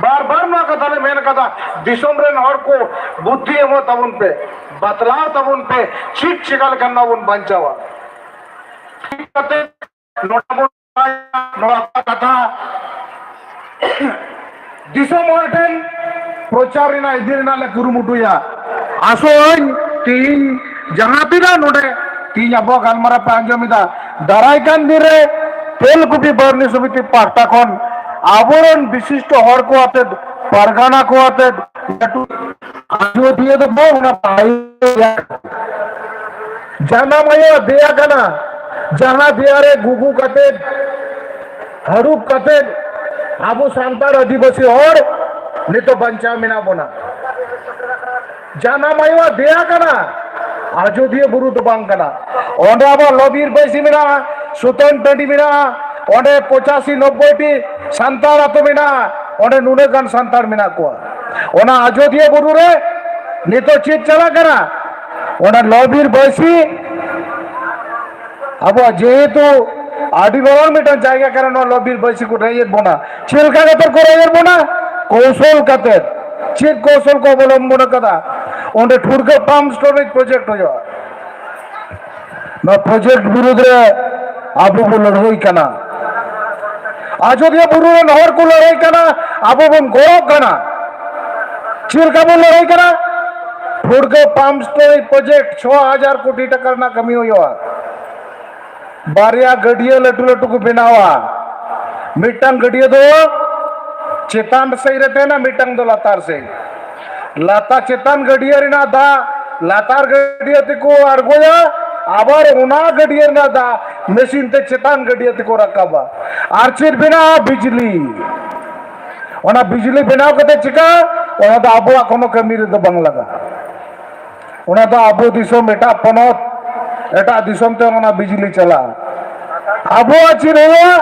ᱵᱟᱨ ᱵᱟᱨ ᱱᱚᱣᱟ ᱠᱟᱛᱷᱟ ᱞᱮ ᱢᱮᱱ ᱠᱟᱫᱟ, ᱫᱤᱥᱚᱢ ᱨᱮᱱ ᱦᱚᱲ ᱠᱚ ᱵᱩᱫᱽᱫᱷᱤ ᱮᱢᱚᱜ ᱛᱟᱵᱚᱱ ᱯᱮ, ᱵᱟᱛᱞᱟᱣ ᱛᱟᱵᱚᱱ ᱯᱮ, ᱪᱮᱫ ᱪᱮᱠᱟ ᱞᱮᱠᱷᱟᱱ ᱱᱚᱣᱟ ᱵᱚᱱ ᱵᱟᱧᱪᱟᱣᱟ᱾ ᱴᱷᱤᱠ ᱠᱟᱛᱮ ᱱᱚᱰᱮ ᱵᱚᱱ ᱱᱚᱣᱟ ᱠᱟᱛᱷᱟ ᱫᱤᱥᱚᱢ ᱦᱚᱲ ᱴᱷᱮᱱ ᱯᱨᱚᱪᱟᱨ ᱨᱮᱱᱟᱜ, ᱤᱫᱤ ᱨᱮᱱᱟᱜ ᱞᱮ ᱠᱩᱨᱩᱢᱩᱴᱩᱭᱟ᱾ ᱟᱥᱚᱜ ᱟᱹᱧ ᱛᱤᱦᱤᱧ ᱡᱟᱦᱟᱸ ᱛᱤᱱᱟᱹᱜ ᱱᱚᱰᱮ ᱛᱤᱦᱤᱧ ᱟᱵᱚᱣᱟᱜ ᱜᱟᱞᱢᱟᱨᱟᱣ ᱯᱮ ᱟᱸᱡᱚᱢ ᱮᱫᱟ, ᱫᱟᱨᱟᱭ ᱠᱟᱱ ᱫᱤᱱ ᱨᱮ ᱛᱮᱞᱠᱩᱯᱤ ᱵᱟᱨᱱᱤ ᱥᱚᱢᱤᱛᱤ ᱯᱟᱦᱴᱟ ᱠᱷᱚᱱ ᱟᱵᱚᱨᱮᱱ ᱵᱤᱥᱤᱥᱴᱚ ᱦᱚᱲ ᱠᱚ ᱟᱛᱮᱫ, ᱯᱟᱨᱜᱟᱱᱟ ᱠᱚ ᱟᱛᱮᱫ, ᱞᱟᱹᱴᱩ ᱟᱡᱚᱫᱤᱭᱟᱹ ᱫᱚ ᱵᱟᱝ, ᱚᱱᱟ ᱯᱟᱹᱦᱤᱞ ᱡᱟᱱᱟᱢ ᱟᱭᱳ ᱫᱮᱭᱟ ᱠᱟᱱᱟ, ᱡᱟᱦᱟᱸ ᱫᱮᱭᱟ ᱨᱮ ᱜᱩᱜᱩ ᱠᱟᱛᱮᱫ, ᱦᱟᱹᱨᱩᱵ ᱠᱟᱛᱮᱫ ᱟᱵᱚ ᱥᱟᱱᱛᱟᱲ ᱟᱹᱫᱤᱵᱟᱹᱥᱤ ᱦᱚᱲ ᱱᱤᱛᱚᱜ ᱵᱟᱧᱪᱟᱣ ᱢᱮᱱᱟᱜ ᱵᱚᱱᱟ᱾ ᱡᱟᱱᱟᱢ ᱟᱭᱳᱣᱟᱜ ᱫᱮᱭᱟ ᱠᱟᱱᱟ, ᱟᱡᱚᱫᱤᱭᱟᱹ ᱵᱩᱨᱩ ᱫᱚ ᱵᱟᱝ ᱠᱟᱱᱟ᱾ ᱚᱸᱰᱮ ᱟᱵᱚᱣᱟᱜ ᱞᱚᱵᱤᱨ ᱵᱟᱹᱭᱥᱤ ᱢᱮᱱᱟᱜᱼᱟ, ᱥᱩᱛᱟᱹᱱ ᱴᱟᱺᱰᱤ ᱢᱮᱱᱟᱜᱼᱟ, ᱚᱸᱰᱮ ᱯᱚᱸᱪᱟᱥᱤ ᱱᱚᱵᱵᱳᱭ ᱴᱤ ᱥᱟᱱᱛᱟᱲ ᱟᱛᱳ ᱢᱮᱱᱟᱜᱼᱟ, ᱚᱸᱰᱮ ᱱᱩᱱᱟᱹᱜ ᱜᱟᱱ ᱥᱟᱱᱛᱟᱲ ᱢᱮᱱᱟᱜ ᱠᱚᱣᱟ᱾ ᱚᱱᱟ ᱟᱡᱚᱫᱤᱭᱟᱹ ᱵᱩᱨᱩ ᱨᱮ ᱱᱤᱛᱚᱜ ᱪᱮᱫ ᱪᱟᱞᱟᱜ ᱠᱟᱱᱟ? ᱚᱱᱟ ᱞᱚᱵᱤᱨ ᱵᱟᱹᱭᱥᱤ ᱟᱵᱚᱣᱟᱜ ᱡᱮᱦᱮᱛᱩ ᱟᱹᱰᱤ ᱢᱟᱨᱟᱝ ᱢᱤᱫᱴᱟᱝ ᱡᱟᱭᱜᱟ ᱠᱟᱱᱟ, ᱱᱚᱣᱟ ᱞᱚᱵᱤᱨ ᱵᱟᱹᱭᱥᱤ ᱠᱚ ᱨᱮᱡᱮᱫ ᱵᱚᱱᱟ᱾ ᱪᱮᱫ ᱞᱮᱠᱟ ᱠᱟᱛᱮ ᱠᱚ ᱨᱮᱡᱮᱫ ᱵᱚᱱᱟ? ᱠᱳᱣᱥᱚᱞ ᱠᱟᱛᱮ᱾ ᱪᱮᱫ ᱠᱳᱣᱥᱚᱞ ᱠᱚ ᱚᱵᱚᱞᱚᱢᱵᱚᱱ ᱠᱟᱫᱟ? ᱚᱸᱰᱮ ᱴᱷᱩᱲᱜᱟᱹ ᱯᱟᱢᱯ ᱥᱴᱳᱨᱮᱡ ᱯᱨᱚᱡᱮᱠᱴ ᱦᱩᱭᱩᱜᱼᱟ᱾ ᱱᱚᱣᱟ ᱯᱨᱚᱡᱮᱠᱴ ᱵᱤᱨᱩᱫᱷ ᱨᱮ ᱟᱵᱚ ᱵᱚ ᱞᱟᱹᱲᱦᱟᱹᱭ ᱠᱟᱱᱟ᱾ ᱟᱡᱚᱫᱤᱭᱟᱹ ᱵᱩᱨᱩ ᱨᱮᱱ ᱦᱚᱲ ᱠᱚ ᱞᱟᱹᱲᱦᱟᱹᱭ ᱠᱟᱱᱟ, ᱟᱵᱚ ᱵᱚᱱ ᱜᱚᱲᱚᱜ ᱠᱟᱱᱟ᱾ ᱪᱮᱫ ᱞᱮᱠᱟ ᱵᱚᱱ ᱞᱟᱹᱲᱦᱟᱹᱭ ᱠᱟᱱᱟ? ᱴᱷᱩᱲᱜᱟᱹ ᱯᱟᱢᱯ ᱥᱴᱳᱨᱮᱡ ᱯᱨᱚᱡᱮᱠᱴ ᱪᱷᱚ ᱦᱟᱡᱟᱨ ᱠᱳᱴᱤ ᱴᱟᱠᱟ ᱨᱮᱱᱟᱜ ᱠᱟᱹᱢᱤ ᱦᱩᱭᱩᱜᱼᱟ᱾ ᱵᱟᱨᱭᱟ ᱜᱟᱹᱰᱭᱟᱹ ᱞᱟᱹᱴᱩ ᱞᱟᱹᱴᱩ ᱠᱚ ᱵᱮᱱᱟᱣᱟ᱾ ᱢᱤᱫᱴᱟᱝ ᱜᱟᱹᱰᱭᱟᱹ ᱫᱚ ᱪᱮᱛᱟᱱ ᱥᱮᱫ ᱨᱮ ᱛᱟᱦᱮᱱᱟ, ᱢᱤᱫᱴᱟᱝ ᱫᱚ ᱞᱟᱛᱟᱨ ᱥᱮᱫ᱾ ᱞᱟᱛᱟᱨ, ᱪᱮᱛᱟᱱ ᱜᱟᱹᱰᱭᱟᱹ ᱨᱮᱱᱟᱜ ᱫᱟᱜ ᱞᱟᱛᱟᱨ ᱜᱟᱹᱰᱭᱟᱹ ᱛᱮᱠᱚ ᱟᱬᱜᱚᱭᱟ, ᱟᱵᱟᱨ ᱚᱱᱟ ᱜᱟᱹᱰᱭᱟᱹ ᱨᱮᱱᱟᱜ ᱫᱟᱜ ᱢᱮᱥᱤᱱ ᱛᱮ ᱪᱮᱛᱟᱱ ᱜᱟᱹᱰᱭᱟᱹ ᱛᱮᱠᱚ ᱨᱟᱠᱟᱵᱟ᱾ ᱟᱨ ᱪᱮᱫ ᱵᱮᱱᱟᱜᱼᱟ? ᱵᱤᱡᱽᱞᱤ᱾ ᱚᱱᱟ ᱵᱤᱡᱽᱞᱤ ᱵᱮᱱᱟᱣ ᱠᱟᱛᱮ ᱪᱤᱠᱟ? ᱚᱱᱟ ᱫᱚ ᱟᱵᱚᱣᱟᱜ ᱠᱳᱱᱳ ᱠᱟᱹᱢᱤ ᱨᱮᱫᱚ ᱵᱟᱝ ᱞᱟᱜᱟᱜᱼᱟ᱾ ᱚᱱᱟ ᱫᱚ ᱟᱵᱚ ᱫᱤᱥᱚᱢ, ᱮᱴᱟᱜ ᱯᱚᱱᱚᱛ, ᱮᱴᱟᱜ ᱫᱤᱥᱚᱢ ᱛᱮ ᱚᱱᱟ ᱵᱤᱡᱽᱞᱤ ᱪᱟᱞᱟᱜᱼᱟ᱾ ᱟᱵᱚᱣᱟᱜ ᱪᱮᱫ ᱦᱩᱭᱩᱜᱼᱟ?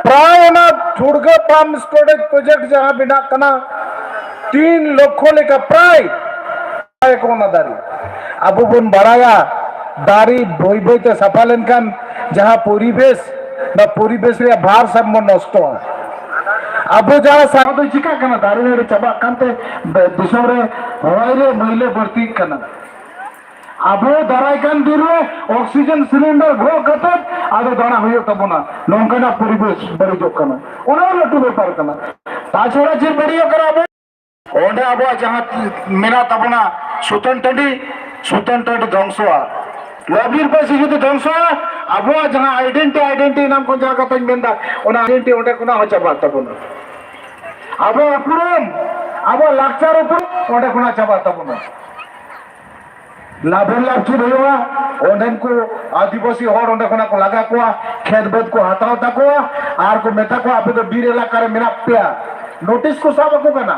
ᱯᱨᱟᱭ ᱚᱱᱟ ᱴᱷᱩᱲᱜᱟᱹ ᱯᱟᱢᱯ ᱥᱴᱳᱨᱮᱡ ᱯᱨᱚᱡᱮᱠᱴ ᱡᱟᱦᱟᱸ ᱵᱮᱱᱟᱜ ᱠᱟᱱᱟ, ᱛᱤᱱ ᱞᱚᱠᱷᱚ ᱞᱮᱠᱟ ᱯᱨᱟᱭ ᱠᱚ ᱚᱱᱟ ᱫᱟᱨᱮ᱾ ᱟᱵᱚ ᱵᱚᱱ ᱵᱟᱲᱟᱭᱟ, ᱫᱟᱨᱮ ᱵᱟᱹᱭ ᱵᱟᱹᱭ ᱛᱮ ᱥᱟᱯᱷᱟ ᱞᱮᱱᱠᱷᱟᱱ ᱡᱟᱦᱟᱸ ᱯᱚᱨᱤᱵᱮᱥ, ᱚᱱᱟ ᱯᱚᱨᱤᱵᱮᱥ ᱨᱮᱭᱟᱜ ᱵᱷᱟᱨᱥᱟᱢᱢᱚ ᱱᱚᱥᱴᱚᱜᱼᱟ᱾ ᱟᱵᱚ ᱡᱟᱦᱟᱸ ᱥᱟ- ᱫᱚ ᱪᱤᱠᱟᱹᱜ ᱠᱟᱱᱟ? ᱫᱟᱨᱮ ᱱᱟᱹᱲᱤ ᱪᱟᱵᱟᱜ ᱠᱟᱱᱛᱮ ᱫᱤᱥᱚᱢ ᱨᱮ ᱦᱚᱭ ᱨᱮ ᱢᱟᱹᱭᱞᱟᱹ ᱵᱟᱹᱲᱛᱤᱜ ᱠᱟᱱᱟ᱾ ᱟᱵᱚ ᱫᱟᱨᱟᱭ ᱠᱟᱱ ᱫᱤᱱ ᱨᱮ ᱚᱠᱥᱤᱡᱮᱱ ᱥᱤᱞᱤᱱᱰᱟᱨ ᱜᱷᱚᱜ ᱠᱟᱛᱮ ᱟᱫᱚ ᱫᱟᱬᱟ ᱦᱩᱭᱩᱜ ᱛᱟᱵᱚᱱᱟ᱾ ᱱᱚᱝᱠᱟᱱᱟᱜ ᱯᱚᱨᱤᱵᱮᱥ ᱵᱟᱹᱲᱤᱡᱚᱜ ᱠᱟᱱᱟ, ᱚᱱᱟ ᱦᱚᱸ ᱞᱟᱹᱴᱩ ᱵᱮᱯᱟᱨ ᱠᱟᱱᱟ᱾ ᱛᱟᱪᱷᱟᱲᱟ ᱪᱮᱫ ᱵᱟᱹᱲᱤᱡᱚᱜ ᱠᱟᱱᱟ? ᱟᱵᱚ ᱚᱸᱰᱮ ᱟᱵᱚᱣᱟᱜ ᱡᱟᱦᱟᱸ ᱢᱮᱱᱟᱜ ᱛᱟᱵᱚᱱᱟ ᱥᱩᱛᱟᱹᱱ ᱴᱟᱺᱰᱤ, ᱥᱩᱛᱟᱹᱱ ᱴᱟᱺᱰᱤ ᱫᱷᱚᱝᱥᱚᱜᱼᱟ᱾ ᱞᱟᱵᱤᱨ ᱯᱟᱹᱨᱥᱤ ᱡᱩᱫᱤ ᱫᱷᱚᱝᱥᱚᱜᱼᱟ, ᱟᱵᱚᱣᱟᱜ ᱡᱟᱦᱟᱸ ᱟᱭᱰᱮᱱᱴᱤ ᱟᱭᱰᱮᱱᱴᱤ ᱮᱱᱟᱢ ᱠᱚ ᱡᱟᱦᱟᱸ ᱠᱟᱛᱷᱟᱧ ᱢᱮᱱᱫᱟ, ᱚᱱᱟ ᱟᱭᱰᱮᱱᱴᱤ ᱚᱸᱰᱮ ᱠᱷᱚᱱᱟᱜ ᱦᱚᱸ ᱪᱟᱵᱟᱜ ᱛᱟᱵᱚᱱᱟ᱾ ᱟᱵᱚ ᱩᱯᱨᱩᱢ, ᱟᱵᱚ ᱞᱟᱠᱪᱟᱨ ᱩᱯᱨᱩᱢ ᱚᱸᱰᱮ ᱠᱷᱚᱱᱟᱜ ᱪᱟᱵᱟᱜ ᱛᱟᱵᱚᱱᱟ᱾ ᱞᱟᱵᱷᱮᱨ ᱞᱟᱵᱷ ᱪᱮᱫ ᱦᱩᱭᱩᱜᱼᱟ? ᱚᱸᱰᱮᱱ ᱠᱚ ᱟᱹᱫᱤᱵᱟᱹᱥᱤ ᱦᱚᱲ ᱚᱸᱰᱮ ᱠᱷᱚᱱᱟᱜ ᱠᱚ ᱞᱟᱜᱟ ᱠᱚᱣᱟ, ᱠᱷᱮᱛ ᱵᱟᱹᱫᱽ ᱠᱚ ᱦᱟᱛᱟᱣ ᱛᱟᱠᱚᱣᱟ, ᱟᱨ ᱠᱚ ᱢᱮᱛᱟ ᱠᱚᱣᱟ, "ᱟᱯᱮ ᱫᱚ ᱵᱤᱨ ᱮᱞᱟᱠᱟ ᱨᱮ ᱢᱮᱱᱟᱜ ᱯᱮᱭᱟ᱾" ᱱᱳᱴᱤᱥ ᱠᱚ ᱥᱟᱵ ᱟᱠᱚ ᱠᱟᱱᱟ᱾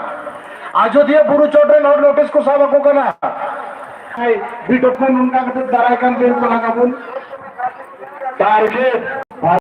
ᱟᱡᱚᱫᱤᱭᱟᱹ ᱵᱩᱨᱩ ᱪᱚᱴ ᱨᱮᱱ ᱦᱚᱲ ᱱᱳᱴᱤᱥ ᱠᱚ ᱥᱟᱵ ᱟᱠᱚ ᱠᱟᱱᱟ᱾ ᱵᱤᱰᱚᱠᱷᱚᱱ ᱚᱱᱠᱟ ᱠᱟᱛᱮ ᱫᱟᱨᱟᱭ ᱠᱟᱱ ᱫᱤᱱ ᱠᱚ ᱞᱟᱜᱟ ᱵᱚᱱ ᱴᱟᱨᱜᱮᱴ